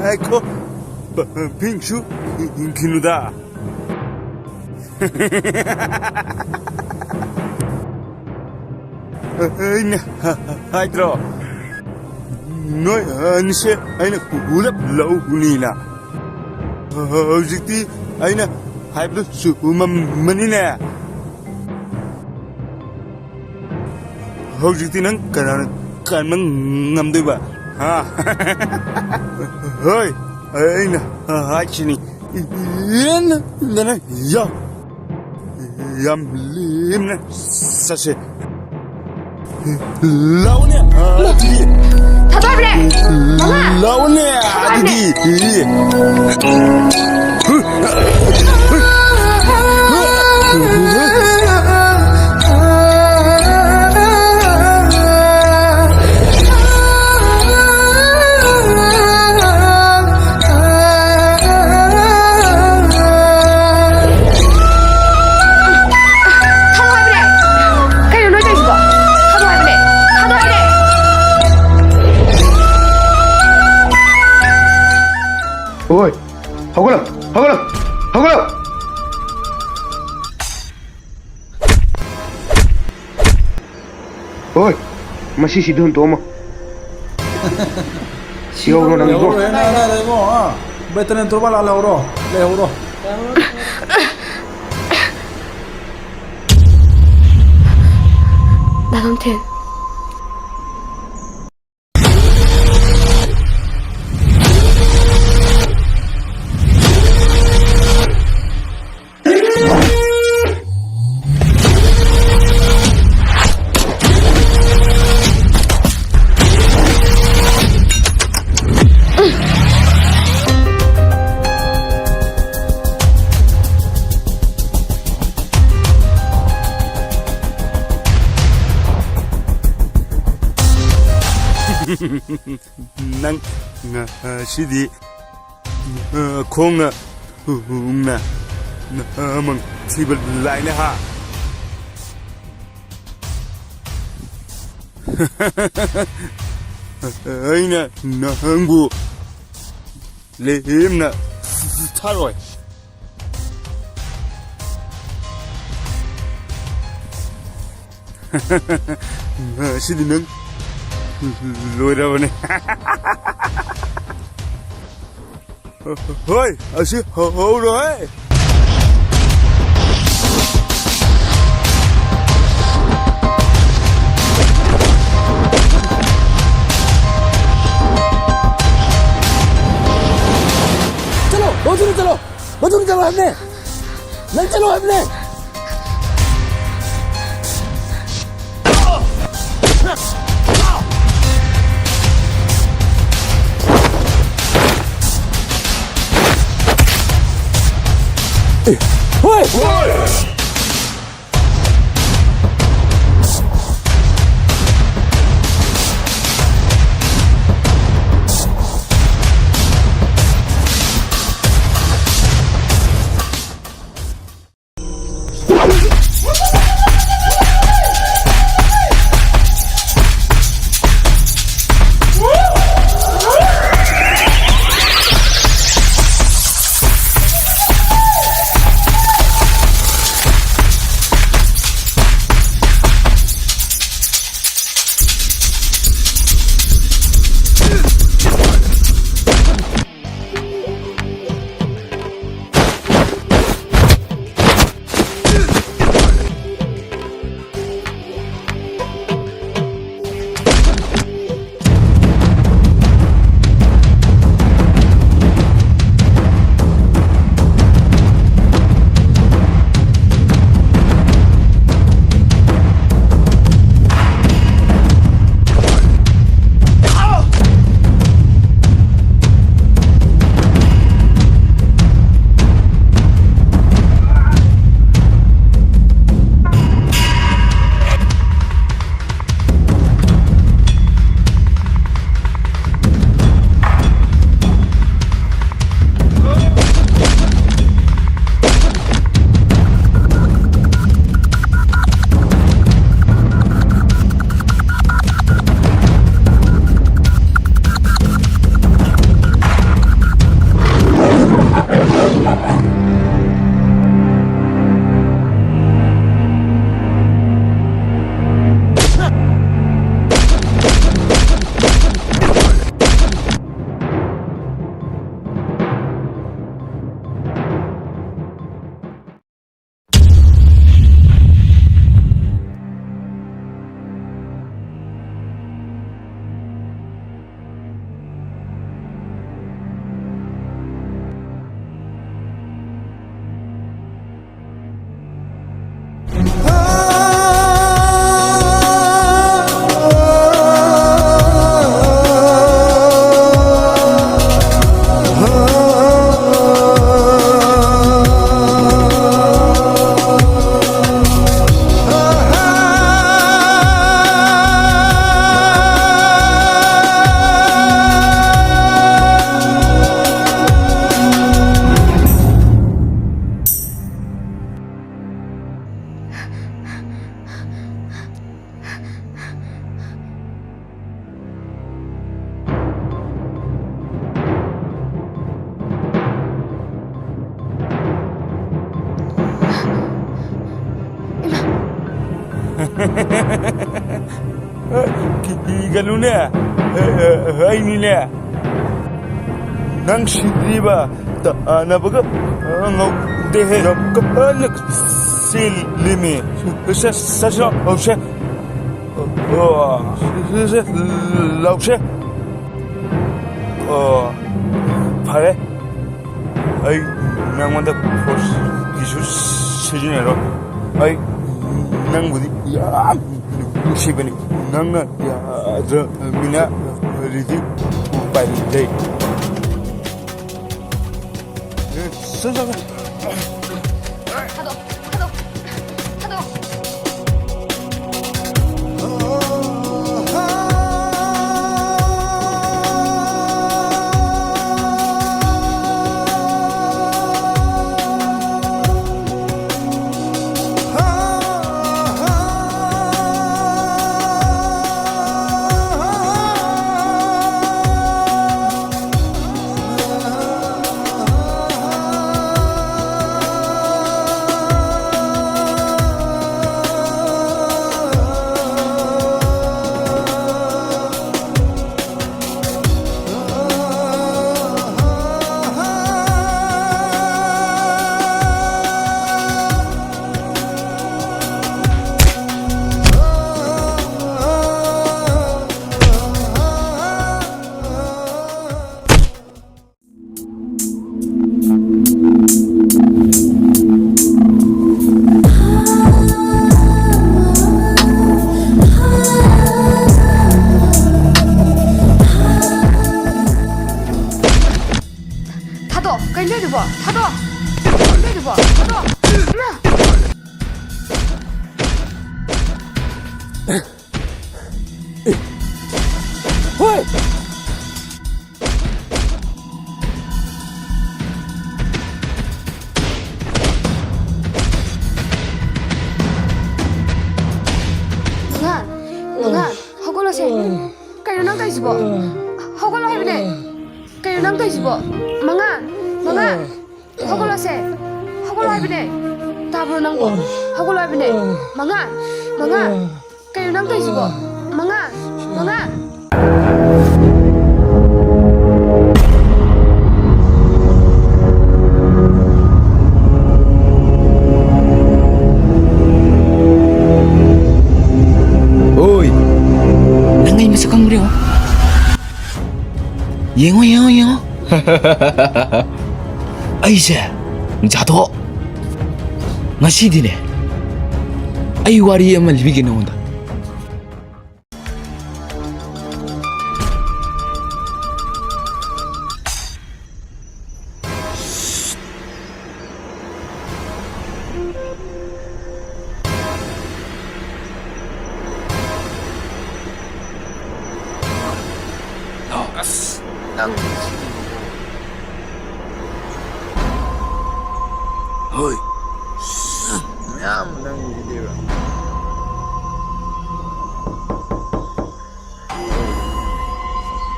ꯉꯥꯏꯈꯣ, ꯚꯤꯝꯁꯨ ꯍꯤꯡꯈꯤꯅꯨꯗ꯫ ꯑꯩꯅ ꯍꯥꯏꯗ꯭ꯔꯣ, ꯅꯣꯏ ꯑꯅꯤꯁꯦ ꯑꯩꯅ ꯄꯨꯂꯞ ꯂꯧꯅꯤꯅ? ꯍꯧꯖꯤꯛꯇꯤ ꯑꯩꯅ ꯍꯥꯏꯕꯗꯨ ꯆꯨꯝꯃꯝꯃꯅꯤꯅꯦ꯫ ꯍꯧꯖꯤꯛꯇꯤ ꯅꯪ ꯀꯅꯥꯅ ꯀꯟꯕ ꯉꯝꯗꯣꯏꯕ? ꯑꯥ꯫ ꯍꯣꯏ, ꯑꯩꯅ ꯍꯥꯏꯁꯤꯅꯤ꯫ ꯌꯦꯟꯗꯅ ꯌꯥꯝ, ꯌꯥꯝ ꯂꯦꯝꯅ ꯆꯠꯁꯦ꯫ ꯂꯥꯎꯅꯦ, ꯑꯗꯨꯗꯤ꯫ ꯊꯥꯗꯣꯛꯈ꯭ꯔꯦ! ꯃꯃꯥ! ꯂꯥꯎꯅꯦ, ꯊꯥꯗꯣꯛꯈ꯭ꯔꯦ! ꯑꯗꯨꯗꯤ꯫ ꯊꯥꯗꯣꯛꯑꯣ ꯍꯥꯏꯕꯅꯦ! ꯀꯩꯅꯣ ꯅꯣꯏ ꯇꯧꯔꯤꯁꯤꯕꯣ? ꯊꯥꯗꯣꯛꯑꯣ ꯍꯥꯏꯕꯅꯦ! ꯊꯥꯗꯣꯛꯑꯣ ꯍꯥꯏꯕꯅꯦ! ꯑꯣꯏ! ꯍꯧꯒꯠꯂꯣ! ꯍꯧꯒꯠꯂꯣ! ꯍꯧꯒꯠꯂꯣ! ꯍꯣꯏ, ꯃꯁꯤꯁꯤꯗ ꯍꯨꯟꯇꯣꯛꯑꯝꯃꯣ꯫ ꯁꯤꯍꯧꯔꯣ ꯅꯪ ꯏꯕꯣ꯫ ꯂꯩꯍꯧꯔꯣ, ꯍꯦ, ꯅꯪ ꯑꯗꯥꯏꯗ ꯏꯕꯣ, ꯑꯥ, ꯕꯦꯇꯅꯦꯟ ꯇꯣꯔꯕꯥꯟ ꯂꯥꯜꯍꯧꯔꯣ, ꯂꯩꯍꯧꯔꯣ꯫ ꯗꯥ ꯂꯝꯊꯦꯟ꯫ ꯅꯪ ꯉꯁꯤꯗꯤ ꯈꯣꯡꯅ ꯍꯨꯝꯅ ꯃꯪ ꯊꯤꯕ ꯂꯥꯏꯅ ꯍꯥ? ꯑꯩꯅ ꯅꯪꯕꯨ ꯂꯦꯝꯅ ꯊꯥꯔꯣꯏ꯫ ꯉꯁꯤꯗꯤ ꯅꯪ ꯂꯣꯏꯔꯕꯅꯦ꯫ ꯍꯣꯏ, ꯑꯁꯤ ꯍꯧꯔꯣꯏ꯫ ꯃꯇꯨꯡ ꯆꯠꯂꯣ ꯍꯥꯏꯕꯅꯦ! ꯅꯪ ꯆꯠꯂꯣ ꯍꯥꯏꯕꯅꯦ! ꯍꯣꯏ! ꯀꯤꯒꯅꯨꯅꯦ, ꯑꯩꯅꯤꯅꯦ꯫ ꯅꯪ ꯁꯤꯗ꯭ꯔꯤꯕ ꯇꯥꯟꯅꯕꯒ ꯉꯧꯗꯦꯍꯦ꯫ ꯌꯥꯝ ꯀꯟꯅ ꯆꯦꯜꯂꯤꯃꯤ꯫ ꯁꯦ, ꯁꯦ, ꯁꯦ, ꯂꯧꯁꯦ꯫ ꯑꯣ, ꯁꯦ, ꯁꯦ, ꯂꯧꯁꯦ꯫ ꯑꯣ, ꯐꯔꯦ꯫ ꯑꯩ ꯅꯪꯉꯣꯟꯗ ꯐꯣꯔꯁꯀꯤꯁꯨ ꯁꯤꯖꯤꯟꯅꯔꯣꯏ꯫ ꯑꯩ ꯅꯪꯕꯨꯗꯤ ꯌꯥꯝ ꯅꯨꯡꯁꯤꯕꯅꯤ꯫ ꯅꯪꯅ ꯌꯥꯗ꯭ꯔꯃꯤꯅ ꯔꯤꯗꯤ ꯎꯄꯥꯏ ꯂꯩ꯫ ꯆꯠ, ꯆꯠ, ꯆꯠ꯫ ꯊꯥꯗꯣꯛ, ꯊꯥꯗꯣꯛ, ꯊꯥꯗꯣꯛ꯫ ꯊꯥꯗꯣꯛ! ꯀꯩꯅꯣ ꯇꯧꯔꯤꯗꯨꯕꯣ? ꯊꯥꯗꯣꯛ! ꯀꯩꯅꯣ ꯇꯧꯔꯤꯗꯨꯕꯣ? ꯊꯥꯗꯣꯛ! ꯏꯃꯥ! ꯍꯣꯏ! ꯃꯉꯥꯟ! ꯃꯉꯥꯟ! ꯍꯧꯒꯠꯂꯣꯁꯦ! ꯀꯩꯅꯣ ꯅꯪ ꯇꯧꯔꯤꯁꯤꯕꯣ? ꯍꯧꯒꯠꯂꯣ ꯍꯥꯏꯕꯅꯦ! ꯀꯩꯅꯣ ꯅꯪ ꯇꯧꯔꯤꯁꯤꯕꯣ? ꯃꯉꯥꯟ! ꯃꯉꯥꯟ! ꯍꯧꯒꯠꯂꯣꯁꯦ! ꯍꯧꯒꯠꯂꯣ ꯍꯥꯏꯕꯅꯦ! ꯇꯥꯕ꯭ꯔꯣ ꯅꯪꯕꯣ? ꯍꯧꯒꯠꯂꯣ ꯍꯥꯏꯕꯅꯦ! ꯃꯉꯥꯟ! ꯃꯉꯥꯟ! ꯀꯩꯅꯣ ꯅꯪ ꯇꯧꯔꯤꯁꯤꯕꯣ? ꯃꯉꯥꯟ! ꯃꯉꯥ꯫ ꯑꯣꯏ, ꯅꯪ ꯑꯩ ꯃꯁꯛ ꯈꯪꯕ꯭ꯔꯣ? ꯌꯦꯡꯉꯣ, ꯌꯦꯡꯉꯣ, ꯌꯦꯡꯉꯣ꯫ ꯑꯩꯁꯦ ꯖꯥꯗꯣ꯫ ꯉꯁꯤꯗꯤꯅꯦ, ꯑꯩ ꯋꯥꯔꯤ ꯑꯃ ꯂꯤꯕꯤꯒꯦ ꯅꯉꯣꯟꯗ꯫ ꯑꯁ, ꯅꯪ꯫ ꯍꯣꯏ꯫ ꯃꯌꯥꯝ ꯅꯪ ꯎꯈꯤꯗꯦꯕ꯫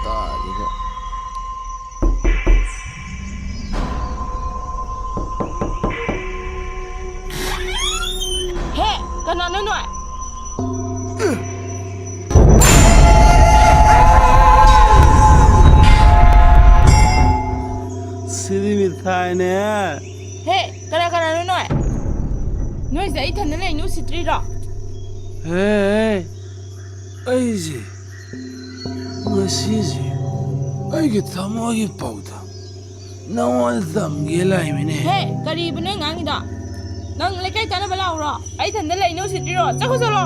ꯇꯥꯗꯦꯗ꯫ ꯍꯦ, ꯀꯅꯥꯅꯣ ꯅꯣꯏ? ꯁꯤꯗꯤ ꯃꯤꯊꯥꯏꯅꯦ꯫ ꯍꯦ, ꯀꯅꯥ ꯀꯅꯥꯅꯣ ꯅꯣꯏ? ꯅꯣꯏꯁꯦ ꯑꯩ ꯏꯊꯟꯗ ꯂꯩꯅꯤ ꯎꯁꯤꯠꯇ꯭ꯔꯤꯔꯣ? ꯍꯦ, ꯑꯩꯁꯦ ꯉꯁꯤꯁꯦ ꯑꯩꯒꯤ ꯊꯃꯣꯏꯒꯤ ꯄꯥꯎꯗꯝ ꯅꯉꯣꯟꯗ ꯇꯝꯒꯦ ꯂꯥꯛꯏꯃꯤꯅꯦ꯫ ꯍꯦ, ꯀꯔꯤꯕꯨ ꯅꯣꯏ ꯉꯥꯡꯉꯤꯗꯣ? ꯅꯪ ꯂꯩꯀꯥꯏ ꯇꯥꯟꯅꯕ ꯂꯥꯛꯎꯔꯣ? ꯑꯩ ꯏꯊꯟꯗ ꯂꯩꯅꯤ ꯎꯁꯤꯠꯇ꯭ꯔꯤꯔꯣ? ꯆꯠꯈꯣ ꯆꯠꯂꯣ꯫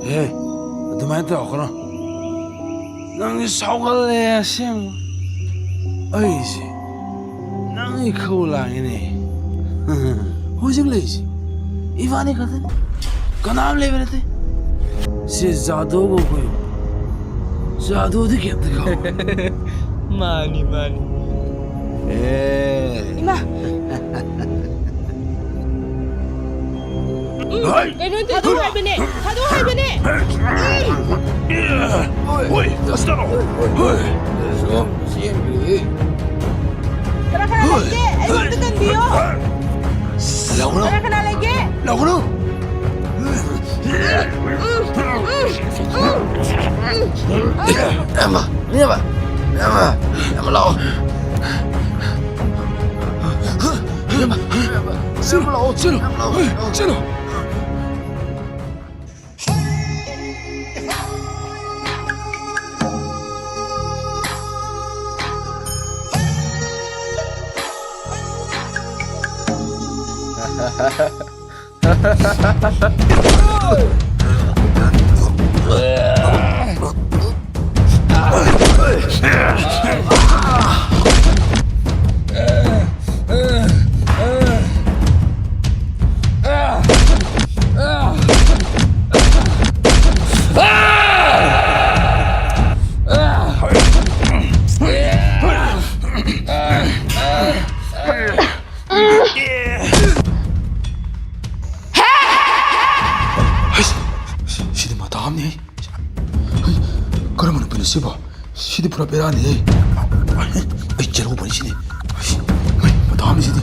ꯍꯦ, ꯑꯗꯨꯃꯥꯏꯅ ꯇꯧꯔꯛꯀꯅꯣ꯫ ꯅꯪꯗꯤ ꯁꯥꯎꯒꯜꯂꯦ ꯑꯁꯦꯡꯕ꯫ ꯑꯩꯁꯦ ꯅꯪ ꯏꯈꯧ ꯂꯥꯡꯉꯤꯅꯦ꯫ ꯍꯧꯖꯤꯛ ꯂꯩꯁꯤ ꯏꯕꯥꯅꯤ ꯈꯛꯇꯅꯤ, ꯀꯅꯥꯝ ꯂꯩꯕ ꯅꯠꯇꯦ꯫ ꯁꯤ ꯖꯥꯗꯨꯕꯨ ꯑꯩꯈꯣꯏ ꯖꯥꯗꯨꯗꯤ ꯀꯩꯝꯇ ꯈꯪꯉꯣꯏ꯫ ꯃꯥꯅꯤ, ꯃꯥꯅꯤ꯫ ꯑꯦ꯫ ꯏꯃꯥ! ꯎꯝ, ꯍꯣꯏ! ꯀꯩꯅꯣ ꯊꯥꯗꯣꯛꯑꯣ ꯍꯥꯏꯕꯅꯦ! ꯊꯥꯗꯣꯛꯑꯣ ꯍꯥꯏꯕꯅꯦ! ꯍꯣꯏ! ꯍꯣꯏ! ꯀꯅꯥ ꯀꯅꯥ ꯂꯩꯒꯦ? ꯑꯩꯉꯣꯟꯗ ꯀꯟꯕꯤꯌꯣ! ꯂꯥꯛꯎꯔꯣ? ꯀꯅꯥ ꯀꯅꯥ ꯂꯩꯒꯦ? ꯂꯥꯛꯎꯔꯣ? ꯑꯦꯝꯃ, ꯏꯕꯦꯝꯃ, ꯏꯕꯦꯝꯃ, ꯏꯕꯦꯝꯃ, ꯂꯥꯛꯑꯣ꯫ ꯏꯕꯦꯝꯃ, ꯏꯕꯦꯝꯃ, ꯆꯦꯜꯂꯨ, ꯂꯥꯛꯑꯣ, ꯆꯦꯜꯂꯨ, ꯏꯕꯦꯝꯃ, ꯂꯥꯛꯑꯣ, ꯆꯦꯜꯂꯨ꯫ ꯍꯩꯁ! ꯁꯤꯗꯤ ꯃꯇꯥ ꯑꯃꯅꯤꯍꯦ꯫ ꯀꯔꯝꯕ ꯅꯨꯄꯤꯅꯣ ꯁꯤꯕꯣ? ꯁꯤꯗꯤ ꯄꯨꯔꯥ ꯕꯦꯔꯥꯅꯤꯍꯦ꯫ ꯑꯩ ꯆꯦꯜꯍꯧꯕꯅꯤ ꯁꯤꯗꯤ꯫ ꯃꯇꯥ ꯑꯃꯅꯤ ꯁꯤꯗꯤ꯫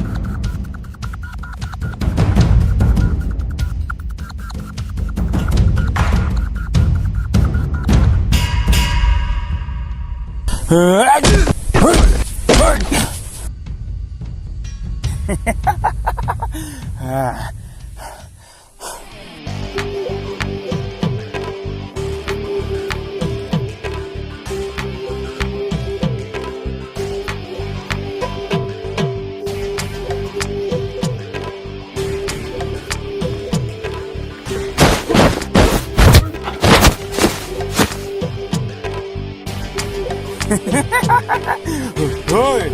ꯍꯣꯏ꯫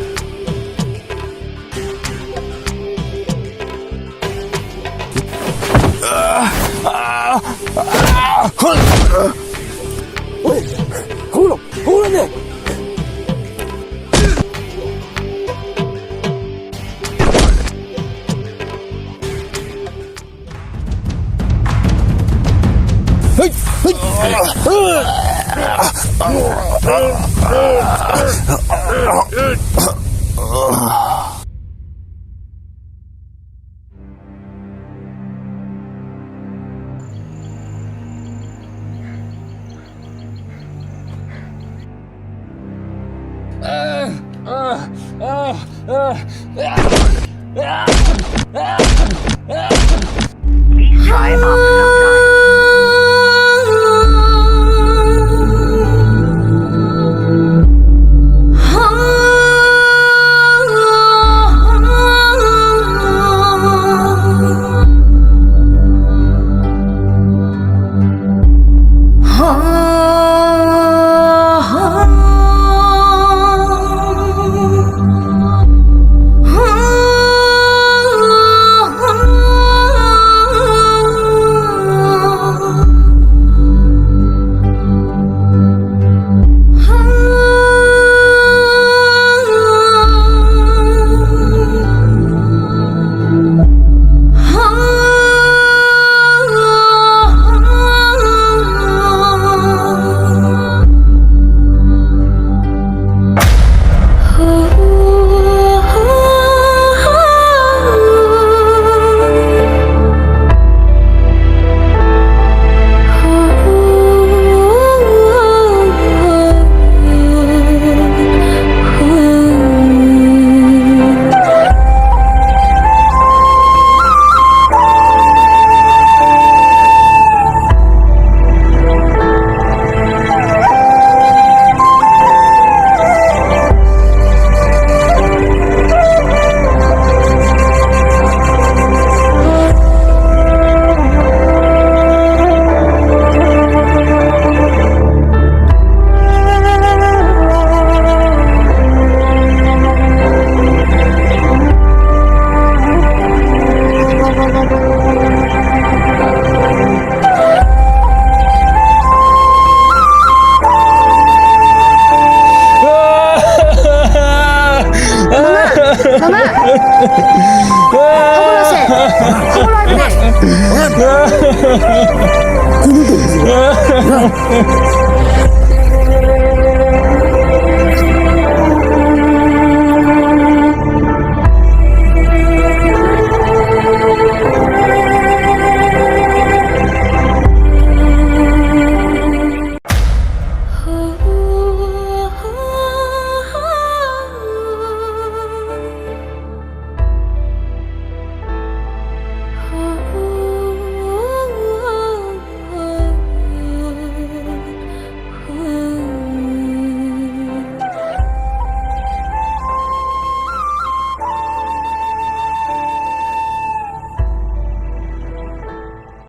ꯍꯣꯏ, ꯍꯧꯔꯣ, ꯍꯧꯔꯣꯅꯦ꯫ Please try after some time. ꯃꯃꯥ! ꯃꯃꯥ! ꯍꯧꯒꯠꯂꯁꯦ! ꯍꯧꯒꯠꯂꯣ ꯍꯥꯏꯕꯅꯦ!